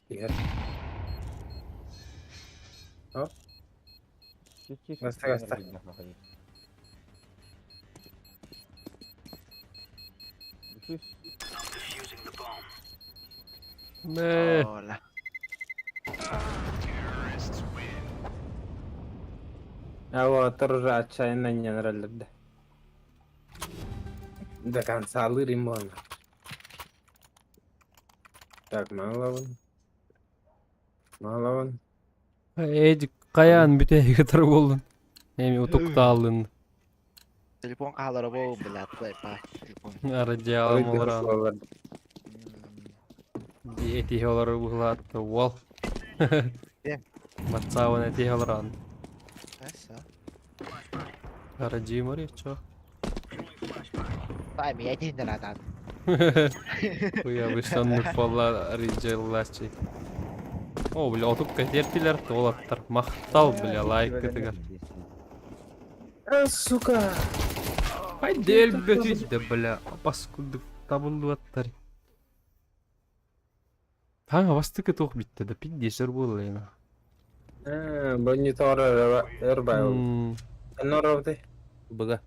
Егер. Оп. Баста, баста. Мэ. Ола. Ава тоже отчаянно не нравится. До конца лыримон. Так, маловын. Маловын. Эдик каян бүтэйге тұр болдun. Эми утуктаалын. Телефон каалара бу, бля, па, телефон. Арадиалым олар. Эти олар углатты уол. Ватсабын эти олар. Хорошо. Арадимари, чо? Пай, меня не надо. Уя вышанны пола риджеллачи. О, бля, отуп кетертилер, олаттар. Мактал, бля, лайк кетигер. А, сука! Ай, дел бөтүдө, бля, паскудук табылдыбаттар. Хаңа бастыкы туох битте да пиддесер буолла ина. Бу не тора эрбай. Норов ты? Быга.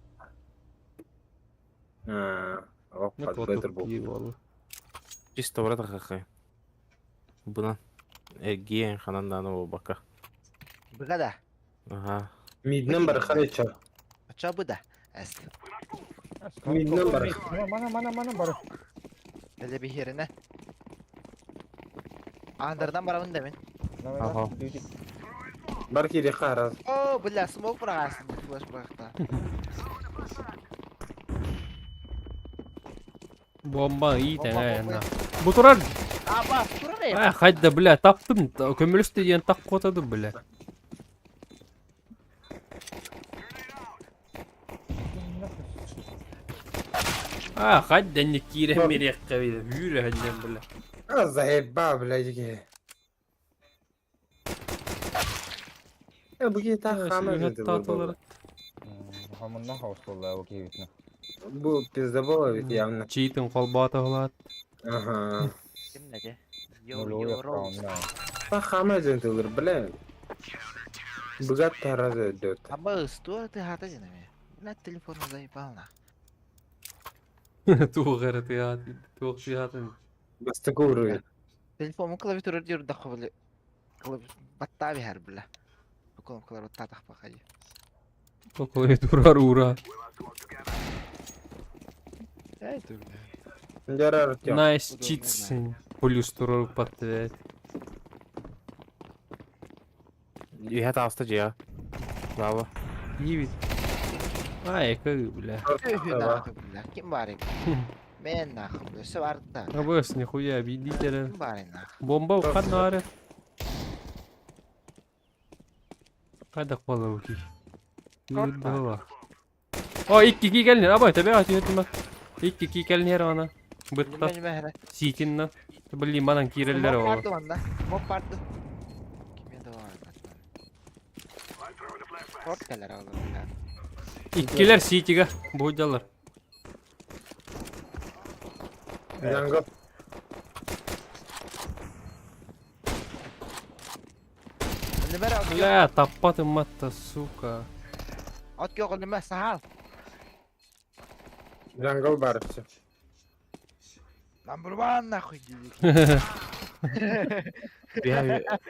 А, ох, подбытыр бу. Чисто брат хахай. Бuna. Эргиен ханан даны бака. Быга да. Ага. Миднен бар харечо. Ача бу да. Эс. Миднен бар. Мана, мана, мана бар. Эле бихерине. Андырдан барабын да мен. Ага. Бар кири хараз. О, бля, смок бырагасың, флеш быракта. Бомба иитен айна. Бу турар. Аба, турар э. Ай, хайда, бля, таптым. Көмөлөстү диэн так котады, бля. А, хайда не кире мерек кабиде. Хүрө ханнан, бля. А, заеба, блядь, ге. Э, бу ки та хама же. Таталар. Хамынна хаус болла, окей битне. Бу пиздобола ведь явно. Читин колбата холат. Ага. Ким неде? Йо, йо, роуз. Та хама же тылыр, бля. Быгат таразы өдөт. Аба, ыстуа ты хата зинаме. Бля, телефон заебал на. Туох эрэ тыаат, туох тыаатын. Бастакы уровень. Телефон клавиатура дир да хобли. Клав баттаби хар бля. Буколом клавиатура татах бахай. Клавиатура ура. Эй, ты, бля. Жарар Артем. Nice cheats. Плюс турор подтвердить. Үһэ тааста жия. Браво. Киевит. Ай, как, бля. Өһү нахуй, бля. Ким бар Мен нахуй, бля. Все барда. Абыс, нихуя, обидите. Ким бар нахуй. Бомба уханаре. Кайда колы ки. Дала. О, икки ки келнер, абай, тебе атып Икки ки келнер ана. Бытта. Ситинна. Блин, манан киреллер ол. Смок барды. Киме да бар. Шорт кэлэр ол бля. Иккилэр ситига буйдалар. Jungle. Нэмэр от Бля, таппатым матта, сука. От киох нэмэ сахал. Jungle бар все. Number one нахуй диdik.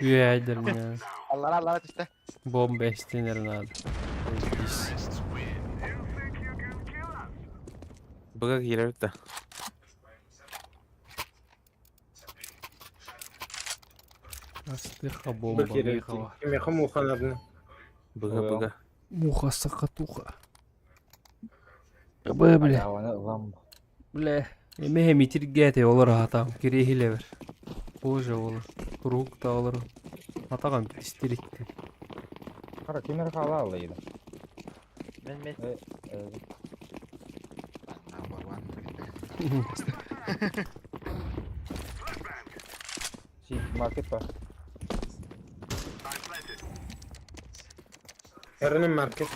Үөйдер меня. Аллара аллара түстэ. Бомба эстенер надо. Заебись. Быга киирэр да. Астыха бомба мехова. Меха муханарны. Быга быга. Муха сахатуха. Б, бля. Аваны ылам. Бля. Эмеhe митиргете олар атам. Кирехилевер. Боже олар. Круг та олар. Атаган истерикти. Хара кемер хала алайды. Мен мен. Number one. Си маркет бар. Эрнин маркет.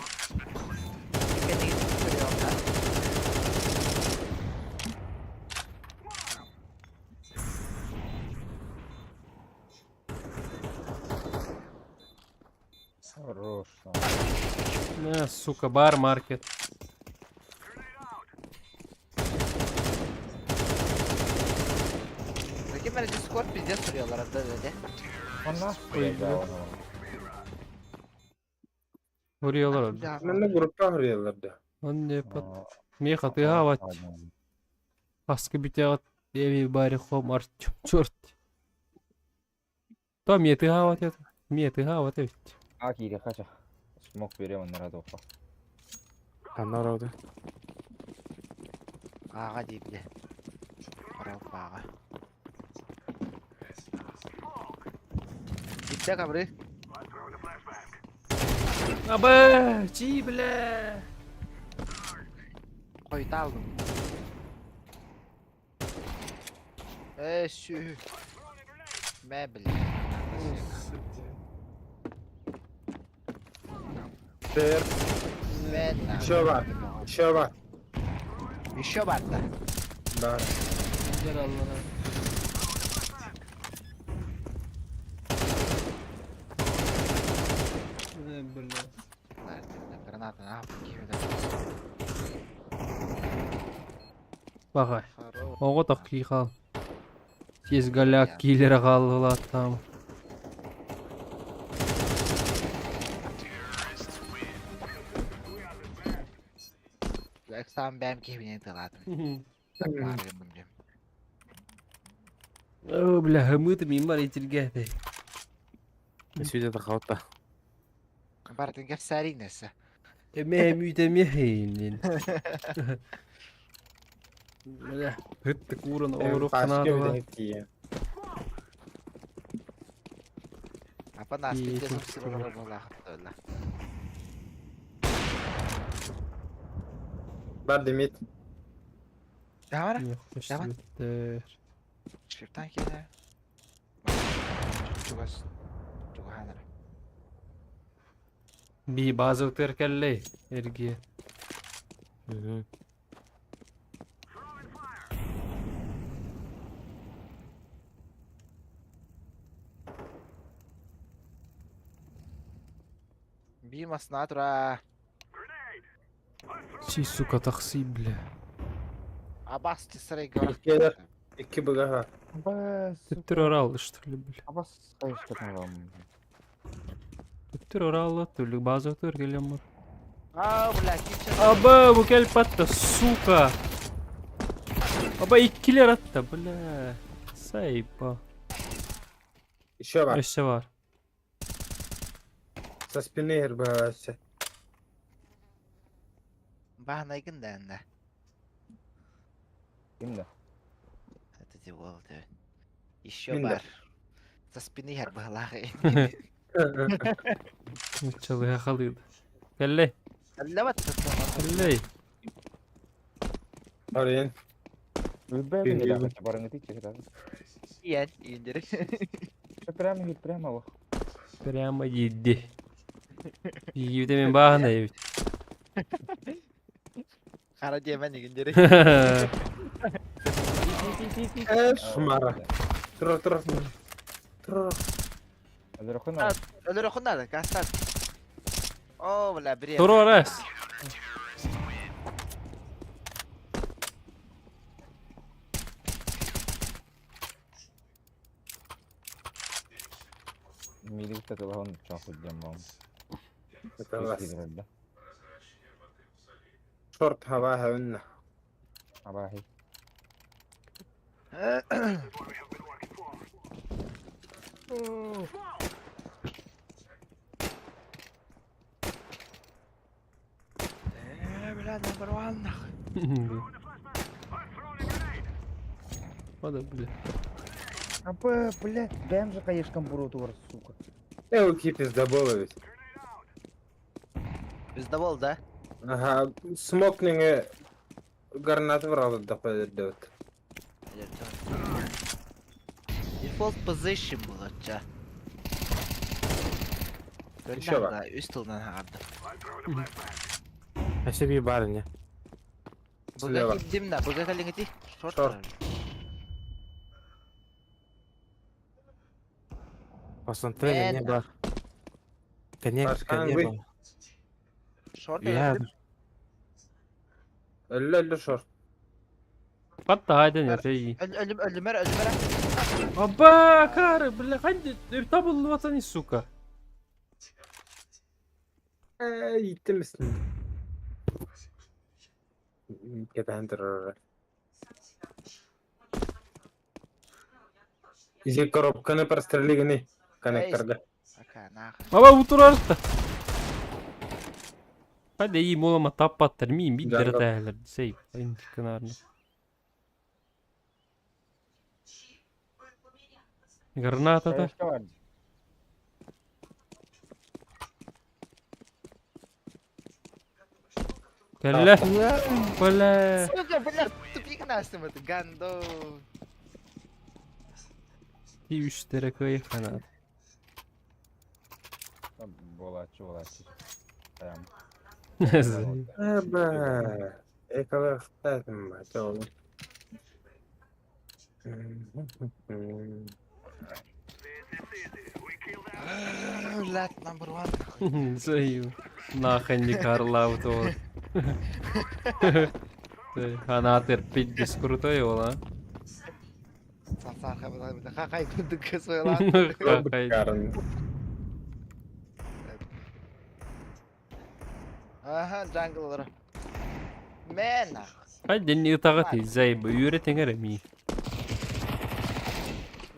Хорош. На, сука, бар маркет. Peki ben Discord bizde soruyorlar hatta dedi. Онна? Ой, Vuruyorlar orada. Менне группа хөрüyorlardı. Он не пат. Меха ты гавать. Аскы битягат эви бари хом Артем. Черт. То мне ты гавать это. Мне ты гавать это. А кире хача. Смок берем оннара допа. Ханна орауды. Аға deyip Орал аға. Gitti kabri. Абы, чи бля. Koyta aldım. Eee şu. Me bile. Тер. Ben. Еще бар. Еще бар. Еще бар да. Бар. Gel Allah'a. Э, бля. Граната на Багай. Ого так кихал. Тез голяк киллера қалдылар там. Сам бәм кебіне тыладым. О, бля, хымыты мин бар етілгәді. Сүйде да қалытта. Бардын кеп сәринесі. Эме мүйтеме хейнин. Бля, хытты курын ору қанады. Апа нас битте сұры болақытты. Бар демет. Давай. Давай. Шрифтан келе. Чугас. Чугаханара. Би базы теркеллей эрге. Би масна тура. Чи, сука, такси, бля. Абас тесарай гора. Келер. Икки быгаха. Түптүр орал, что ли, бля. Абас кайышкатан Түптүр орал, түрлік базы теркелем бар. А, бля, кимче. Аба, бу келип батты, сука. Аба, иккилер атты, бля. Сайба. Еще бар. Өссө бар. Со спины РБС. Бахнайгын да энде. Кимде? Это де болды. Еще Минде. бар. За спины хер бахлахы. Чалыга халыды. Келлей, Аллават. келлей. Арен. Үлбә Күндү. барыңы тик чыгыта. Иен, иендер. Прямо гит, прямо лох. Прямо иди. Иди мен баҕана эбит. Хара диэмэн игин дири. Э, шмара. Тура, тура, тура. Өлөрөххүн Өлөрөххүн наада, кастат. О, бля, бред. Турорес. Миигин татылаһын чоохуддьан баҕам. Это вас. Шорт хава хавынна. Абааһы. Э, бля, number one, нахуй. Ода, бля. Апа, бля, бэм же хаешкам бурутугар, сука. Э, у пиздобола ведь. Пиздобол, да? Ага, смокнинге гранаты брал да подойдет. Default position было, ча. Еще Да, үс тылынан хаарды. Әсе би бар не. Быга Слева. кимдим на, быга калиңити. Шорт. Шорт. Посмотри, не бар. Коне, Пашкан, коне вы. бар. Шорт. Я Өллө өллө шорт. Хатта хайдан я Өлүм өлүмөр өлүмөр. Аба, кары, бля, ханди, табыл ватани, сука. Э, иттемесин. Кетен турар. Изи коробканы прострелигини коннекторга. Ака, нахуй. Аба, утурарта. Ханди, и молама таппаттар, мин биддер Жанга. тәлер, сей, интиканарны. Граната та. Хаешка бар. Кәллә. Бля. Сука, бля, тупик настым это, гандо. И үш тере кый ханат. Болачы, болачы. Прям. Эбэ. Экала хтатым батол. Блядь, number one. Заю. Нахрен не Карла то. Ханатыр пиздец крутой ол, а. Сасар хабар, хахай күндүк көсөйлан. Хахай. Карын. Аха, jungle. Мен нахуй. Хай ден тагы зайбы үйрәтеңер ми.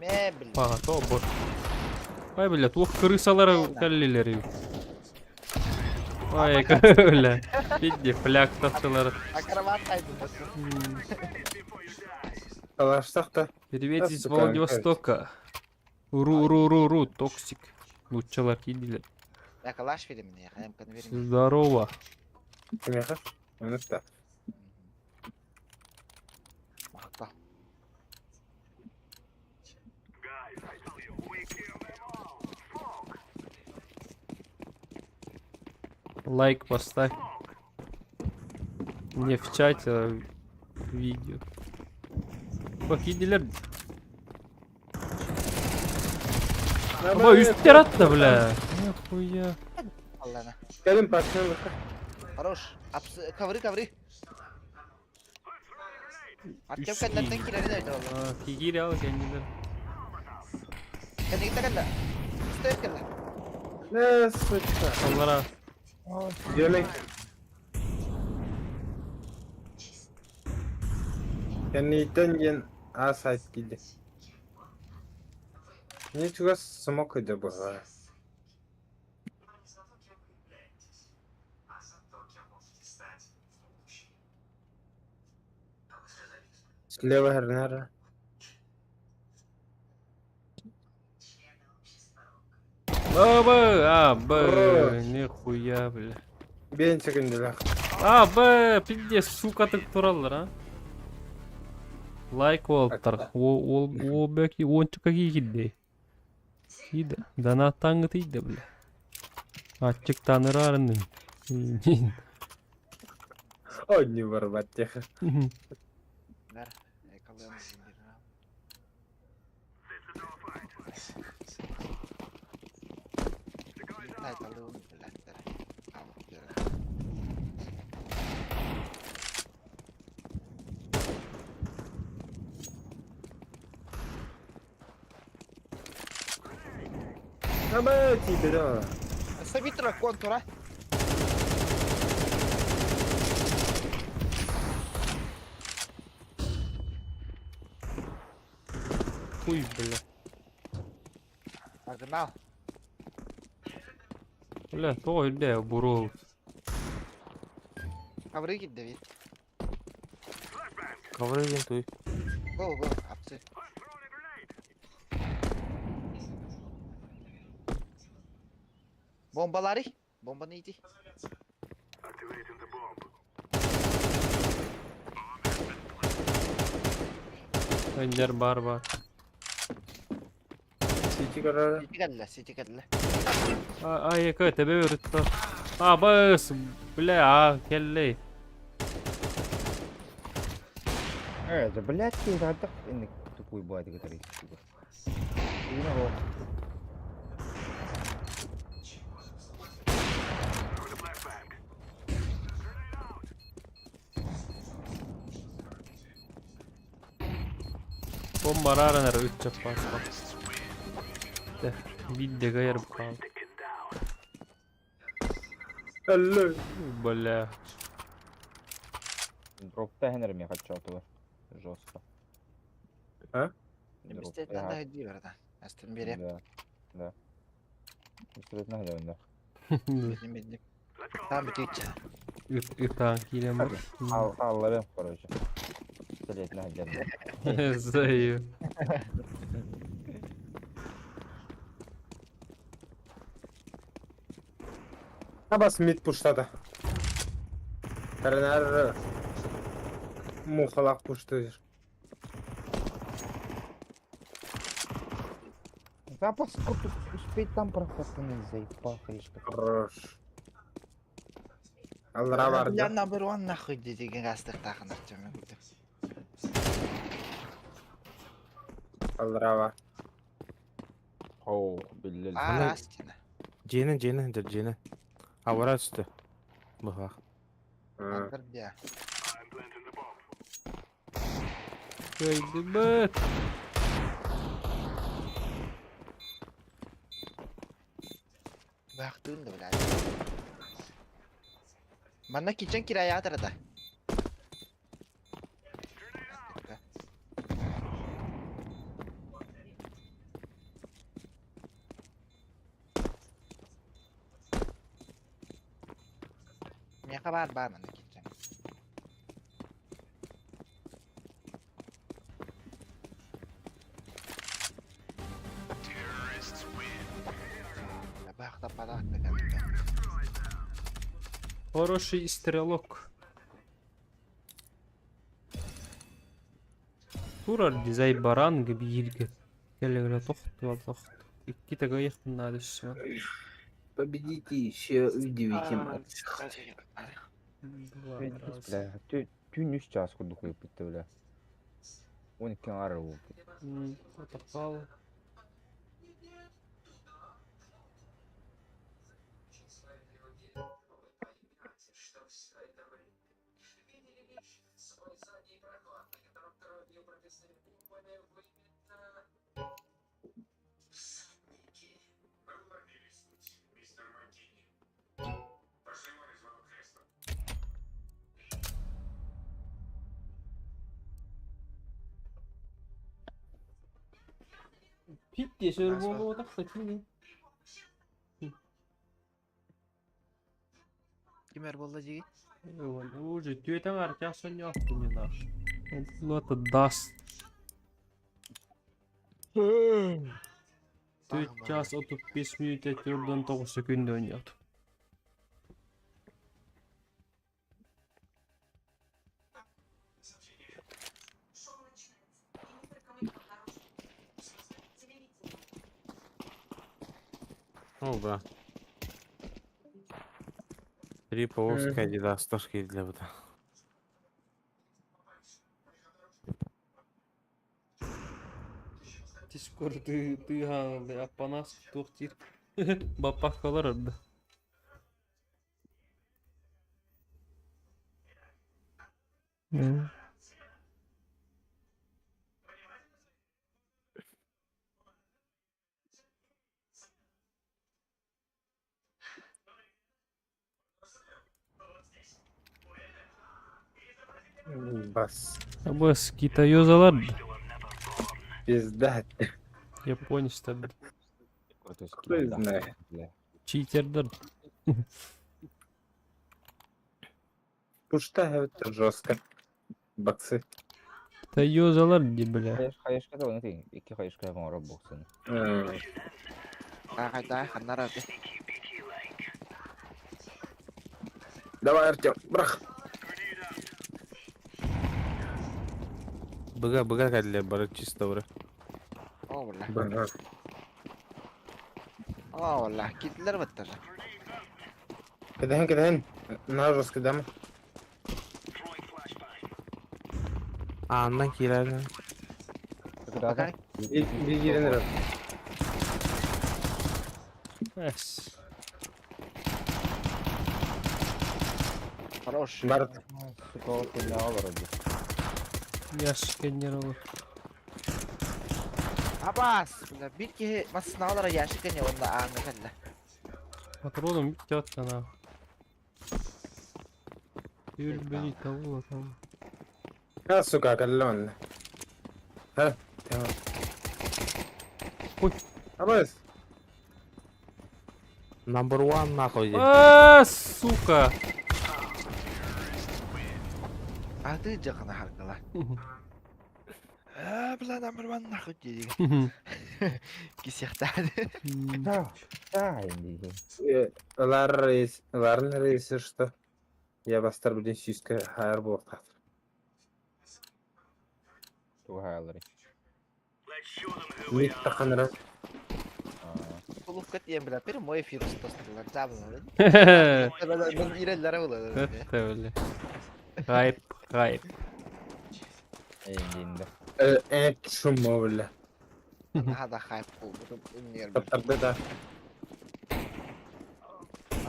Мен бля. Пага то бор. Ай, бля, туох крысалар кәллеләре. Ай, бля. Пидде фляг тапсалар. Акробат кайды. Талашсак та. Привет из Сука, Владивостока. Ру ру ру ру токсик. Лучшалар кидилер. Я калаш берем, я хаям конверим. Здорово. Кимеха? Онуста. Макта. Лайк поставь. Не в чате, а в видео. Покидилер. Аба үстер атты, бля. Нихуя. Аллана. Келин пашны. Хорош. Апс ковры, ковры. Артем кәннәрдән киләрен әйтә ул. А, Кигири ал кәндилер. Кәннәгә кәллә. Стоит кәллә. Э, сучка. Аллара. Yemek. Кэнниттэн диэн аас айт киирдэ. Кини чугас смок өйдө буолла. Слева Хернара. А, Б, А, Б, нихуя, бля. Биэн секундалаах. А, Б, пиздец, сука ты тураллар, а. Лайк олтар. О, о, о, бәки, ончыка кигилди. Тиийдэ. Донаттааҥҥы тиийдэ, бля. Аччыктаан ыраарынным. Одни барбат тех. Бер. Экалыам Аба тиийбэтэ. Сабитра контура. Хуй, бля. Погнал. Бля, тоҕо үрдэ буруол. Ковры Давид. Ковры туй. Го, го, апсы. Бомбалары. Бомбаны иди. Önder бар бар. Сити көрөр. Сити кэллэ, сити кэллэ. Ай, эко, тебе өрүттэ. А, бас, бля, а, келлей. Это, блядь, ты это инник тупой бывает, который. Бомба аранар үт чаппас. Бидде гайыр бқал. Алло. Бля. Дропта хенер мне хочу этого. Жестко. А? Бистет надо иди, братан. Астын берем. Да. Да. Пистолет нагля, да. Бедим, бедим. Там битича. Ытаан киирэн бар. Ал, алларым, короче. Пистолет нагля. Заю. Абас мид пуштада. Тернер мухалах пуштыр. Запас сколько успеть там проходить, заебал хришка. Хорош. Аллара Бля, барды. number one нахуй деген астық тақын Артем. Аллара бар. Оу, билл. А, астина. Дьиэнэн, дьиэнэн, дьэ, дьиэнэн. Авара түсті. Быһах. Андыр бля. Кыйдыбыт. Бақтын да бля. Манна кичен кирая атырда. Меха бар бар манна кичен. Бақта падақ Хороший стрелок. Турар дизай баранг биирге. Келлегеле тохту тохту. Икки тагайыхтын надышса. Победите еще удивите Бля, түн үс час курдук уйуппут бля. Он икки ары болду. Протокол. Пит дешер болу отақса кини. Кимер болды жеги? Уже түетен артясон яптын не наш. Лота даст. Түт час 35 минут түрдөн 9 секунд ойнот. О, да. Три полоски Adidas тоже для вот. Дискорд тыаһаан аппанаас туох диир баппаккалар орда. Бас. Абас китайозалар да. Пизда. Японецтар да. Кто знает. Читердер. Пушта это жестко. Баксы. Китайозалар ди бля. Хайышка да оны икки хайышка оҥорор буолсун. Хайда ханнар арды. Давай, Артем, брах. Быга быга кэллэ бары чисто бары. О, бля. Брах. О, бля. Китлер баттар. Кэдэһэн кэдэһэн. Наһаа жестко дама. Аанынан киирэр. Пока. Биирин эрэр. Эс. Хорош. Бар. Сука, ол кэннэ олорор дии. Яш кеннер olur. Абас. Бля, бир киһи массыналара ящик не онда ааҥҥа кэллэ. Патроном бит на. Юрбени того там. А, сука, кэллэ манна. Ха, tamam. Ой. Абас. Number one нахуй. А, сука. Аты жакына харгыла. А, бля, number one нахуй диги. Кисяхтады. Да, да, инди. Лар рейс, ларын рейсі что? Я бастар бүгін сүйіске хайыр болып Туһаалары. Мит тақанырам. Кулук диэн бля, прямой эфир устастылар. Жабылар. Мен иреллere булар. Это бля. Хайп, хайп. Инди. Э, шумо, бля. Хада хайп болду. Үннер. Таптарды да.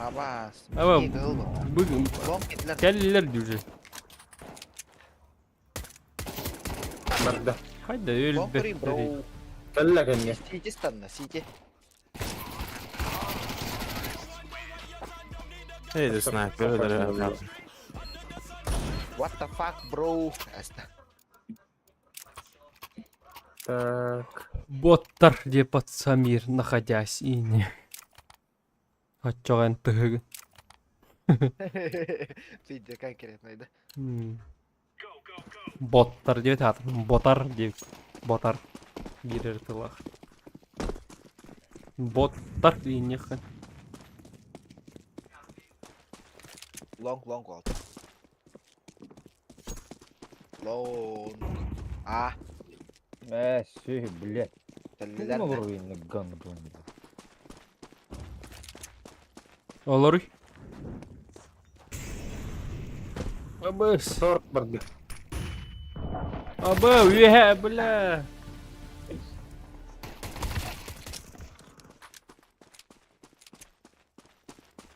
Абас. Аба, Бүгін. Бүгін Лонг китлер. кэллилэр уже. Барда. Хайда Лонг кри, өлбөттөр. бро. Кэллэ кэнне. Сити станна, сити. Эй, да снайпер, да. What the fuck, bro? Аста. Так. Боттар где под Самир, находясь и не. Отчоған тыгын. Сити конкретно да. Боттар деп атыр. Ботар деп. Ботар. Бирер тылах. Боттар дейін Лонг, лонг болду. Лонг. А, Э, сүй, блядь. теллер. Олорор инни гандон. Олар. Абыс. Сорт барды. Абы, уе, бля.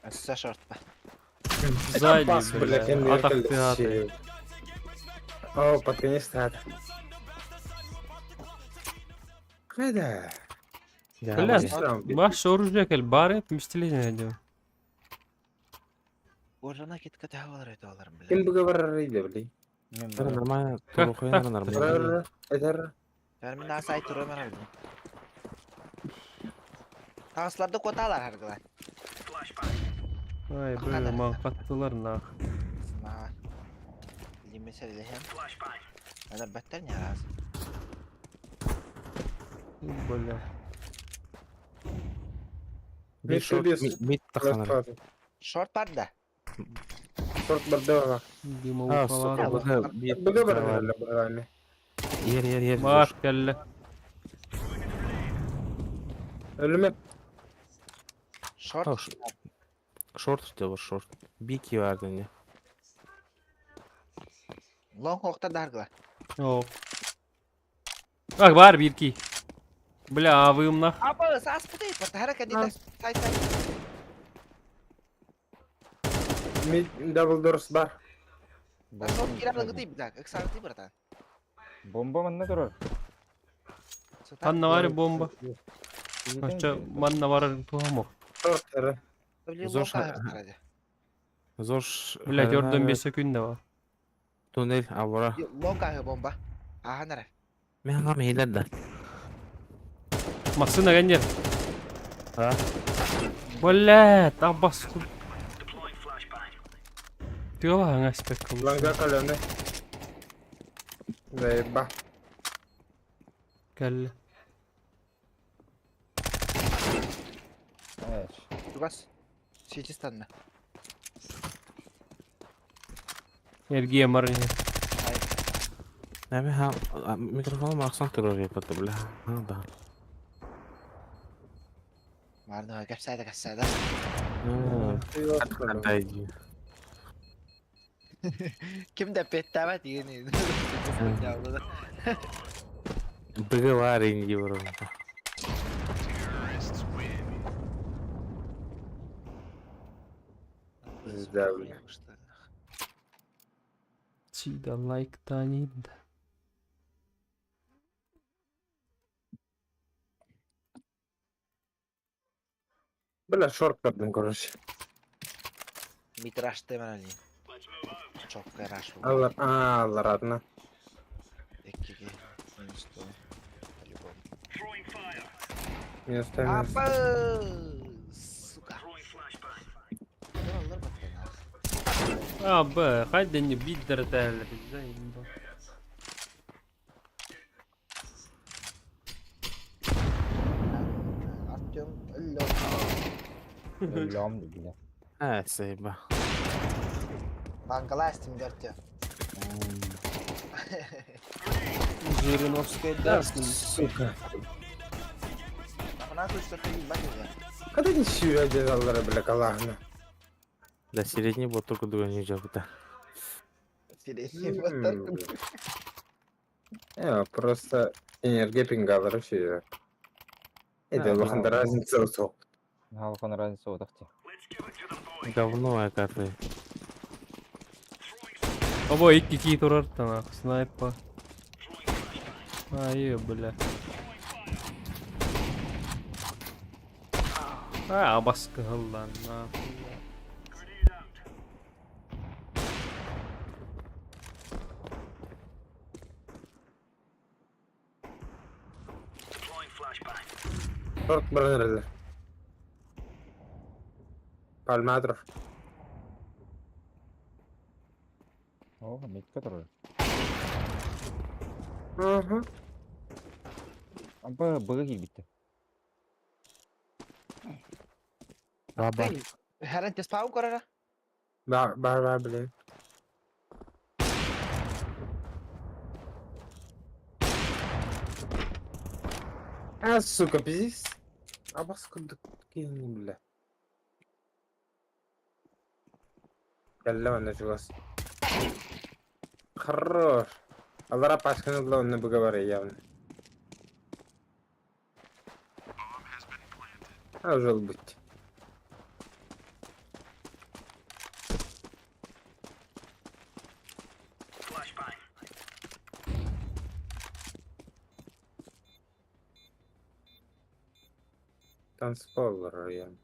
Өссө шортпа. Сзади, Бас, бля, бля. кэнне Атақты аты. О, под конец аты. Қайда? Бля, Баш оружие кел бары, мстиление дeo. Оржана кетке тағалар өте аларым бля. Ким бұға барар ейді, бля? Нормально, Как турухуй так-то? нормально. Барар, айтар. Мен аса айтыр өмір алдым. Тағысларды коталар харгыла. Ай, бля, маған қаттылар нах. Сына. Лимесе лехем. Ана бәттер не раз. Бля. Мид шорт, мид таханар. Шорт бар да. Сорт барды баға. А, сука, Дымоухалар. быга мид. Бұға барар өлі, бұға Ер, ер, ер. Бар, кәлле. Өліме. Шорт. О, Шорт дело шорт. Бики вардыне. Лонг охта даргла. О. Ах, бар бирки. Бля, авымнах. Апа, саспыты, патара кадита. Сай сай. Мид дабл дорс бар. Шорт киралыгы ты, бля, ыксагы братан. Бомба манна турар. Ханна бар бомба. Оччо манна барар туһамок. Шорт эрэ. Зош Зош. Блядь, ордон 5 секунд бар. Туннель авара. Лонг ахы бомба. Аха нара. Мен хам хилер да. Массына гәндер. А? Блядь, абас. Тыла аңа спек. Ланга калене. Заеба. Кәлле. Тугас. Сечистанна. Эргия марни. Мен хам микрофон максан турар япаты бля. Да. Марны кәпсәдә кәпсәдә. Дай. Ким дә петтәмә дигән. Быгылар инди бро. Пизда, бля. Чида лайк танин. Бля, шорт көрдүм, короче. Митраш темәли. Чокка раш. Аллар, аллар адына. Эккиге минус то. По-любому. Минус та, минус. Апа! Сука. Аллар баттан. А, б, хайден биддер тәлер. Заебал. Артем Лёв. Өллөм бля. А, сейба. Бангаластым Артем. Жириновская да. Сука. Нахуй что ты ебать уже. Когда не сүйеді аллар, бля, калахна. Да средний вот только другой не жабыта. Средний вот Э, просто энергия пингалары сүйеді. Эде улахан разница жоқ. Халхан разница отахти. Говно карты. Обо икки ки турар тана, снайпа. Ай, бля. А, баскы аллан. Шорт баран Пальматров. О, мидка турар. Угу. Аба быгы килбитте. Раба. Хәрән теспау корара. Бар, бар, бар, блин. А, сука, пиздец. Абас курдук бля. Кэллэ манна чугас. Хорош. Алара пачканы ыла онно быга явно. А уже быть. Танцпол явно.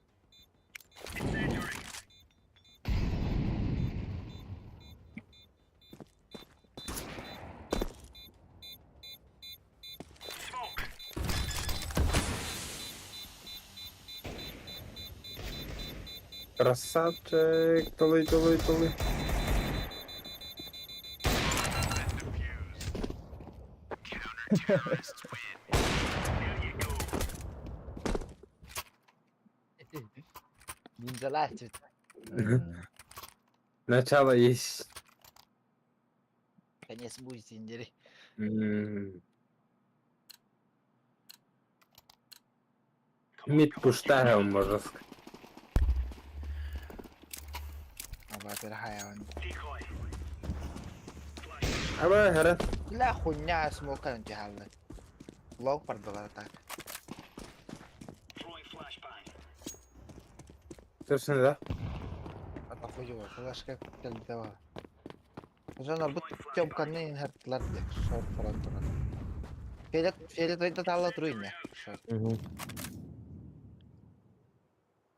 Красавчик, толы, толы, толы. Ниндзялар тип. Начало есть. Конец будет индери. Мид пуштарил, можно сказать. Вапера хайаван. Аба хара. Бля, хуйня, смока на Лог пардала так. Тұрсын да. Это хуёво, флешка кэлбитэ Жана бу Тёмканы инһэртилэр диэх, шорт баран туран. Фелет, Фелет ойда таалла туруйна. Шорт.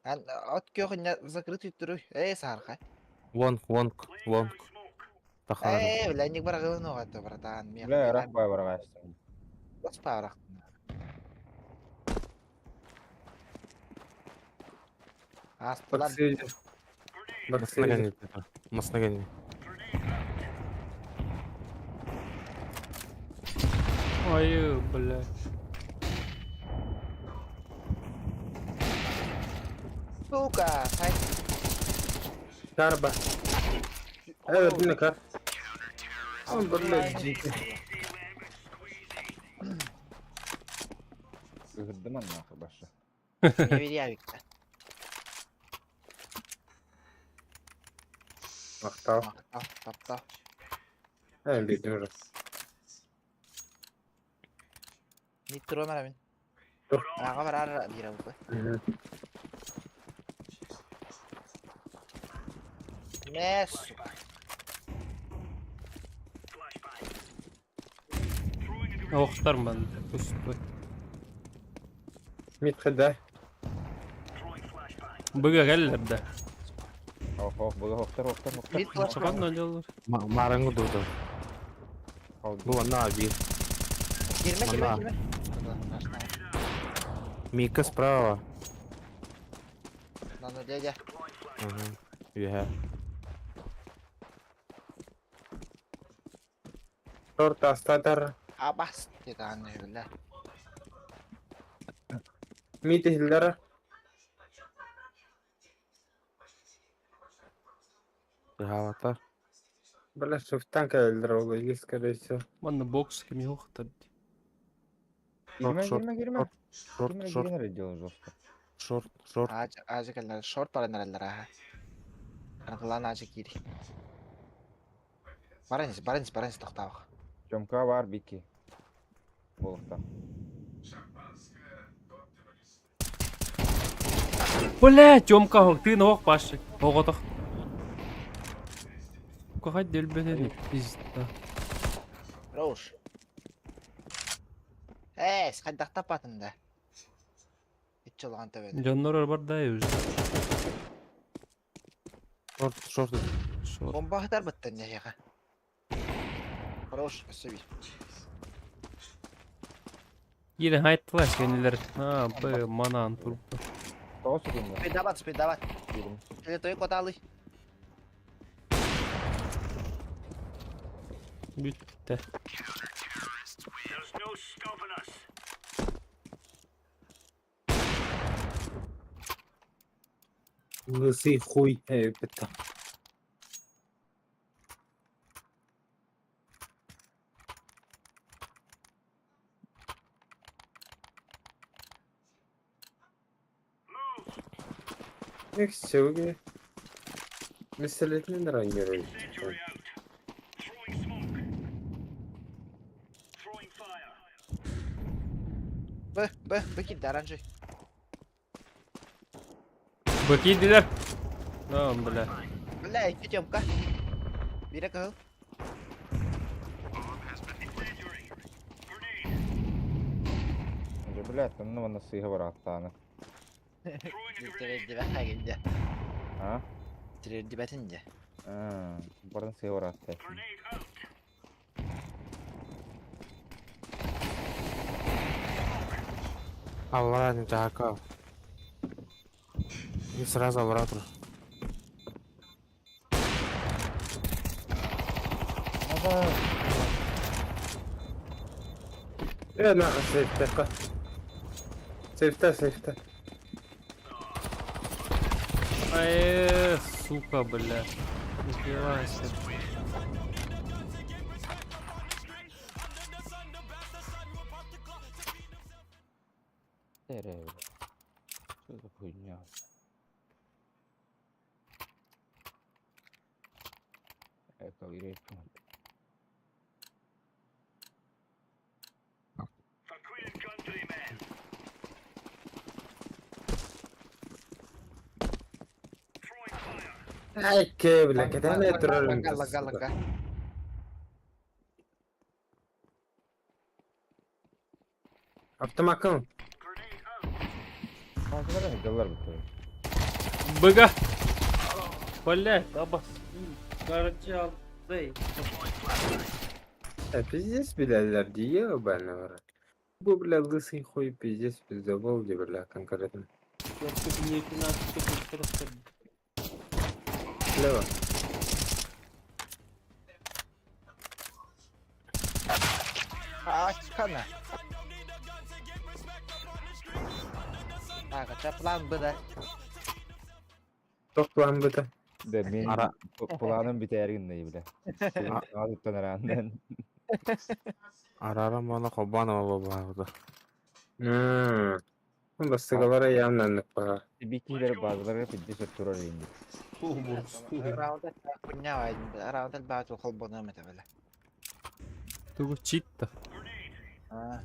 Ан от көх инне закрытый туруй. Эй, саархай. Лонг, лонг, лонг. Тахара. Эй, бля, ник барагын оҕата, братан. Мен Бля, рах бай бараҕаастым. Бас парах. Астылар. Баксыйды. Баксыйды. Масна Ой, бля. Сука, сай. Карба. Evet, ne kar? Ama böyle ciddi. Ыһырдым аннаахы башы. Не верявикта. Мақтау. Мақтау, таптау. Мен bilmiyorum. Мит туруом мин. Тур. Аға бар ара бире бу. Мә, сука. Охтар мен. Пустой. Мит хыда. Быга келлер да. Ох, ох, буга охтар, охтар, охтар. Мит флешка. Чакан алалар. Мараңы durdu. Бу анна бир. Кирме, кирме, Мана. кирме. Мика справа. Нано дядя. Ага. Үһэ. Торт астатар. Абас деді бля. Мит ихлера. Ыһаабаттар. Бля, шуфтан кэлдер ол или скорее всего. Манна бокс ким йохтар. Кирме, Шорт, кирме, кирме. Шорт, Кирме, шорт, кирме делал жестко. шорт, шорт. Ажы, ажы келлер, шорт баран эреллер аха. Аргылан ажы кири. Баранис, баранис, баранис тоқтабық. Тёмка бар бики. Болухта. Бля, Тёмка, ты ног паши. Оготох. Кахать делбетени пизда. Роуш. Эй, сқайдақта патында. Итчі олған төбеді. Жоннор бар да уже. Шорт, шорт. Шорт. Бомба хатар баттан яға. Роуш, өсі Yine hayttılar kendileri. Ha, б манан туруп. Тоҕо сүгүн Спидабат, спидабат. Кирим. Теле той коталы. Бүтті. Лысый хуй. Эй, бітті. Эх, Meselelerini раньше. Б, Б, Б кидді, оранжевый. Б кийдилер. А, бля. Бля, икки Тёмка. Бире кыл. Же, блядь, там ну на сыга бараттааны. Дебет А? Дебетинде. А, барын сыга баратта. Аллара не жака. И сразу аллара тур. Э, на, сейфте. Сейфте, сейфте. Ай, сука, бля. Нихера себе. Тере, бля. Что за хуйня? Айке, бля, кэтээн турар Лага, лага, лага. Автомакын. Быга! Бля, абас. Короче, алдай. Э, пиздец, билэллэр дии, ебаный в рот. Бу, бля, лысый хуй, пиздец, пиздобол, где, бля, конкретно. Слева. Ачкана. Так, это план Б, да? Тох план быта. Да, мен Ара- планым бүтээрин да бля. Туттан араандан. Арарам ана Хобанова баҕа. Мм. Бастыгалара явно пара. Бикилер базаларга пидде сөп турар инди. Раунд хуйня вайден, раунд баатыл холбону эмете бele. Тугу чит-то. А,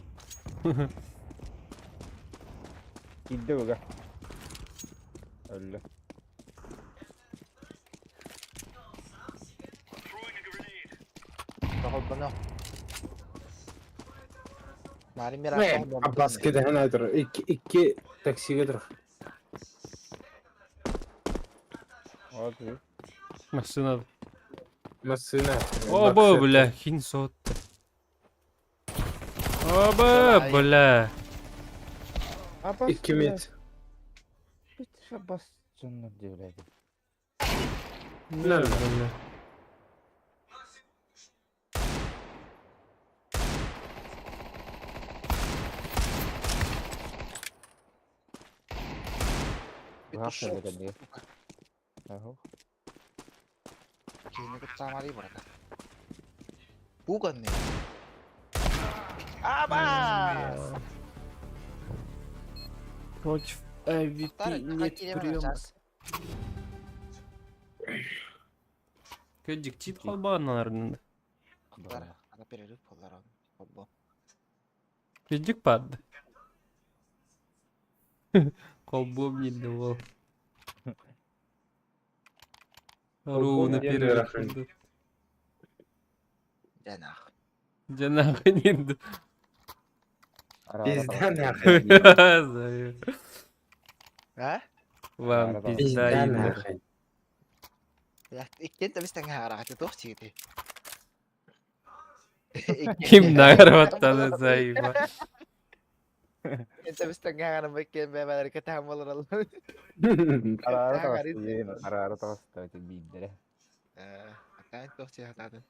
Кидде быга. Өллө. холбону. Мари мира Аббас кэтээн айтыр. Икки икки таксиге тур. Аты. Машина. Машина. О, бо, бля, хин сот. Оба, бля. Аббас. Икки мет. Аббас соннор диэбилээти. На, на, на. Быһах кэлбэтэ Аһо. Киһини куттаамарый барата. Пуганный. Абас! Против AVP нет приема. Кэдик чит холбааннарында. Ана перерыв болар холбо. Кэдик пад. Холбом не давал. Ровно диэн перерыв. ыарахан. Жанах. Жанахы не Пизда нахуй. А? Вам пизда Пизда инде. нахуй. Иккен табыс таңа туох сиги. Ким нагарваттаны заиба. Инте бистан беккен бэбэлэр кэтаһан болор Араара таҕыста араара таҕыста биирдэрэ. Э, атаан туох сиги хатаатын.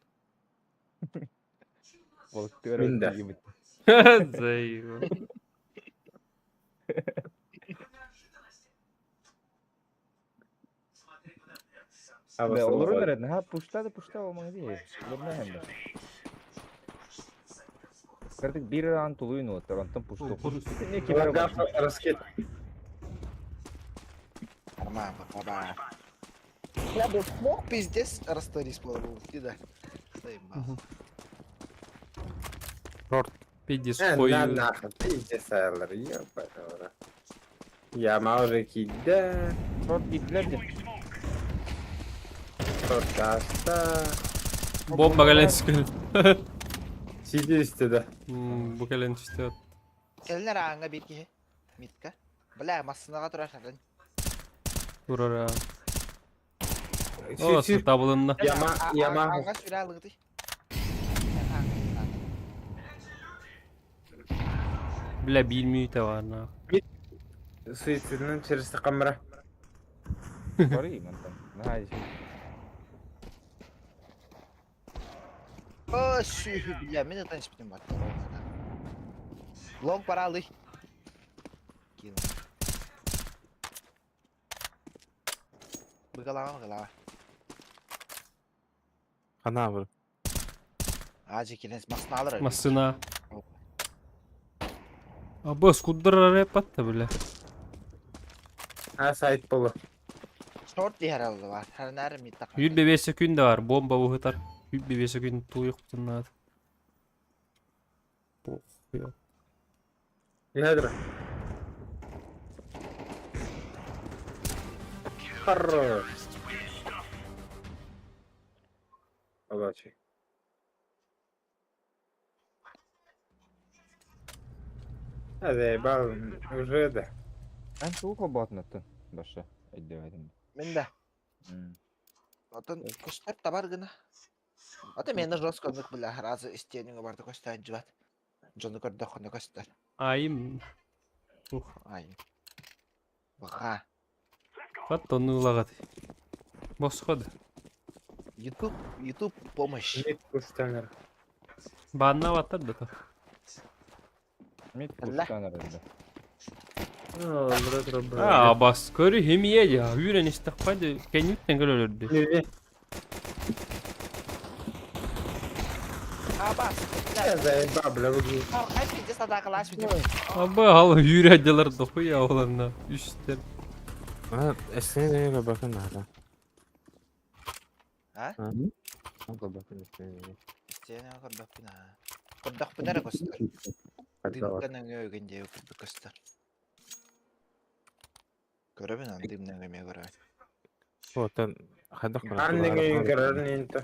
Болуктугар Мин да. тиийбит. Заиба. Бе, олорун эрэ, наһаа пушта да пушта буолмаҥ дии. Олорун эһэм. Кырдык биир аан тулуйун уоттар, онтон пушта. Не кимэр Лагаф раскет. Нормально, баба. Я бы мог пиздец растворись было бы, ты да. Заебал. Пиздец На хою. нахуй. Пиздец айлар. Ебаный. Яма уже кидде. Шорт диттилер дии. Шортаста. Бомба кэлэн түскөл. Сиди истеде. Бу кэлэн түстэ. Кэлинэр ааҥҥа биир киһи. Митка. Бля, массынаҕа турар хатын. Турара. О, табылынна. Яма, яма. Ааҥҥа сүрэ алыгытый. Бля, биир мүнүүтэ бар на. Суицидынан через камера. Барый мантан. Наһаа дии. О, сүүһү, бля, мин ытан испитим бар. Лонг баралы. Кил. Быгалама, быгалама. Хана быр. Ажы килен массыналар. Массына. Абас куддара рэп атта, бля. А сайт болу. Шорт дихер алды бар. Харнар митта. 105 секунда бар, бомба уһутар. Бибиэсэ күн тууйуохпутун наада. Похуй. Нядра. Хорош. Удачи. А заебал, уже да. Эн тугу холбоотунаттын баша өйдөөбөтүм. Мин да. Отон көстөр табар гына. Ата мені жестко оннук бля разы истиэниҥ барда көстөөн дьыбат. Дьону көрдөххүнэ көстөр. Айым. Ух. Ай. Баха. Хат оннулаҕат. Босхо да. Ютуб, Ютуб помощь. Мид кустанар. Бааннаабаттар да то. Мид Алла. кустанар эрдэ. Аа, бас көрү химия я. Үүрэн истэхпэ кэнниттэн көрөлөрдү. Не, Абас. я заебал, бля, выглядит. Хай пиздец атаакалааш бүтүм. Аба ал үүрәдилер дохуя оларна. Үстер. А, эсне не бакын надо. А? Бакын эсне. Истиэниҥ көрдөхпүнэ. Көрдөхпүнэ эрэ көстөр. Дымка нөҥүө өгөн диэби курдук көстөр. Көрөбүн аны дым нөҥүө эмиэ көрөбүн. Отон хадах Арнинг гарнинта.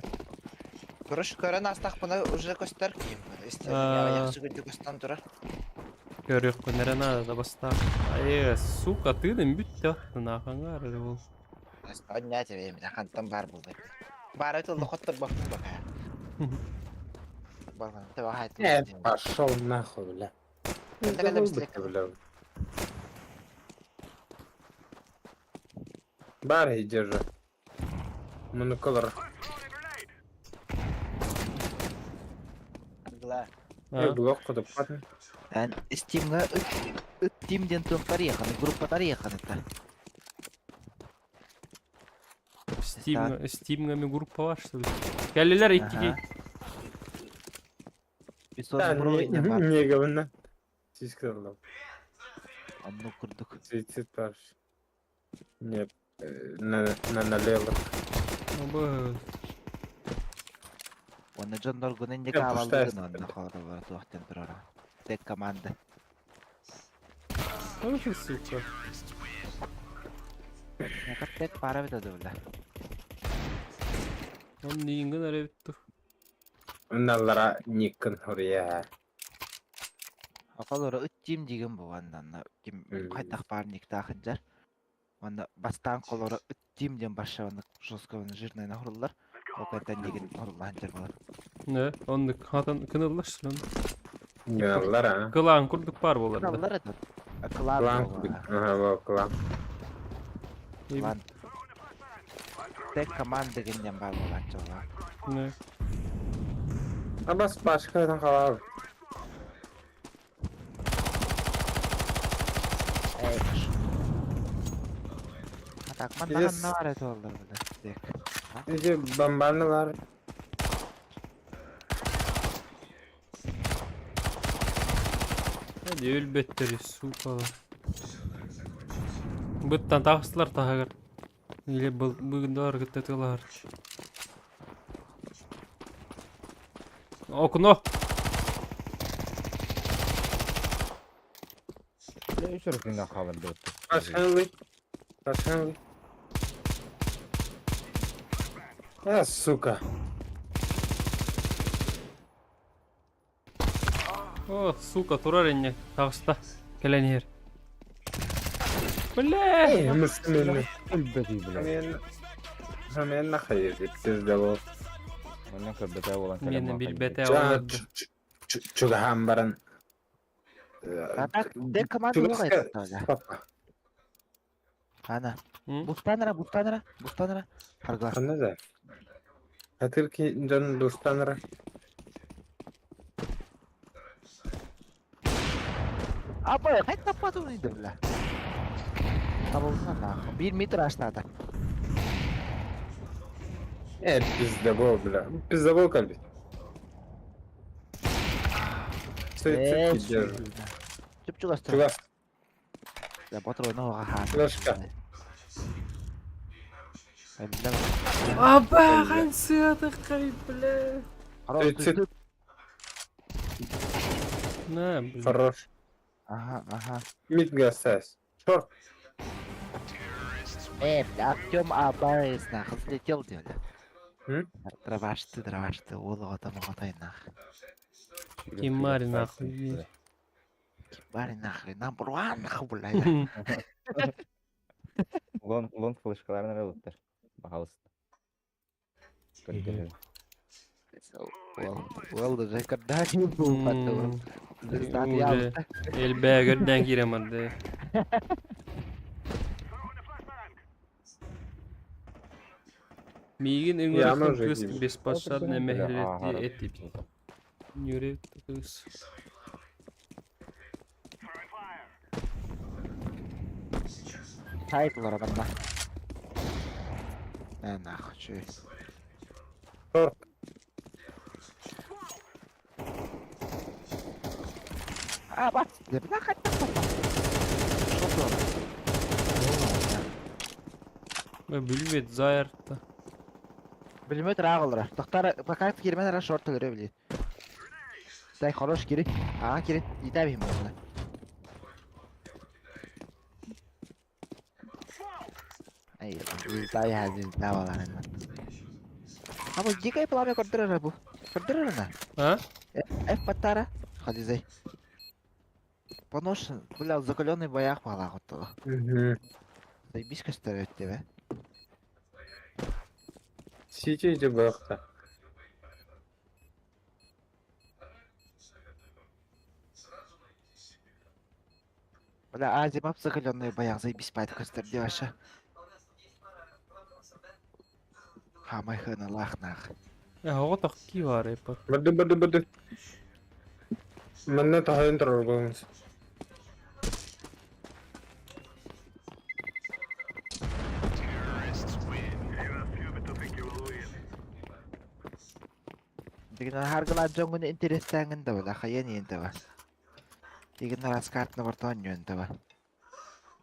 Көрүш көрөн астахпына уже көстөр ким. Истиэниҥ Аа. яхшы күндү көстөн турар. Көрүөхпүн эрэ наада бастаах. Айы, сука, тыыным бүттэ аттына хаҥар эрэ ол. Онньаа тебе хантан баар буолбат. Баара тылла хоттор баппын бака. Барган тебе хайт. Э, пошел нахуй, бля. Это когда быстрее. Бля. Бар и держи. Моноколор. Гла. Э, блок куда падает. Эн Steam'га ыт Team диэн туохтар еханы, группатар еханы та. Steam, Steam'га группа бар, что ли? Кэллилэр иккиги. Да, не, не говно. Сиська дала. Онну курдук. Суицид паш. Нет, на, на налево. Аба, Онно дьоннор гунен Я дика пустая аваллыгын онно хоро туохтан турара. Тек команда. ох и сука. Яка тек пара бит адыбла. Он нингын эрэ бүттү. Налара никкын хория. Акалора ыт Team деген буганнан ким кайтак бар никтахынжар. Онно бастаан колоро ыт Team диэн баршабаны жестко жирный нахруллар. Окайтан деген хоруллаанжар болар. Не, он хатан кыныллаш lan. Налара. Кылаан курдук бар болар да. Кыналлар это. Клан. Клан. Ага, во, клан. Клан. Тек команда дегенден бар болар. Не. А бас башка халал. Эй. Атакман Здесь- на бар это олар бile. Тек. Эти бомбаналар. Hadi өлбөттөр, сукалар. Быттан тахсылар тахагар. Или быгындалар кыттатылар. Окно. Бля, үс өрүтүнэн хаалар бөттө. Пошли. Пошли. А, сука. О, сука, турар инне. Тахста. Кэлэн иһэр. Бля! Эй, мы с ними. Өлбөтүй бля. Мен нахайыр пиздабол. Оннан көрбөтэ болан Мени билбете Жа, оларды. чугахан баран. Атак тек команда Чугаска- болар. Папа. Ана. М? Бустанара, бустанара, бустанара. Харгла. Аны да. Хатырки жан дустанара. Апа, кайт таппады уну бля. Табылсын нахуй. 1 метр аштады. Э, пиздабол, бля. Пиздабол кальбит. Суицид держу. Чүп чугас. Чугас. Я батыр ойнауға ха. Флешка. Эллэм. Абахан сыатыккай, бля. Хорош. 30. На, бля. Хорош. Ага, ага. Мид гасас. Шорт. Бля, Артем Абаес, нахуй, взлетел, бля. М? Дроваш ты, дроваш ты, уол оҕото моҕотой нах. Кимари нахуй. Бари нахуй, number one нахуй, бля. Лон, лон флешкаларын эрэ ылыттар. Баһалыста. Көрдөрөр. Уол, уол уже когда не был потом. Уже элбээ көрдөөн киирэн барды. Миигин Яма ыҥырыхын уже кыыс киирбит. беспощадно Ааһар. мэһэлэти этибит. Нүрэ кыыс. Сайт олоро манна. Э, нахуй, чуй. Шорт. А, бат, да бля, хотя бы. Что то? Билбет заярта. Билмет рааг олоро. Тохтар, пока кирмен ара шорт өлөрө били. Дай хорош кири. Ага кири. Итә бим можно. Ай, звезда я звезда баларына. А бу дикай пламя көрдөрөр бу. Көрдөрөр на. А? F паттара. Хадизай. Поношен, бля, закаленный боях бала готова. Мгм. Заебись көстөрөт тебе. Сити иди бахта. Бля, азимап закаленный боях, заебись пайт көстөр деваша. Хамай хына лах нах. Оҕо ки бар эпа. Барды барды барды. Манна тахайын турар болыңыз. Деген харгыла жоңгун интерестаңын да бала хаян енді ба. Деген раскартны бартон жөнді ба.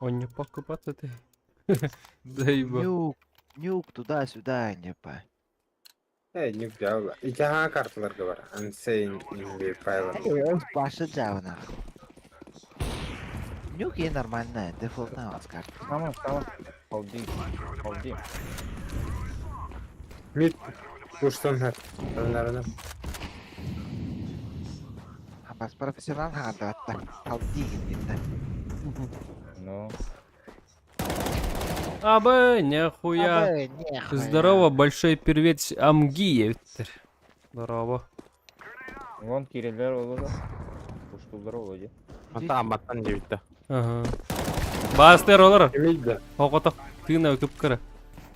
Он не покупаться ты. Заеба. Нюк, нюк туда-сюда, не па. Эй, не взял. И жаха карталарга бар. Ансейн инди файлар. Башы жабына. Нюк е нормальная, дефолтная раскарта. Сама, сама. Холди. Холди. Мид курстан хат. Нарына. Бас профессионал хагардаватта. Халди гинде. Ну. Абы, нихуя. Здорово, большой первец Амгиев. Здорово. Вон кирелер олу да. Уштулар олу ди. Ата аматтан дебитте. Ага. Бастер олар. Мид да. Оҕото тыына кыпкыра.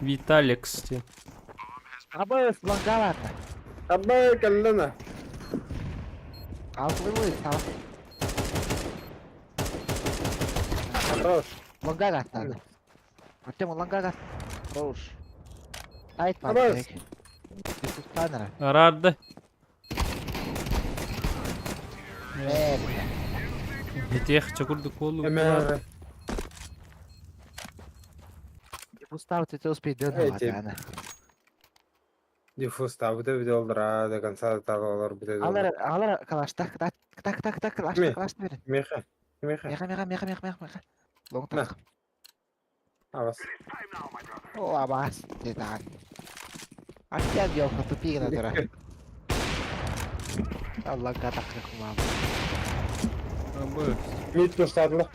Виталекс диэн. Абы слонгалатна. Абай каллана. Алплывы сал. Хорош. Лонгалат надо. Артем лонгалат. Хорош. Айт Абас. Панера. Арарды. Э, Битех чокурду колу. Эмэр. Устав ты успей Эти. дönüp Диффуз табыты видеолдара до конца табалар бите. Алар, алар калаш, так, так, так, так, так, калаш, Ме. калаш бер. Меха. Меха. Меха, меха, меха, меха, меха, меха. Лонг На. так. Абас. О, абас, дедан. Артем, ёлка, тупи на тура. Аллах так мам. Абы. Мид курстадылы.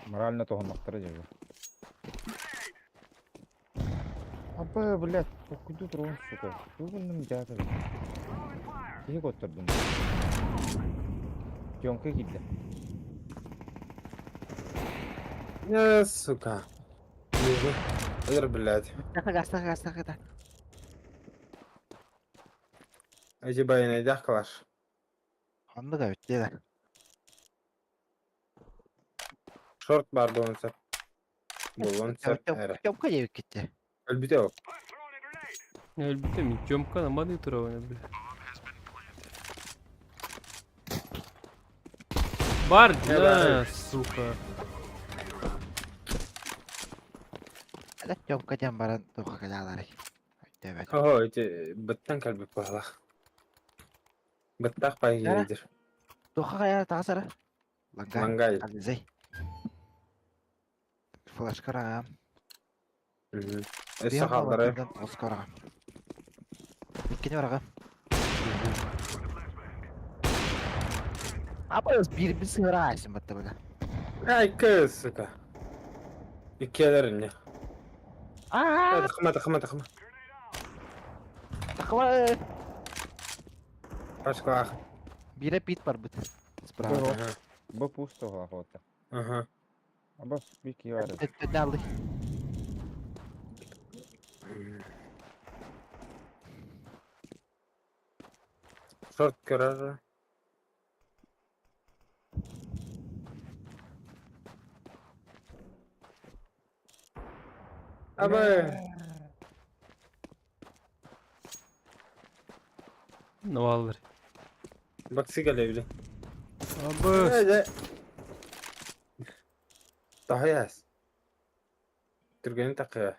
Морально тоғынмақтары деді. Абы, блядь, куйду турун, сука. Бүгүнүм жааты. Киһи көттөрдүм. Тёмка киирдэ. Не, сука. Вижу. Ыр, блядь. Так, газ, так, газ, так, так. Эти байны дях калаш. Онды да өтті да. Шорт бар болонса. Болонса. Эре. Тёмка деп кетті. Өлбүтэ ол. Өлбүтэ мин Тёмка намады туравына бля. Бар, Э, да, бар. сука. Бля, Тёмка диэн баран туохха кэлээлэрий? Өйдөөбөтүм. Оһо, ити быттан кэлбит баһылах. Быттаах бай Ара? киһидир. Туохха хайаара таҕыс ара? Лангай. Лангай. Ализей. Флешка раҕам. Мгм. Өссө Биһан хаалларай. балардан тоҕуска раҕам. Иккини бараҕам. Апа биир бир сыһыра айсын батта бля. Ай, кыз, сука. Иккиэлэр инне. Аа! Тахма, тахма, тахма. Тахма. Пашкалаах. Биирэ пит барбыт. Справа. Ага. Бу пусто охота. Ага. Аба бики бар. Төттөнү алды. Шорт көрөр. Аба. Наваллар. Баксы кэлэбили. Абы. Таһаяс. Түргэнин такыа.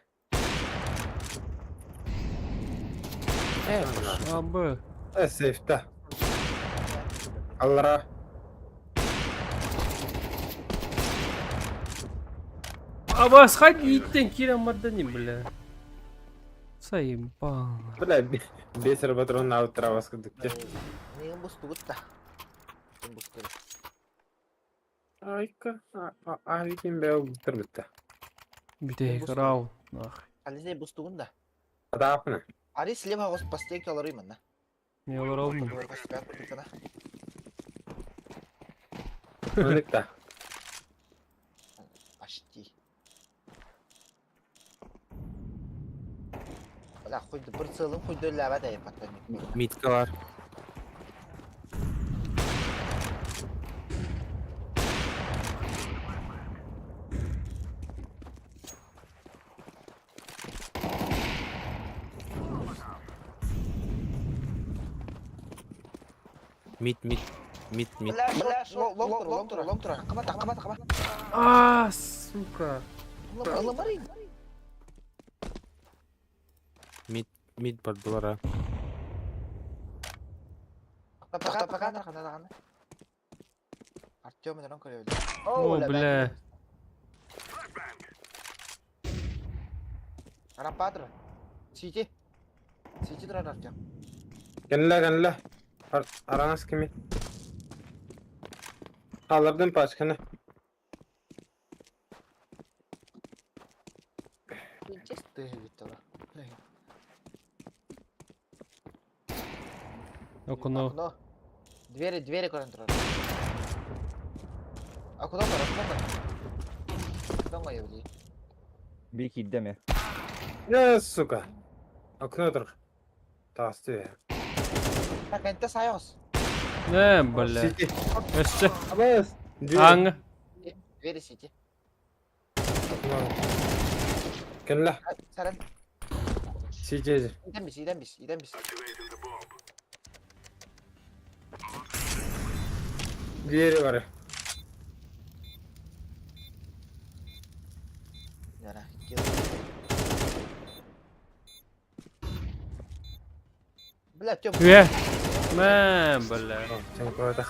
Абы. Э, сейфта. Аллара. Аба, сходи, кирен мардани, бля. Заебал. Бля, бесер патрон аутра кыдыкте. Неге бустугут да? Ким бустугут? Айка, а ким бе бутыр битте. Бите рау. Нах. Ализей бустугун да. Адаапны. Ари слева гос постейка алар именно. Не олар алмын. Өлүкта. Почти. Бля, хуйды бір целым хуйды ләбә дәйіп аттан. Митка бар. Мид, мид, мид, мид. Бля, бля, лонг лонг лонг лонг тура. Қаба, қаба, қаба. А, сука. Ылымыр. Мид, мид бардылар а. Пока, пока, пока, пока. Артем, мен көрөбүл. О, бля. Арапатыр. Сити. Сити турар Артем. Кенле, кенле. Аранас кими? Алардын пачканы. Ты бит Окно. Окно. Двери, двери көрөн турар. А куда бар, куда бар? Куда моя били? Бики деме. Э, сука. Окно тур. Тасты. Так, энте сайос. Не, бля. Сити. Өссө. Абас. Аң. Двери сити. Кенле. Саран. Сити. Иден бис, иден бис, иден бис. Двери бар. Яра, кил. Бля, Тём. Үе. Мә, бля. Сен көрдөх.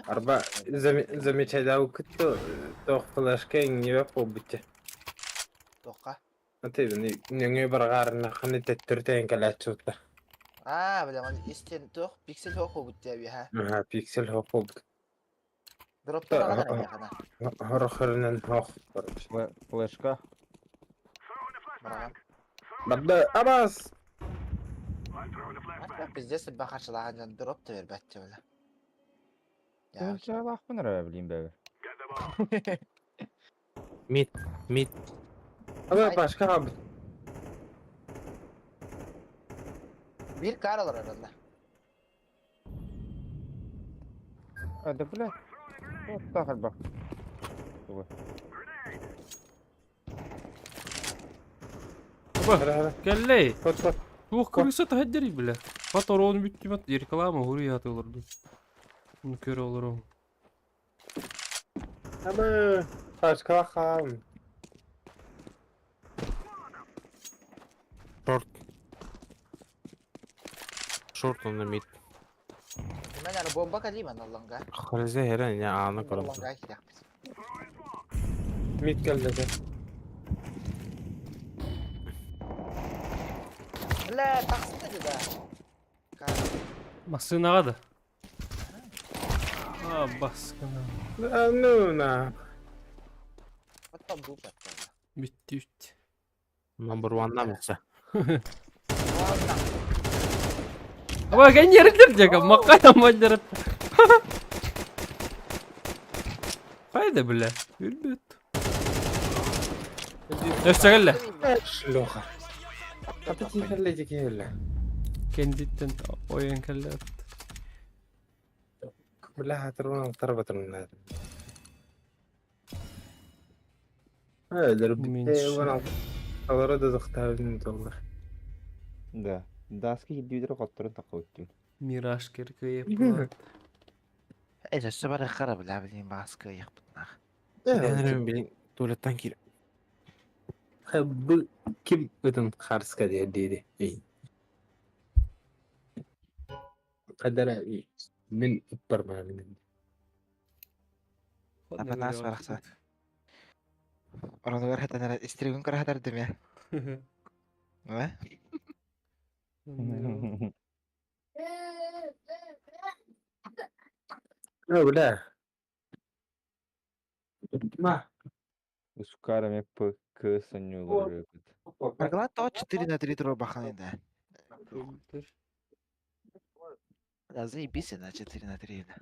Арба замечайда күттү. Тох флешка иңнебе болбутте. Тоққа. Аты нөңө баргарына ханы теттүртен калачутта. А, бля, ман истен тоқ, пиксель тоқ болбут деп, ха. Аха, пиксель хоп болбут. Дроптар ағадан қана. Хорохорунан хох. Флешка. Бараған. Бабда абас. Артық пиздец бақаршылаған жан дроп та бер бәтте, бля. Я, Жалақпын ара билейм бәбі. Мид, мид. Аба башка хаб. Bir kar alır arada. Hadi бля. Вот тахар бак. Аба, кэллей. Кот кот. Туох крыса тахаддери, бля. Патрон бүттүмөт реклама хури атылырды. Bunu kör olurum. Аба башка хаб. Шорт. Шорт он мид. Мен ары бомба калима налланга. Хрезе херен я аны көрөм. Налланга кирәкпиз. Мид келді. Бля, тахсыта да. Массыынаҕа да? А, баскына. Да ну на. Потом дупа. Бүттү бүттү. Number one намыса. Аба кэннердер диэки макка таммаддер. Хайда бля. Үрбүт. Өссө кэллэ. Шлюха. Хата тихерле дикелле. Кэнниттэн ойон кэллэ. Бля хатырман тарбатырмын. Өлөр Меньше. Алара да зақтабын доллар. Да. Даски кирдибитер хотторун такка Мираж киркыйып. Эже сөбәрі қара бля, блин, баскы яқпытнақ. Мен туалеттан кир. Бу ким өтін қарыска дейді. Ей. Қадара мен барман. Апанас барақса. Оралыгар хатанара истригун кара хатар деме. Ва? Бля. Ма. Ускара ме п к санюлар. Баргала то 4 на 3 тура бахан да. Да заебись на 4 на 3 да.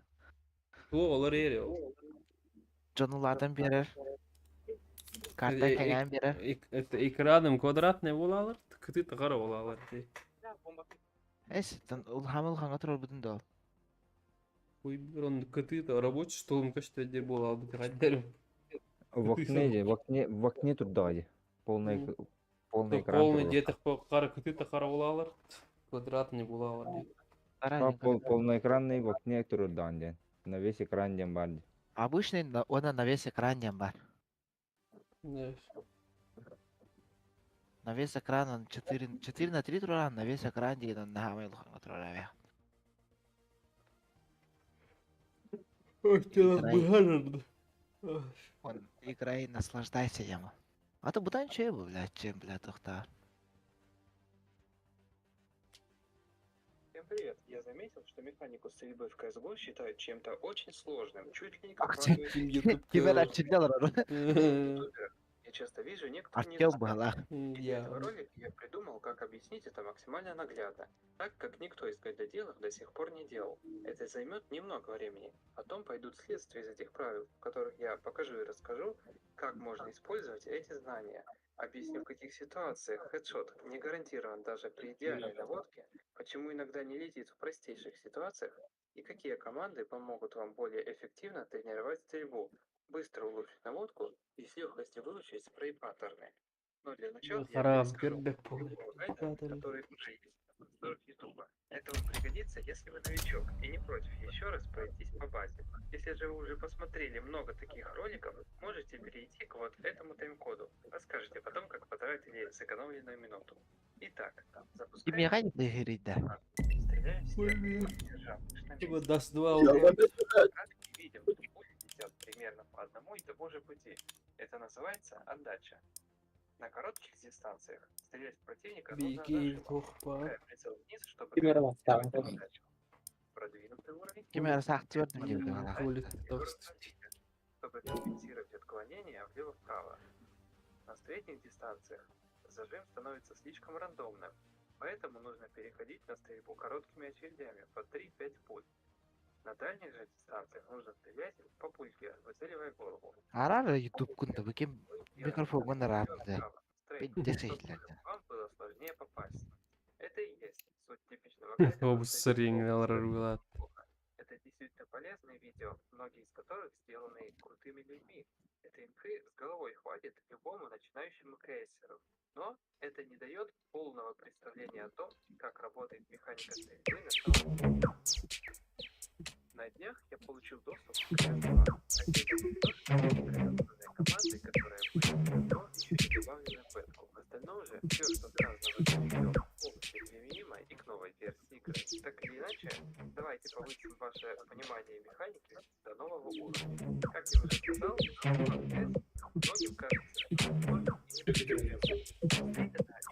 Олар ери ол. Жонулардан берер. Карта кәгән берер. Это экраным квадратный болалар, кыты тагара болалар. Эс, тан ул хамыл ханга тура бүтүн дол. Ой, он кыты рабочий столом кашта дер болал бит гаддер. В окне, де, в окне тут дади. Полный полный экран. Полный где-то кара кыты тагара болалар, квадратный болалар. Полноэкранный в окне турдан ден. На весь экран ден бар. Обычный, она на весь экран ден бар. На весь экран он 4 на 3 тура, на весь экран деген он нахамай луханга тура. Ой, ты Он играй, наслаждайся ему. А то будан че был, блядь, чем, блядь, тухта. Всем привет! Я заметил, что механику стрельбы в CSGO считают чем-то очень сложным, чуть ли не как Кибер Я часто вижу некоторые Артем была. И для этого ролика я придумал, как объяснить это максимально наглядно, так как никто из гайдоделов до сих пор не делал. Это займет немного времени. Потом пойдут следствия из этих правил, в которых я покажу и расскажу, как можно использовать эти знания. Объясню, в каких ситуациях хедшот не гарантирован даже при идеальной наводке, почему иногда не летит в простейших ситуациях и какие команды помогут вам более эффективно тренировать стрельбу, быстро улучшить наводку и с легкостью выучить спрей-паттерны. Но для начала я перескажу любого гайда, который уже есть на просторах Ютуба. Это вам пригодится, если вы новичок и не против еще раз пройтись по базе. Если же вы уже посмотрели много таких роликов, можете перейти к вот этому тайм-коду. Расскажете потом, как потратили сэкономленную минуту. Итак, запускаем. Стреляем сверху, держа мышь на Типа месте. даст два Видим, пули летят примерно по одному и тому же пути. Это называется отдача. На коротких дистанциях стрелять в противника нужно зажимом, опуская прицел вниз, чтобы отдачу. Продвинутый уровень чтобы компенсировать отклонение влево-вправо. На средних дистанциях зажим становится слишком рандомным, поэтому нужно переходить на стрельбу короткими очередями по 3-5 пуль. На дальних же дистанциях нужно стрелять по пульке, выцеливая голову. Арар YouTube кунда букем микрофон рапты. Вам было сложнее попасть. Это и есть суть типичного Это действительно полезные видео, многие из которых сделаны крутыми людьми. Этой инфы с головой хватит любому начинающему кейсеру. Но это не дает полного представления о том, как работает механика стрельбы на самом деле. На днях я получил доступ к CS2, команды, которая были, но еще не добавлены в бетку. В остальном же, все, что сказано в этом уровня. Как я уже сказал, в FPS многим кажется, что сложным и непостижимым. Действительно,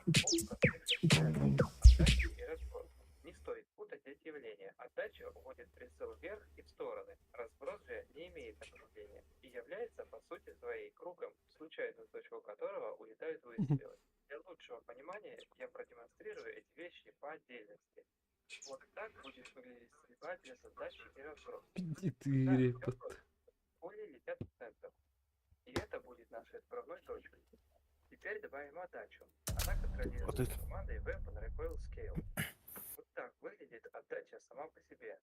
их двух простых отличаются – отдачу и разброс. Не стоит путать эти явления. Отдача уводит прицел вверх и в стороны. Разброс же не имеет направления и является по сути своей кругом, в случайную точку которого улетают выстрелы. Для лучшего понимания я продемонстрирую эти вещи по отдельности. Вот так будет выглядеть стрельба без отдачи и разброса. Да, Пиздитыре всё пот. просто. Пули летят в центр. И это будет нашей отправной точкой. Теперь добавим отдачу. Она Вот контролируется это. командой Weapon Recoil Scale. Вот так выглядит отдача сама по себе.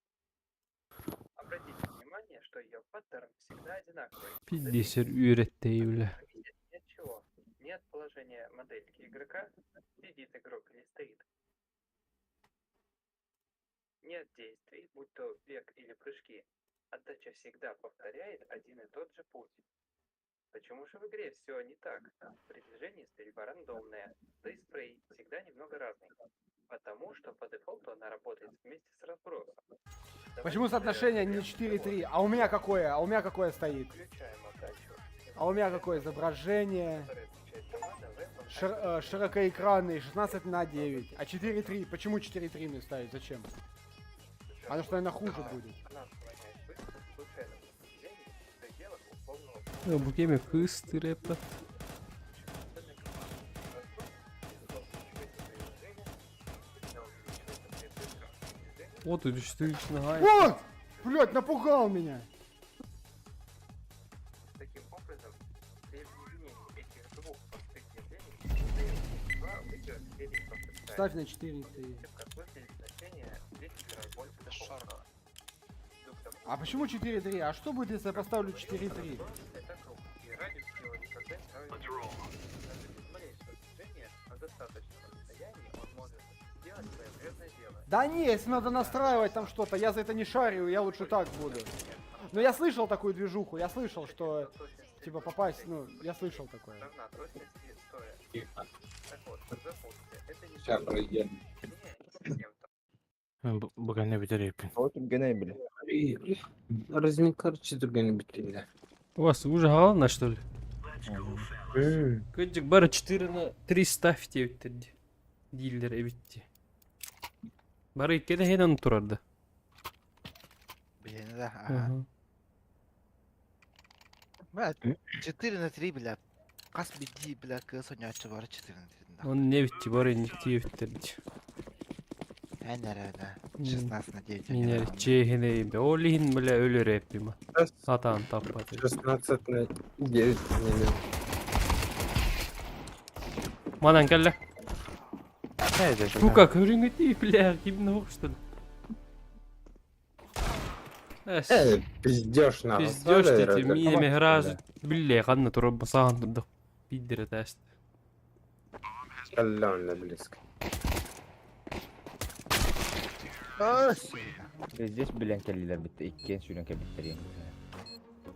Обратите внимание, что ее паттерн всегда одинаковый. Пиздесер үйреттей бля. Зависит ни от чего. Ни от положения модельки игрока, сидит игрок или стоит. Ни от действий, будь то бег или прыжки. Отдача всегда повторяет один и тот же путь. Почему же в игре все не так? При движении стрельба рандомная, да и спрей всегда немного разный. Потому что по дефолту она работает вместе с разбросом. Почему соотношение не 4-3? А у меня какое? А у меня какое стоит? Включаем отдачу. А у меня какое изображение? Широкоэкранный, 16 на 9. А 4.3? Почему 4.3 мне ставить? Зачем? Оно что, наверное, хуже будет. Она отклоняет выстрел в случайном направлении в пределах условного Бу кеме кыстыре пот. Вот үстү нагай. Вот! Блять, напугал меня! Таким образом, при объединении этих двух простых явлений создается два выигрыша серии простых Ставь на 4.3. Как выглядит значение в 10 раз больше дефолтного. А почему 4.3? А что будет, если я поставлю 4.3? Это круг, и радиус его никогда не равен нулю. Даже без малейшего движения на достаточном расстоянии он может сделать свое вредное дело. Да не, если надо настраивать там что-то, я за это не шарю, я лучше так буду. Но я слышал такую движуху, я слышал, что типа попасть, ну, я слышал такое. Равна точности стоя. Так вот, запомните, это не Сейчас пройдем. Бүгін бітірепін. Вот гене бля. Разминка четырганы битти. У вас уже галана что ли? Кыджик бары 4 на 3 ставьте өттірді. Диллер эбитти. Бары иккеде хенен турарды. Блин, да, ага. Бля, 4 на 3, бля. Қас биди, бля, кыз ойнатчы бар 4 на 3. Он не битти, бары никти өттірді. Ән әрі, да. 16 на 9. Минер чехине имбе. Олихин бля өлөр эппима. Сатан таппады. 16 на 9. Манан кәлле. Сука, көрүңү бля, ким что ли? Эс. Э, пиздешь нахуй. Пиздешь ты, минеме разу. Билле, канна туруп басаан турдук. Пиддире тәст. Алло, близко. Здесь билен келлилер битти. Иккен сүйрен кебиттерин.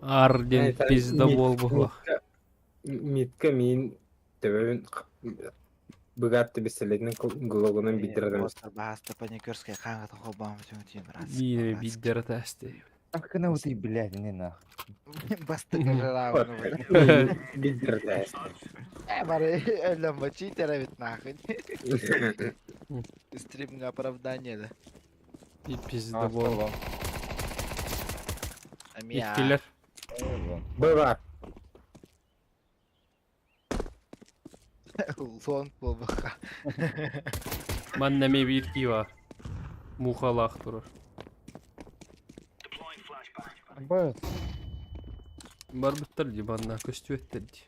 Арден пизда бол Митка мин төбөбүн быгатты беселетин глогунан биддердем. Баста паникерская қаңғы тоқы бам тюнтин брат. Минеме биддире тәсти. Ах, на вот и блядь, не нах. Баста жыравы. Биддердем. Э, бары, өлім читера ведь нахуй. Стриминг оправдание, да. И пизда бол. Амия. Иккилер. Быва. Лонг болбақа. Манна ме бир кива. Мухалах турар. Б. Бар биттер ди манна көстүөттер ди.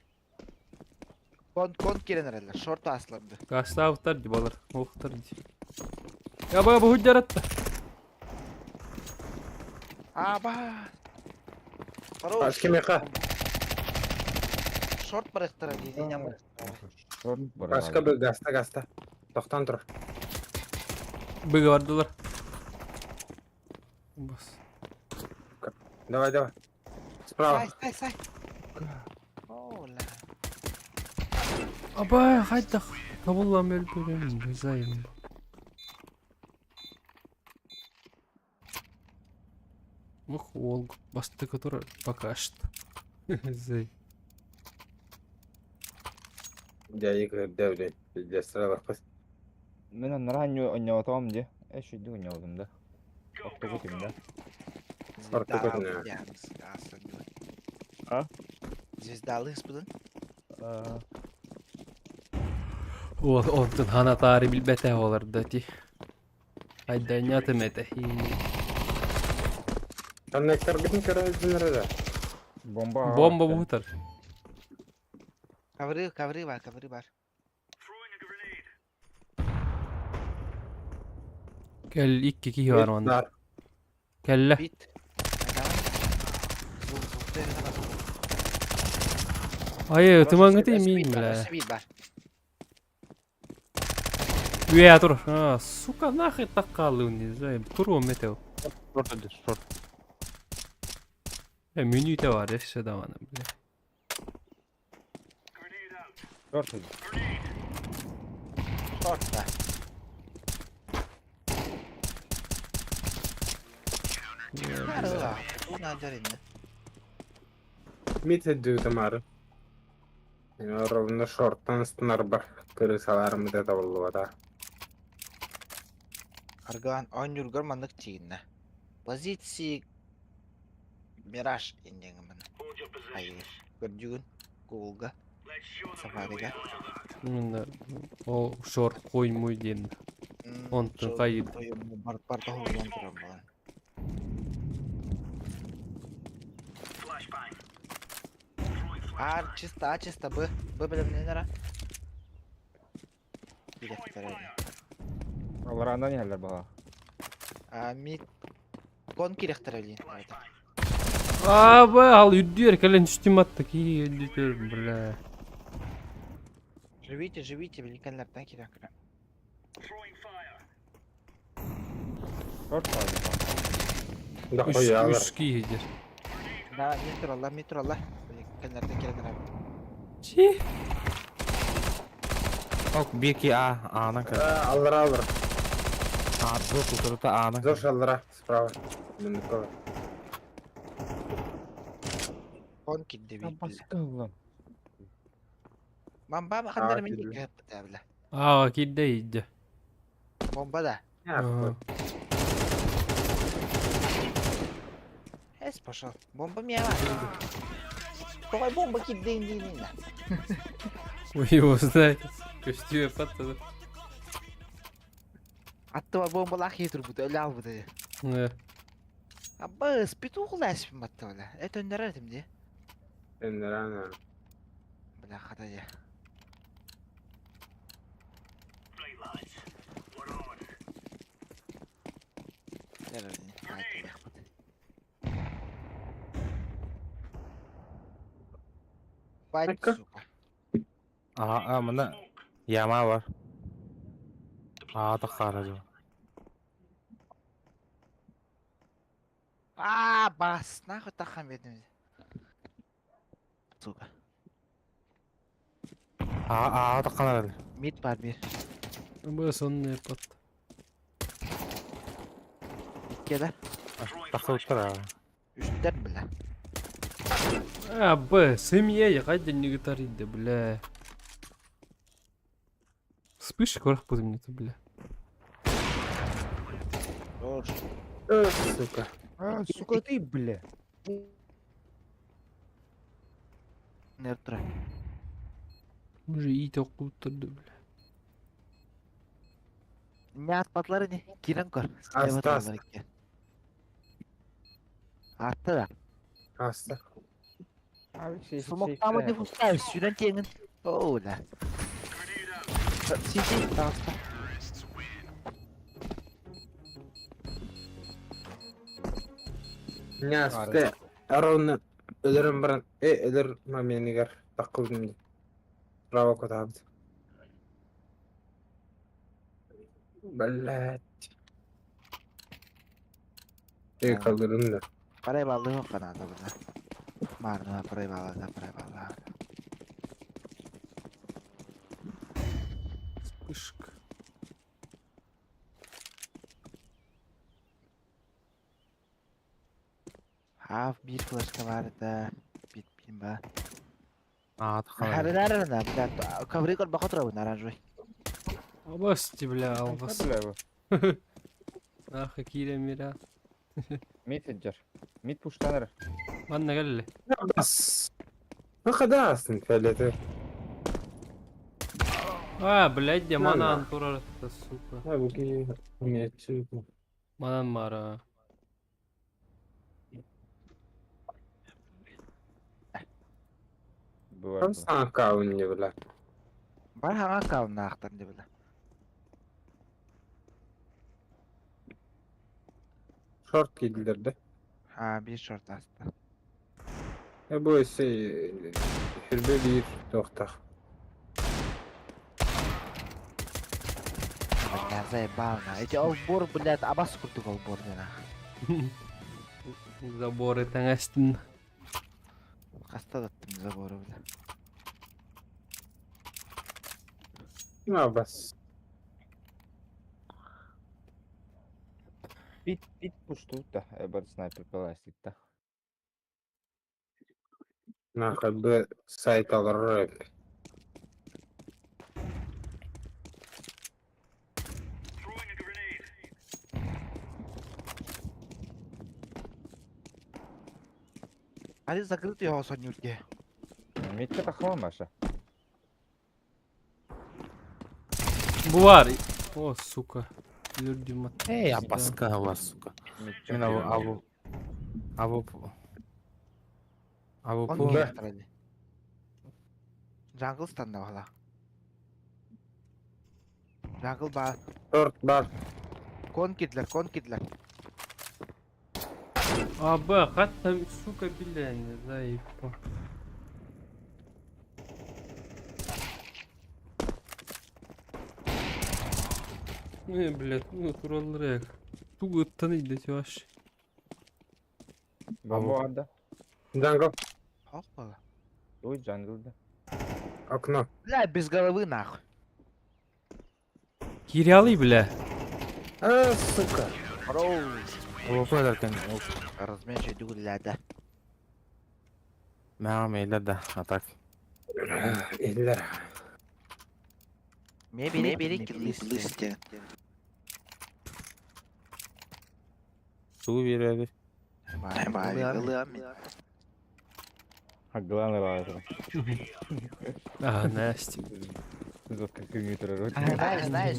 Кон кон керен әрелер, шорт асларды. Кастаавыттар ди балар. Охтар ди. Я ба бу худжаратта. Аба. Башка меха. Шорт барықтыра дейді, не Башка бы гаста гаста. Токтан тур. Быга бардылар. Бас. Давай, давай. Справа. Сай, сай, сай. Ола. Аба хайда. Табуллам өлбөрөм, зайым. Ух, уол бастакы турар пока что. Зэй. Дьайыы көрдө блядь, пиздец сыралаппыт. Мен оннора онньоотоом дии. Э, шүйдүк онньоотум да. Оттугу да. Ортук өтүнэ. А? Звездалы ыспытын. Уол онтун ханатаары билбэтэ олордо ти. Айданнятым этэ. Коннекторгытын көрө илдьинэр эрэ. Бомба Бомба бутар. Ковры, ковры бар, ковры бар. Кэл икки киһи бар онно. Кэллэ. Бит. Ай, тымаңыты имейм, бля. Үе тур. А, сука, нахуй так қалың, не знаю. Тур метео. Шорт ödür, шорт. Э, меню те бар, еще давана, бля. Шорт ödür. Шорт да. Мит өдүү тамары. Ровно шорттан ыстынар бар. Крысаларым да табыллыбата. Арган ойнюргар маннык тииннэ. Позиции Мираж иннеңмин. Хайыр. Көрдүгүн Гуглга. Сафарига. Именно ол шорт қоймой ден. Онтун хайыр. Бар бар тоһугун туран балан. А чисто, А чисто, Б. Б билемнен ара. Билектер. Аларандан иһэллэр баҕа. А мид кон кирехтер элин. А, б, ал үрдүөр кэлэн түстүм атты ки үрдүөр, бля. Живите, живите, великанлардан кирек. Шорт баар. Да Үс хуялар. үс киһи дер. Да, метр алла, метр алла. Великанлардан кирек. Чи? Ок, 1 2 А, A'dan kır. Аллара аллара. A, dur tuturup da A'dan kır. Зош аллара справа. Мындыкова. Кон кидде бит. Баска улам. Ман ба хандар мен кидде. кеп бля. А, кидде идде. Бомба да. Ага. Эс пошел. Бомба мияла. Какой бомба кидде инди Вы его знаете. Көстүө паттады. Аттыва бомба лах етір бұды, өлі ал бұды. Э, Абыс, петух ләспін батты бля. Это өндөр этим де. Эннерана. Бля, хата де. Бать, Айка. сука. A, A, bunda yama var. A da karacı. А, бас, нахуй тахам бердим. Сука. A, A da kanar. Мид бар бир. Б сонный пат. Кеда. Takılıp ha. Үстер бля. А, Б, семья, қайда не гитариды, бля. Вспышка көріп бұдым не бля. Жорж. Э, сука. А, сука ты, бля. Нертра. Уже ит оқып тұрды, бля. Не атпадылар не? Кирен көр. Аста, аста. Атты да. Аста. Смоктамы деп ұстайы, сүйден теңін. Оу, да. Сиди, аста. Не асты. Ровно өлөрөн баран. Э, өлөр моменигер такылдым. Право кутабыт. Блять. Э, калдырым да. Парай балды yok канада бuna. Марна парай балды, парай балды. Вспышка. Аав биир флешка баар этэ. Бит баар. Аат халай. Харынарына, блядь, ковры көрбөхө турабын оранжевый. Абасти, бля, албас. Бля бу. Ах, киирэн мира. Мид сылдьар. Мид пуштанар. Манна кэллэ. Бас. Ну хадасын фиолетовый. А, блядь, де На, на. манан турар, сука. А, буки умеет. Манан мара. Бывает. Там сам аккаунт не бля. Бар хаҥа аккауннаахтар дии бile. Шорт киирдилэр да. Аа, биир шорт ааста. Э бу өссө хүрбэ биир туохтаах. Бля, заебал на. Эти олбор, блядь, абас курдук олбор диэн аах. Заборы таҥастын. Хаста даттым забору, бля. А, бас. Пит, пит пуштут да. Бар снайпер паластик да. Нахуй бы сайт алар. Али закрытый его сонюрде. Мидке тахма Маша. Бувар. О, сука. Люди мат. Эй, абаска у вас, сука. Мен аву аву аву аву Он пу. Да. кииртэрэ. Джангл станна баҕала. Джангл баар. Шорт бар. Кон кидлер, кон кидлер. А, Б, хат там, сука, бля, не заебал. Не, блядь, ну тураллар Тугу ыттан идете вообще. Бомба анда. Джангл. Хох буолла. Ой, джангл да. Окно. Бля, без головы нахуй. Кирялый, бля. А, сука. Роу. Аву пу эдеркен. Разменьше дүгүллээдэ. Маа мейлер да, а так. Иллер. Ме бери, бери киллисте. Суу береби. Бай, А главное лазер. А, Настя. Тут как компьютер Знаешь, знаешь,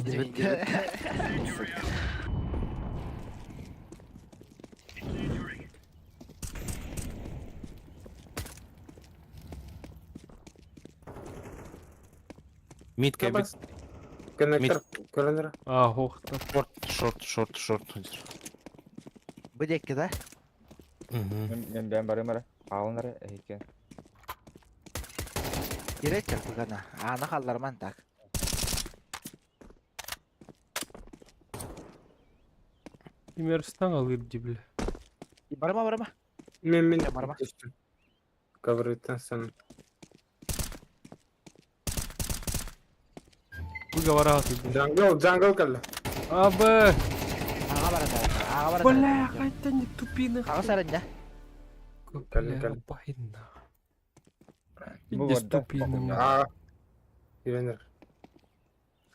Мид кэбит. Коннектор. Коннектор. А, хохта. Шорт, шорт, шорт, шорт. Бу диэки да? Мен бэм барым ара. Аалынар экен. Киречер быгана. Аана халларман так. Имерстан алыр ди, бля. Барма, барма. Мен мен Барма. Коврыттан сан. Выговора ты, бля. Джангл, джангл кэллэ. А, Б. Ага барада. Ага барада. Бля, хайта не тупины. Ага сарында. Бля, Кэллэ. байна. Бу Иди барда. тупины. А. Ивенер.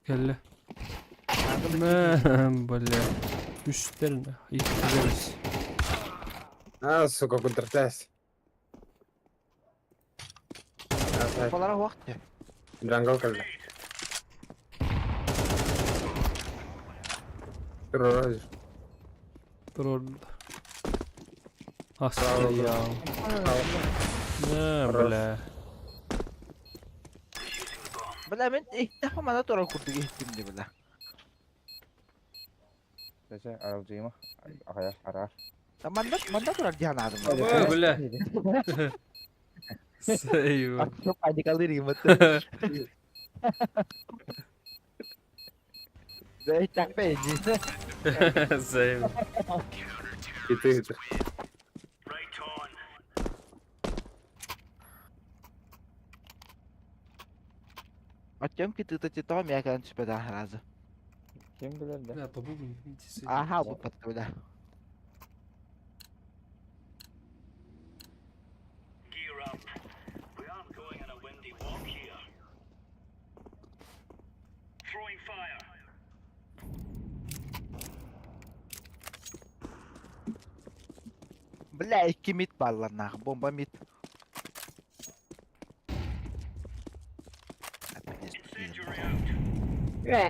Кэллэ. Мэ, бля. Үстерін. Иккілеріс. А, сука, контртес. Балара вакыт. Джангл кэллэ. Турар. Турорда. Астыря. Мэ, бля. Бля, мен ихтахма мана тура курдук ихтим ди бля. Тэсэ аралжыма. Ахая арар. Манда манда турар диhan адым. Б, бля. Сейв. Акча паникалыр имат. Зай так бе. Сейв. И ты это. Артем кити то мякан түспэдэ разы. Ким билер да? Бля, побугун. Аха, бу патка бля. Бля, икки мид бааллар нах, бомба мид.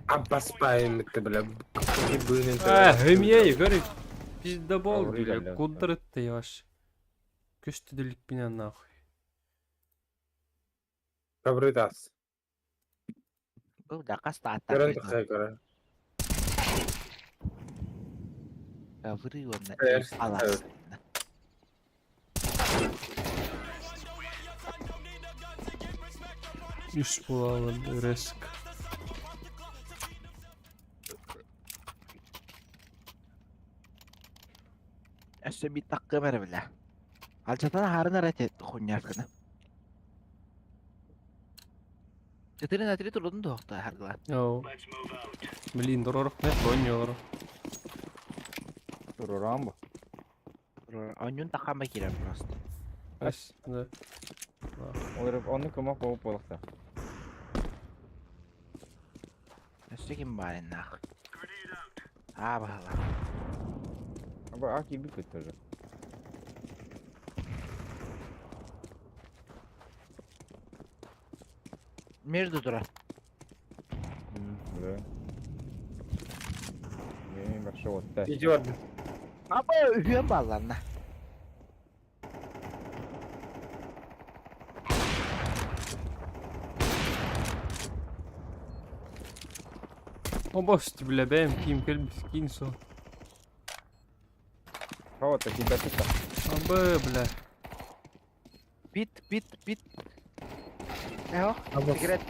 Аббаспайым битте бля. Быынын Э, хымьей, говорит, пиздобол, бля, кудр ты ваш. Көстүдүлүк меня нахуй. Кабрыдас. Был да каста Көрөн тахсай көрөн. Ковры он Э, алас. Үс буолалын риск. Өссө бит таккы бер бля. Алжатан харын арате хуйняшканы. Четыре на три турдун туохта харгыла. Оу. Блин, доророх нет, ойнёр. Турурамбо. Онньун такама кирер просто. Ас, да. Олар оны көмөк болуп болакта. Өссө ким бар нах. А бала. Аба аки бит тоже. Между тура. Да. Мен башка отта. Идет. Аба үһүөн баалларна. Обость, бля, бэм, ким кельбис, кинсо. Хавата кибетта. Абы, бля. Бит, бит, бит. Эхо, сигарет.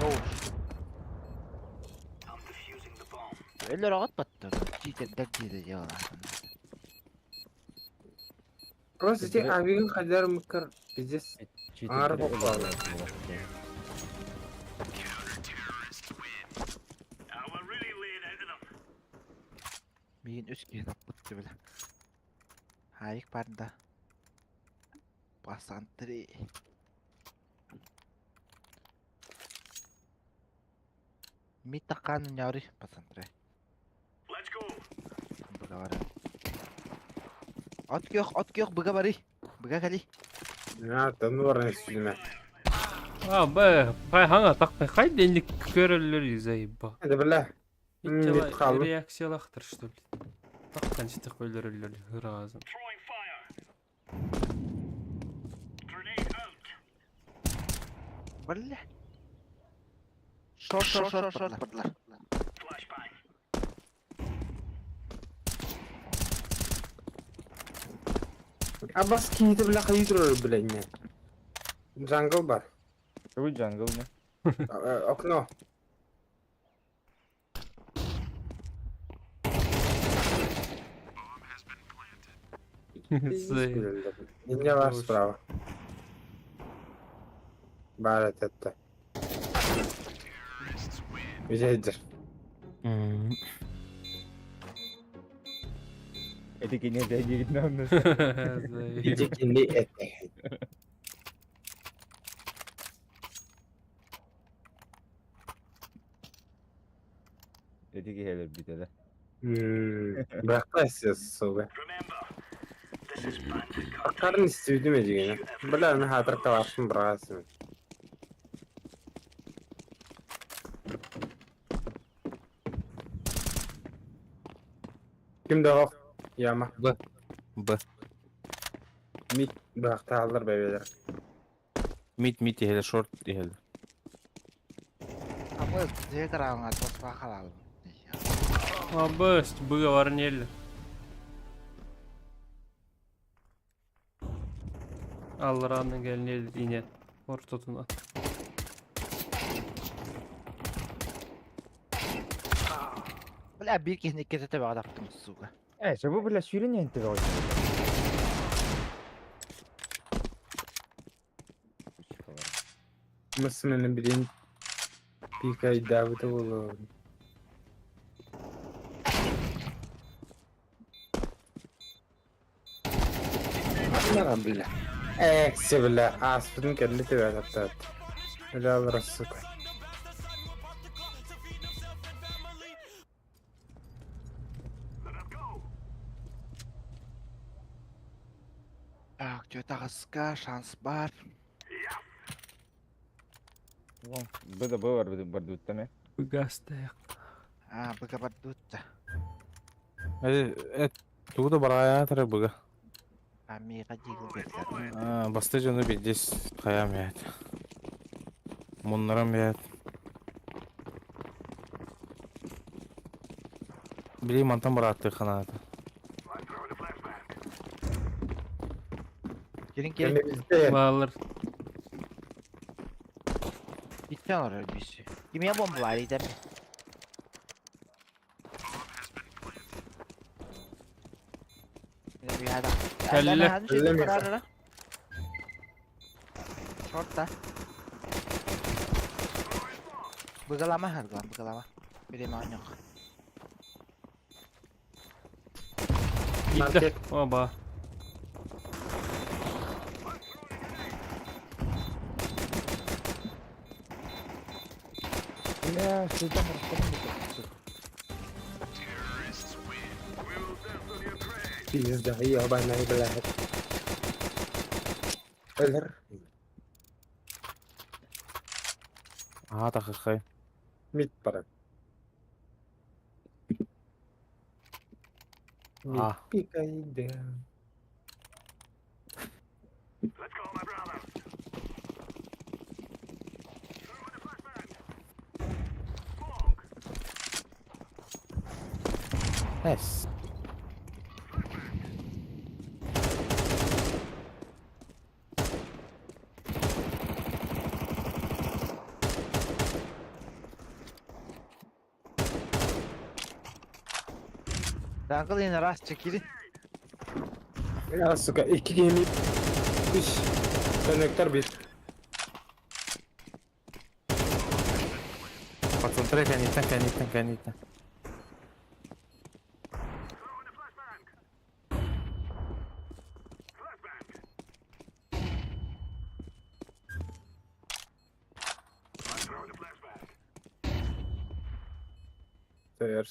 Роуш. Өлөр оҕот баттыр. Читердер диде делала. Просто те авигин хадар мыкыр. Пиздец. Аңар болуп Миин үс киһи таппыт түбүлэ. Хайык барда. Пасантри. Мит таккан няри пасантри. Быга бары. От көх, от көх быга бары. Быга кали. А, там ну баран сүлмә. А, б, хай хаңа тақпай, хай денлик көрөлөр заеба. Это бля. Мит қалды. Реакциялахтыр, что ли? Тақтан жеті қойлар разым. Бля. Шор шор шор шор барлар. Аббас кейді бля қайдырыр бля не. Джангл бар. Какой джангл не? Окно. Не бар справа. Бар это. Взять. Эти кине дегит нам. Иди кини это. Эти хелер бит Бырақта суга. Аккарын истүйдүм эдигене. Бля, мен хатыр калашын бырағасын. Ким да Яма. Б. Б. Мид бырақта алыр бәбелер. Мид мид ихеле шорт ихеле. Абы зегер алыңа тоспа қалалым. Абы, быга варнелли. Алларанның келнелі ине. Ортотуна. Бля, бир киһини кетете бағадаптым, сука. Э, жабы бля сүйрен энти бе. Мысмені білейін. Пика идабыты болу. Нара, бля. Экси, бля. Аспытын кәлі тебе атаптат. Бля, алыр, сука. Аҕыска шанс баар. Б да Б бар бардыбыттан э. Быгастаах. А, быга бардыбытта. Э, тугу да бараайаатара быга. А, миэхэ дигл бердилэр. Баста дьону биддис хаям яат. Муннарам яат. Били мантан бараатты ханаата. Кирин кирин. Баалар. Икки олорор биси. Кимия бомбалар итэм. Кэллэ. Кэллэ. Шорта. Быгалама харгылан быгалама. Биреме оонньох. Киирдэ. Оба. Бля, сылдан бараттан. Пизда, ебаный, блядь. Өлөр. Аа тахыхай. Мид баран. Мид А. пикай, да. Эс. Jungle yine rast çekili. Ya сука, iki gemi. Üç. Konnektör bir. Пацантры кәниттен кәниттен кәниттен.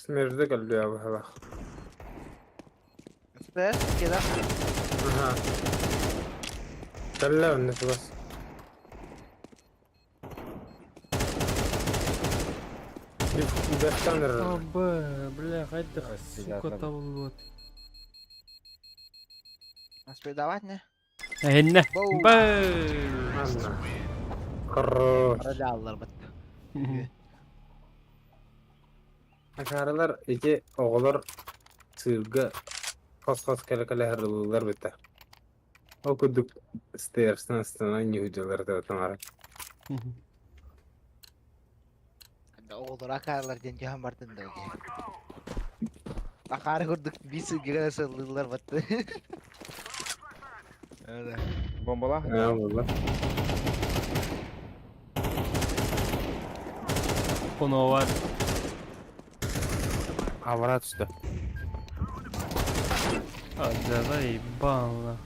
Смежді кэллэ быһалах. Süper. Кеда. Аха. Кэллэ онно бас. Бэхтанер. Оба, бля, хайдах, сука, табыллыбат. Аспедавать не? Энне. Боу. Бэ. Хорош. Арада аллар бат. Акааралар ити оҕолор сыырга хос-хос кэлэ-кэлэ харылыыллар битэ. Ол курдук стерстан астынан ньүһүдьэлэр тара. Оҕолор акаарлар диэн дьаһан бардын да. Акаары курдук бис гыра сыллыылар батты. Бомбалах. Аа буолла. Коновар. Авара түсті. А, заебало.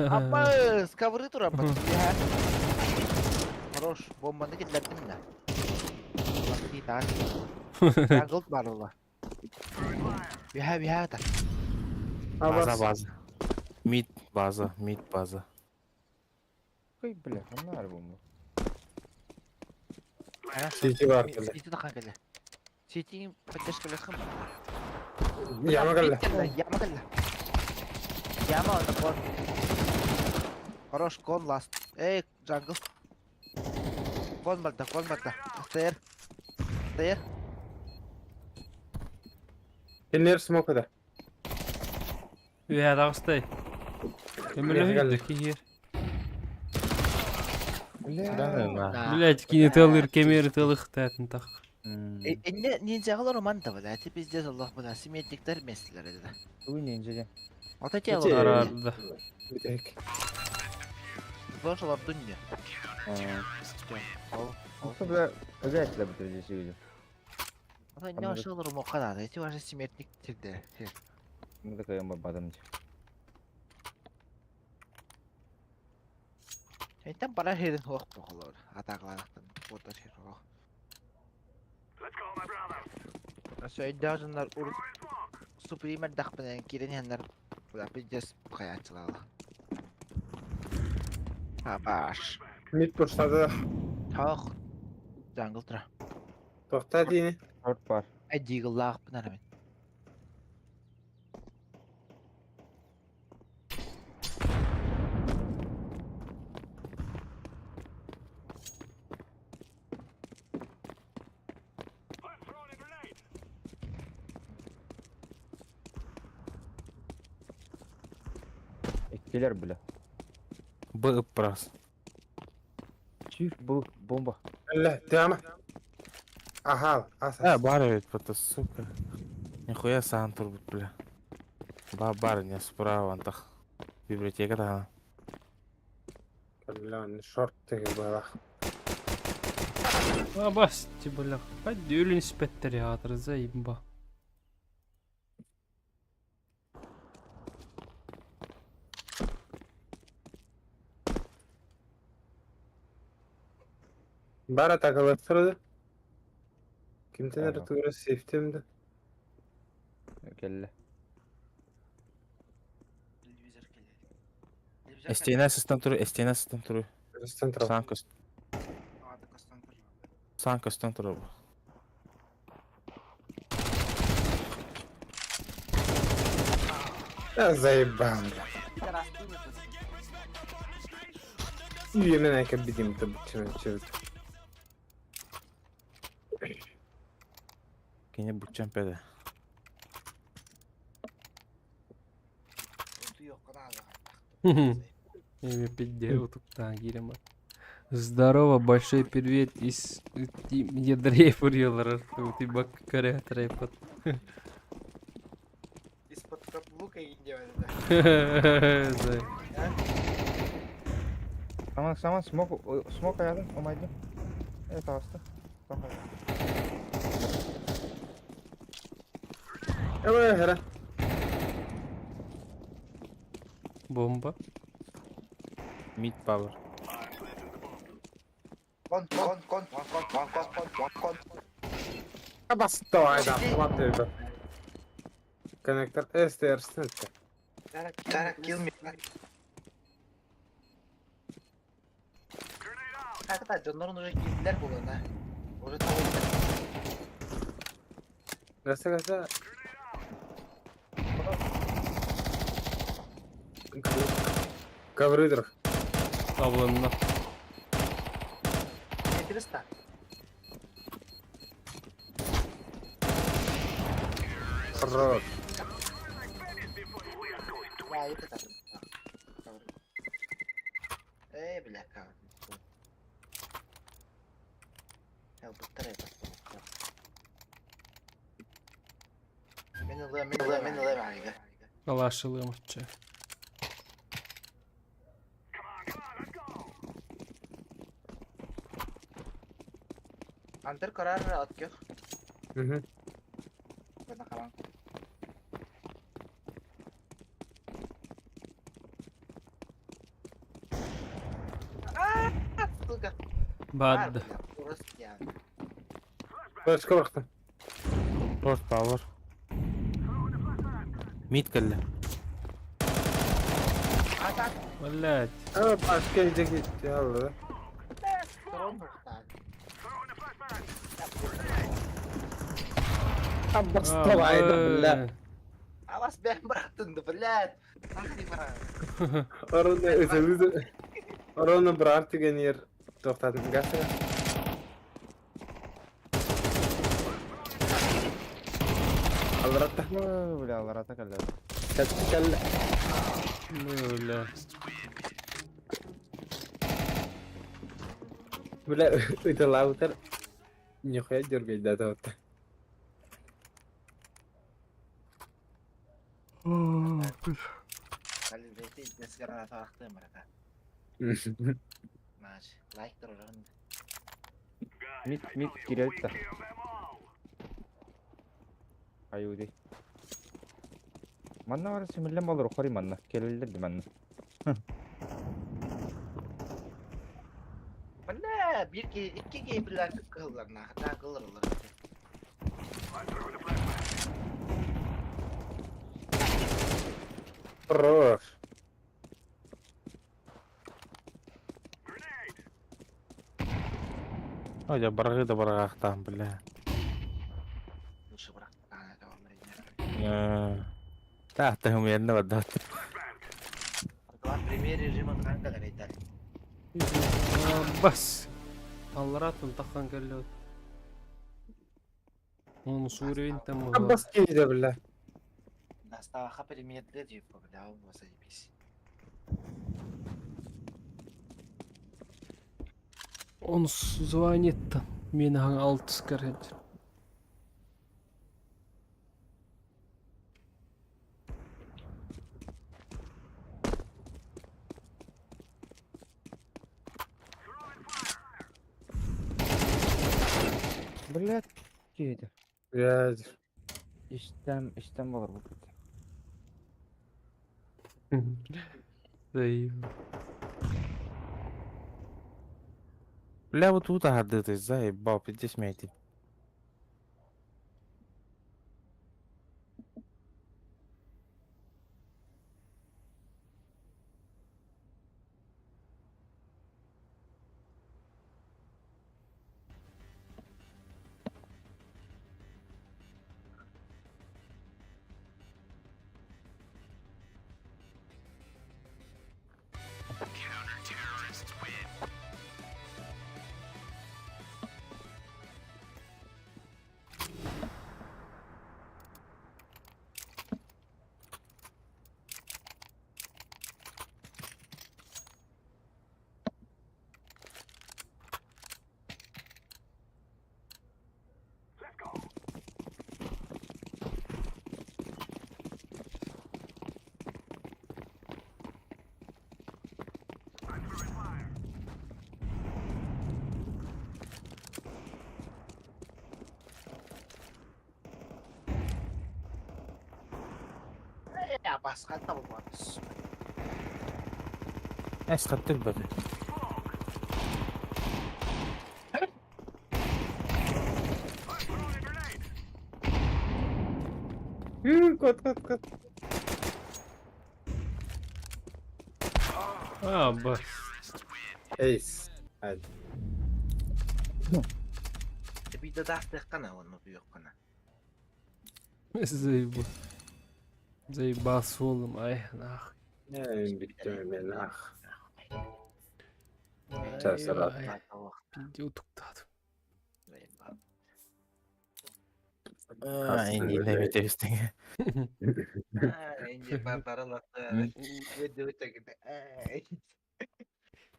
Апа, ковры тура бат. Хорош, бомбаны киллердим да. Бакти так. Jungle бар ола. Биха биха та. База база. Мид база, мид база. Кой, бля, ханна бомба. Сити бар кэлэ. Сити тахан кэлэ. Сити поддержка лесхам. Яма кэллэ. Яма кэллэ. Яма он кон. Хорош, кон ласт. Эй, jungle. Кон барда, кон барда. Стейр. Стейр. Кинилэр смокада. Үһэ тағыстай. Өмүлөһү киһир. Блять, кини тылыр кемери тылыхтатын тах. Энне ниндзягалар роман да бля, ты пиздец Аллах бля, симметриктер местилер эди. Туй ниндзя ден. Ата Ити- тело. Арарда. Бүтэк. Лошалар дүнье. Ол. Ото бля, опять бля здесь видел. Ата не ошолор моканады. Эти ваши симметрик тирде. Мы такая бадам. Эйтен бара херин хуак бохолор. Атакланактан бота хер хуак. Сөйдәжыннар ур супример дахпанан кирен хеннер. Бля, пиздец, хайааччылаала. Абаш. Мид пуштады. Тох. Jungle тура. Тохта диини. Шорт бар. Ай дигаллаахпын ара мин. Иккилер бля. Б ыппырас. Чүр бу бомба. Элле, тема. Аха, ас Э, ас. бар эбит, это сука. Нихуя саан турбут, бля. Ба бар, не справа, антах. Библиотека да. Бля, шорт теге балах. Абасти, бля. Хадди өлін спеттер ятыр, заебал. Бар атакаластырды. Кимтен Ага. эрэ сейфтемди. Келле. Телевизор келе. Эстена сыстан туру, эстена сыстан туру. Центр. Саан көст. Саан көстөн туру. Я заебал, бля. Үйемен әкеп бидим чырыт. Кене бутчан педе. Эми пизде утуктаан киирем Здорово, большой привет из ядрей фурьолар. Ты бак трепот. Из-под каблука индия. да. Aman aman smoke smoke ayarın. Omaydım. Evet astı. Tamam. Эбэ хара. Бомба. Мид power. Кон, кон, кон, кон, кон, кон, кон, кон, кон. Абасты айда. Автомат өйбө. Коннектор STR стенте. Tara, kill me. Hatta canların уже girdiler bu ha. Уже того Гаса гаса. Коврыдр. Табылынна. 400. Хорош. Ya ayıp ederim. Ey бля, как. Ya быстрее Мен ылы, мен ылы, мен ылы айга. Алашылым отче. Антер карар аткых. Мгм. Бана каран. Сука. Бад. Просто я. Флешка бактым. Short power. Мид келле. Атак. Блять. Э, башка жеки алды. Трон ухтан. Абасты айда, бля. Алас бен бырақтынды, блядь. Ах, брат. Ороны өзү Ороны брар деген ер токтадым. Гаса. Алратта. Бля, аларата келле. Кәл. Бля. Бля, это лаутер. Нихуя дергать да вот. Kalibeti desgarra tarafta mıraka. Maç. Like durun. Mid mid gireldi de. Ayudi. Манна бар симиллен болор охори манна. Келелдер манна. Бля, bir ki iki ki birler kıllar na. Hatta kıllar olur. Хорош. Ой, я баргы да баргахтаан, бля. Лучше брат. А, это вам не. Так, ты умеренно вода. Глав пример режима ханка дарайдар. Бас. Алларатын тахан кэллэ. Он уровень там. Аббас киирдэ бля. Настаха пример для типа, бля, он заебись. Он звонит там. Мен аң алтыс кәрет. Блядь, киирдэ. Блядь. Истэн, истэн болар бу. Заебал. Бля, вот тут арды ты заебал, пиздец меня эти. Я басқан табылмады. Эс хаттыр бәді. Кот, кот, кот. А, бас. Эйс. Hadi. Bir de dastıq qana onu bu yox qana. Заебал. Заебал с волом, ай, нахуй. Ne bitti mi ah. Ай, Часырат. ай, Пизде утуктадым. Ай, не битебистең. Инде баралақты. Өте өте.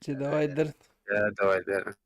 Че, давай, дыр. Ya давай der.